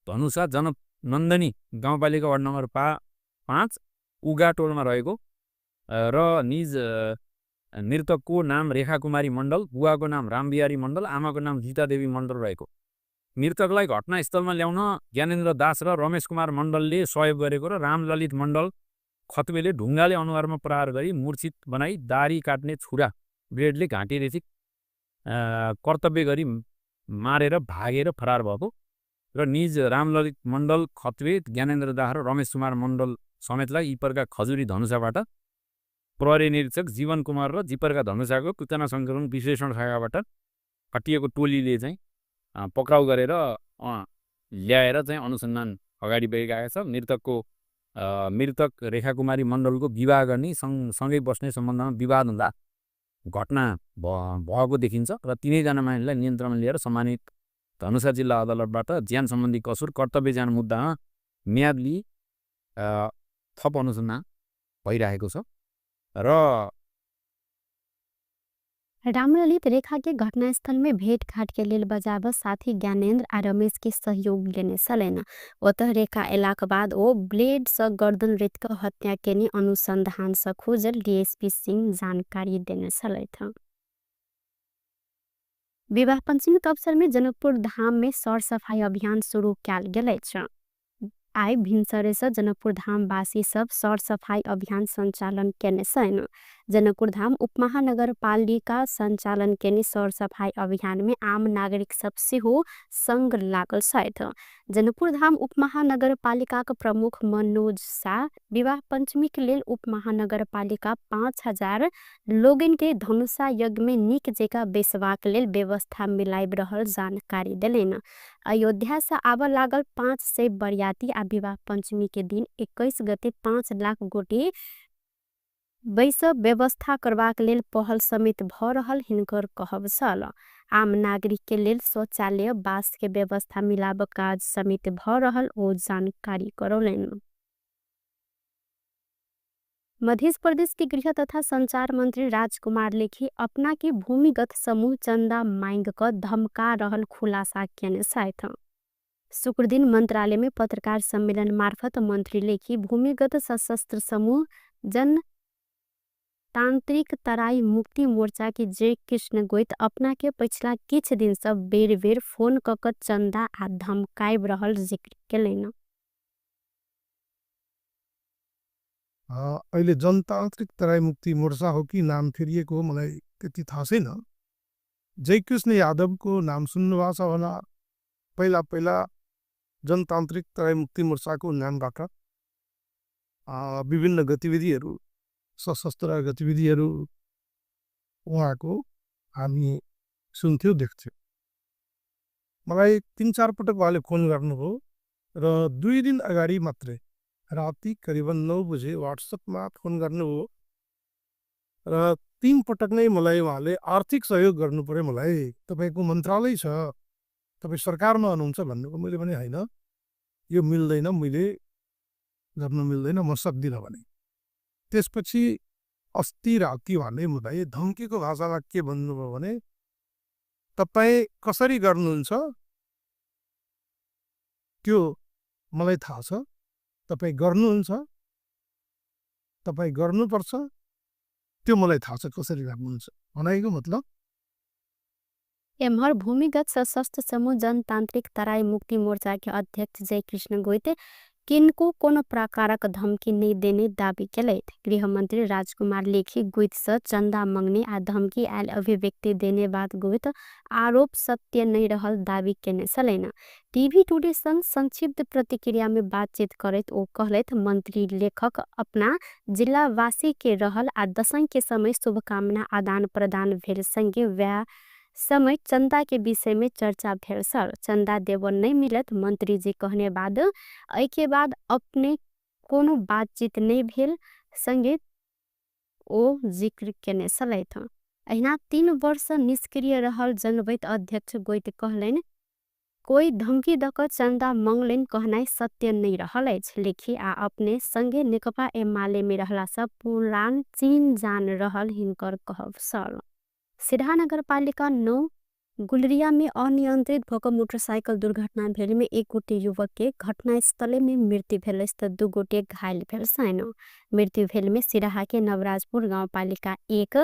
Speaker 2: धनुषा जनकनन्दनी गाउँपालिका वार्ड नम्बर 5 उगा टोलमा रहेको र निज मृतकको नाम रेखा कुमारी मण्डल, बुवाको नाम रामबिहारी मण्डल, आमाको नाम गीतादेवी मण्डल रहेको। मृतकलाई घटनास्थलमा ल्याउन ज्ञानेन्द्र दास र रमेश कुमार मण्डलले सहयोग गरेको र रामललित मण्डल खत्वेले ढुङ्गाले अनुहारमा प्रहार गरी मूर्छित बनाई दारी काट्ने छुरा ब्लेडले घाँटी रेची कर्तव्य गरी मारेर भागेर फरार भएको र निज रामललित मण्डल खत्वे, ज्ञानेन्द्र दास र रमेश कुमार मण्डल समेतलाई इपरका खजुरी धनुषाबाट प्रहरी निरीक्षक जीवन कुमार र जिपरका धनुषाको सूचना सङ्कलन विश्लेषण शाखाबाट खटिएको टोलीले चाहिँ पक्राउ गरेर ल्याएर चाहिँ अनुसन्धान अगाडि बढिरहेको छ। मृतक रेखा कुमारी मण्डलको विवाह गर्ने सँगै बस्ने सम्बन्धमा विवाद हुँदा घटना भएको देखिन्छ र तिनैजना मानिसलाई नियन्त्रणमा लिएर सम्मानित धनुषा जिल्ला अदालतबाट ज्यान सम्बन्धी कसुर कर्तव्य ज्यान मुद्दामा म्याद लिई थप अनुसन्धान भइरहेको छ। र
Speaker 1: रामललित रेखा के घटनास्थल में भेटघाट के लेल बजाब साथी ज्ञानेन्द्र आ रमेश के सहयोग लेने छलनि। ओतह रेखा एलाक बाद ओ ब्लेड सँ गर्दन रेत क हत्या केने अनुसंधान सँ खुजल डीएसपी सिंह जानकारी देने छलथि। विवाह पंचमी के अवसर में जनकपुर धाम में सरसफाई अभियान शुरू कयल गेल अछि। आइ भिनसरे से जनकपुर धाम वासी सब सरसफाई अभियान संचालन केने छनि। जनकपुर धाम उपमहानगरपालिका संचालन केने सरसफाई अभियान में आम नागरिक सब सेहो संग लागल छथि। जनकपुर धाम उपमहानगरपालिका के प्रमुख मनोज शाह विवाह पंचमी के लेल उपमहानगरपालिका 5000 लोगन के धनुषा यज्ञ में नीक जेका बेसबाक लेल व्यवस्था मिलाइब रहल जानकारी देलनि। अयोध्या से आबऽ लागल 500 बरियाती आ विवाह पंचमी के दिन 21 गते 5 लाख गोटे बैस व्यवस्था करबाक लेल पहल समेत भ रहल हिनकर कहब छल। आम नागरिक के लेल शौचालय बास के व्यवस्था मिलाब काज समेत भ रहल ओ जानकारी करौलनि। मध्य प्रदेश के गृह तथा संचार मंत्री राजकुमार लेखी अपना के भूमिगत समूह चंदा मांग क धमका रहल खुलासा केने छथि। शुक्रदिन मंत्रालय में पत्रकार सम्मेलन मार्फत मंत्री लेखी भूमिगत सशस्त्र समूह जन तांत्रिक तराई मुक्ति मोर्चा के जय कृष्ण गोइत अपना के पिछला किछ दिन से बेर बेर फोन क क चंदा आ धमकाइब रहल जिक्र केलनि।
Speaker 3: अहिले जनतान्त्रिक तराई मुक्ति मोर्चा हो कि नाम फेरिएको हो मलाई त्यति थाहा छैन। जयकृष्ण यादवको नाम सुन्नुभएको छ होला। पहिला पहिला जनतान्त्रिक तराई मुक्ति मोर्चाको नामबाट विभिन्न गतिविधिहरू, सशस्त्र गतिविधिहरू उहाँको हामी सुन्थ्यौँ, देख्थ्यौँ। मलाई 3-4 पटक उहाँले फोन गर्नुभयो र 2 दिन अगाडि मात्रै राति करिबन 9 बजे वाट्सएपमा फोन गर्नुभयो र 3 पटक नै मलाई उहाँले आर्थिक सहयोग गर्नु पर्यो, मलाई तपाईँको मन्त्रालय छ, तपाईँ सरकारमा हुनुहुन्छ भन्नुभयो। मैले भने होइन, यो मिल्दैन, मैले गर्न मिल्दैन, म सक्दिनँ भने। त्यसपछि अस्ति राति उहाँले मलाई धम्कीको भाषामा के भन्नुभयो भने तपाईँ कसरी गर्नुहुन्छ त्यो मलाई थाहा छ, तपाईँ गर्नुहुन्छ, तपाईँ गर्नुपर्छ, त्यो मलाई थाहा छ कसरी गर्नुहुन्छ भनेको मतलब।
Speaker 1: एम्हर भूमिगत सशस्त्र समूह जनतांत्रिक तराई मुक्ति मोर्चा के अध्यक्ष जयकृष्ण गोइत किनको कोनो प्रकारक धमकी नहीं देने दावी केलथि। गृहमंत्री राजकुमार लेखी गोइत से चंदा मंगने आ धमकी आयल अभिव्यक्ति देने बात गोइत आरोप सत्य नहीं रहल दावी केने छलनि। टीवी टुडे संग संक्षिप्त प्रतिक्रिया में बातचीत करैत ओ कहलथि मंत्री लेखक अपना जिलावासी के रहल आ दशैं के समय शुभकामना आदान प्रदान भेल संगे वएह समय चंदा के विषय में चर्चा भेल छल। चंदा देव नहीं मिलत मंत्री जी कहने बाद एहि के बाद अपने कोनो बातचीत नहीं भेल संगे ओ जिक्र केने छलथि। अहिना 3 वर्ष निष्क्रिय रहल जनबैत अध्यक्ष गोइत कहलनि कोई धमकी द क चंदा मंगलनि कहनाइ सत्य नहीं रहल अछि। लेखी आ अपने संगे नेकपा एमाले में रहला सँ पुरान चीन जान रहल हिनकर कहब छल। सिरहा नगरपालिका 9 गुलरिया में अनियंत्रित भऽ कऽ मोटरसाइकिल दुर्घटना भेल में 1 गोटे युवक के घटनास्थले में मृत्यु भेल अछि तऽ 2 गोटे घायल भेल छनि। मृत्यु भेल में सिरहा के नवराजपुर गाउँपालिका 1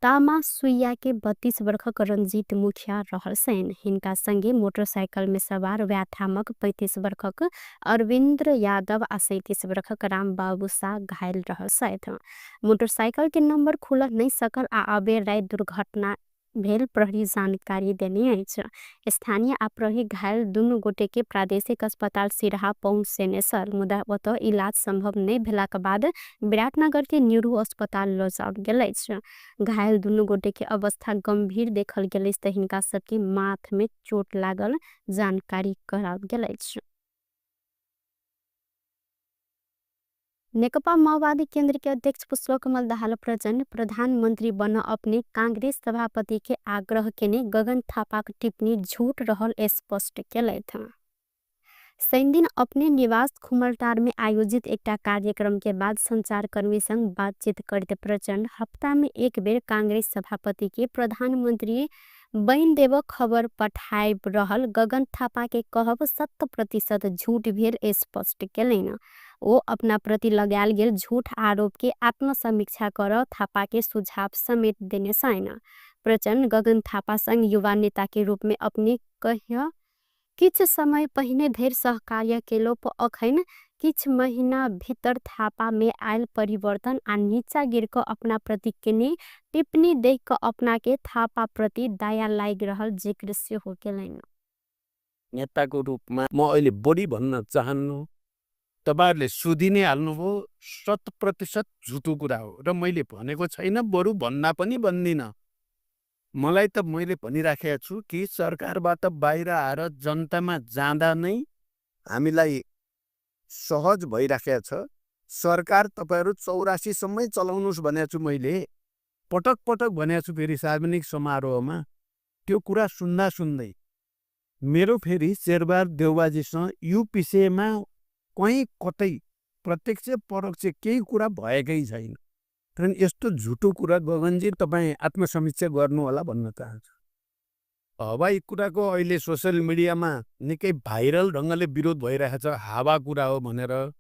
Speaker 1: तामा सुइया के 32 वर्षक रंजीत मुखिया रहल छनि। हिनका संगे मोटरसाइकिल में सवार व्याथामक 35 वर्षक अरविन्द्र यादव आ 37 वर्षक रामबाबू शाह घायल रहल छथि। मोटरसाइकिल के नंबर खुलल नहीं सकल आ अबेर राति दुर्घटना भेल प्रहरी जानकारी देने अछि। स्थानीय आ प्रहरी घायल दुनू गोटे के प्रादेशिक अस्पताल सिरहा पहुँचेने छल, मुदा ओतऽ इलाज संभव नहीं भेलाक बाद विराटनगर के न्यूरो अस्पताल लऽ जाओल गेल अछि। घायल दुनू गोटे के अवस्था गंभीर देखल गेल अछि तऽ हिनका सबके माथ में चोट लागल जानकारी कराओल गेल अछि। नेकपा माओवादी केंद्र के अध्यक्ष पुष्पकमल दाहाल प्रचण्ड प्रधानमंत्री बन अपने कांग्रेस सभापति के आग्रह केने गगन थापाक टिप्पणी झूठ रहल स्पष्ट केलथि। शनिदिन अपने निवास खुमलटारमे आयोजित एकटा कार्यक्रमके बाद सञ्चारकर्मीसँग बातचीत करैत प्रचण्ड हप्तामे एक बेर कांग्रेस सभापतिके प्रधानमन्त्री बनि देब खबर पठाइब रहल गगन थापाके कहब 100% झुठ भेल स्पष्ट केलनि। ओ अपनाप्रति लगायल गेल झुठ आरोपके आत्मसमीक्षा कर थापाके सुझाव समेत देने छनि। प्रचण्ड गगन थापासँग युवा नेताके रूपमे अपने कहिया किछ समय पहिने धरि सहकार्य केलोप अखन किछ महिना भितर थापामे आयल परिवर्तन आ नीचा गिर क अपनाप्रति केने टिप्पणी देख क अपनाके थापाप्रति दया लागि रहल जिक्र सेहो केलनि।
Speaker 4: नेताको रूपमा म अहिले बढी भन्न चाहन्नु, तपाईँहरूले सोधि नै हाल्नुभयो, 100% झुटो कुरा हो र मैले भनेको छैन, बरु भन्दा पनि भन्दिनँ। मलाई त मैले भनिराखेको छु कि सरकारबाट बाहिर आएर जनतामा जाँदा नै हामीलाई सहज भइराखेको छ। सरकार तपाईँहरू 84सम्मै चलाउनुहोस् भनेको छु मैले, पटक पटक भनेको छु। फेरि सार्वजनिक समारोहमा त्यो कुरा सुन्दा सुन्दै मेरो फेरि शेरबहादुर देउवाजीसँग यो विषयमा कहीँ कतै प्रत्यक्ष परोक्ष केही कुरा भएकै छैन। तर यस्तो झुटो कुरा गगनजी तपाईँ आत्मसमीक्षा गर्नुहोला भन्न चाहन्छु। हवाई कुराको अहिले सोसियल मिडियामा निकै भाइरल ढङ्गले विरोध भइरहेको छ, हावा कुरा हो भनेर।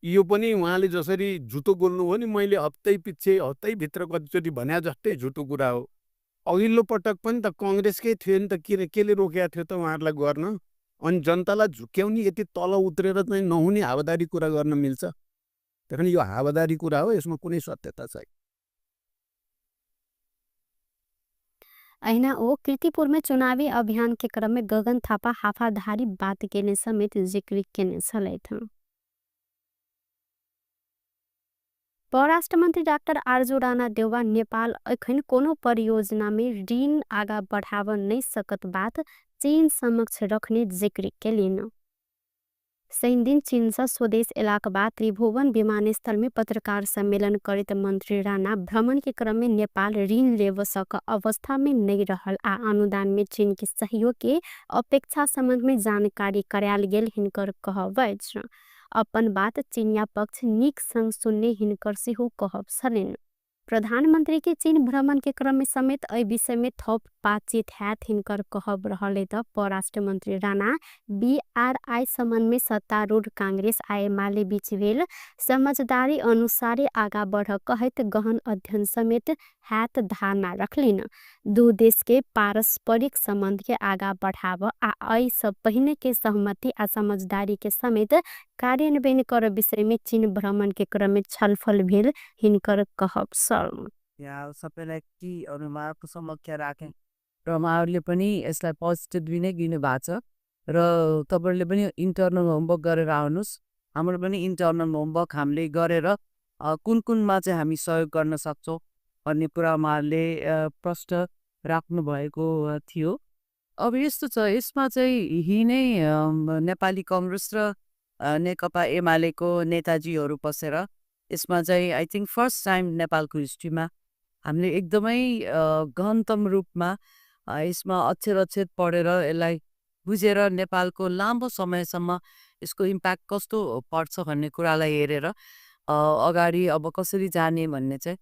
Speaker 4: यो पनि उहाँले जसरी झुटो बोल्नुभयो नि, मैले हप्तै पछि हप्तैभित्र कतिचोटि भने जस्तै झुटो कुरा हो। अघिल्लो पटक पनि त कङ्ग्रेसकै थियो नि त, के केले रोकेको थियो त उहाँहरूलाई गर्न? अनि जनतालाई झुक्क्याउने यति तल उत्रेर चाहिँ नहुने हावादारी कुरा गर्न मिल्छ? त्यही यो हावादारी कुरा हो, यसमा कुनै सत्यता छैन।
Speaker 1: अहिना ओ कीर्तिपुरमे चुनावी अभियानके क्रममे गगन थापा हाफाधारी बात केने समेत जिक्र केने छलथि। परराष्ट्र मन्त्री डाक्टर आरजू राणा देउवा नेपाल एखन कोनो परियोजनामे ऋण आगा बढ़ाव नै सकत बात चीन समक्ष रखने जिक्र केलिन। शनिदिन चीनसँ स्वदेश एलाक बाद त्रिभुवन विमानस्थलमे पत्रकार सम्मेलन करैत मन्त्री राणा भ्रमणके क्रममे नेपाल ऋण लेब सक अवस्थामे नै रहल आ अनुदानमे चीनके सहयोगके अपेक्षा सम्बन्धमे जानकारी करायल गेल हिनकर कहब अछि। अपन बात चिनिया पक्ष नीक सँग सुन्ने हिनकर सेहो कहब छलनि। प्रधानमन्त्री के चीन भ्रमण के क्रम में समेत एहि विषय में थप बातचीत हैत हिनकर कहब रहल त परराष्ट्र मन्त्री राणा बीआरआई सम्बन्ध में सत्तारूढ़ कांग्रेस आ एमाले बीच भेल समझदारी अनुसारे आगा बढ़ कहैत गहन अध्ययन समेत हैत धारणा रखलिन। दू देश के पारस्परिक सम्बन्ध के आगा बढ़ाव आ एहि सब पहिने के सहमति आ समझदारी के समेत कार्यान्वयन कर विषय में चीन भ्रमण के क्रम में छलफल भेल हिनकर कहब छल।
Speaker 5: यहाँ सबैलाई टीहरू उहाँहरूको समक्ष राखेँ र उहाँहरूले पनि यसलाई पोजिटिभली नै लिनु भएको छ र तपाईँहरूले पनि इन्टरनल होमवर्क गरेर आउनुहोस्। हाम्रो पनि इन्टरनल होमवर्क हामीले गरेर कुन कुनमा चाहिँ हामी सहयोग गर्न सक्छौँ भन्ने कुरा उहाँहरूले प्रश्न राख्नुभएको थियो। अब यस्तो छ, यसमा चाहिँ यही नै नेपाली कङ्ग्रेस र नेकपा एमालेको नेताजीहरू बसेर यसमा चाहिँ I think first time नेपालको हिस्ट्रीमा हामीले एकदमै गहनतम रूपमा यसमा अक्षर अक्षर पढेर यसलाई बुझेर नेपालको लामो समयसम्म यसको इम्प्याक्ट कस्तो पर्छ भन्ने कुरालाई हेरेर अगाडि अब कसरी जाने भन्ने चाहिँ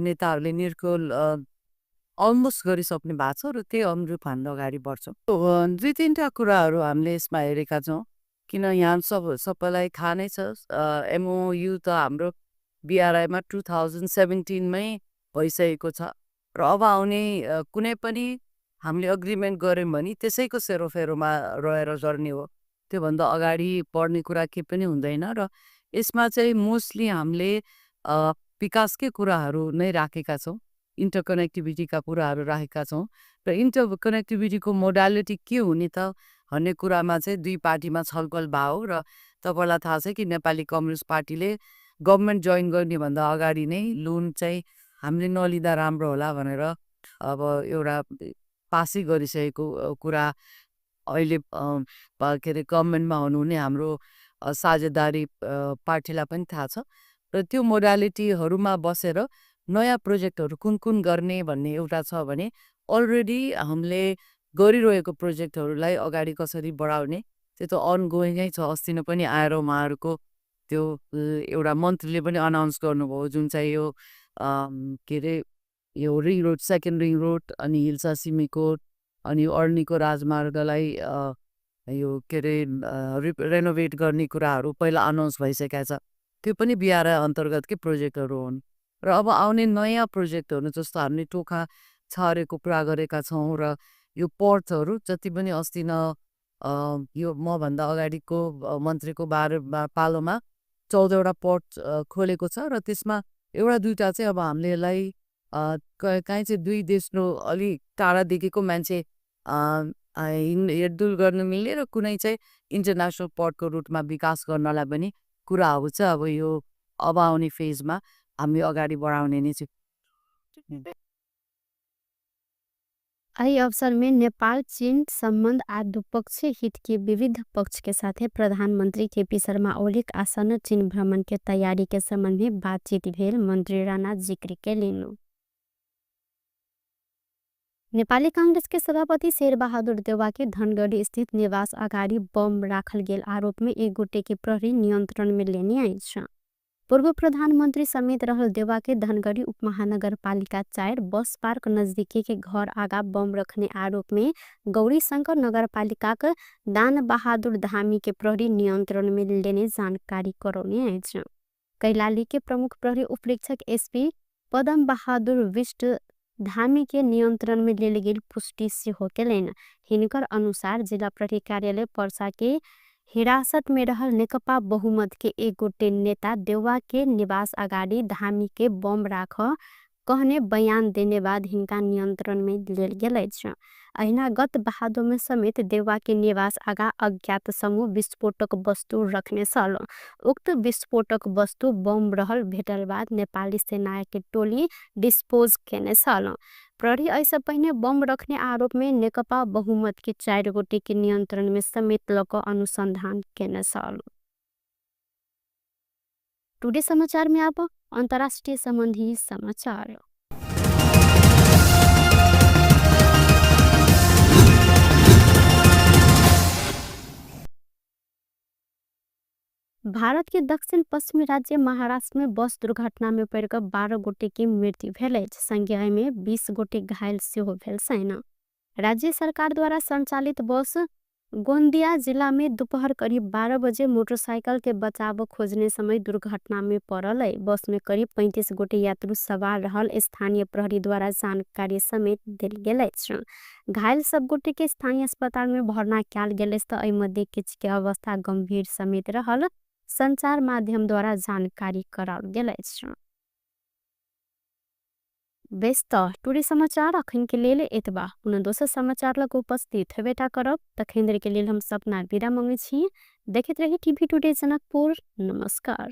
Speaker 5: नेताहरूले निर्कुल अलमोस्ट गरिसक्नु भएको छ र त्यही अनुरूप हामी अगाडि बढ्छौँ। दुई तिनवटा कुराहरू हामीले यसमा हेरेका छौँ, किन यहाँ सबैलाई थाहा नै छ, एमओयु त हाम्रो बिआरआईमा 2017मै भइसकेको छ र अब आउने कुनै पनि हामीले अग्रिमेन्ट गऱ्यौँ भने त्यसैको सेरोफेरोमा रहेर गर्ने हो, त्योभन्दा अगाडि बढ्ने कुरा केही पनि हुँदैन। र यसमा चाहिँ मोस्टली हामीले विकासकै कुराहरू नै राखेका छौँ, इन्टरकनेक्टिभिटीका कुराहरू राखेका छौँ र इन्टरकनेक्टिभिटीको मोडालिटी के हुने त भन्ने कुरामा चाहिँ दुई पार्टीमा छलफल भयो। र तपाईँलाई थाहा छ कि नेपाली कम्युनिस्ट पार्टीले गभर्मेन्ट जोइन गर्नेभन्दा अगाडि नै लोन चाहिँ हामीले नलिँदा राम्रो होला भनेर अब एउटा पासै गरिसकेको कुरा अहिले के अरे गभर्मेन्टमा हुनुहुने हाम्रो साझेदारी पार्टीलाई पनि थाहा छ र त्यो मोडालिटीहरूमा बसेर नयाँ प्रोजेक्टहरू कुन कुन गर्ने भन्ने एउटा छ भने अलरेडी हामीले गरिरहेको प्रोजेक्टहरूलाई अगाडि कसरी बढाउने त्यो त अनगोइङै छ। अस्ति नै पनि आएर उहाँहरूको त्यो एउटा मन्त्रीले पनि अनाउन्स गर्नुभयो, जुन चाहिँ यो के अरे यो ring road, second ring road अनि हिल्सा सिमीकोट अनि अर्नीको राजमार्गलाई यो के अरे रेनोभेट गर्ने कुराहरू पहिला अनाउन्स भइसकेको छ। त्यो पनि बिआरआई अन्तर्गतकै प्रोजेक्टहरू हुन्। र अब आउने नयाँ प्रोजेक्टहरू जस्तो हामीले टोखा छरेको कुरा गरेका छौँ र यो पोर्टहरू जति पनि अस्ति न यो मभन्दा अगाडिको मन्त्रीको पालोमा 14वटा पोर्ट खोलेको छ र त्यसमा एउटा दुईवटा चाहिँ अब हामीले यसलाई काहीँ चाहिँ दुई देशको अलि टाढादेखिको मान्छे हिँडडुल गर्न मिल्ने र कुनै चाहिँ इन्टरनेसनल पोर्टको रुटमा विकास गर्नलाई पनि कुराहरू चाहिँ अब यो अब आउने फेजमा हामी अगाडि बढाउने नै छौँ।
Speaker 1: एहि अवसर में नेपाल चीन संबंध आ द्विपक्षीय हित के विविध पक्ष के साथे प्रधानमंत्री केपी शर्मा ओलीक आसन्न चीन भ्रमण के तैयारी के संबंध में बातचीत भेल मंत्री राणा जिक्र केलनि। नेपाली कांग्रेस के सभापति शेरबहादुर देउवा के धनगढ़ी स्थित निवास अगाडि बम राखल गेल आरोप में एक गोटे के प्रहरी नियंत्रण में लेने अछि। पूर्व प्रधानमंत्री समेत रहल देउवा के धनगढ़ी उपमहानगरपालिका 4 बस पार्क नजदीकी के घर आगा बम रखने आरोप में गौरीशंकर नगरपालिकाक दान बहादुर धामी के प्रहरी नियंत्रण में लेने जानकारी करौने अछि। कैलाली के प्रमुख प्रहरी उपरीक्षक एसपी पदम बहादुर विष्ट धामी के नियंत्रण में लेल गेल पुष्टि सेहो केलनि। हिनकर अनुसार जिला प्रहरी कार्यालय पर्सा के हिरासत में रहल नेकपा बहुमत के एक गोटे नेता देउवा के निवास अगाडि धामी के बम राख कहने बयान देने बाद हिनका नियंत्रण में लेल गेल अछि। अहिना गत भादो में समेत देउवा के निवास आगा अज्ञात समूह विस्फोटक वस्तु रखने छल। उक्त विस्फोटक वस्तु बम रहल भेटल बाद नेपाली सेना के टोली डिस्पोज केने छल। प्रहरी एहिसँ पहिने बम रखने आरोप में नेकपा बहुमत के 4 गोटे के नियंत्रण में समेत ल क अनुसंधान केने छल। टुडे समाचार में अब अंतर्राष्ट्रीय संबंधी समाचार। भारत के दक्षिण पश्चिमी राज्य महाराष्ट्र में बस दुर्घटना में पड़िकऽ 12 गोटे के मृत्यु भेल अछि। संगे में 20 गोटे घायल सेहो भेल छनि। राज्य सरकार द्वारा संचालित बस गोंदिया जिला में दोपहर करीब 12 बजे मोटरसाइकिल के बचाव खोजने समय दुर्घटना में पड़ल है। बस में करीब 35 गोटे यात्रु सवार रहल स्थानीय प्रहरी द्वारा जानकारी समेत देल गेल अछि। घायल सब गोटे के स्थानीय अस्पताल में भर्ना कयल गेल अछि त एहि मध्ये किछु के अवस्था गंभीर समेत रहल संचार माध्यम द्वारा जानकारी कराओल गेल अछि। बेस त टुडे समाचार अखन के लेल एतबा। पुनः दोसर समाचार लग उपस्थित हेबेटा करब। तखन देर के लेल हम सपना विदा मंगै छी। देखैत रही टीवी टुडे जनकपुर। नमस्कार।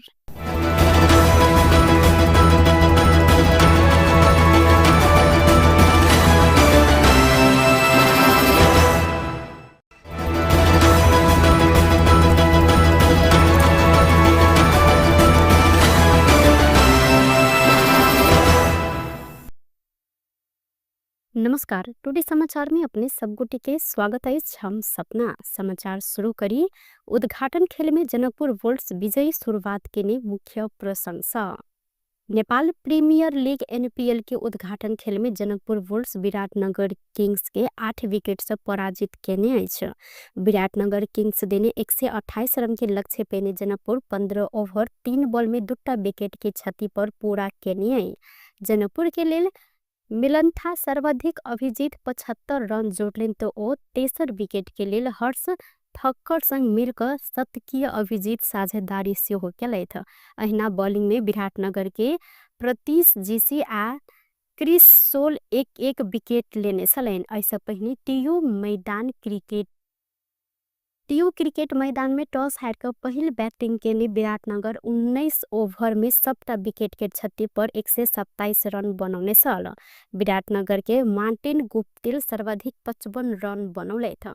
Speaker 1: नमस्कार, टुडे समाचार में अपने सब गोटे के स्वागत अछि। हम सपना समाचार शुरू करी। उद्घाटन खेल में जनकपुर वोल्ट्स विजयी शुरुआत केने मुख्य प्रशंसा। नेपाल प्रीमियर लीग एनपीएल के उद्घाटन खेल में जनकपुर वोल्ट्स विराटनगर किंग्स के 8 विकेट से पराजित केने अछि। विराटनगर किंग्स देने 128 रन के लक्ष्य पेने जनकपुर 15 ओवर 3 बॉल में 2 विकेट के क्षति पर पूरा केने अछि। जनकपुर के लेल मिलन्था सर्वाधिक अभिजीत 75 रन जोड़लेन तो ओ तेसर विकेट के लेल हर्ष ठक्कर संग मिलकर शतकीय अभिजीत साझेदारी सेहो केलथि। अहिना बॉलिंग में विराटनगर के प्रतीश जीसी आ क्रिस सोल 1-1 विकेट लेने छलनि। एहिसँ पहिने टीयू क्रिकेट मैदान में टॉस हारि कऽ पहिल बैटिंग केने विराटनगर 19 ओवर में सबटा विकेट के क्षति पर 127 रन बनौने छल। विराटनगर के मार्टिन गुप्तिल सर्वाधिक 55 रन बनौलथि।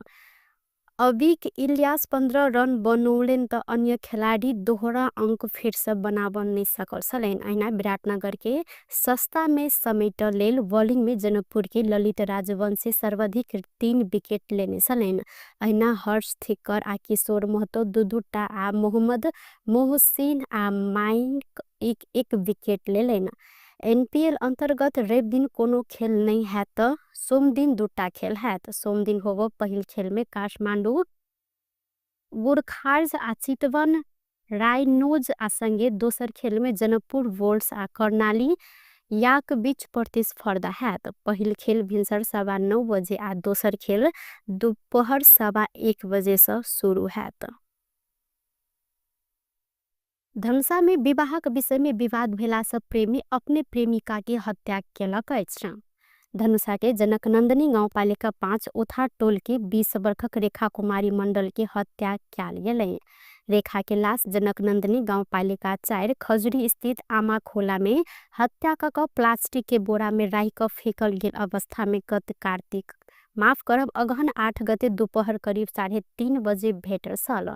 Speaker 1: अबिक इलियास 15 रन बनौलनि त अन्य खेलाडी दोहोरा अंक फेरसँ बनाब नै सकल छलनि। अहिना विराटनगरके सस्तामे समेट लेल बॉलिङमे जनकपुरके ललित राजवंशी सर्वाधिक 3 विकेट लेने छलनि। अहिना हर्ष थिक्कर आ किशोर महतो 2-2 टा आ मोहम्मद मोहसिन आ माइक 1-1 विकेट लेलनि। एनपीएल अन्तर्गत रवि दिन कोनो खेल नै हैत, सोमदिन 2 टा खेल हैत। सोमदिन होबो पहिल खेलमे काठमाडौँ गोरखार्ज आ चितवन राइनोज आ संगे दोसर खेलमे जनकपुर वोल्ट्स आ कर्णाली याक बीच प्रतिस्पर्धा हैत। पहिल खेल भिन्सर 9:15 बजे आ दोसर खेल दुपहर 1:15 बजे से सुरु हैत। धनुषा में विवाहक विषय में विवाद भेला से प्रेमी अपने प्रेमिका के हत्या केलक अछि। धनुषा के जनकनंदनी गाउँपालिका 5 ओथा टोल के 20 वर्षक रेखा कुमारी मंडल के हत्या कयल गेलै। रेखा के लाश जनकनंदनी गाउँपालिका 4 खजुरी स्थित आमा खोला में हत्या क प्लास्टिक के बोरा में राखि क फेकल गेल अवस्था में गत कार्तिक माफ करब अगहन 8 गते दोपहर करीब 3:30 बजे भेटल छल।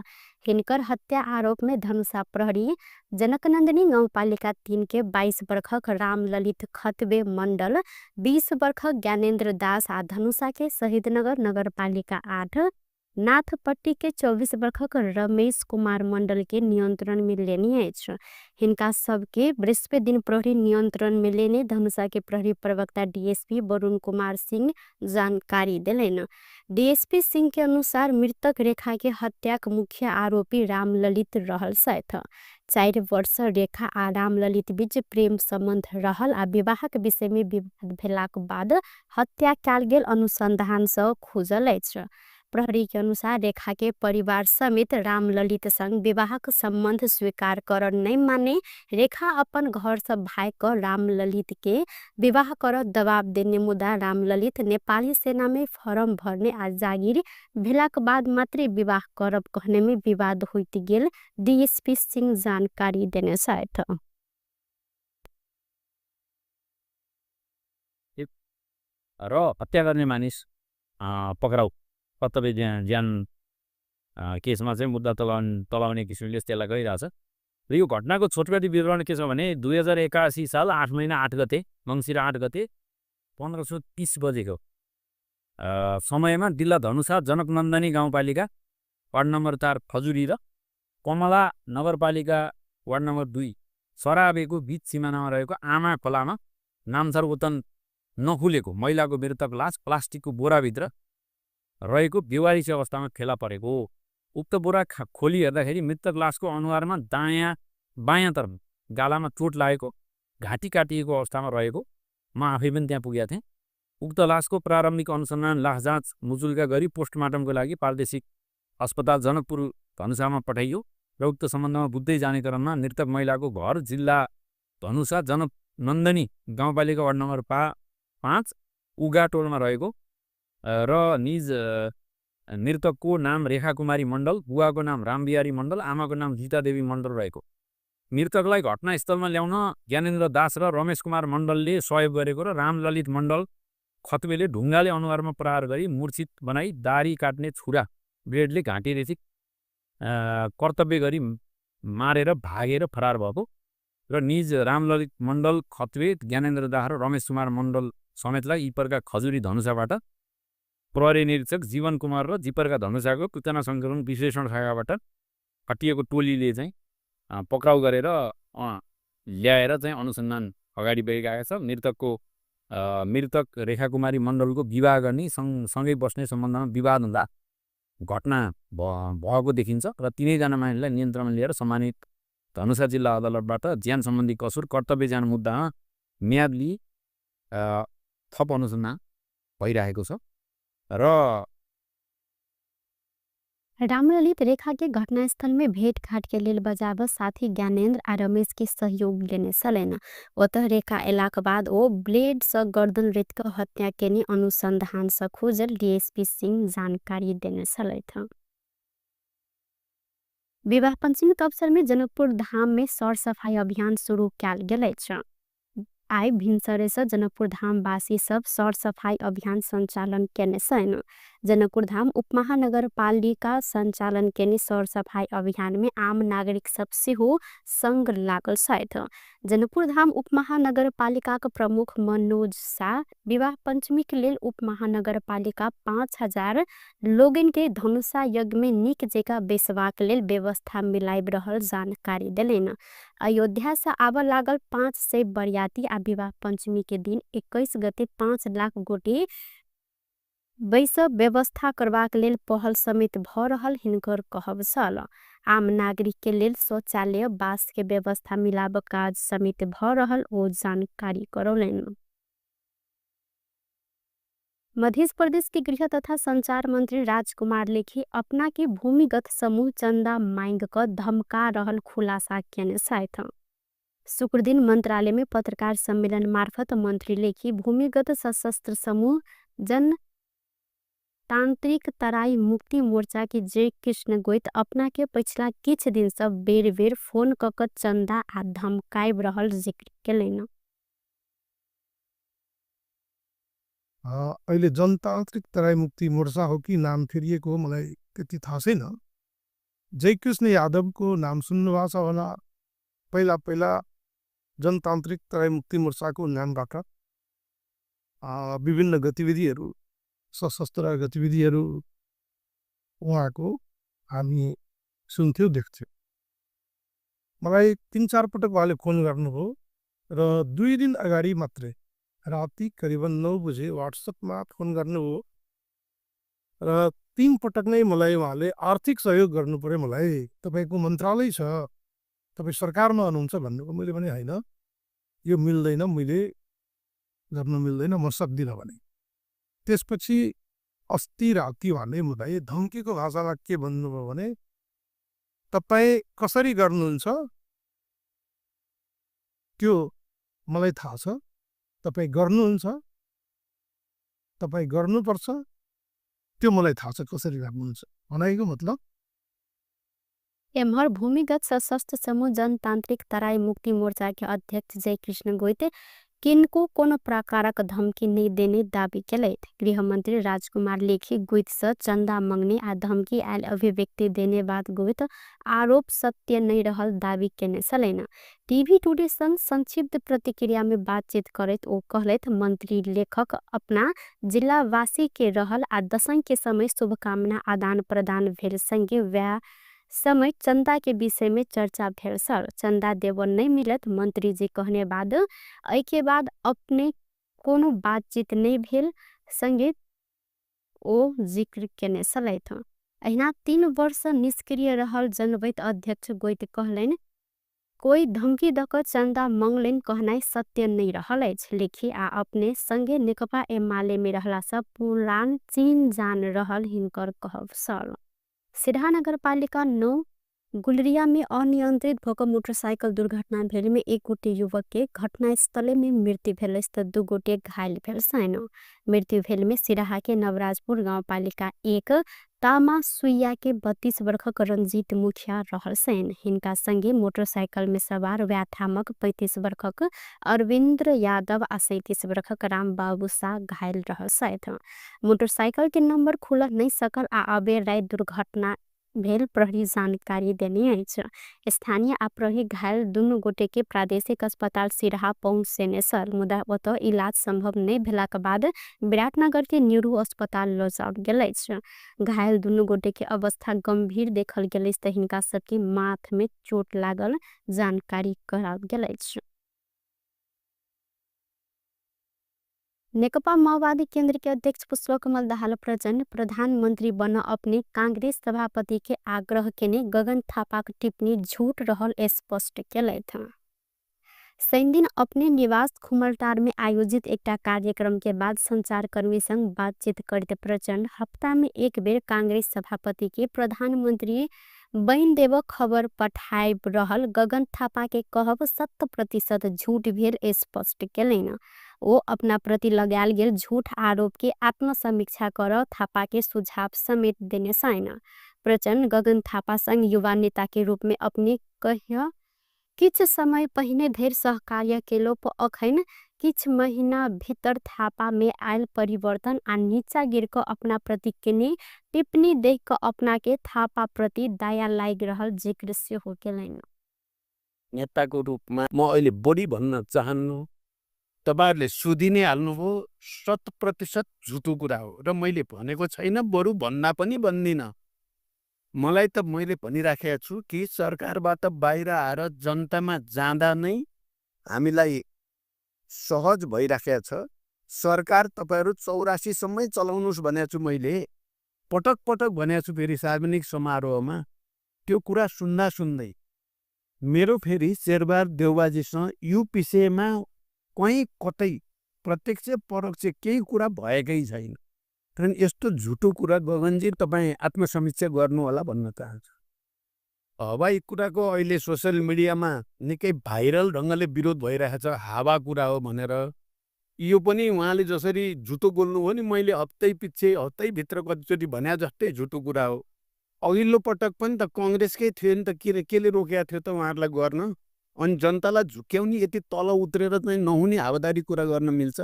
Speaker 1: हिनकर हत्या आरोप में धनुषा प्रहरी जनकनंदनी गाउँपालिका 3 के 22 वर्षक रामललित खतबे मंडल, 20 वर्षक ज्ञानेन्द्र दास आ धनुषा के शहीदनगर नगरपालिका 8 नाथपट्टी के 24 वर्षक रमेश कुमार मंडल के नियंत्रण में लेने अछि। हिनका सबके बृहस्पति दिन प्रहरी नियंत्रण में लेने धनुषा के प्रहरी प्रवक्ता डीएसपी वरुण कुमार सिंह जानकारी देलनि। डीएसपी सिंह के अनुसार मृतक रेखा के हत्याक मुख्य आरोपी रामललित रहल छथि। 4 वर्ष रेखा आ रामललित बीच प्रेम सम्बन्ध रहल आ विवाहक विषय में विवाद भेलाक बाद हत्या कयल गेल अनुसंधान सँ खुजल अछि। प्रहरी के अनुसार रेखा के परिवार समेत रामललित संग विवाहक सम्बन्ध स्वीकार कर नहीं माने रेखा अपन घर से भाग क रामललित के विवाह कर दबाव देने मुदा रामललित नेपाली सेना में फॉर्म भरने आ जागिर भेलाक बाद मात्रै विवाह करब कहने में विवाद होइत गेल डीएसपी सिंह जानकारी देने छथि।
Speaker 2: र हत्या गर्ने मानिस पक्राउ कर्तव्य ज्यान केसमा चाहिँ मुद्दा तलाउने किसिमले त्यसलाई गइरहेछ। र यो घटनाको छोटकरी विवरण के छ भने 2081 साल 8 महिना 8 गते मङ्सिर 8 गते 1530 बजेको समयमा जिल्ला धनुषा जनकनन्दनी गाउँपालिका वार्ड नम्बर 4 खजुरी र कमला नगरपालिका वार्ड नम्बर 2 सराबेको बीच सिमानामा रहेको आमा खोलामा नामथर वतन नखुलेको महिलाको मृतक लास प्लास्टिकको बोराभित्र रहेको बेवारिस अवस्थामा फेला परेको। उक्त बोरा खोली हेर्दाखेरि मृतक लासको अनुहारमा दायाँ बायाँतर्फ गालामा चोट लागेको, घाँटी काटिएको अवस्थामा रहेको म आफै पनि त्यहाँ पुगेका थिएँ। उक्त लासको प्रारम्भिक अनुसन्धान लास जाँच मुचुल्का गरी पोस्टमार्टमको लागि प्रादेशिक अस्पताल जनकपुर धनुषामा पठाइयो र उक्त सम्बन्धमा बुझ्दै जाने क्रममा मृतक महिलाको घर जिल्ला धनुषा जनकनन्दनी गाउँपालिका वार्ड नम्बर 5 उगा टोलमा रहेको र निज मृतकको नाम रेखा कुमारी मण्डल, बुवाको नाम रामबिहारी मण्डल, आमाको नाम गीतादेवी मण्डल रहेको। मृतकलाई घटनास्थलमा ल्याउन ज्ञानेन्द्र दास र रमेश कुमार मण्डलले सहयोग गरेको र रामललित मण्डल खतबेले ढुङ्गाले अनुहारमा प्रहार गरी मूर्छित बनाई दारी काट्ने छुरा ब्लेडले घाँटी रेची कर्तव्य गरी मारेर भागेर फरार भएको र निज रामललित मण्डल खतबे, ज्ञानेन्द्र दास र रमेश कुमार मण्डल समेतलाई इपरका खजुरी धनुषाबाट प्रहरी निरीक्षक जीवन कुमार र जिपरका धनुषाको सूचना सङ्कलन विश्लेषण शाखाबाट खटिएको टोलीले चाहिँ पक्राउ गरेर ल्याएर चाहिँ अनुसन्धान अगाडि बढिरहेको छ। मृतक रेखा कुमारी मण्डलको विवाह गर्ने सँगै बस्ने सम्बन्धमा विवाद हुँदा घटना भएको देखिन्छ र तिनैजना मानिसलाई नियन्त्रणमा लिएर सम्मानित धनुषा जिल्ला अदालतबाट ज्यान सम्बन्धी कसुर कर्तव्य ज्यान मुद्दामा म्याद लिई थप अनुसन्धान भइरहेको छ। र
Speaker 1: रामललित रेखा के घटनास्थल में भेटघाट के लेल बजाब साथी ज्ञानेन्द्र आ रमेश के सहयोग लेने छलनि। ओतह रेखा एलाक बाद ओ ब्लेड सँ गर्दन रेत क हत्या केने अनुसंधान सँ खोजल डीएसपी सिंह जानकारी देने छलथि। विवाह पंचमी के अवसर में जनकपुर धाम में सरसफाई अभियान शुरू कयल गेल अछि। आइ भिन्सरेसँ जनकपुरधामवासी सब सरसफाई अभियान सञ्चालन केने छन्। जनकपुरधाम उपमहानगरपालिका सञ्चालन केने सरसफाई अभियानमे आम नागरिक सब सेहो संग लागल छथि। जनकपुरधाम उपमहानगरपालिकाक प्रमुख मनोज शाह विवाह पञ्चमीक लेल उपमहानगरपालिका 5000 लोगन के धनुषा यज्ञमे नीक जेका बेसबाक लेल व्यवस्था मिलाइब रहल जानकारी देलनि। अयोध्या से आबऽ लागल 500 बरियाती आ विवाह पञ्चमी के दिन 21 गते 5 लाख गोटे बैस व्यवस्था करबाक लेल पहल समेत भ रहल हिनकर कहब छल। आम नागरिक के लेल शौचालय बास के व्यवस्था मिलाब काज समेत भ रहल ओ जानकारी करौलनि। मध्य प्रदेश के गृह तथा संचार मंत्री राजकुमार लेखी अपना के भूमिगत समूह चंदा मांग क धमका रहल खुलासा केने छथि। शुक्रदिन मंत्रालय में पत्रकार सम्मेलन मार्फत मंत्री लेखी भूमिगत सशस्त्र समूह जन तांत्रिक तराई मुक्ति मोर्चा के जय कृष्ण गोइत अपना के पछिला किछ दिन से बेर बेर फोन क क चंदा आ धमकाइब रहल जिक्र केलनि।
Speaker 3: अहिले जनतान्त्रिक तराई मुक्ति मोर्चा हो कि नाम फेरिएको हो मलाई त्यति थाहा छैन। जयकृष्ण यादवको नाम सुन्नु भएको छ होला। पहिला पहिला जनतान्त्रिक तराई मुक्ति मोर्चाको नामबाट विभिन्न गतिविधिहरू, सशस्त्र गतिविधिहरू उहाँको हामी सुन्थ्यौँ, देख्थ्यौँ। मलाई 3-4 पटक उहाँले फोन गर्नुभयो र 2 दिन अगाडि मात्रै राति करिबन 9 बजे वाट्सएपमा फोन गर्नुभयो र 3 पटक नै मलाई उहाँले आर्थिक सहयोग गर्नु पर्यो, मलाई तपाईँको मन्त्रालय छ, तपाईँ सरकारमा हुनुहुन्छ भन्नुभयो। मैले भने होइन, यो मिल्दैन, मैले गर्न मिल्दैन, म सक्दिनँ भने। त्यसपछि अस्ति राति उहाँले मलाई धम्कीको भाषामा के भन्नुभयो भने तपाईँ कसरी गर्नुहुन्छ त्यो मलाई थाहा छ, तपाईँ गर्नुहुन्छ, तपाईँ गर्नुपर्छ, त्यो मलाई थाहा छ कसरी गर्नुहुन्छ भनेको मतलब।
Speaker 1: एम्हर भूमिगत सशस्त्र समूह जनतांत्रिक तराई मुक्ति मोर्चा के अध्यक्ष जयकृष्ण गोइत किनको कोनो प्रकारक धमकी नहीं देने दावी केलथि। गृहमंत्री राजकुमार लेखी गोइत से चंदा मंगने आ धमकी आयल अभिव्यक्ति देने बाद गोइत आरोप सत्य नहीं रहल दावी केने छलनि। टीवी टुडे संग संक्षिप्त प्रतिक्रिया में बातचीत करैत ओ कहलथि मंत्री लेखक अपना जिलावासी के रहल आ दशैं के समय शुभकामना आदान प्रदान भेल संगे वएह समय चंदा के विषय में चर्चा भेल छल। चंदा देव नहीं मिलत मंत्री जी कहने बाद एहि के बाद अपने कोनो बातचीत नहीं भेल संगे ओ जिक्र केने छलथि। अहिना 3 वर्ष निष्क्रिय रहल जनबैत अध्यक्ष गोइत कहलनि कोई धमकी दऽ कऽ चंदा मंगलनि कहनाइ सत्य नहीं रहल अछि। लेखी आ अपने संगे नेकपा एमाले में रहला सँ पुरान चीन जान रहल हिनकर कहब छल। सिरहा नगरपालिका 9 गुलरिया में अनियंत्रित भऽ कऽ मोटरसाइकिल दुर्घटना भेल में 1 गोटे युवक के घटनास्थले में मृत्यु भेल अछि तऽ 2 गोटे घायल भेल छनि। मृत्यु भेल में सिरहा के नवराजपुर गाउँपालिका 1 तामा सुइया के 32 वर्षक रंजीत मुखिया रहल छनि। हिनका संगे मोटरसाइकिल में सवार व्याथामक 35 वर्षक अरविन्द्र यादव आ 37 वर्षक रामबाबू शाह घायल रहल छथि। मोटरसाइकिल के नंबर खुलऽ नहीं सकल आ अबेर राति दुर्घटना भेल प्रहरी जानकारी देने अछि। स्थानीय आ प्रहरी घायल दुनू गोटे के प्रादेशिक अस्पताल सिरहा पहुँचेने छल, मुदा ओतऽ इलाज संभव नहीं भेलाक बाद विराटनगर के न्यूरो अस्पताल लऽ जाओल गेल अछि। घायल दुनू गोटे के अवस्था गंभीर देखल गेल अछि तऽ हिनका सबके माथ में चोट लागल जानकारी कराओल गेल अछि। नेकपा माओवादी केंद्र के अध्यक्ष पुष्पकमल दाहाल प्रचण्ड प्रधानमंत्री बन अपने कांग्रेस सभापति के आग्रह केने गगन थापाक टिप्पणी झूठ रहल स्पष्ट केलथि। शनिदिन अपने निवास खुमलटार में आयोजित एकटा कार्यक्रम के बाद संचारकर्मी संग बातचीत करते प्रचण्ड हफ्ता में एक बेर कांग्रेस सभापति के प्रधानमंत्री बनि देब खबर पठाइब रहल गगन थापा के कहब 100% झूठ भेल स्पष्ट केलनि। ओ अपना प्रति लगायल गेल झूठ आरोप के आत्मसमीक्षा कर थापा के सुझाव समेत देने छनि। प्रचण्ड गगन थापा संग युवा नेता के रूप में अपने कहिया किछ समय पहिने धरि सहकार्य केलोप अखैन किछ महिना भितर थापामे आएल परिवर्तन आ निचा गिरक अपनाप्रति केने टिप्पणी देख क अपनाके थापाप्रति दया लाइग रहल जिक्र सेहो केलनि।
Speaker 4: नेताको रूपमा म अहिले बढी भन्न चाहन्नु। तपाईँहरूले सोधि नै हाल्नुभयो, 100% झुटो कुरा हो र मैले भनेको छैन, बरु भन्दा पनि भन्दिनँ। मलाई त मैले भनिराखेको छु कि सरकारबाट बाहिर आएर जनतामा जाँदा नै हामीलाई सहज भइराखेको छ। सरकार तपाईँहरू 84सम्मै चलाउनुहोस् भनेको छु मैले, पटक पटक भनेको छु। फेरि सार्वजनिक समारोहमा त्यो कुरा सुन्दा सुन्दै मेरो फेरि शेरबहादुर देउवाजीसँग यो विषयमा कहीँ कतै प्रत्यक्ष परोक्ष केही कुरा भएकै छैन। कारण यस्तो झुटो कुरा गगनजी तपाईँ आत्मसमीक्षा गर्नु होला भन्न चाहन्छु। हवाई कुराको अहिले सोसियल मिडियामा निकै भाइरल ढङ्गले विरोध भइरहेको छ, हावा कुरा हो भनेर। यो पनि उहाँले जसरी झुटो बोल्नुभयो नि, मैले हप्तै पछि हप्तैभित्र कतिचोटि भने जस्तै झुटो कुरा हो। अघिल्लो पटक पनि त कङ्ग्रेसकै थियो नि त, के केले रोकेको थियो त उहाँहरूलाई गर्न? अनि जनतालाई झुक्क्याउने यति तल उत्रेर चाहिँ नहुने हावादारी कुरा गर्न मिल्छ?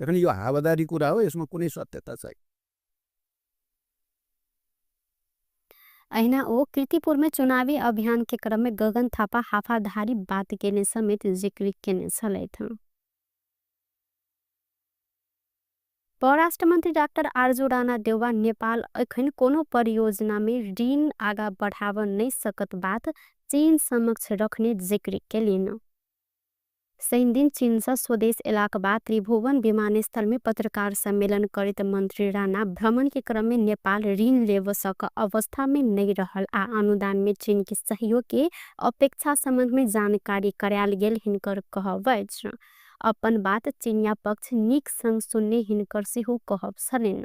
Speaker 4: त्यही यो हावादारी कुरा हो, यसमा कुनै सत्यता छैन।
Speaker 1: अहिना ओ कीर्तिपुरमे चुनावी अभियानके क्रममे गगन थापा हाफाधारी बात केने समेत जिक्र केने छलथि। परराष्ट्रमन्त्री डाक्टर आरजू राणा देउवा नेपाल अखन कोनो परियोजनामे ऋण आगा बढाब नै सकत बात चीन समक्ष रखने जिक्र केलिन। शनिदिन चीनसँ स्वदेश एलाक बाद त्रिभुवन विमानस्थलमे पत्रकार सम्मेलन करैत मन्त्री राणा भ्रमणके क्रममे नेपाल ऋण लेब सक अवस्थामे नै रहल आ अनुदानमे चीनके सहयोगके अपेक्षा सम्बन्धमे जानकारी करायल गेल हिनकर कहब अछि। अपन बात चिनिया पक्ष नीक सँग सुन्ने हिनकर सेहो कहब छलनि।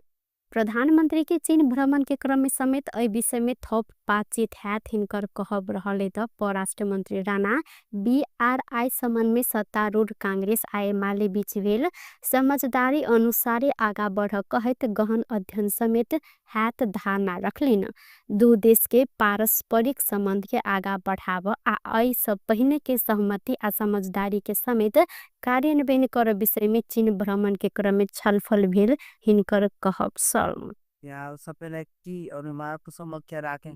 Speaker 1: प्रधानमन्त्रीके चीन भ्रमणके क्रममे समेत एहि विषयमे थप बातचीत हैत हिनकर कहब रहल त परराष्ट्र मन्त्री राणा बीआरआई सम्बन्धमे सत्तारूढ कांग्रेस आ एमाले बीच भेल समझदारी अनुसारे आगा बढ़ कहैत गहन अध्ययन समेत हैत धारणा रखलिन। दू देशके पारस्परिक सम्बन्धके आगा बढ़ाब आ एहि सब पहिनेके सहमति आ समझदारीके समेत कार्यान्वयन कर विषयमे चीन भ्रमणके क्रममे छलफल भेल हिनकर कहब छल।
Speaker 5: यहाँ सबैलाई टीहरू उहाँहरूको समक्ष राखेँ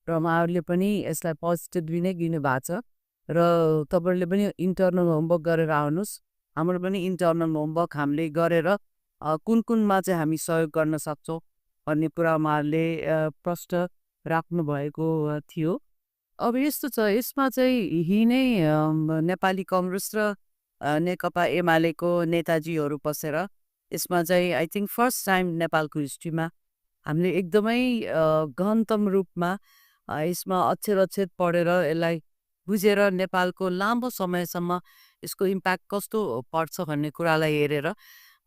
Speaker 5: र उहाँहरूले पनि यसलाई पोजिटिभली नै लिनु भएको छ र तपाईँहरूले पनि इन्टरनल होमवर्क गरेर आउनुहोस्। हाम्रो पनि इन्टरनल होमवर्क हामीले गरेर कुन कुनमा चाहिँ हामी सहयोग गर्न सक्छौँ भन्ने कुरा उहाँहरूले प्रश्न राख्नुभएको थियो। अब यस्तो छ, यसमा चाहिँ यही नै नेपाली कङ्ग्रेस र नेकपा एमालेको नेताजीहरू बसेर यसमा चाहिँ I think first time नेपालको हिस्ट्रीमा हामीले एकदमै गहनतम रूपमा यसमा अक्षर अक्षर पढेर यसलाई बुझेर नेपालको लामो समयसम्म यसको इम्प्याक्ट कस्तो पर्छ भन्ने कुरालाई हेरेर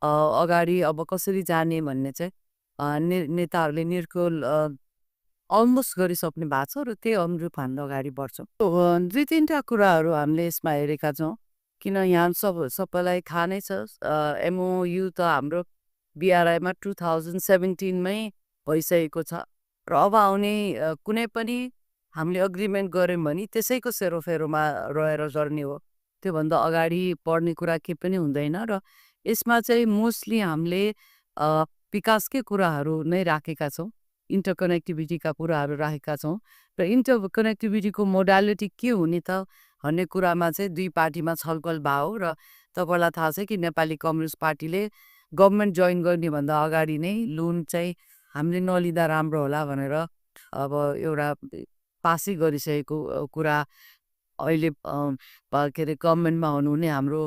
Speaker 5: अगाडि अब कसरी जाने भन्ने चाहिँ नेताहरूले निर्कुल अलमोस्ट गरिसक्नु भएको छ र त्यही अनुरूप हामी अगाडि बढ्छौँ। दुई तिनवटा कुराहरू हामीले यसमा हेरेका छौँ, किन यहाँ सबैलाई थाहा नै छ, एमओयु त हाम्रो बिआरआईमा 2017मै भइसकेको छ र अब आउने कुनै पनि हामीले अग्रिमेन्ट गऱ्यौँ भने त्यसैको सेरोफेरोमा रहेर गर्ने हो, त्योभन्दा अगाडि बढ्ने कुरा केही पनि हुँदैन। र यसमा चाहिँ मोस्टली हामीले विकासकै कुराहरू नै राखेका छौँ, इन्टरकनेक्टिभिटीका कुराहरू राखेका छौँ र इन्टरकनेक्टिभिटीको मोडालिटी के हुने त भन्ने कुरामा चाहिँ दुई पार्टीमा छलफल भयो। र तपाईँलाई थाहा छ कि नेपाली कम्युनिस्ट पार्टीले गभर्मेन्ट जोइन गर्नेभन्दा अगाडि नै लोन चाहिँ हामीले नलिँदा राम्रो होला भनेर अब एउटा पासै गरिसकेको कुरा अहिले के अरे गभर्मेन्टमा हुनुहुने हाम्रो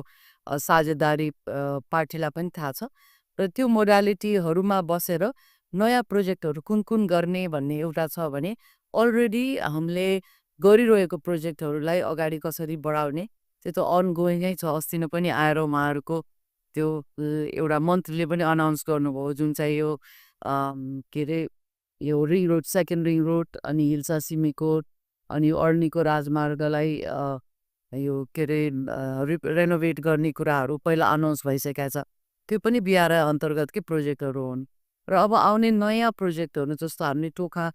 Speaker 5: साझेदारी पार्टीलाई पनि थाहा छ र त्यो मोडालिटीहरूमा बसेर नयाँ प्रोजेक्टहरू कुन कुन गर्ने भन्ने एउटा छ भने अलरेडी हामीले गरिरहेको प्रोजेक्टहरूलाई अगाडि कसरी बढाउने त्यो त अनगोइङै छ। अस्ति नै पनि आएर उहाँहरूको त्यो एउटा मन्त्रीले पनि अनाउन्स गर्नुभयो, जुन चाहिँ यो के अरे यो ring road, second ring road अनि हिल्सा सिमीकोट अनि अर्नीको राजमार्गलाई यो के अरे रेनोभेट गर्ने कुराहरू पहिला अनाउन्स भइसकेको छ। त्यो पनि बिआरआई अन्तर्गतकै प्रोजेक्टहरू हुन् र अब आउने नयाँ प्रोजेक्टहरू जस्तो हामीले टोखा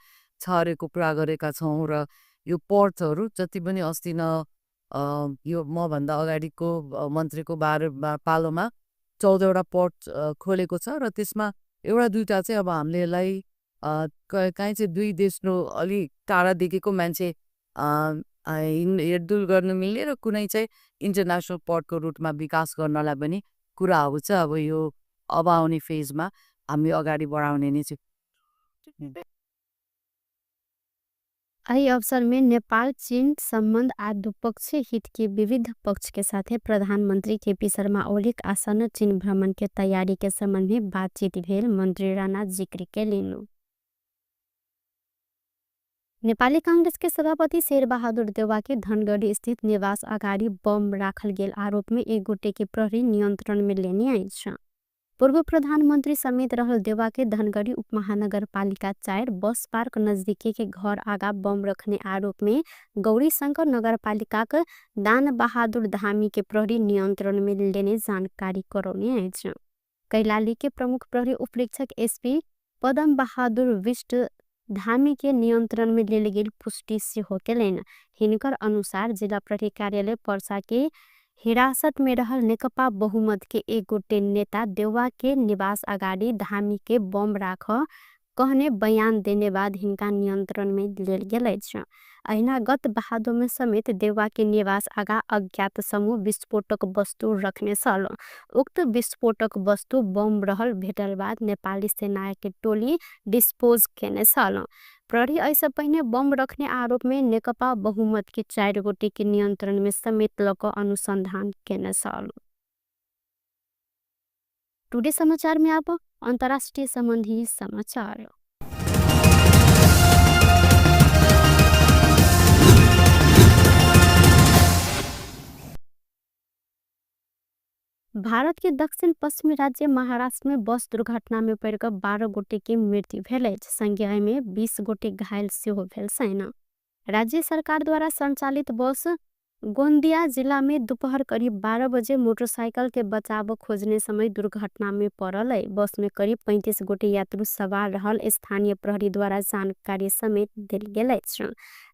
Speaker 5: छरेको कुरा गरेका छौँ र यो पोर्टहरू जति पनि अस्ति न यो मभन्दा अगाडिको मन्त्रीको पालोमा 14वटा पोर्ट खोलेको छ र त्यसमा एउटा दुईवटा चाहिँ अब हामीले यसलाई काहीँ चाहिँ दुई देशको अलि टाढादेखिको मान्छे हिँडडुल गर्न मिल्ने र कुनै चाहिँ इन्टरनेसनल पोर्टको रुटमा विकास गर्नलाई पनि कुराहरू चाहिँ अब यो अब आउने फेजमा हामी अगाडि बढाउने नै छौँ।
Speaker 1: एहि अवसर में नेपाल चीन संबंध आ द्विपक्षीय हित के विविध पक्ष के साथे प्रधानमंत्री केपी शर्मा ओलीक आसन्न चीन भ्रमण के तैयारी के संबंध में बातचीत भेल मंत्री राणा जिक्र केलनि। नेपाली कांग्रेस के सभापति शेरबहादुर देउवा के धनगढ़ी स्थित निवास अगाडि बम राखल गेल आरोप में एक गोटे के प्रहरी नियंत्रण में लेने अछि। पूर्व प्रधानमंत्री समेत रहल देउवा के धनगढ़ी उपमहानगरपालिका 4 बस पार्क नजदीकी के घर आगा बम रखने आरोप में गौरीशंकर नगरपालिकाक दान बहादुर धामी के प्रहरी नियंत्रण में लेने जानकारी करौने अछि। कैलाली के प्रमुख प्रहरी उपरीक्षक एसपी पदम बहादुर विष्ट धामी के नियंत्रण में लेल गेल पुष्टि सेहो केलनि। हिनकर अनुसार जिला प्रहरी कार्यालय पर्सा के हिरासत में रहल नेकपा बहुमत के एक गोटे नेता देउवा के निवास अगाडि धामी के बम राख कहने बयान देने बाद हिनका नियंत्रण में लेल गेल अछि। अहिना गत भादो में समेत देउवा के निवास आगा अज्ञात समूह विस्फोटक वस्तु रखने छल। उक्त विस्फोटक वस्तु बम रहल भेटल बाद नेपाली सेना के टोली डिस्पोज केने छल। प्रहरी एहिसँ पहिने बम रखने आरोप में नेकपा बहुमत के 4 गोटे के नियंत्रण में समेत ल क अनुसंधान केने छल। टुडे समाचार में अब अंतर्राष्ट्रीय संबंधी समाचार। भारत के दक्षिण पश्चिमी राज्य महाराष्ट्र में बस दुर्घटना में पड़िकऽ 12 गोटे के मृत्यु भेल अछि। संगे एहिमे 20 गोटे घायल सेहो भेल छनि। राज्य सरकार द्वारा संचालित बस गोंदिया जिला में दोपहर करीब 12 बजे मोटरसाइकिल के बचाव खोजने समय दुर्घटना में पड़ल है। बस में करीब 35 गोटे यात्रु सवार रहल स्थानीय प्रहरी द्वारा जानकारी समेत देल गेल अछि।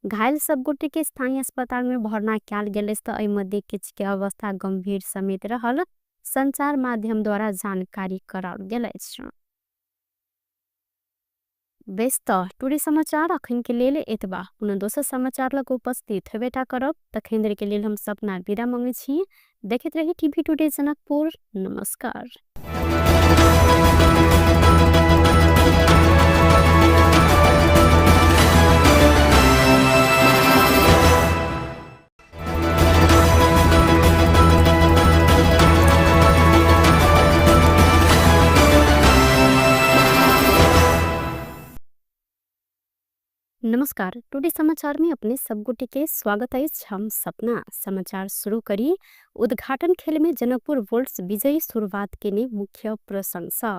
Speaker 1: घायल सब गोटे के स्थानीय अस्पताल में भर्ना कयल गेल अछि त एहि मध्ये किछु के अवस्था गंभीर समेत रहल संचार माध्यम द्वारा जानकारी कराओल गेल अछि। बेस त टुडे समाचार अखन के लेल एतबा। पुनः दोसर समाचार लग उपस्थित हेबेटा करब। तखन देर के लेल हम सपना विदा मंगै छी। देखैत रही टीवी टुडे जनकपुर। नमस्कार। नमस्कार, टुडे समाचार में अपने सब गोटे के स्वागत अछि। हम सपना समाचार शुरू करी। उद्घाटन खेल में जनकपुर वोल्ट्स विजयी शुरुआत केने मुख्य प्रशंसा।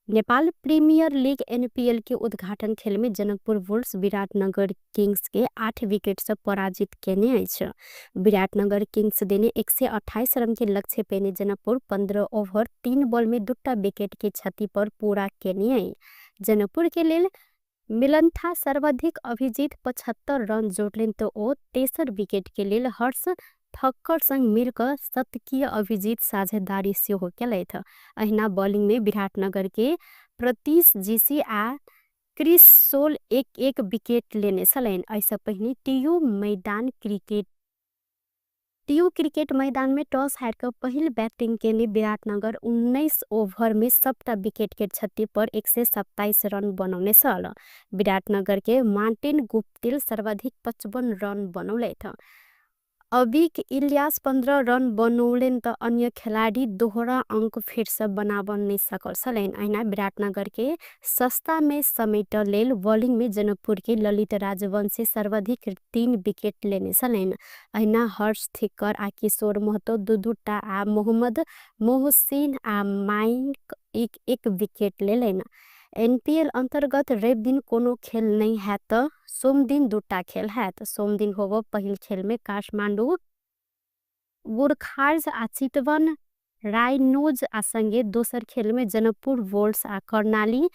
Speaker 1: नेपाल प्रीमियर लीग एनपीएल के उद्घाटन खेल में जनकपुर वोल्ट्स विराटनगर किंग्स के 8 विकेट से पराजित केने अछि। विराटनगर किंग्स देने 128 रन के लक्ष्य पेने जनकपुर 15 ओवर 3 बॉल में 2 विकेट के क्षति पर पूरा केने अछि। जनकपुर के लेल मिलन्था सर्वाधिक अभिजीत 75 रन जोड़लेन तो ओ तेसर विकेट के लेल हर्ष थक्कर संग मिलकर शतकीय अभिजीत साझेदारी सेहो केलथि। अहिना बॉलिंग में विराटनगर के प्रतीश जीसी आ क्रिस सोल 1-1 विकेट लेने छलनि। एहिसँ पहिने टीयू क्रिकेट मैदान में टॉस हारि कऽ पहिल बैटिंग केने विराटनगर 19 ओवर में सबटा विकेट के क्षति पर 127 रन बनौने छल। विराटनगर के मार्टिन गुप्तिल सर्वाधिक 55 रन बनौलथि। अबिक इलियास 15 रन बनौलनि त अन्य खेलाडी दोहरा अंक फेर से बनाब नहि सकल छलनि। अहिना विराटनगर के सस्ता में समेट लेल बॉलिंग में जनकपुर के ललित राजवंशी सर्वाधिक 3 विकेट लेने छलनि। अहिना हर्ष थिक्कर आ किशोर महतो 2-2 टा आ मोहम्मद मोहसिन आ माइक 1-1 विकेट लेलनि। एनपीएल अंतर्गत रवि दिन कोनो खेल नहीं हैत, सोम दिन 2टा खेल हैत। सोम दिन होबो पहिल खेल में काठमांडू गोरखार्ज आ चितवन रायनोज आ संगे दोसर खेल में जनकपुर वोल्ट्स आ कर्णाली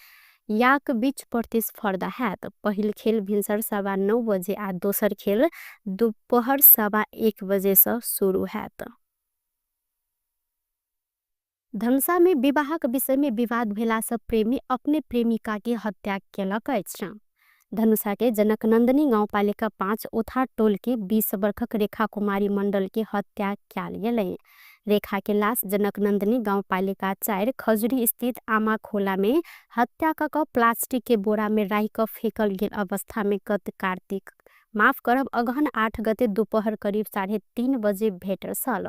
Speaker 1: याक बीच प्रतिस्पर्धा हैत। पहिल खेल भिन्सर 9:15 बजे आ दोसर खेल दुपहर 1:15 बजे से शुरू हैत। धनुषा में विवाहक विषय में विवाद भेला से प्रेमी अपने प्रेमिका के हत्या केलक अछि। धनुषा के जनकनंदनी गाउँपालिका 5 ओथा टोल के 20 वर्षक रेखा कुमारी मंडल के हत्या कयल गेलै। रेखा के लाश जनकनंदनी गाउँपालिका 4 खजुरी स्थित आमा खोला में हत्या क प्लास्टिक के बोरा में राखि क फेकल गेल अवस्था में गत कार्तिक माफ करब अगहन 8 गते दोपहर करीब 3:30 बजे भेटल छल।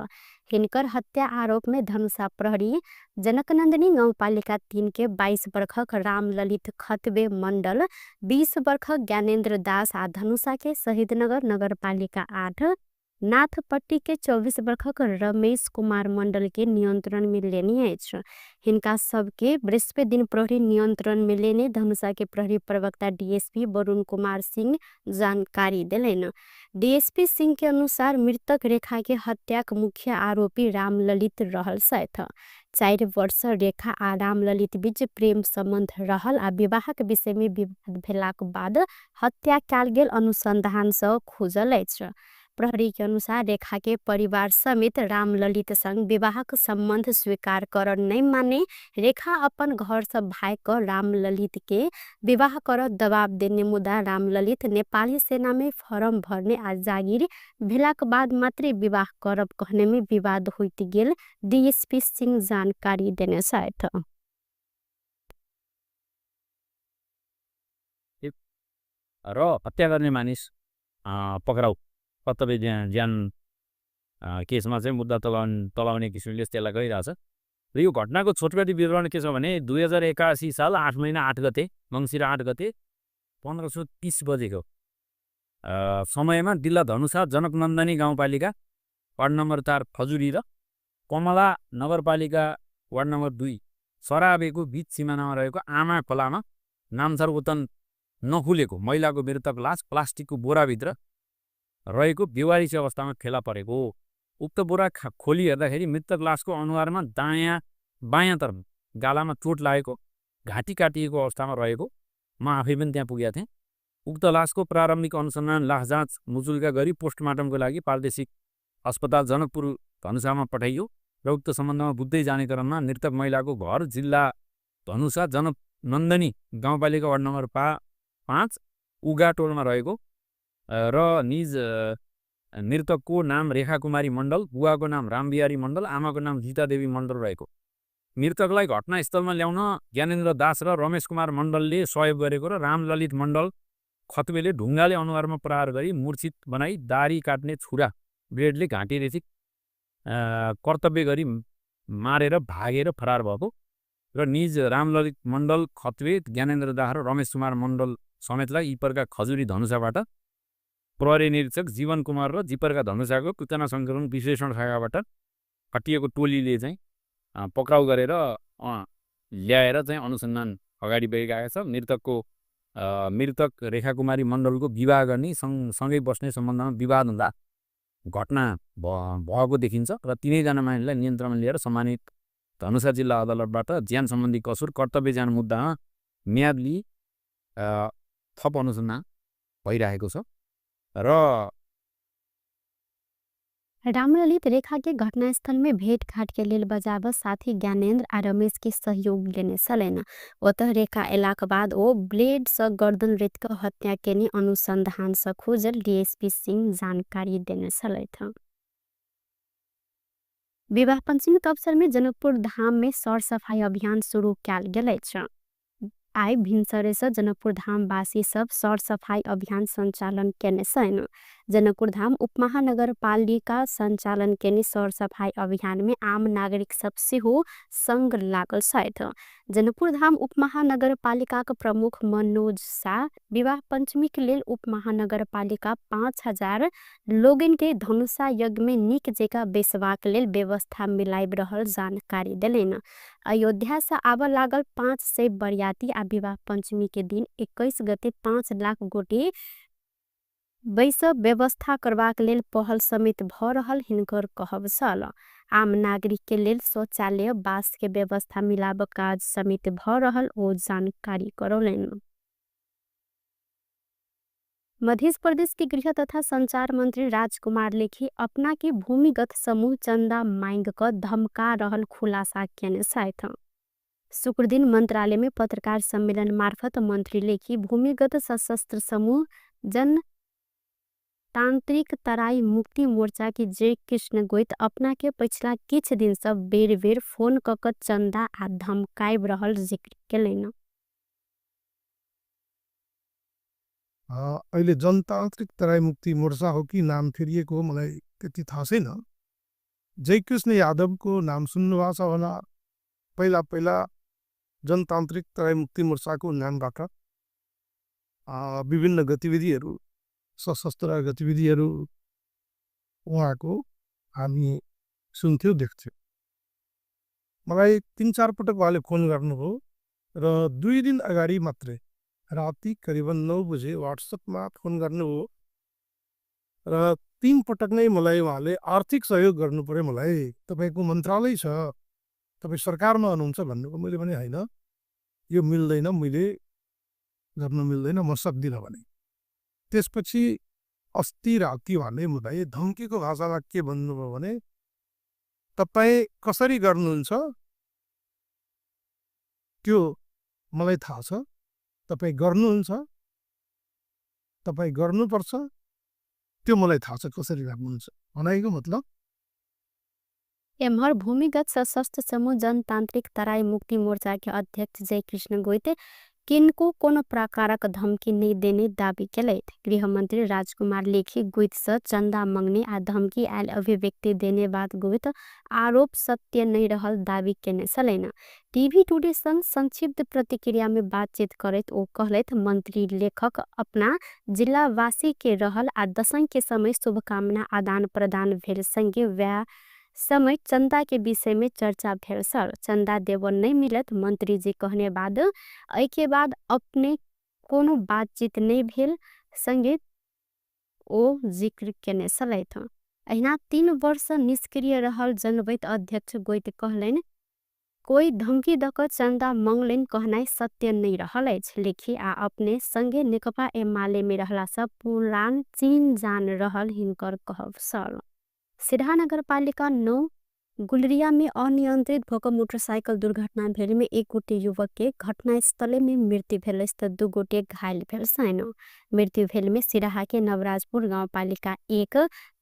Speaker 1: हिनकर हत्या आरोप में धनुषा प्रहरी जनकनंदनी गाउँपालिका 3 के 22 वर्षक रामललित खतबे मंडल, 20 वर्षक ज्ञानेन्द्र दास आ धनुषा के शहीदनगर नगरपालिका 8 नाथपट्टी के 24 वर्षक रमेश कुमार मंडल के नियंत्रण में लेने अछि। हिनका सबके बृहस्पति दिन प्रहरी नियंत्रण में लेने धनुषा के प्रहरी प्रवक्ता डीएसपी वरुण कुमार सिंह जानकारी देलनि। डीएसपी सिंह के अनुसार मृतक रेखा के हत्याक मुख्य आरोपी रामललित रहल छथि। 4 वर्ष रेखा आ रामललित बीच प्रेम संबंध रहल आ विवाहक विषय में विवाद भेलाक बाद हत्या कयल गेल अनुसंधान सँ खुजल अछि। प्रहरी के अनुसार रेखा के परिवार समेत रामललित संग विवाहक संबंध स्वीकार कर नहीं माने रेखा अपन घर से भाग क रामललित के विवाह कर दबाव देने, मुदा रामललित नेपाली सेना में फॉर्म भरने आ जागिर भेलाक बाद मात्रे विवाह करब कहने में विवाद होइत गेल डीएसपी सिंह जानकारी देने छथि।
Speaker 2: र हत्या गर्ने मानिस पक्राउ कर्तव्य ज्यान केसमा चाहिँ मुद्दा तलाउने किसिमले त्यसलाई गइरहेछ। र यो घटनाको छोटकरी विवरण के छ भने 2081 साल 8 महिना 8 गते मङ्सिर 8 गते 1530 बजेको समयमा जिल्ला धनुषा जनकनन्दनी गाउँपालिका वार्ड नम्बर 4 खजुरी र कमला नगरपालिका वार्ड नम्बर 2 सराबेको बीच सिमानामा रहेको आमा खोलामा नामथर ओतन नखुलेको महिलाको मृतक लास प्लास्टिकको बोराभित्र रहेको बेवारिस अवस्थामा फेला परेको हो। उक्त बोरा खोली हेर्दाखेरि मृतक लासको अनुहारमा दायाँ बायाँतर्फ गालामा चोट लागेको, घाँटी काटिएको अवस्थामा रहेको म आफै पनि त्यहाँ पुगेको थिएँ। उक्त लासको प्रारम्भिक अनुसन्धान लास जाँच मुचुल्का गरी पोस्टमार्टमको लागि प्रादेशिक अस्पताल जनकपुर धनुषामा पठाइयो र उक्त सम्बन्धमा बुझ्दै जाने क्रममा मृतक महिलाको घर जिल्ला धनुषा जनकनन्दनी गाउँपालिका वार्ड नम्बर 5 उगा टोलमा रहेको र निज मृतकको नाम रेखा कुमारी मण्डल, बुवाको नाम रामबिहारी मण्डल, आमाको नाम गीतादेवी मण्डल रहेको। मृतकलाई घटनास्थलमा ल्याउन ज्ञानेन्द्र दास र रमेश कुमार मण्डलले सहयोग गरेको र रामललित मण्डल खतबेले ढुङ्गाले अनुहारमा प्रहार गरी मूर्छित बनाई दारी काट्ने छुरा ब्लेडले घाँटी रेची कर्तव्य गरी मारेर भागेर फरार भएको र निज रामललित मण्डल खतबे, ज्ञानेन्द्र दास र रमेश कुमार मण्डल समेतलाई इपरका खजुरी धनुषाबाट प्रहरी निरीक्षक जीवन कुमार र जिपरका धनुषाको सूचना सङ्कलन विश्लेषण शाखाबाट खटिएको टोलीले चाहिँ पक्राउ गरेर ल्याएर चाहिँ अनुसन्धान अगाडि बढिरहेको छ। मृतक रेखा कुमारी मण्डलको विवाह गर्ने सँगै बस्ने सम्बन्धमा विवाद हुँदा घटना भएको देखिन्छ र तिनैजना मानिसलाई नियन्त्रणमा लिएर सम्मानित धनुषा जिल्ला अदालतबाट ज्यान सम्बन्धी कसुर कर्तव्य ज्यान मुद्दामा म्याद लिई थप अनुसन्धान भइरहेको छ। र
Speaker 1: रामललित रेखा के घटनास्थल में भेटघाट के लेल बजाब साथी ज्ञानेन्द्र आ रमेश के सहयोग लेने छलनि। ओतह रेखा एलाक बाद ओ ब्लेड सँ गर्दन रेत क हत्या केने अनुसंधान सँ खुजल डीएसपी सिंह जानकारी देने छलथि। विवाह पंचमी के अवसर में जनकपुर धाम में सरसफाई अभियान शुरू कयल गेल अछि। आइ भिनसरे सँ जनकपुर धामवासी सब सरसफाई अभियान संचालन केने छनि। जनकपुर धाम उपमहानगरपालिका संचालन केने सरसफाई अभियान में आम नागरिक सब सेहो संग लागल छथि। जनकपुर धाम उपमहानगरपालिकाक प्रमुख मनोज शाह विवाह पंचमी के लेल उपमहानगरपालिका 5000 लोगन के धनुषा यज्ञ में नीक जेका बेसबाक लेल व्यवस्था मिलाइब रहल जानकारी देलनि। अयोध्या से आबऽ लागल 500 बरियाती आ विवाह पंचमी के दिन 21 गते 5 लाख गोटे बैस व्यवस्था करबाक लेल पहल समेत भ रहल हिनकर कहब छल। आम नागरिक के लेल शौचालय बासके व्यवस्था मिलाब काज समेत भ रहल ओ जानकारी करौलनि। मध्य प्रदेश के गृह तथा संचार मंत्री राजकुमार लेखी अपना के भूमिगत समूह चंदा मांग क धमका रहल खुलासा केने छथि। शुक्रदिन मंत्रालय में पत्रकार सम्मेलन मार्फत मंत्री लेखी भूमिगत सशस्त्र समूह जन तांत्रिक तराई मुक्ति मोर्चा के जय कृष्ण गोइत अपना के पछिला किछ दिन से बेर बेर फोन क क चंदा आ धमकाइब रहल जिक्र केलनि।
Speaker 3: अहिले जनतान्त्रिक तराई मुक्ति मोर्चा हो कि नाम फेरिएको हो मलाई त्यति थाहा छैन। जयकृष्ण यादवको नाम सुन्नुभएको छ होला। पहिला पहिला जनतान्त्रिक तराई मुक्ति मोर्चाको नामबाट विभिन्न गतिविधिहरू, सशस्त्र गतिविधिहरू उहाँको हामी सुन्थ्यौँ, देख्थ्यौँ। मलाई 3-4 पटक उहाँले फोन गर्नुभयो र 2 दिन अगाडि मात्रै राति करिबन 9 बजे वाट्सएपमा फोन गर्नुभयो र 3 पटक नै मलाई उहाँले आर्थिक सहयोग गर्नु पर्यो, मलाई तपाईँको मन्त्रालय छ, तपाईँ सरकारमा हुनुहुन्छ भन्नुभयो। मैले भने होइन, यो मिल्दैन, मैले गर्नु मिल्दैन, म सक्दिनँ भने। त्यसपछि अस्ति राति उहाँले मलाई धम्कीको भाषामा के भन्नुभयो भने तपाईँ कसरी गर्नुहुन्छ त्यो मलाई थाहा छ, तपाईँ गर्नुहुन्छ, तपाईँ गर्नुपर्छ, त्यो मलाई थाहा छ कसरी गर्नुहुन्छ भनाइको मतलब।
Speaker 1: एम्हर भूमिगत सशस्त्र समूह जनतांत्रिक तराई मुक्ति मोर्चा के अध्यक्ष जयकृष्ण गोइत किनको कोनो प्रकारक धमकी नहीं देने दावी केलथि। गृहमंत्री राजकुमार लेखी गोइत से चंदा मंगने आ धमकी आयल अभिव्यक्ति देने बात गोइत आरोप सत्य नहीं रहल दावी केने छलनि। टीवी टुडे संग संक्षिप्त प्रतिक्रिया में बातचीत करैत ओ कहलथि मंत्री लेखक अपना जिलावासी के रहल आ दशैं के समय शुभकामना आदान प्रदान भेल संगे वैह समय चंदा के विषय में चर्चा भेल सर। चंदा देव नहीं मिलत मंत्री जी कहने बाद एहि के बाद अपने कोनो बातचीत नहीं भेल संगे ओ जिक्र केने छलथि। अहिना 3 वर्ष निष्क्रिय रहल जनबैत अध्यक्ष गोइत कहलनि कोई धमकी दक चंदा मंगलनि कहनाइ सत्य नहीं रहल अछि। लेखी आ अपने संगे नेकपा एमाले में रहला से पुरान चीन जान रहल हिनकर कहब छल। सिरहा नगरपालिका 9 गुलरिया में अनियंत्रित भोक मोटरसाइकिल दुर्घटना भेल में 1 गोटे युवक के घटनास्थले में मृत्यु भेल अछि त 2 गोटे घायल भेल छनि। मृत्यु भेल में सिरहा के नवराजपुर गाउँपालिका 1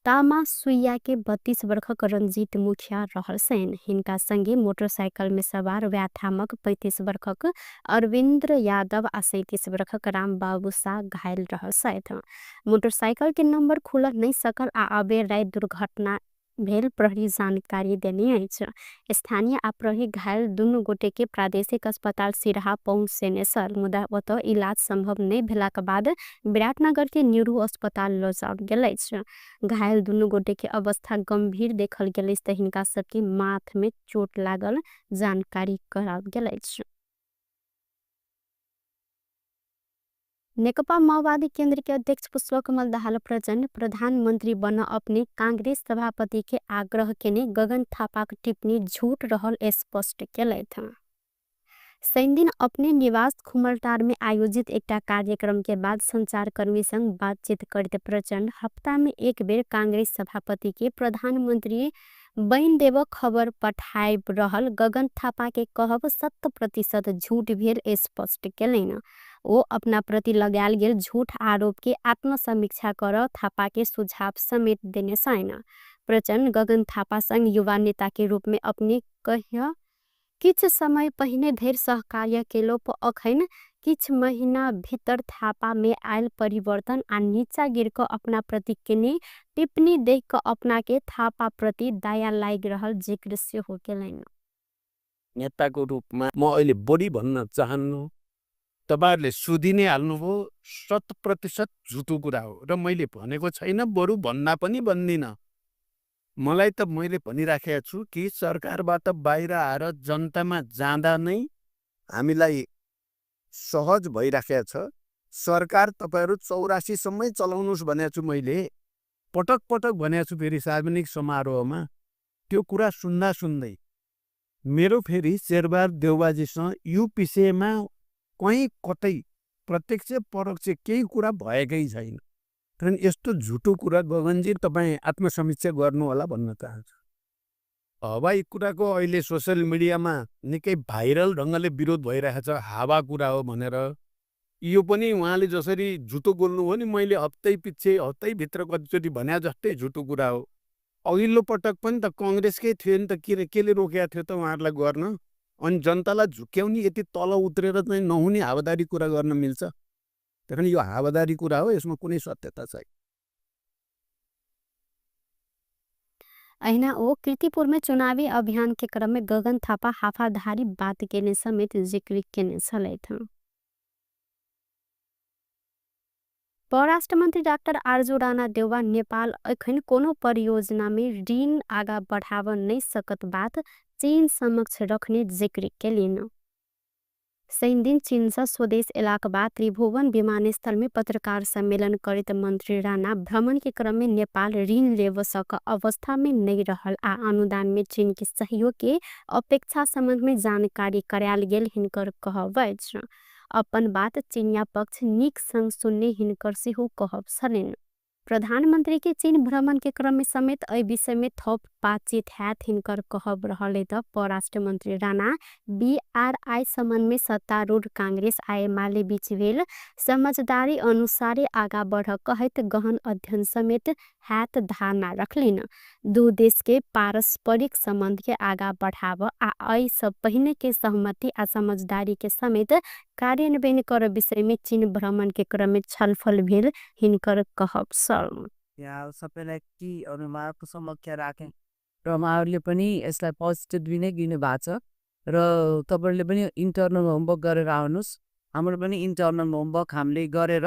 Speaker 1: तामा सुइया के 32 वर्षक रंजीत मुखिया रहल छनि। हिनका संगे मोटरसाइकिल में सवार व्याथामक 35 वर्षक अरविन्द्र यादव आ 37 वर्षक रामबाबू शाह घायल रहल छथि। मोटरसाइकिल के नंबर खुल नहीं सकल आ अबेर राति दुर्घटना भेल प्रहरी जानकारी देने अछि। स्थानीय आ प्रहरी घायल दुनू गोटे के प्रादेशिक अस्पताल सिरहा पहुँचेने छल, मुदा ओतऽ इलाज संभव नहीं भेलाक बाद विराटनगर के न्यूरो अस्पताल लऽ जाओल गेल अछि। घायल दुनू गोटे के अवस्था गंभीर देखल गेल अछि त हिनका सबके माथ में चोट लागल जानकारी कराओल गेल अछि। नेकपा माओवादी केंद्र के अध्यक्ष पुष्पकमल दाहाल प्रचण्ड प्रधानमंत्री बन अपने कांग्रेस सभापति के आग्रह केने गगन थापाक टिप्पणी झूठ रहल स्पष्ट केलथि। शनिदिन अपने निवास खुमलटार में आयोजित एकटा कार्यक्रम के बाद संचारकर्मी संग बातचीत करते प्रचण्ड हफ्ता में एक बेर कांग्रेस सभापति के प्रधानमंत्री बनि देव खबर पठाइब रहल गगन थापा के कहब 100% झूठ भेल स्पष्ट केलनि। ओ अपना प्रति लगायल गेल झूठ आरोप के आत्मसमीक्षा कर थापा के सुझाव समेत देने छनि। प्रचण्ड गगन थापा संग युवा नेता के रूप में अपने कह किछ समय पहिने धरि सहकार्य केलो पर अखन किछ महीना भीतर थापा में आयल परिवर्तन आ नीचा गिर क अपना प्रति केने टिप्पणी देख क अपना के थापा प्रति दया लागि रहल जिक्र सेहो केलनि।
Speaker 4: नेताको रूपमा म अहिले बढी भन्न चाहन्नु, तपाईहरुले सुधि नै हाल्नुभयो, 100% झुटो कुरा हो र मैले भनेको छैन, बरु भन्ना पनि भन्दिनँ। मलाई त मैले भनिराखेको छु कि सरकारबाट बाहिर आएर जनतामा जाँदा नै हामीलाई सहज भइराखेको छ। सरकार तपाईँहरू 84सम्मै चलाउनुहोस् भनेको छु मैले, पटक पटक भनेको छु। फेरि सार्वजनिक समारोहमा त्यो कुरा सुन्दा सुन्दै मेरो फेरि शेरबहादुर देउवाजीसँग यो विषयमा कहीँ कतै प्रत्यक्ष परोक्ष केही कुरा भएकै छैन। कारण यस्तो झुटो कुरा गगनजी तपाईँ आत्मसमीक्षा गर्नु होला भन्न चाहन्छु। हवाई कुराको अहिले सोसियल मिडियामा निकै भाइरल ढङ्गले विरोध भइरहेछ, हावा कुरा हो भनेर। यो पनि उहाँले जसरी झुटो बोल्नुभयो नि, मैले हप्तै पछि हप्तैभित्र कतिचोटि भने जस्तै झुटो कुरा हो। अघिल्लो पटक पनि त कङ्ग्रेसकै थियो नि त, के केले रोकेको थियो त उहाँहरूलाई गर्न? अनि जनतालाई झुक्क्याउने यति तल उत्रेर चाहिँ नहुने हावादारी कुरा गर्न मिल्छ? त्यही कारण यो हावादारी कुरा हो, यसमा कुनै सत्यता छैन।
Speaker 1: अहिना ओ कीर्तिपुरमे चुनावी अभियान के क्रममे गगन थापा हाफाधारी बात केने समेत जिक्र केने छलथि। परराष्ट्र मन्त्री डाक्टर आरजू राणा देउवा नेपाल एखन कोनो परियोजनामे ऋण आगा बढ़ाव नै सकत बात चीन समक्ष रखने जिक्र केलिन। शनिदिन चीनसँ स्वदेश एलाक बाद त्रिभुवन विमानस्थलमे पत्रकार सम्मेलन करैत मन्त्री राणा भ्रमणके क्रममे नेपाल ऋण लेब सक अवस्थामे नै रहल आ अनुदानमे चीनके सहयोगके अपेक्षा सम्बन्धमे जानकारी करायल गेल हिनकर कहब अछि। अपन बात चिनिया पक्ष नीक सँग सुन्ने हिनकर सेहो कहब छलनि। प्रधानमन्त्रीके चीन भ्रमणके क्रममे समेत एहि विषयमे थप बातचीत हैत हिनकर कहब रहल त परराष्ट्र मन्त्री राणा बीआरआई सम्बन्धमे सत्तारूढ कांग्रेस आ एमाले बीच भेल समझदारी अनुसारे आगा बढ़ कहैत गहन अध्ययन समेत हैत धारणा रखलिन। दू देशके पारस्परिक सम्बन्धके आगा बढ़ाव आ एहि पहिनेके सहमति आ समझदारीके समेत कार्यान्वयन कर विषयमे चीन भ्रमणके क्रममे छलफल भेल हिनकर कहब छल।
Speaker 5: यहाँ सबैलाई टीहरू उहाँहरूको समक्ष राखेँ र उहाँहरूले पनि यसलाई पोजिटिभली नै लिनु भएको छ र तपाईँहरूले पनि इन्टरनल होमवर्क गरेर आउनुहोस्। हाम्रो पनि इन्टरनल होमवर्क हामीले गरेर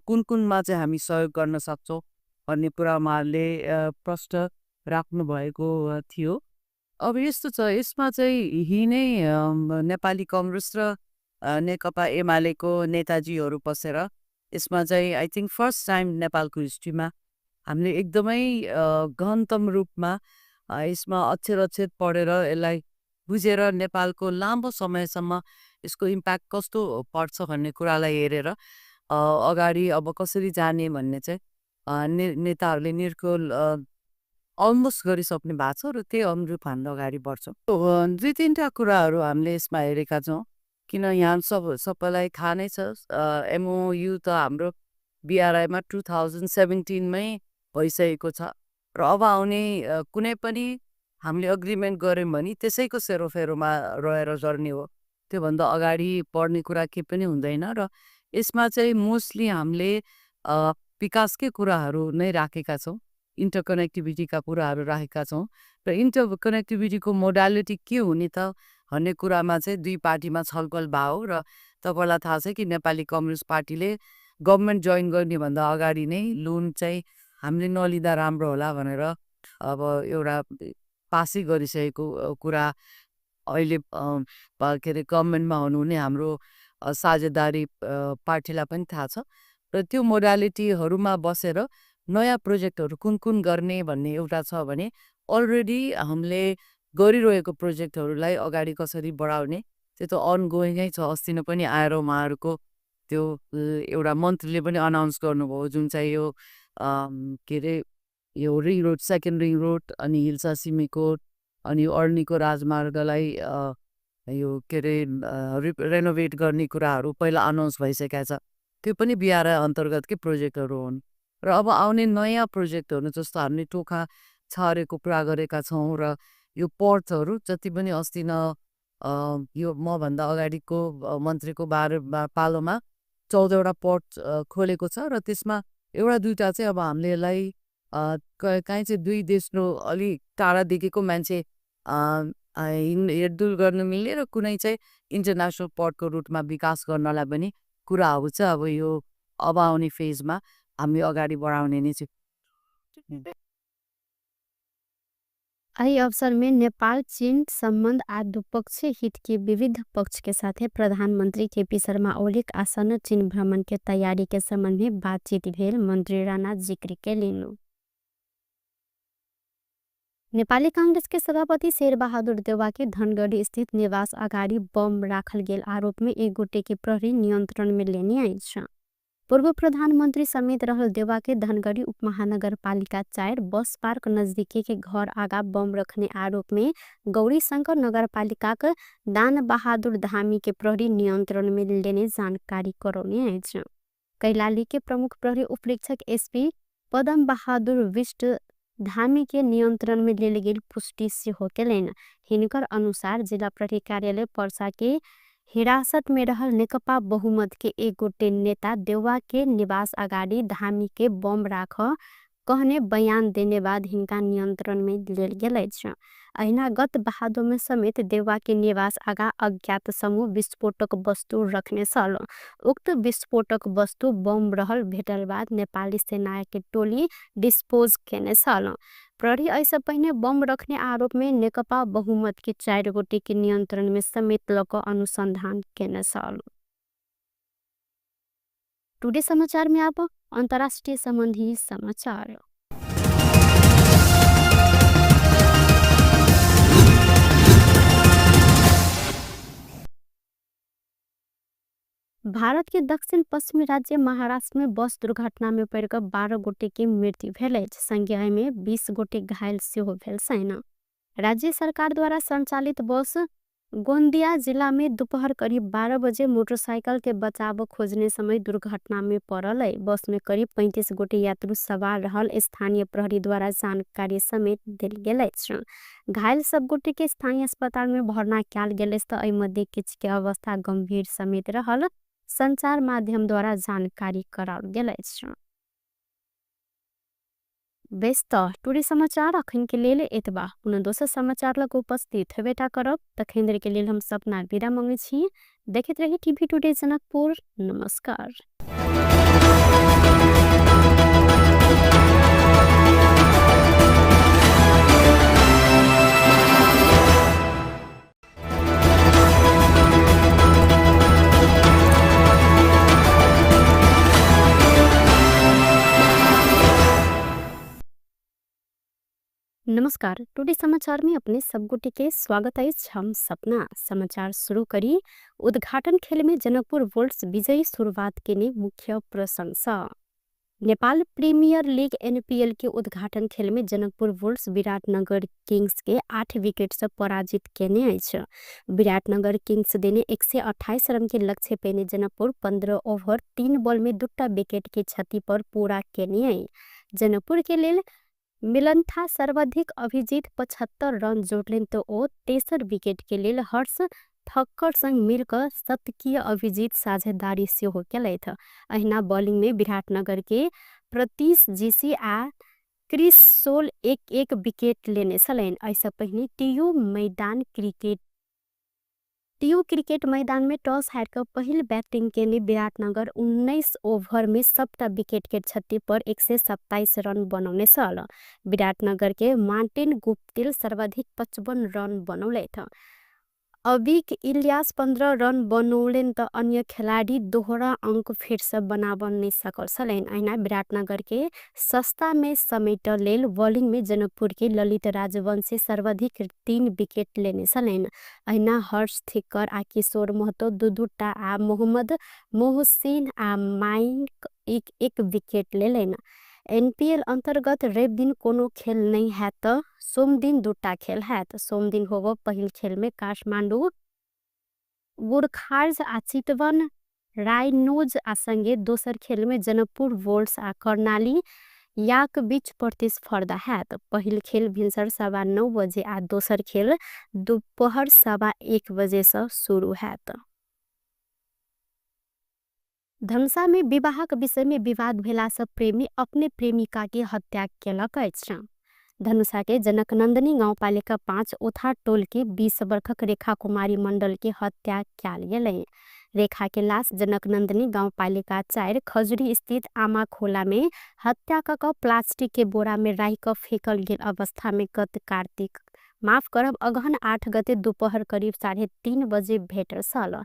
Speaker 5: कुन कुनमा चाहिँ हामी सहयोग गर्न सक्छौँ भन्ने कुरा उहाँहरूले प्रश्न राख्नुभएको थियो। अब यस्तो छ, यसमा चाहिँ यही नै नेपाली कङ्ग्रेस र नेकपा एमालेको नेताजीहरू बसेर यसमा चाहिँ I think first time नेपालको हिस्ट्रीमा हामीले एकदमै गहनतम रूपमा यसमा अक्षर अक्षर पढेर, यसलाई बुझेर, नेपालको लामो समयसम्म यसको इम्प्याक्ट कस्तो पर्छ भन्ने कुरालाई हेरेर अगाडि अब कसरी जाने भन्ने चाहिँ नेताहरूले निर्कुल अलमोस्ट गरिसक्नु भएको छ र त्यही अनुरूप हामीले अगाडि बढ्छौँ। दुई तिनवटा कुराहरू हामीले यसमा हेरेका छौँ। किन यहाँ सबैलाई थाहा नै छ, एमओयु त हाम्रो बिआरआईमा 2017मै भइसकेको छ र अब आउने कुनै पनि हामीले अग्रिमेन्ट गऱ्यौँ भने त्यसैको सेरोफेरोमा रहेर गर्ने हो। त्योभन्दा अगाडि बढ्ने कुरा केही पनि हुँदैन र यसमा चाहिँ मोस्टली हामीले विकासकै कुराहरू नै राखेका छौँ, इन्टरकनेक्टिभिटीका कुराहरू राखेका छौँ र इन्टरकनेक्टिभिटीको मोडालिटी के हुने त भन्ने कुरामा चाहिँ दुई पार्टीमा छलफल भयो। र तपाईँलाई थाहा छ कि नेपाली कम्युनिस्ट पार्टीले गभर्मेन्ट जोइन गर्नेभन्दा अगाडि नै लोन चाहिँ हामीले नलिँदा राम्रो होला भनेर अब एउटा पासै गरिसकेको कुरा अहिले के अरे गभर्मेन्टमा हुनुहुने हाम्रो साझेदारी पार्टीलाई पनि थाहा छ र त्यो मोडालिटीहरूमा बसेर नयाँ प्रोजेक्टहरू कुन कुन गर्ने भन्ने एउटा छ भने अलरेडी हामीले गरिरहेको प्रोजेक्टहरूलाई अगाडि कसरी बढाउने, त्यो त अनगोइङै छ। अस्ति नै पनि आएर उहाँहरूको त्यो एउटा मन्त्रीले पनि अनाउन्स गर्नुभयो, जुन चाहिँ यो के अरे यो ring road, second ring road अनि हिल्सा सिमीकोट अनि अर्नीको राजमार्गलाई यो के अरे रेनोभेट गर्ने कुराहरू पहिला अनाउन्स भइसकेको छ। त्यो पनि बिआरआई अन्तर्गतकै प्रोजेक्टहरू हुन् र अब आउने नयाँ प्रोजेक्टहरू जस्तो हामीले टोखा छारेको कुरा गरेका छौँ र यो पोर्टहरू जति पनि अस्ति न यो मभन्दा अगाडिको मन्त्रीको बारे पालोमा 14वटा पोर्ट खोलेको छ र त्यसमा एउटा दुइटा चाहिँ अब हामीले यसलाई काहीँ चाहिँ दुई देशको अलि टाढादेखिको मान्छे हिँडडुल गर्न मिल्ने र कुनै चाहिँ इन्टरनेसनल पोर्टको रुटमा विकास गर्नलाई पनि कुराहरू चाहिँ अब यो अब आउने फेजमा हामी अगाडि बढाउने नै छौँ।
Speaker 1: एहि अवसर में नेपाल चीन संबंध आ द्विपक्षीय हित के विविध पक्ष के साथे प्रधानमंत्री केपी शर्मा ओलीक आसन्न चीन भ्रमण के तैयारी के संबंध में बातचीत भेल मंत्री राणा जिक्र केलनि। नेपाली कांग्रेस के सभापति शेरबहादुर देउवा के धनगढ़ी स्थित निवास अगाडि बम राखल गेल आरोप में एक गोटे के प्रहरी नियंत्रण में लेने अछि। पूर्व प्रधानमंत्री समेत रहल देउवा के धनगढ़ी उपमहानगरपालिका 4 बस पार्क नजदीकी के घर आगा बम रखने आरोप में गौरीशंकर नगरपालिकाक दान बहादुर धामी के प्रहरी नियंत्रण में लेने जानकारी करौने अछि। कैलाली के प्रमुख प्रहरी उपरीक्षक एसपी पदम बहादुर विष्ट धामी के नियंत्रण में लेल गेल पुष्टि सेहो केलनि। हिनकर अनुसार जिला प्रहरी कार्यालय पर्सा के हिरासत में रहल नेकपा बहुमत के एक गोटे नेता देउवा के निवास अगाडि धामी के बम राख कहने बयान देने बाद हिनका नियंत्रण में लेल गेल अछि। अहिना गत भादो में समेत देउवा के निवास आगा अज्ञात समूह विस्फोटक वस्तु रखने छल। उक्त विस्फोटक वस्तु बम रहल भेटल बाद नेपाली सेना के टोली डिस्पोज केने छल। प्रहरी एहिसँ पहिने बम रखने आरोप में नेकपा बहुमत के 4 गोटे के नियंत्रण में समेत ल क अनुसंधान केने छल। टुडे समाचार में अब अंतर्राष्ट्रीय संबंधी समाचार। भारत के दक्षिण पश्चिमी राज्य महाराष्ट्र में बस दुर्घटना में पड़ि क 12 गोटे के मृत्यु भेल अछि। संगे में 20 गोटे घायल सेहो भेल छनि। राज्य सरकार द्वारा संचालित बस गोंदिया जिला में दोपहर करीब 12 बजे मोटरसाइकिल के बचाव खोजने समय दुर्घटना में पड़ल है। बस में करीब 35 गोटे यात्रु सवार रहल स्थानीय प्रहरी द्वारा जानकारी समेत देल गेल अछि। घायल सब गोटे के स्थानीय अस्पताल में भर्ना कयल गेल अछि त एहि मध्ये किछु के अवस्था गंभीर समेत रहल संचार माध्यम द्वारा जानकारी कराओल गेल अछि। बेस त टुडे समाचार अखन के लेल एतबा। पुनः दोसर समाचार लग उपस्थित हेबेटा करब। तखन देर के लेल हम सपना विदा मंगै छी। देखैत रही टीवी टुडे जनकपुर। नमस्कार। नमस्कार, टुडे समाचार में अपने सब गोटे के स्वागत अछि। हम सपना समाचार शुरू करी। उद्घाटन खेल में जनकपुर वोल्ट्स विजयी शुरुआत केने मुख्य प्रशंसा। नेपाल प्रीमियर लीग एनपीएल के उद्घाटन खेल में जनकपुर वोल्ट्स विराटनगर किंग्स के 8 विकेट से पराजित केने अछि। विराटनगर किंग्स देने 128 रन के लक्ष्य पेने जनकपुर 15 ओवर 3 बॉल में 2 विकेट के क्षति पर पूरा केने अछि। जनकपुर के लेल मिलन्था सर्वाधिक अभिजीत 75 रन जोड़लेन तो ओ तेसर विकेट के लेल हर्ष ठक्कर संग मिलकर शतकीय अभिजीत साझेदारी सेहो केलथि। अहिना बॉलिंग में विराटनगर के प्रतीश जीसी आ क्रिस सोल 1-1 विकेट लेने छलनि। एहिसँ पहिने टीयू क्रिकेट मैदान में टॉस हारि कऽ पहिल बैटिंग केने विराटनगर 19 ओवर में सबटा विकेट के क्षति पर 127 रन बनौने छल। विराटनगर के मार्टिन गुप्तिल सर्वाधिक 55 रन बनौलथि। अबिक इलियास 15 रन बनौलनि त अन्य खेलाडी दोहरा अंक फेरसँ बनाबऽ नहि सकल छलनि। अहिना विराटनगर के सस्ता में समेट लेल बॉलिंग में जनकपुर के ललित राजवंशी सर्वाधिक 3 विकेट लेने छलनि। अहिना हर्ष थिक्कर आ किशोर महतो 2-2 आ मोहम्मद मोहसिन आ माइक 1-1 विकेट लेलनि। एनपीएल अंतर्गत रवि दिन कोनो खेल नहीं हैत त सोमदिन 2 खेल हैत। सोमदिन होबो पहिल खेल में काठमांडू गोरखार्ज आ चितवन रायनोज आ संगे दोसर खेल में जनकपुर वोल्ट्स आ कर्णाली याक बीच प्रतिस्पर्धा हैत। पहिल खेल भिनसर 9:15 बजे आ दोसर खेल दोपहर 1:15 बजे से शुरू हैत। धनुषा में विवाहक विषय में विवाद भेला से प्रेमी अपने प्रेमिका के हत्या केलक अछि। धनुषा के जनकनंदनी गाउँपालिका 5 ओथा टोल के 20 वर्षक रेखा कुमारी मंडल के हत्या कयल गेलै। रेखा के लाश जनकनंदनी गाउँपालिका 4 खजुरी स्थित आमा खोला में हत्या क प्लास्टिक के बोरा में राखि क फेकल गेल अवस्था में गत कार्तिक माफ करब अगहन 8 गते दुपहर करीब 3:30 बजे भेटल छल।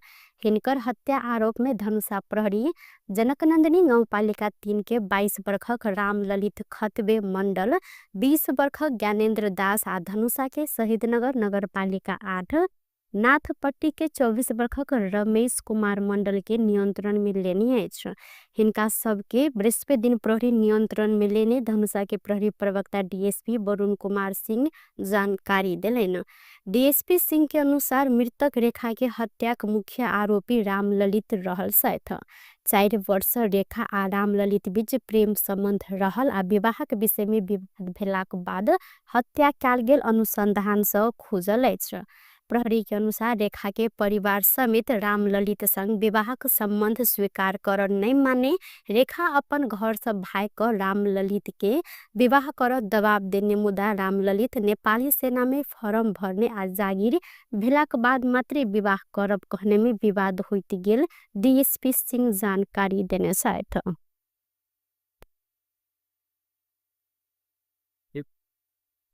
Speaker 1: हिनकर हत्या आरोप में धनुषा प्रहरी जनकनंदनी गाउँपालिका 3 के 22 बर्खक रामललित खतबे मंडल, 20 बर्खक ज्ञानेन्द्र दास आ धनुषा के शहीदनगर नगरपालिका 8 नाथपट्टी के 24 बर्खक रमेश कुमार मंडल के नियंत्रण में लेने अछि। हिनका सबके बृहस्पति दिन प्रहरी नियंत्रण में लेने धनुषा के प्रहरी प्रवक्ता डीएसपी वरुण कुमार सिंह जानकारी देलनि। डीएसपी सिंह के अनुसार मृतक रेखा के हत्याक मुख्य आरोपी रामललित रहल छथि। 4 वर्ष रेखा आ रामललित बीच प्रेम सम्बन्ध रहल आ विवाहक विषय में विवाद भेलाक बाद हत्या कयल गेल अनुसंधान सँ खुजल अछि। प्रहरी के अनुसार रेखा के परिवार समेत रामललित संग विवाहक सम्बन्ध स्वीकार कर नहीं माने रेखा अपन घर से भाग कर रामललित के विवाह कर दबाव देने, मुदा रामललित नेपाली सेना में फॉर्म भरने आ जागिर भेलाक बाद मात्रे विवाह करब कहने में विवाद होइत गेल डीएसपी सिंह जानकारी देने छथि।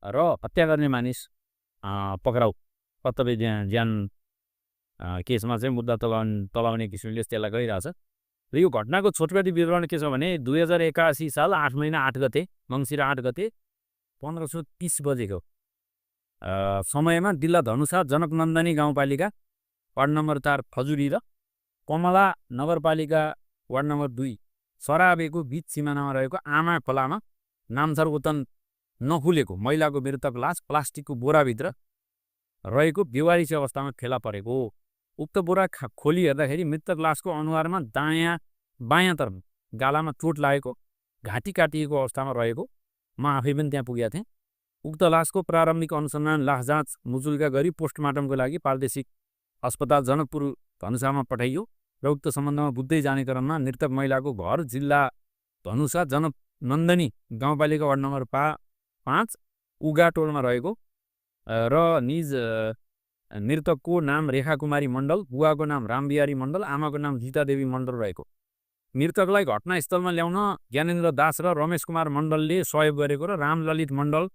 Speaker 2: र हत्या गर्ने मानिस पक्राउ कर्तव्य ज्यान केसमा चाहिँ मुद्दा तलाउने किसिमले त्यसलाई गरिरहेछ। र यो घटनाको छोटकरी विवरण के छ भने 2081 साल 8 महिना 8 गते मङ्सिर 8 गते 1530 बजेको समयमा जिल्ला धनुषा जनकनन्दनी गाउँपालिका वार्ड नम्बर 4 खजुरी र कमला नगरपालिका वार्ड नम्बर 2 सराबेको बीच सिमानामा रहेको आमा खोलामा नामथर ओतन नखुलेको महिलाको मृतक लास प्लास्टिकको बोराभित्र रहेको बेवारिस अवस्थामा फेला परेको। उक्त बोरा खोली हेर्दाखेरि मृतक लासको अनुहारमा दायाँ बायाँतर्फ गालामा चोट लागेको, घाँटी काटिएको अवस्थामा रहेको म आफै पनि त्यहाँ पुगेका थिएँ। उक्त लासको प्रारम्भिक अनुसन्धान लास जाँच मुचुल्का गरी पोस्टमार्टमको लागि प्रादेशिक अस्पताल जनकपुर धनुषामा पठाइयो र उक्त सम्बन्धमा बुझ्दै जाने क्रममा मृतक महिलाको घर जिल्ला धनुषा जनकनन्दनी गाउँपालिका वार्ड नम्बर 5 उगा टोलमा रहेको र निज मृतकको नाम रेखा कुमारी मण्डल, बुवाको नाम रामबिहारी मण्डल, आमाको नाम गीतादेवी मण्डल रहेको। मृतकलाई घटनास्थलमा ल्याउन ज्ञानेन्द्र दास र रमेश कुमार मण्डलले सहयोग गरेको र रामललित मण्डल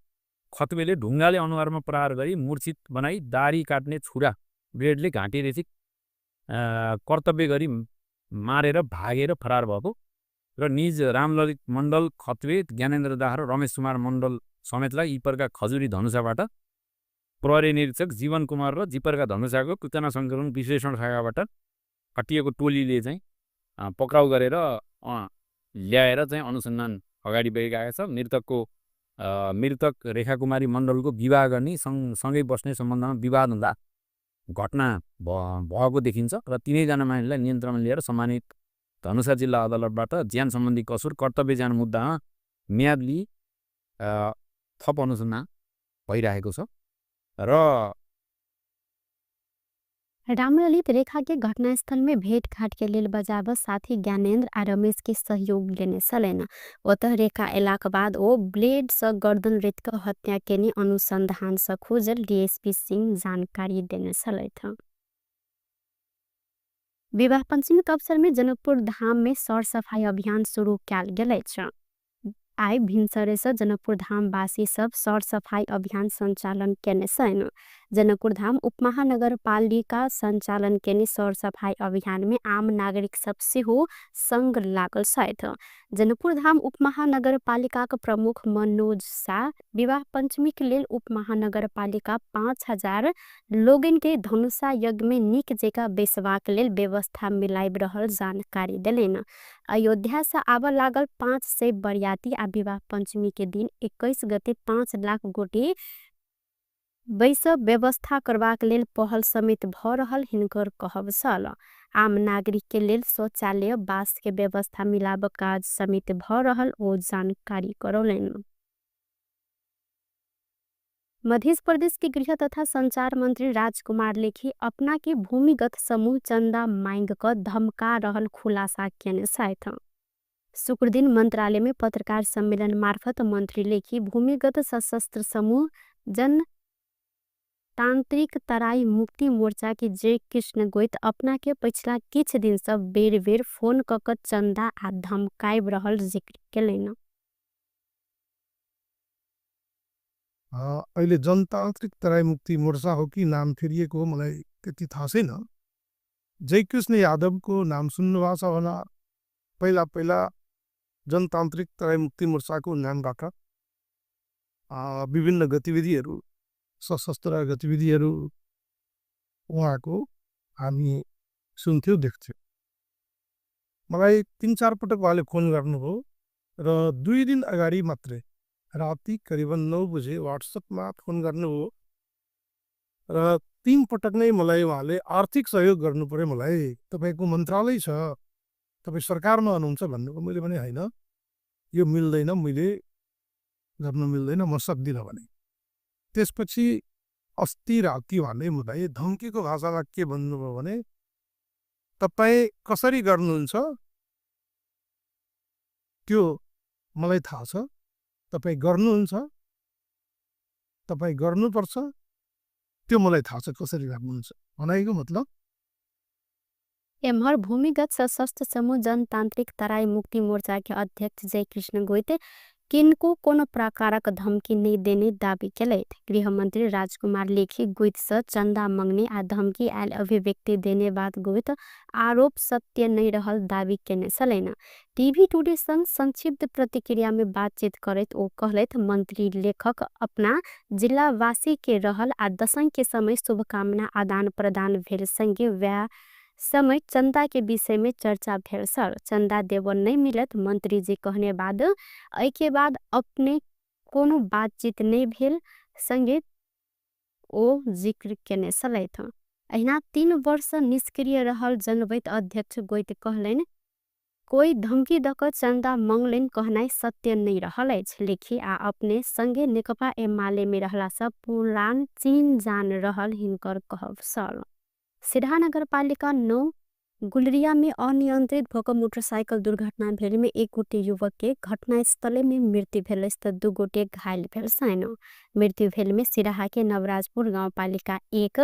Speaker 2: खतबेले ढुङ्गाले अनुहारमा प्रहार गरी मूर्छित बनाई दारी काट्ने छुरा ब्लेडले घाँटी रेची कर्तव्य गरी मारेर भागेर फरार भएको र निज रामललित मण्डल खतबे, ज्ञानेन्द्र दास र रमेश कुमार मण्डल समेतलाई इपरका खजुरी धनुषाबाट प्रहरी निरीक्षक जीवन कुमार र जिपरका धनुषाको सूचना सङ्कलन विश्लेषण शाखाबाट खटिएको टोलीले चाहिँ पक्राउ गरेर ल्याएर चाहिँ अनुसन्धान अगाडि बढिरहेको छ। मृतक रेखा कुमारी मण्डलको विवाह गर्ने सँगै बस्ने सम्बन्धमा विवाद हुँदा घटना भएको देखिन्छ र तिनैजना मानिसलाई नियन्त्रणमा लिएर सम्मानित धनुषा जिल्ला अदालतबाट ज्यान सम्बन्धी कसुर कर्तव्य ज्यान मुद्दामा म्याद लिई थप अनुसन्धान भइरहेको छ। र
Speaker 1: रामललित रेखा के घटनास्थल में भेटघाट के लेल बजाब साथी ज्ञानेन्द्र आ रमेश के सहयोग लेने छलनि। ओतह रेखा एलाक बाद ओ ब्लेड सँ गर्दन रेत क हत्या केने अनुसंधान सँ खोजल डीएसपी सिंह जानकारी देने छलथि। विवाह पंचमी के अवसर में जनकपुर धाम में सरसफाई अभियान शुरू कयल गेल अछि। आइ भिनसरे सँ जनकपुर धामवासी सब सरसफाई अभियान संचालन केने छनि। जनकपुर धाम उपमहानगरपालिका संचालन केने सरसफाई अभियान में आम नागरिक सब सेहो संग लागल छथि। जनकपुर धाम उपमहानगरपालिकाक प्रमुख मनोज शाह विवाह पंचमी के लेल उपमहानगरपालिका 5000 लोगन के धनुषा यज्ञ में नीक जकाँ बैसबाक लेल व्यवस्था मिलाबि रहल जानकारी देलनि। अयोध्या से आबऽ लागल 500 बरियाती आ विवाह पंचमी के दिन 21 गते 5 लाख गोटे बैसब व्यवस्था करबाक लेल पहल समेत भ रहल हिनकर कहब छल। आम नागरिक के लेल शौचालय बास के व्यवस्था मिलाब काज समेत भ रहल ओ जानकारी करौलनि। मध्य प्रदेश के गृह तथा संचार मंत्री राजकुमार लेखी अपना के भूमिगत समूह चंदा मांग क धमका रहल खुलासा केने छथि। शुक्रदिन मंत्रालय में पत्रकार सम्मेलन मार्फत मंत्री लेखी भूमिगत सशस्त्र समूह जन तांत्रिक तराई मुक्ति मोर्चा के जय कृष्ण गोइत अपना के पिछला किछ दिन से बेर बेर फोन क क चंदा आ धमकाइब रहल जिक्र केलनि।
Speaker 3: अहिले जनतान्त्रिक तराई मुक्ति मोर्चा हो कि नाम फेरिएको हो, मलाई त्यति थाहा छैन। जयकृष्ण यादवको नाम सुन्नुभएको छ होला। पहिला पहिला जनतान्त्रिक तराई मुक्ति मोर्चाको नामबाट विभिन्न गतिविधिहरू, सशस्त्र गतिविधिहरू उहाँको हामी सुन्थ्यौँ, देख्थ्यौँ। मलाई 3-4 पटक उहाँले फोन गर्नुभयो र 2 दिन अगाडि मात्रै राति करिबन 9 बजे वाट्सएपमा फोन गर्नुभयो र 3 पटक नै मलाई उहाँले आर्थिक सहयोग गर्नु पर्यो, मलाई तपाईँको मन्त्रालय छ, तपाईँ सरकारमा हुनुहुन्छ भन्नुभयो। मैले भने होइन, यो मिल्दैन, मैले गर्न मिल्दैन, म सक्दिनँ भने। त्यसपछि अस्ति राति उहाँले मलाई धम्कीको भाषामा के भन्नुभयो भने, तपाईँ कसरी गर्नुहुन्छ त्यो मलाई थाहा छ, तपाईँ गर्नुहुन्छ, तपाईँ गर्नुपर्छ, त्यो मलाई थाहा छ कसरी गर्नुहुन्छ भनेको मतलब।
Speaker 1: एम्हर भूमिगत सशस्त्र समूह जनतांत्रिक तराई मुक्ति मोर्चा के अध्यक्ष जयकृष्ण गोइत किनको कोनो प्रकारक धमकी नहि देने दावी केलथि। गृहमंत्री राजकुमार लेखी गोइत सँ चंदा मंगने आ धमकी आयल अभिव्यक्ति देने बात गोइत आरोप सत्य नहि रहल दावी केने छलनि। टीवी टुडे संग संक्षिप्त प्रतिक्रिया में बातचीत करैत ओ कहलथि, मंत्री लेखक अपना जिलावासी के रहल आ दशैं के समय शुभकामना आदान प्रदान भेल संगे वएह समय चंदा के विषय में चर्चा भेल छल। चंदा देबऽ नहि मिलत मंत्री जी कहने बाद एहि के बाद अपने कोनो बातचीत नहि भेल संगे ओ जिक्र केने छलथि। अहिना 3 वर्ष निष्क्रिय रहल जनबैत अध्यक्ष गोइत कहलनि, कोई धमकी दऽ कऽ चंदा मंगलनि कहनाइ सत्य नहि रहल अछि। लेखी आ अपने संगे नेकपा एमाले में रहला सँ पुरान चीन जान रहल हिनकर कहब छल। सिरहा नगरपालिका 9 गुलरिया में अनियंत्रित भऽ कऽ मोटरसाइकिल दुर्घटना भेल में 1 गोटे युवक के घटनास्थले में मृत्यु भेल अछि तऽ 2 गोटे घायल भेल छनि। मृत्यु भेल में सिरहा के नवराजपुर गाउँपालिका 1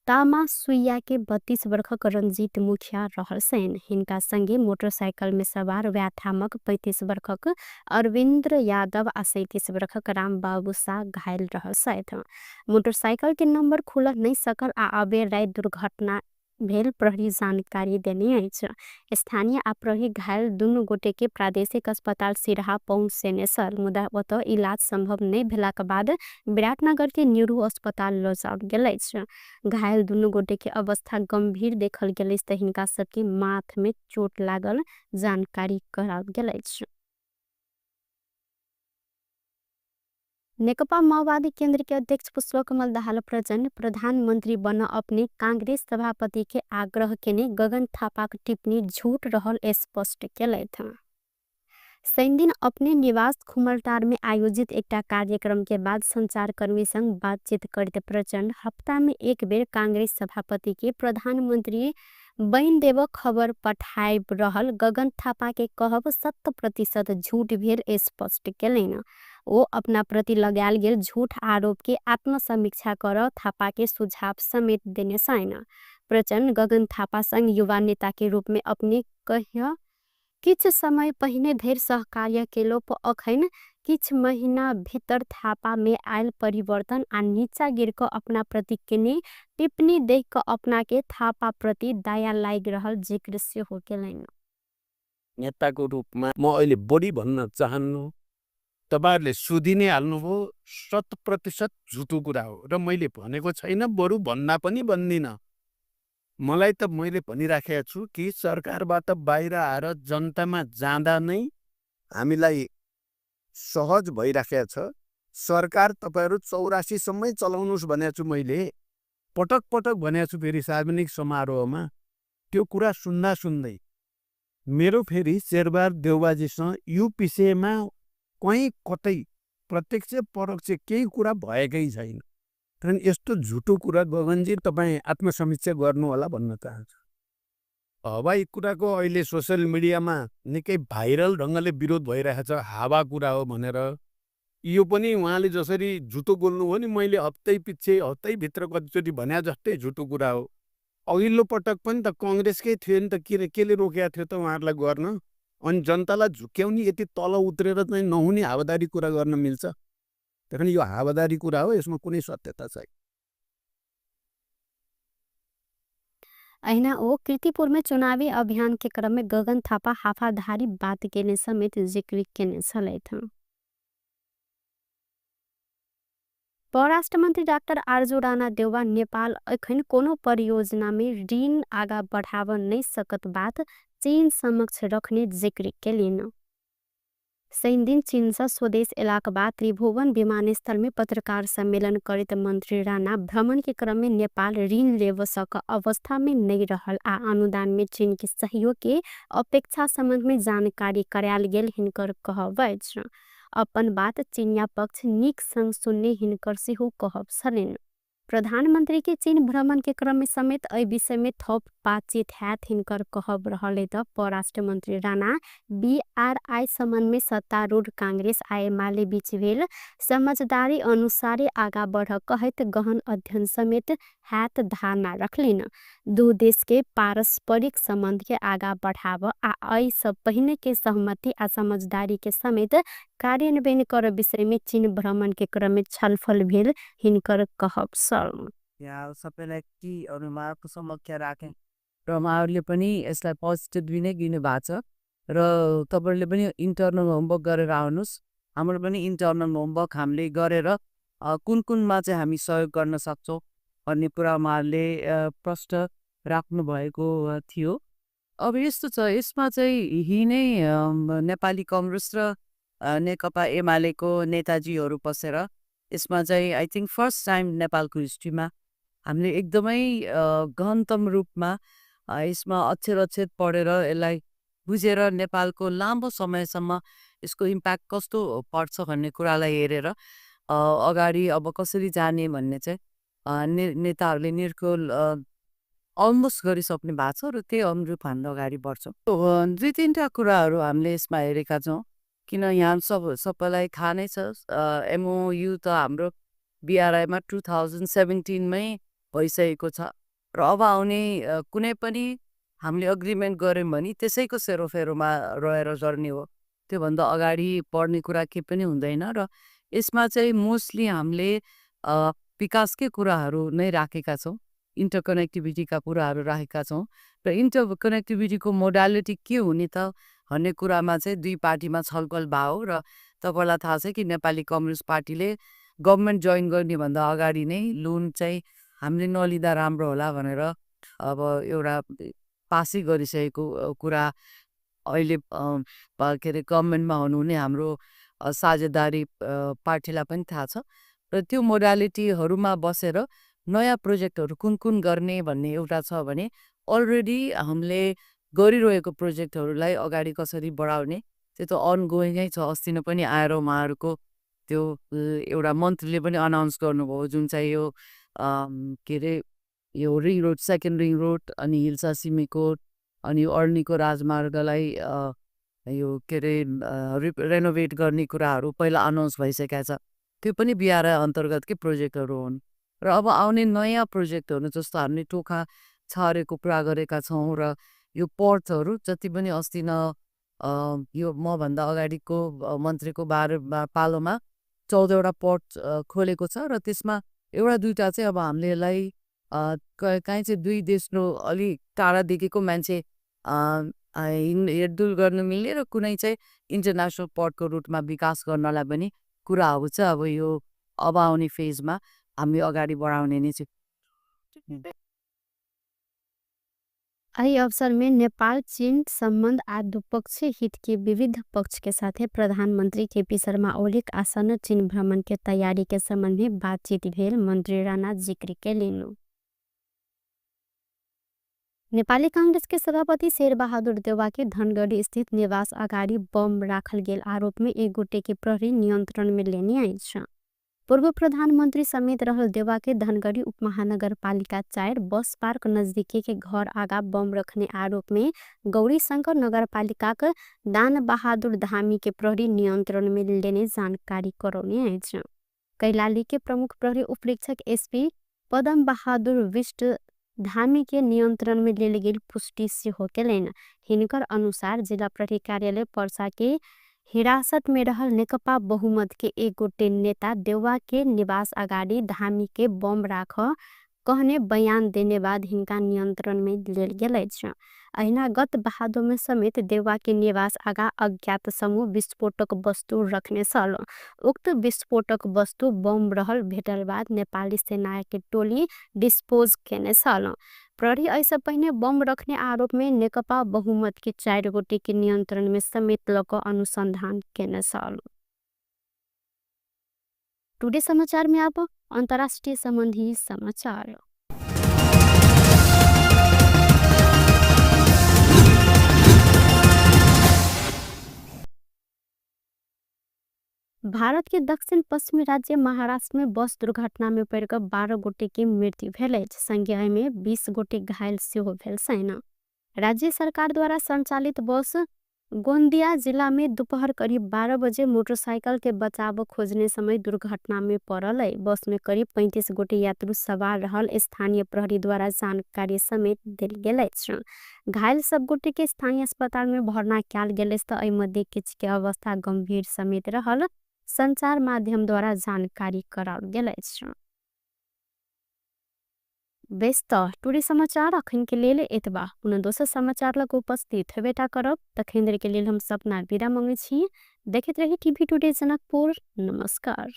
Speaker 1: तामा सुइया के 32 वर्षक रंजीत मुखिया रहल छनि। हिनका संगे मोटरसाइकिल में सवार व्याथामक 35 वर्षक अरविंद्र यादव आ 37 वर्षक रामबाबू शाह घायल रहल छथि। मोटरसाइकिल के नंबर खुलऽ नहि सकल आ अबेर राति दुर्घटना भेल प्रहरी जानकारी देने अछि। स्थानीय आ प्रहरी घायल दुनू गोटे के प्रादेशिक अस्पताल सिरहा पहुँचेने छल, मुदा ओतऽ इलाज संभव नहि भेलाक बाद विराटनगर के न्यूरो अस्पताल लऽ जाओल गेल अछि। घायल दुनू गोटे के अवस्था गंभीर देखल गेल अछि तऽ हिनका सबके माथ में चोट लागल जानकारी कराओल गेल अछि। नेकपा माओवादी केंद्र के अध्यक्ष पुष्पकमल दाहाल प्रचण्ड प्रधानमंत्री बन अपने कांग्रेस सभापति के आग्रह केने गगन थापाक टिप्पणी झूठ रहल स्पष्ट केलथि। शनिदिन अपने निवास खुमलटार में आयोजित एकटा कार्यक्रम के बाद संचारकर्मी संग बातचीत करैत प्रचण्ड हप्ता में एक बेर कांग्रेस सभापति के प्रधानमंत्री बनि देब खबर पठाइब रहल गगन थापा के कहब 100% झूठ भेल स्पष्ट केलनि। ओ अपना प्रति लगायल गेल झूठ आरोप के आत्मसमीक्षा कर थापा के सुझाव समेत देने छनि। प्रचण्ड गगन थापा संग युवा नेता के रूप में अपने कहिया किछ समय पहिने धरि सहकार्य केलो पर अखन किछ महीना भीतर थापा में आयल परिवर्तन आ नीचा गिर कऽ अपना प्रति केने टिप्पणी देख कऽ अपना के थापा प्रति दया लागि रहल जिक्र सेहो केलनि।
Speaker 4: नेताको रूपमा म अहिले बढी भन्न चाहन्नु, तपाईहरुले सुधि नै हाल्नुभयो, 100% झुटो कुरा हो र मैले भनेको छैन, बरु भन्दा पनि भन्दिनँ। मलाई त मैले भनिराखेको छु कि सरकारबाट बाहिर आएर जनतामा जाँदा नै हामीलाई सहज भइराखेको छ। सरकार तपाईहरु 84 सम्मै चलाउनुस् भनेको छु मैले, पटक पटक भनेको छु। फेरि सार्वजनिक समारोहमा त्यो कुरा सुन्दा सुन्दै मेरो फेरि शेरबहादुर देउवाजीसँग यो विषयमा कहीँ कतै प्रत्यक्ष परोक्ष केही कुरा भएकै छैन। कारण यस्तो झुटो कुरा गगनजी तपाईँ आत्मसमीक्षा गर्नुहोला भन्न चाहन्छु। हवाई कुराको अहिले सोसियल मिडियामा निकै भाइरल ढङ्गले विरोध भइरहेको छ, हावा कुरा हो भनेर। यो पनि उहाँले जसरी झुटो बोल्नुभयो नि, मैले हप्तै पछि हप्तैभित्र कतिचोटि भने जस्तै झुटो कुरा हो। अघिल्लो पटक पनि त कङ्ग्रेसकै थियो नि त, किन केले रोकेको थियो त उहाँहरूलाई गर्न? अनि जनतालाई झुक्क्याउने यति तल उत्रेर चाहिँ नहुने हावादारी कुरा गर्न मिल्छ? त्यही यो हावादारी कुरा हो, यसमा कुनै सत्यता छैन।
Speaker 1: अहिना ओ कीर्तिपुर में चुनावी अभियान के क्रम में गगन थापा हाफाधारी बात केने समेत जिक्र केने छलथि। परराष्ट्र मन्त्री डाक्टर आरजू राणा देउवा नेपाल अखन कोनो परियोजना में ऋण आगा बढ़ाव नै सकत बात चीन समक्ष रखने जिक्र केलिन। शनिदिन चीन से स्वदेश एलाक बाद त्रिभुवन विमानस्थल में पत्रकार सम्मेलन करैत मंत्री राणा भ्रमण के क्रम में नेपाल ऋण लेव सक अवस्था में नहीं रहल आ अनुदान में चीन के सहयोग के अपेक्षा संबंध में जानकारी करायल गेल हिनकर कहब अछि। अपन बात चीनिया पक्ष नीक संग सुनने हिनकर सेहो कहब छलनि। प्रधानमंत्री के चीन भ्रमण के क्रम में समेत एहि विषय में थप बातचीत हैत हिनकर कहब रहल त परराष्ट्र मंत्री राणा बीआरआई संबंध में सत्तारूढ़ कांग्रेस आ एमाले बीच भेल समझदारी अनुसारे आगा बढ़ कहैत गहन अध्ययन समेत हैत धारणा रखलिन। दू देश के पारस्परिक संबंध के आगा बढ़ाव आ एहि सब पहिने के सहमति आ समझदारी के समेत कार्यान्वयन कर विषय में चीन भ्रमण के क्रम में छलफल भेल हिनकर कहब छल।
Speaker 5: यहाँ सबैलाई टीहरू उहाँहरूको समक्ष राखेँ र उहाँहरूले पनि यसलाई पोजिटिभली नै लिनु भएको छ र तपाईँहरूले पनि इन्टरनल होमवर्क गरेर आउनुहोस्। हाम्रो पनि इन्टरनल होमवर्क हामीले गरेर कुन कुनमा चाहिँ हामी सहयोग गर्न सक्छौँ भन्ने कुरा उहाँहरूले प्रश्न राख्नुभएको थियो। अब यस्तो छ, यसमा चाहिँ यही नै नेपाली कङ्ग्रेस र नेकपा एमालेको नेताजीहरू बसेर यसमा चाहिँ I think first time नेपालको हिस्ट्रीमा हामीले एकदमै गहनतम रूपमा यसमा अक्षर अक्षर पढेर यसलाई बुझेर नेपालको लामो समयसम्म यसको इम्प्याक्ट कस्तो पर्छ भन्ने कुरालाई हेरेर अगाडि अब कसरी जाने भन्ने चाहिँ नेताहरूले निर्कुल अलमोस्ट गरिसक्नु भएको छ र त्यही अनुरूप हामी अगाडि बढ्छौँ। दुई तिनवटा कुराहरू हामीले यसमा हेरेका छौँ, किन यहाँ सबैलाई थाहा नै छ, एमओयु त हाम्रो बिआरआईमा 2017मै भइसकेको छ र अब आउने कुनै पनि हामीले अग्रिमेन्ट गऱ्यौँ भने त्यसैको सेरोफेरोमा रहेर गर्ने हो, त्योभन्दा अगाडि बढ्ने कुरा केही पनि हुँदैन। र यसमा चाहिँ मोस्टली हामीले विकासकै कुराहरू नै राखेका छौँ, इन्टरकनेक्टिभिटीका कुराहरू राखेका छौँ र इन्टरकनेक्टिभिटीको मोडालिटी के हुने त भन्ने कुरामा चाहिँ दुई पार्टीमा छलफल भयो। र तपाईँलाई थाहा छ कि नेपाली कम्युनिस्ट पार्टीले गभर्मेन्ट जोइन गर्नेभन्दा अगाडि नै लोन चाहिँ हामीले नलिँदा राम्रो होला भनेर अब एउटा पासै गरिसकेको कुरा अहिले के अरे गभर्मेन्टमा हुनुहुने हाम्रो साझेदारी पार्टीलाई पनि थाहा छ र त्यो मोडालिटीहरूमा बसेर नयाँ प्रोजेक्टहरू कुन कुन गर्ने भन्ने एउटा छ भने अलरेडी हामीले गरिरहेको प्रोजेक्टहरूलाई अगाडि कसरी बढाउने त्यो त अनगोइङै छ। अस्ति नै पनि आएर उहाँहरूको त्यो एउटा मन्त्रीले पनि अनाउन्स गर्नुभयो, जुन चाहिँ यो के अरे यो ring road, second ring road अनि हिल्सा सिमीकोट अनि अर्नीको राजमार्गलाई यो के अरे रेनोभेट गर्ने कुराहरू पहिला अनाउन्स भइसकेको छ, त्यो पनि बिआरआई अन्तर्गतकै प्रोजेक्टहरू हुन्। र अब आउने नयाँ प्रोजेक्टहरू जस्तो हामीले टोखा छारेको कुरा गरेका छौँ र यो पोर्टहरू जति पनि अस्ति न यो मभन्दा अगाडिको मन्त्रीको पालोमा 14वटा पोर्ट खोलेको छ र त्यसमा एउटा दुईवटा चाहिँ अब हामीले यसलाई काहीँ चाहिँ दुई देशको अलि टाढादेखिको मान्छे हिँडडुल गर्न मिल्ने र कुनै चाहिँ इन्टरनेसनल पोर्टको रुटमा विकास गर्नलाई पनि कुराहरू चाहिँ अब यो अब आउने फेजमा हामी अगाडि बढाउने नै छौँ।
Speaker 1: एहि अवसर में नेपाल चीन संबंध आ द्विपक्षीय हित के विविध पक्ष के साथे प्रधानमंत्री केपी शर्मा ओलीक आसन्न चीन भ्रमण के तैयारी के संबंध में बातचीत भेल मंत्री राणा जिक्र केलनि। नेपाली कांग्रेस के सभापति शेरबहादुर देउवा के धनगढ़ी स्थित निवास अगाडि बम राखल गेल आरोप में एक गोटे के प्रहरी नियंत्रण में लेने अछि। पूर्व प्रधानमंत्री समेत रहल देउवा के धनगढ़ी उपमहानगरपालिका 4 बस पार्क नजदीकी के घर आगा बम रखने आरोप में गौरीशंकर नगरपालिकाक दान बहादुर धामी के प्रहरी नियंत्रण में लेने जानकारी करौने अछि। कैलाली के प्रमुख प्रहरी उपरीक्षक एसपी पदम बहादुर विष्ट धामी के नियंत्रण में लेल गेल पुष्टि सेहो केलनि। हिनकर अनुसार जिला प्रहरी कार्यालय पर्सा के हिरासत में रहल नेकपा बहुमत के एक गोटे नेता देउवा के निवास अगाडि धामी के बम राख कहने बयान देने बाद हिनका नियंत्रण में लेल गेल अछि। अहिना गत भादो में समेत देउवा के निवास आगा अज्ञात समूह विस्फोटक वस्तु रखने छल। उक्त विस्फोटक वस्तु बम रहल भेटल बाद नेपाली सेना के टोली डिस्पोज केने छल। प्रहरी ऐसे पहिने बम रखने आरोप में नेकपा बहुमत के 4 गोटे के नियंत्रण में समेत लक अनुसंधान केने छल। टुडे समाचार में अब अंतर्राष्ट्रीय संबंधी समाचार। भारत के दक्षिण पश्चिमी राज्य महाराष्ट्र में बस दुर्घटना में पड़िकऽ 12 गोटे के मृत्यु भेल अछि। संगे एहिमे 20 गोटे घायल सेहो भेल छनि। राज्य सरकार द्वारा संचालित बस गोंदिया जिला में दोपहर करीब 12 बजे मोटरसाइकिल के बचाव खोजने समय दुर्घटना में पड़ल है। बस में करीब 35 गोटे यात्रु सवार रहल स्थानीय प्रहरी द्वारा जानकारी समेत देल गेल अछि। घायल सब गोटे के स्थानीय अस्पताल में भर्ना कयल गेल अछि त एहि मध्ये किछु के अवस्था गंभीर समेत रहल संचार माध्यम द्वारा जानकारी कराओल गेल अछि। बेस त टुडे समाचार अखन के लेल एतबा। पुनः दोसर समाचार लग उपस्थित हेबेटा करब। तखन देर के लेल हम सपना विदा मंगै छी। देखैत रही टीवी टुडे जनकपुर। नमस्कार।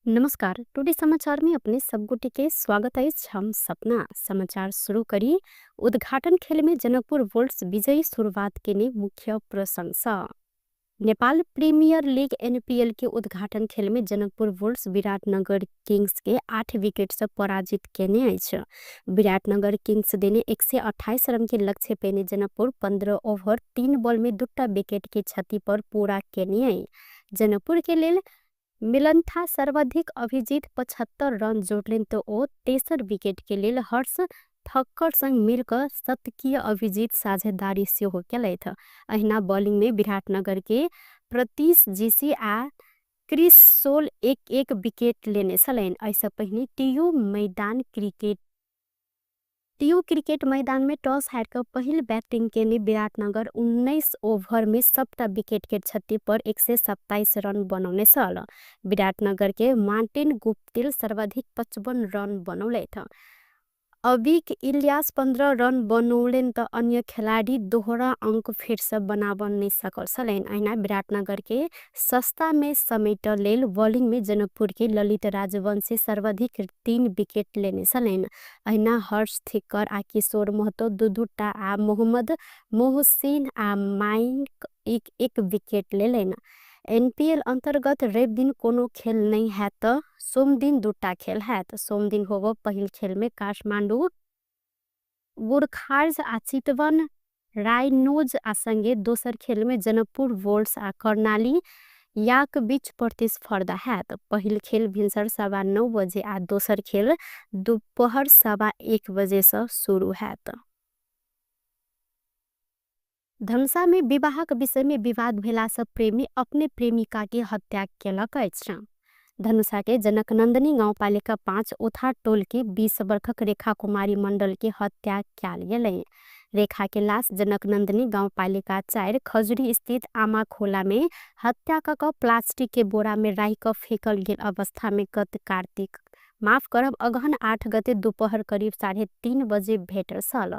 Speaker 1: नमस्कार, टुडे समाचार में अपने सब गोटे के स्वागत अछि। हम सपना समाचार शुरू करी। उद्घाटन खेल में जनकपुर वोल्ट्स विजयी शुरुआत केने मुख्य प्रशंसा। नेपाल प्रीमियर लीग एनपीएल के उद्घाटन खेल में जनकपुर वोल्ट्स विराटनगर किंग्स के 8 विकेट से पराजित केने अछि। विराटनगर किंग्स देने 128 रन के लक्ष्य पेने जनकपुर 15 ओवर 3 बॉल में 2 विकेट के क्षति पर पूरा केने अछि। जनकपुर के लेल मिलन्था सर्वाधिक अभिजीत 75 रन जोड़लेन तो ओ तेसर विकेट के लेल हर्ष ठक्कर संग मिलकर शतकीय अभिजीत साझेदारी सेहो केलथि। अहिना बॉलिंग में विराटनगर के प्रतीश जीसी आ क्रिस सोल 1-1 विकेट लेने छलनि। एहिसँ पहिने टीयू क्रिकेट मैदान में टॉस हारि कऽ पहिल बैटिंग केने विराटनगर 19 ओवर में सबटा विकेट के क्षति पर 127 रन बनौने छल। विराटनगर के मार्टिन गुप्तिल सर्वाधिक 55 रन बनौलथि। अबिक इलियास 15 रन बनौलनि त अन्य खेलाडी दोहरा अंक फेरसँ बनाब नहि सकल छलनि। अहिना विराटनगर के सस्ता में समेट लेल बॉलिंग में जनकपुर के ललित राजवंशी सर्वाधिक 3 विकेट लेने छलनि। अहिना हर्ष थिक्कर आ किशोर महतो 2-2 आ मोहम्मद मोहसिन आ माइक 1-1 विकेट लेलनि। एनपीएल अंतर्गत रवि दिन कोनो खेल नहीं हैत, सोमदिन 2 खेल हैत। सोमदिन होबो पहिल खेल में काठमांडू गोरखार्ज आ चितवन राइनोज आ संगे दोसर खेल में जनकपुर वोल्ट्स आ कर्णाली याक बीच प्रतिस्पर्धा हैत। पहिल खेल भिनसर 9:15 बजे आ दोसर खेल दोपहर 1:15 बजे से शुरू हैत। धनुषा में विवाहक विषय में विवाद भेला से प्रेमी अपने प्रेमिका के हत्या केलक अछि। धनुषा के जनकनंदनी गाउँपालिका 5 ओथा टोल के 20 वर्षक रेखा कुमारी मंडल के हत्या कयल गेलै। रेखा के लाश जनकनंदनी गाउँपालिका 4 खजुरी स्थित आमा खोला में हत्या क प्लास्टिक के बोरा में राखि क फेकल गेल अवस्था में गत कार्तिक माफ करब अगहन 8 गते दोपहर करीब 3:30 बजे भेटल छल।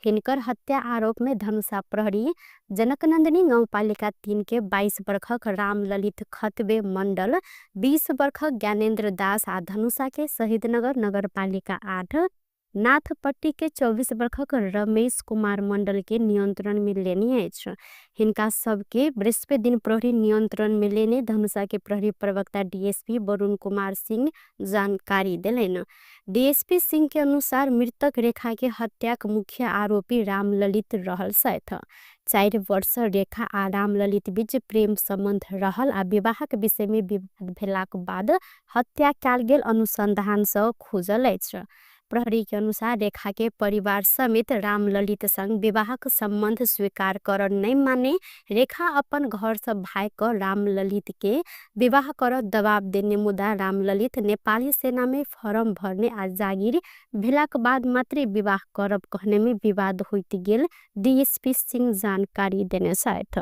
Speaker 1: हिनकर हत्या आरोप में धनुषा प्रहरी जनकनंदनी गाउँपालिका 3 के 22 वर्षक रामललित खतबे मंडल, 20 वर्षक ज्ञानेन्द्र दास आ धनुषा के शहीदनगर नगरपालिका 8 नाथपट्टी के 24 वर्षक रमेश कुमार मंडल के नियंत्रण में लेने अछि। हिनका सबके बृहस्पति दिन प्रहरी नियंत्रण में लेने धनुषा के प्रहरी प्रवक्ता डीएसपी वरुण कुमार सिंह जानकारी देलनि। डीएसपी सिंह के अनुसार मृतक रेखा के हत्याक मुख्य आरोपी रामललित रहल छथि। 4 वर्ष रेखा आ रामललित बीच प्रेम संबंध रहल आ विवाहक विषय में विवाद भेलाक बाद हत्या कयल गेल अनुसंधान सँ खुजल अछि। प्रहरी के अनुसार रेखा के परिवार समेत रामललित संग विवाहक सम्बन्ध स्वीकार कर नै माने रेखा अपन घर से भाग क रामललित के विवाह कर दबाव देने, मुदा रामललित नेपाली सेना में फॉर्म भरने आ जागिर भेलाक बाद मात्रै विवाह करब कहने में विवाद होइत गेल डीएसपी सिंह जानकारी देने छथि।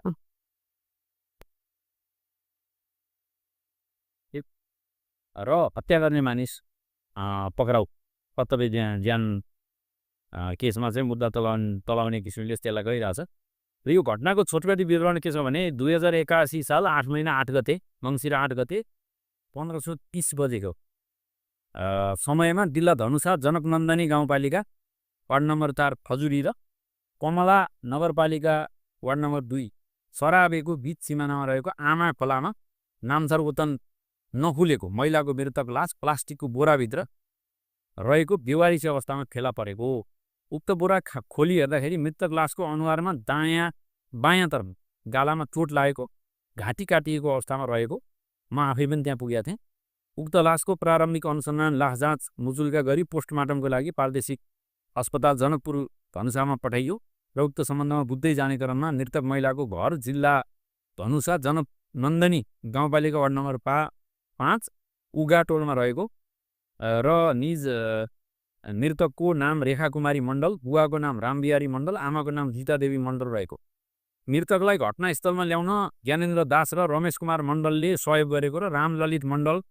Speaker 2: र हत्या गर्ने मानिस पक्राउ कर्तव्य ज्यान केसमा चाहिँ मुद्दा तलाउने किसिमले त्यसलाई गइरहेछ। र यो घटनाको छोटकरी विवरण के छ भने 2081 साल 8 महिना 8 गते मङ्सिर 8 गते 1530 बजेको समयमा जिल्ला धनुषा जनकनन्दनी गाउँपालिका वार्ड नम्बर 4 खजुरी र कमला नगरपालिका वार्ड नम्बर 2 सराबेको बीच सिमानामा रहेको आमा खोलामा नामथर वतन नखुलेको महिलाको मृतक लास प्लास्टिकको बोराभित्र रहेको बेवारिस अवस्थामा फेला परेको। उक्त बोरा खोली हेर्दाखेरि मृतक लासको अनुहारमा दायाँ बायाँतर्फ गालामा चोट लागेको, घाँटी काटिएको अवस्थामा रहेको म आफै पनि त्यहाँ पुगेका थिएँ। उक्त लासको प्रारम्भिक अनुसन्धान लास जाँच मुचुल्का गरी पोस्टमार्टमको लागि प्रादेशिक अस्पताल जनकपुर धनुषामा पठाइयो र उक्त सम्बन्धमा बुझ्दै जाने क्रममा मृतक महिलाको घर जिल्ला धनुषा जनकनन्दनी गाउँपालिका वार्ड नम्बर 5 उगा टोलमा रहेको र निज मृतकको नाम रेखा कुमारी मण्डल, बुवाको नाम रामबिहारी मण्डल, आमाको नाम गीतादेवी मण्डल रहेको। मृतकलाई घटनास्थलमा ल्याउन ज्ञानेन्द्र दास र रमेश कुमार मण्डलले सहयोग गरेको र रामललित मण्डल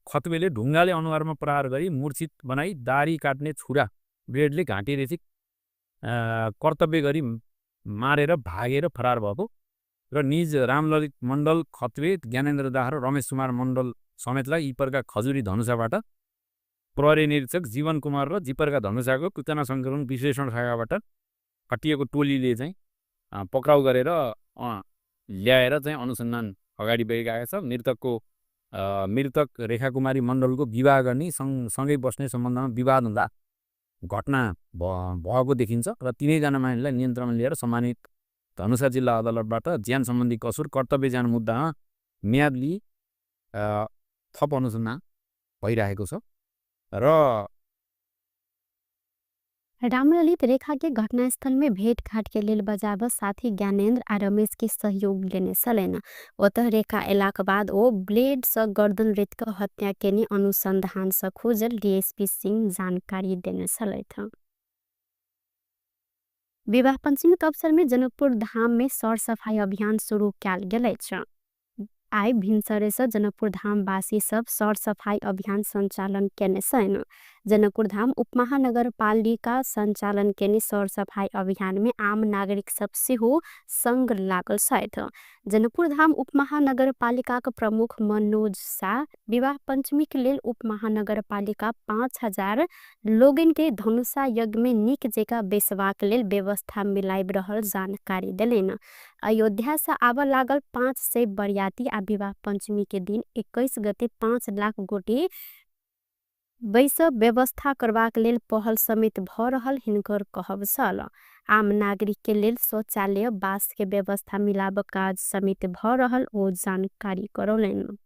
Speaker 2: खत्वेले ढुङ्गाले अनुहारमा प्रहार गरी मूर्छित बनाई दारी काट्ने छुरा ब्लेडले घाँटी रेची कर्तव्य गरी मारेर भागेर फरार भएको र निज रामललित मण्डल खत्वे, ज्ञानेन्द्र दास र रमेश कुमार मण्डल समेतलाई इपरका खजुरी धनुषाबाट प्रहरी निरीक्षक जीवन कुमार र जिपरका धनुषाको सूचना सङ्कलन विश्लेषण शाखाबाट खटिएको टोलीले चाहिँ पक्राउ गरेर ल्याएर चाहिँ अनुसन्धान अगाडि बढिरहेको छ। मृतक रेखा कुमारी मण्डलको विवाह गर्ने सँगै बस्ने सम्बन्धमा विवाद हुँदा घटना भएको देखिन्छ र तिनैजना मानिसलाई नियन्त्रणमा लिएर सम्मानित धनुषा जिल्ला अदालतबाट ज्यान सम्बन्धी कसुर कर्तव्य ज्यान मुद्दामा म्याद लिई थप अनुसन्धान भइरहेको छ। र
Speaker 1: रामललित रेखा के घटनास्थल में भेटघाट के लेल बजाब साथी ज्ञानेन्द्र आ रमेश के सहयोग लेने छलनि। ओतह रेखा एलाक बाद ओ ब्लेड सँ गर्दन रेत क हत्या केने अनुसंधान सँ खोजल डीएसपी सिंह जानकारी देने छलथि। विवाह पंचमी के अवसर में जनकपुर धाम में सरसफाई अभियान शुरू कयल गेल अछि। आइ भिनसरे सँ जनकपुर धाम वासी सब सरसफाई अभियान संचालन केने छनि। जनकपुर धाम उपमहानगरपालिका संचालन केने सरसफाई अभियान में आम नागरिक सब सेहो संग लागल छथि। जनकपुर धाम उपमहानगरपालिकाक प्रमुख मनोज शाह विवाह पंचमी के लेल उपमहानगरपालिका 5000 लोगन के धनुषा यज्ञ में नीक जेका बैसबाक लेल व्यवस्था मिलाइब रहल जानकारी देलनि। अयोध्या से आबऽ लागल 500 बरियाती आ विवाह पंचमी के दिन 21 गते 5 लाख गोटे बैस व्यवस्था करबाक लेल पहल समेत भ रहल हिनकर कहब छल। आम नागरिक के लेल शौचालय बास के व्यवस्था मिलाब काज समेत भ रहल ओ जानकारी करौलनि।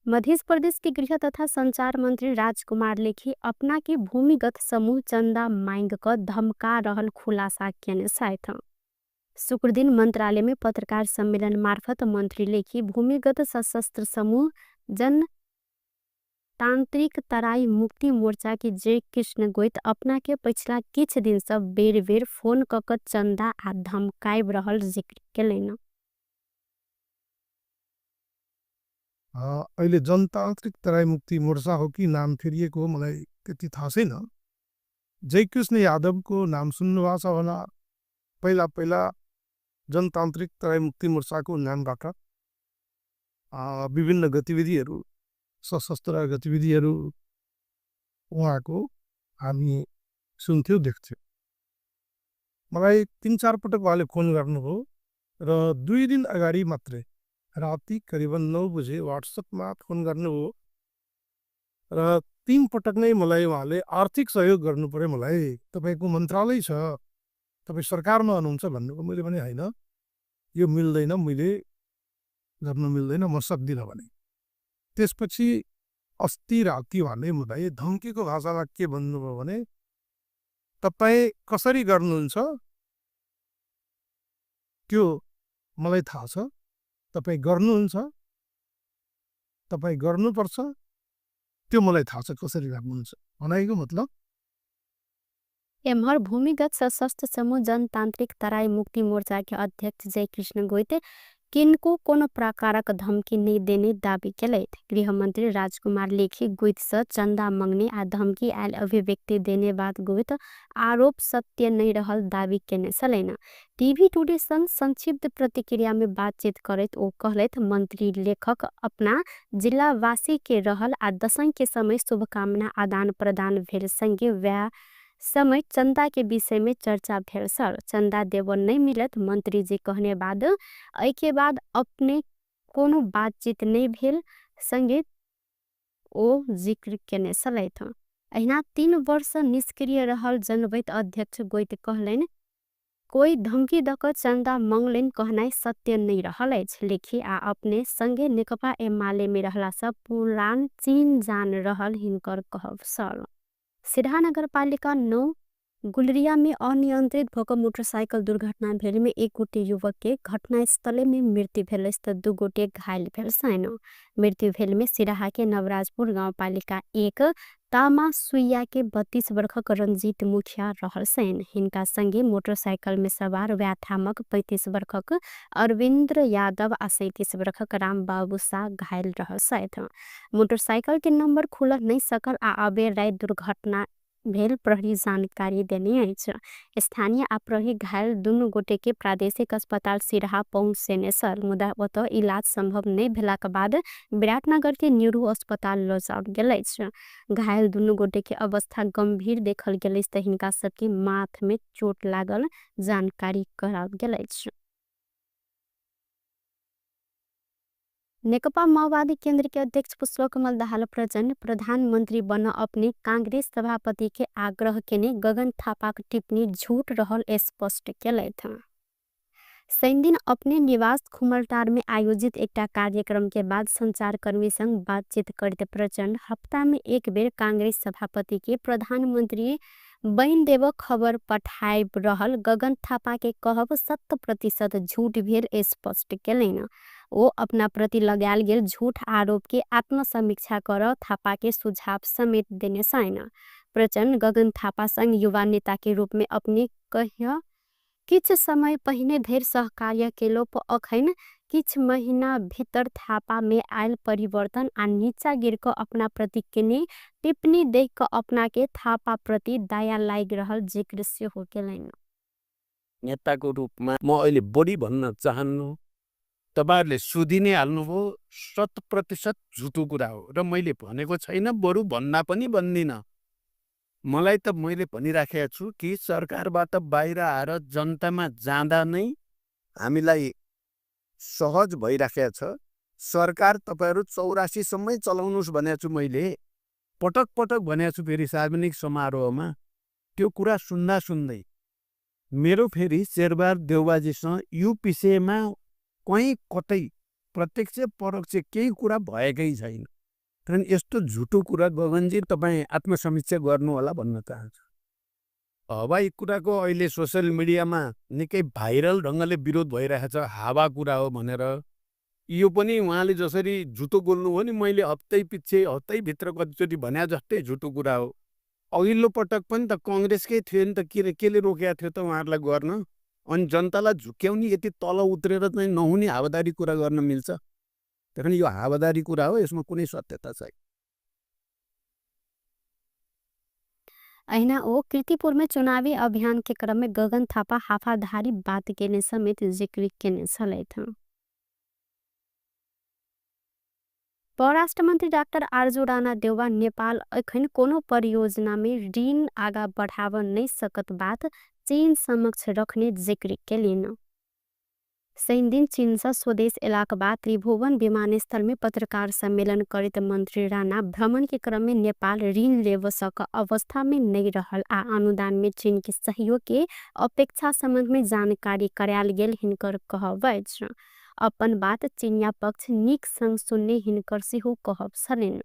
Speaker 1: मध्य प्रदेश के गृह तथा संचार मंत्री राजकुमार लेखी अपना के भूमिगत समूह चंदा मांग क धमका रहल खुलासा केने छथि। शुक्रदिन मंत्रालय में पत्रकार सम्मेलन मार्फत मंत्री लेखी भूमिगत सशस्त्र समूह जनतांत्रिक तराई मुक्ति मोर्चा के जय कृष्ण गोइत अपना के पिछला किछ दिन से बेर बेर फोन क क चंदा आ धमकाइब रहल जिक्र केलनि।
Speaker 3: अहिले जनतान्त्रिक तराई मुक्ति मोर्चा हो कि नाम फेरिएको हो मलाई त्यति थाहा छैन। जयकृष्ण यादवको नाम सुन्नुभएको छ होला। पहिला पहिला जनतान्त्रिक तराई मुक्ति मोर्चाको नामबाट विभिन्न गतिविधिहरू, सशस्त्र गतिविधिहरू उहाँको हामी सुन्थ्यौँ, देख्थ्यौँ। मलाई 3-4 पटक उहाँले फोन गर्नुभयो र 2 दिन अगाडि मात्रै राति करिबन 9 बजे वाट्सएपमा फोन गर्नुभयो र 3 पटक नै मलाई उहाँले आर्थिक सहयोग गर्नुपर्यो, मलाई तपाईँको मन्त्रालय छ, तपाईँ सरकारमा हुनुहुन्छ भन्नुभयो। मैले भने होइन, यो मिल्दैन, मैले गर्न मिल्दैन, म सक्दिनँ भने। त्यसपछि अस्ति राति उहाँले मलाई धम्कीको भाषामा के भन्नुभयो भने तपाईँ कसरी गर्नुहुन्छ त्यो मलाई थाहा छ, तपाईँ गर्नुहुन्छ, तपाईँ गर्नुपर्छ, त्यो मलाई थाहा छ कसरी गर्नुहुन्छ भनाइको मतलब।
Speaker 1: एम्हर भूमिगत सशस्त्र समूह जनतान्त्रिक तराई मुक्ति मोर्चाके अध्यक्ष जयकृष्ण गोइत किनको कोनो प्रकारक धम्की नहि देने दाबी केलथि। गृहमन्त्री राजकुमार लेखी गोइतसँ चन्दा मङ्ने आ धम्की आएल अभिव्यक्ति देने बात गोइत आरोप सत्य नहि रहल दाबी केने छलनि। टिभी टुडेसँग संक्षिप्त प्रतिक्रियामे बातचित करैत ओ कहलथि, मन्त्री लेखक अपना जिल्लावासीके रहल आ दशैंके समय शुभकामना आदान प्रदान भेल सँगे वएह समय चन्दाके विषयमे चर्चा भेल छल। चन्दा देब नहि मिलत मन्त्रीजी कहने बाद एहिके बाद अपने कोनो बातचित नहि भेल सँगे ओ जिक्र केने छलथि। एहिना 3 वर्ष निष्क्रिय रहल जनबैत अध्यक्ष गोइत कहलनि, कोई धम्की दऽ कऽ चन्दा मङ्गलनि कहनाइ सत्य नहि रहल अछि। लेखी आ अपने सँगे नेकपा एमालेमे रहलासँ पुरान चिन जान रहल हिनकर कहब छल। सिरहा नगरपालिका 9 गुलरियामे अनियन्त्रित भऽ कऽ मोटरसाइकल दुर्घटना भेलमे एक गोटे युवकके घटनास्थलेमे मृत्यु भेल अछि तऽ 2 गोटे घायल भेल छनि। मृत्यु भेलमे सिरहाके नवराजपुर गाउँपालिका 1 तामा सुइयाके 32 वर्षक रञ्जित मुखिया रहल छनि। हिनका सँगे मोटरसाइकलमे सवार व्याथामक 35 वर्षक अरविन्द्र यादव आ 37 वर्षक रामबाबू शाह घायल रहल छथि। मोटरसाइकलके नम्बर खुलऽ नहि सकल आ अबेर राति दुर्घटना भेल प्रहरी जानकारी देने अछि। स्थानीय आ प्रहरी घायल दुनू गोटेके प्रादेशिक अस्पताल सिरहा पहुँचेने छल, मुदा ओतऽ इलाज सम्भव नहि भेलाक बाद विराटनगरके न्यूरो अस्पताल लऽ जाओल गेल अछि। घायल दुनू गोटेके अवस्था गम्भीर देखल गेल अछि तऽ हिनका सबके माथमे चोट लागल जानकारी कराओल गेल अछि। नेकपा माओवादी केन्द्र के अध्यक्ष पुष्पकमल दाहाल प्रचण्ड प्रधानमन्त्री बन अपने कांग्रेस सभापति के आग्रह केने गगन थापाक टिप्पणी झूठ रहल स्पष्ट केलथि। शनिदिन अपने निवास खुमलटार में आयोजित एकटा कार्यक्रम के बाद संचारकर्मी संग बातचीत करते प्रचण्ड हप्ता में एक बेर कांग्रेस सभापति के प्रधानमन्त्री बनि देब खबर पठाइब रहल गगन थापा के कहब 100% झूठ भेल स्पष्ट केलनि। ओ अपना प्रति लगायल गेल झूठ आरोप के आत्मसमीक्षा कर थापा के सुझाव समेत देने छनि। प्रचण्ड गगन थापा संग युवा नेता के रूप में अपने कहिया किछ समय पहिने धरि सहकार्य केलो पर अखन किछ महीना भीतर थापा में आयल परिवर्तन आ नीचा गिर कऽ अपना प्रति केने टिप्पणी देख कऽ अपना के थापा प्रति दया लागि रहल जिक्र सेहो केलनि।
Speaker 4: नेताको रूपमा म अहिले बढी भन्न चाहन्नु, तपाईहरुले सुधि नै हाल्नुभयो, 100% झुटो कुरा हो र मैले भनेको छैन, बरु भन्ना पनि भन्दिनँ। मलाई त मैले भनिराखेको छु कि सरकारबाट बाहिर आएर जनतामा जाँदा नै हामीलाई सहज भइराखेको छ। सरकार तपाईहरु 84 सम्मै चलाउनुस् भनेको छु मैले, पटक पटक भनेको छु। फेरि सार्वजनिक समारोहमा त्यो कुरा सुन्दा सुन्दै मेरो फेरि शेरबहादुर देउवाजीसँग यो विषयमा कहीँ कतै प्रत्यक्ष परोक्ष केही कुरा भएकै छैन। कारण यस्तो झुटो कुरा गगनजी तपाईँ आत्मसमीक्षा गर्नुहोला भन्न चाहन्छु। हवाई कुराको अहिले सोसियल मिडियामा निकै भाइरल ढङ्गले विरोध भइरहेछ, हावा कुरा हो भनेर। यो पनि उहाँले जसरी झुटो बोल्नुभयो नि, मैले हप्तै पछि हप्तैभित्र कतिचोटि भने जस्तै झुटो कुरा हो। अघिल्लो पटक पनि त कङ्ग्रेसकै थियो नि त, केले रोकेको थियो त उहाँहरूलाई गर्न? अनि जनतालाई झुक्क्याउने यति तल उत्रेर चाहिँ नहुने हावादारी कुरा गर्न मिल्छ? त्यही यो हावादारी कुरा हो, यसमा कुनै सत्यता छैन।
Speaker 1: अहिना ओ कीर्तिपुर में चुनावी अभियान के क्रम में गगन थापा हाफाधारी बात केने समेत जिक्र केने छलथि। परराष्ट्र मन्त्री डाक्टर आरजू राणा देउवा नेपाल एखन कोनो परियोजना में ऋण आगा बढ़ाव नहीं सकत बात चीन समक्ष रखने जिक्र केलिन। शनिदिन चीन से स्वदेश एलाक बाद त्रिभुवन विमानस्थल में पत्रकार सम्मेलन करैत मंत्री राणा भ्रमण के क्रम में नेपाल ऋण लेब सक अवस्था में नहीं रहल आ अनुदान में चीन के सहयोग के अपेक्षा संबंध में जानकारी करायल गेल हिनकर कहब अछि। अपन बात चीनिया पक्ष नीक संग सुनने हिनकर सेहो कहब छलनि।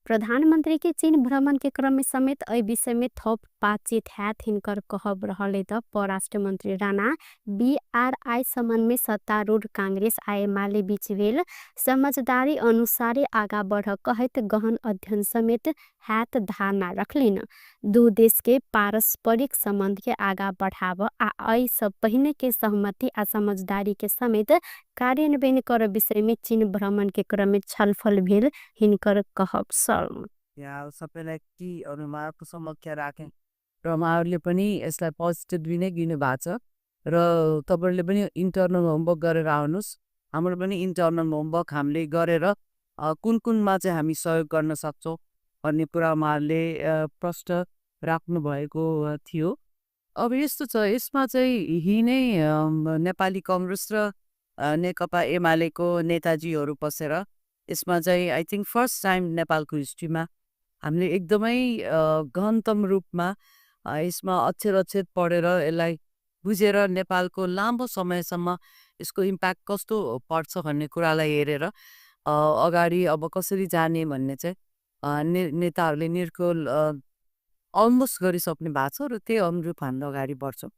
Speaker 1: प्रधानमन्त्री के चीन भ्रमण के क्रम में समेत एहि विषय में थप बातचीत हैत हिनकर कहब रहल त परराष्ट्र मन्त्री राणा बीआरआई सम्बन्ध में सत्तारूढ़ कांग्रेस आ एमाले बीच भेल समझदारी अनुसारे आगा बढ़ कहैत गहन अध्ययन समेत हैत धारणा रखलिन। दू देश के पारस्परिक सम्बन्ध के आगा बढ़ाव आ एहि सब पहिने के सहमति आ समझदारी के समेत कार्यान्वयन कर विषय में चीन भ्रमण के क्रम में छलफल भेल हिनकर कहब छल।
Speaker 5: यहाँ सबैलाई टीहरू उहाँहरूको समक्ष राखेँ र उहाँहरूले पनि यसलाई पोजिटिभली नै लिनुभएको छ र तपाईँहरूले पनि इन्टरनल होमवर्क गरेर आउनुहोस्। हाम्रो पनि इन्टरनल होमवर्क हामीले गरेर कुन कुनमा चाहिँ हामी सहयोग गर्न सक्छौँ भन्ने कुरा उहाँहरूले प्रश्न राख्नुभएको थियो। अब यस्तो छ, यसमा चाहिँ यही नै नेपाली कङ्ग्रेस र नेकपा एमालेको नेताजीहरू बसेर यसमा चाहिँ I think first time नेपालको हिस्ट्रीमा हामीले एकदमै गहनतम रूपमा यसमा अक्षर अक्षर पढेर यसलाई बुझेर नेपालको लामो समयसम्म यसको इम्प्याक्ट कस्तो पर्छ भन्ने कुरालाई हेरेर अगाडि अब कसरी जाने भन्ने चाहिँ नेताहरूले निर्कोल अलमोस्ट गरिसक्नु भएको छ र त्यही अनुरूप हामी अगाडि बढ्छौँ।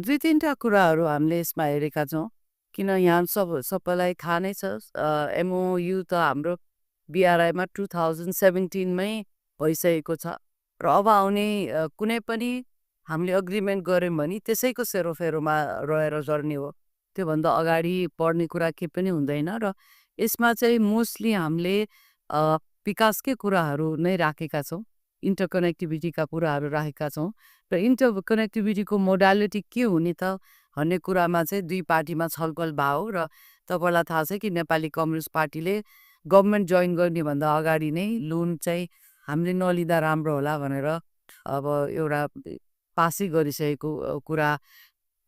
Speaker 5: दुई तिनवटा कुराहरू हामीले यसमा हेरेका छौँ, किन यहाँ सबैलाई थाहा नै छ, एमओयु त हाम्रो बिआरआईमा 2017मै भइसकेको छ र अब आउने कुनै पनि हामीले अग्रिमेन्ट गऱ्यौँ भने त्यसैको सेरोफेरोमा रहेर गर्ने हो, त्योभन्दा अगाडि बढ्ने कुरा केही पनि हुँदैन। र यसमा चाहिँ मोस्टली हामीले विकासकै कुराहरू नै राखेका छौँ, इन्टरकनेक्टिभिटीका कुराहरू राखेका छौँ र इन्टरकनेक्टिभिटीको मोडालिटी के हुने त भन्ने कुरामा चाहिँ दुई पार्टीमा छलफल भयो। र तपाईँलाई थाहा छ कि नेपाली कम्युनिस्ट पार्टीले गभर्मेन्ट जोइन गर्नेभन्दा अगाडि नै लोन चाहिँ हामीले नलिँदा राम्रो होला भनेर अब एउटा पासै गरिसकेको कुरा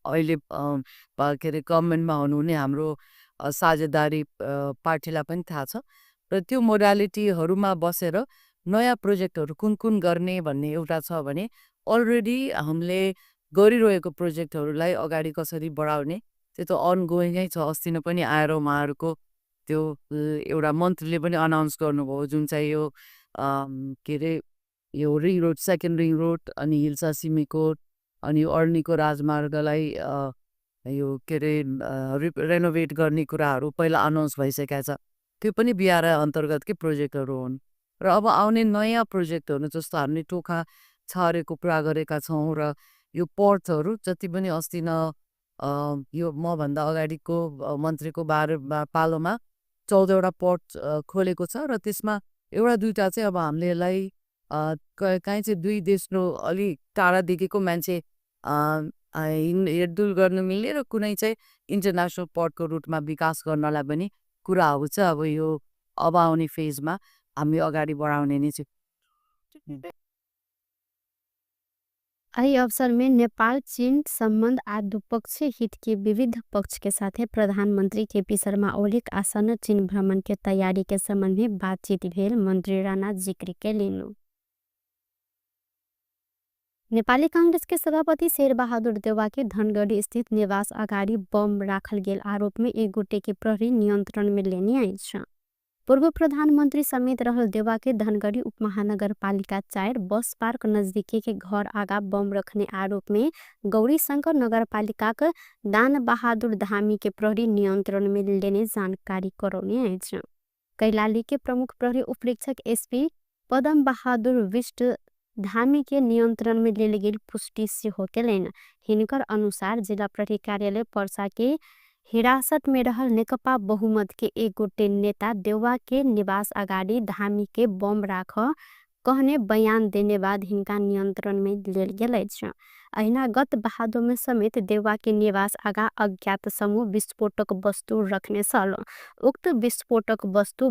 Speaker 5: अहिले के अरे गभर्मेन्टमा हुनुहुने हाम्रो साझेदारी पार्टीलाई पनि थाहा छ र त्यो मोडालिटीहरूमा बसेर नयाँ प्रोजेक्टहरू कुन कुन गर्ने भन्ने एउटा छ भने अलरेडी हामीले गरिरहेको प्रोजेक्टहरूलाई अगाडि कसरी बढाउने त्यो त अनगोइङै छ। अस्ति नै पनि आएर उहाँहरूको त्यो एउटा मन्त्रीले पनि अनाउन्स गर्नुभयो, जुन चाहिँ यो के अरे यो ring road, second ring road अनि हिल्सा सिमीकोट अनि अर्नीको राजमार्गलाई यो के अरे रेनोभेट गर्ने कुराहरू पहिला अनाउन्स भइसकेको छ, त्यो पनि बिआरआई अन्तर्गतकै प्रोजेक्टहरू हुन्। र अब आउने नयाँ प्रोजेक्टहरू जस्तो हामीले टोखा छारेको कुरा गरेका छौँ र यो पोर्टहरू जति पनि अस्ति न यो मभन्दा अगाडिको मन्त्रीको पालोमा 14वटा पोर्ट खोलेको छ र त्यसमा एउटा दुईवटा चाहिँ अब हामीले यसलाई काहीँ चाहिँ दुई देशको अलि टाढादेखिको मान्छे हिँडडुल गर्नु मिल्ने र कुनै चाहिँ इन्टरनेसनल पोर्टको रुटमा विकास गर्नलाई पनि कुराहरू चाहिँ अब यो अब आउने फेजमा हामी अगाडि बढाउने नै छौँ।
Speaker 1: एहि अवसर में नेपाल चीन सम्बन्ध आ द्विपक्षीय हित के विविध पक्ष के साथे प्रधानमंत्री केपी शर्मा ओलीक आसन्न चीन भ्रमण के तैयारी के संबंध में बातचीत भेल मंत्री राणा जिक्र केलनि। नेपाली कांग्रेस के सभापति शेरबहादुर देउवा के धनगढ़ी स्थित निवास अगाडि बम राखल गेल आरोप में एक गोटे के प्रहरी नियंत्रण में लेने अछि। पूर्व प्रधानमंत्री समेत रहल देउवा के धनगढ़ी उपमहानगरपालिका 4 बस पार्क नजदीकी के घर आगा बम रखने आरोप में गौरीशंकर नगरपालिकाक दान बहादुर धामी के प्रहरी नियंत्रण में लेने जानकारी करौने अछि। कैलाली के प्रमुख प्रहरी उपरीक्षक एसपी पदम बहादुर विष्ट धामी के नियंत्रण में लेल गेल पुष्टि सेहो केलनि। हिनकर अनुसार जिला प्रहरी कार्यालय पर्सा के हिरासत में रहल नेकपा बहुमत के एक गोटे नेता देउवा के निवास अगाडि धामी के बम राख कहने बयान देने बाद हिनका नियंत्रण में लेल गेल अछि। अहिना गत भादो में समेत देउवा के निवास आगा अज्ञात समूह विस्फोटक वस्तु रखने छल। उक्त विस्फोटक वस्तु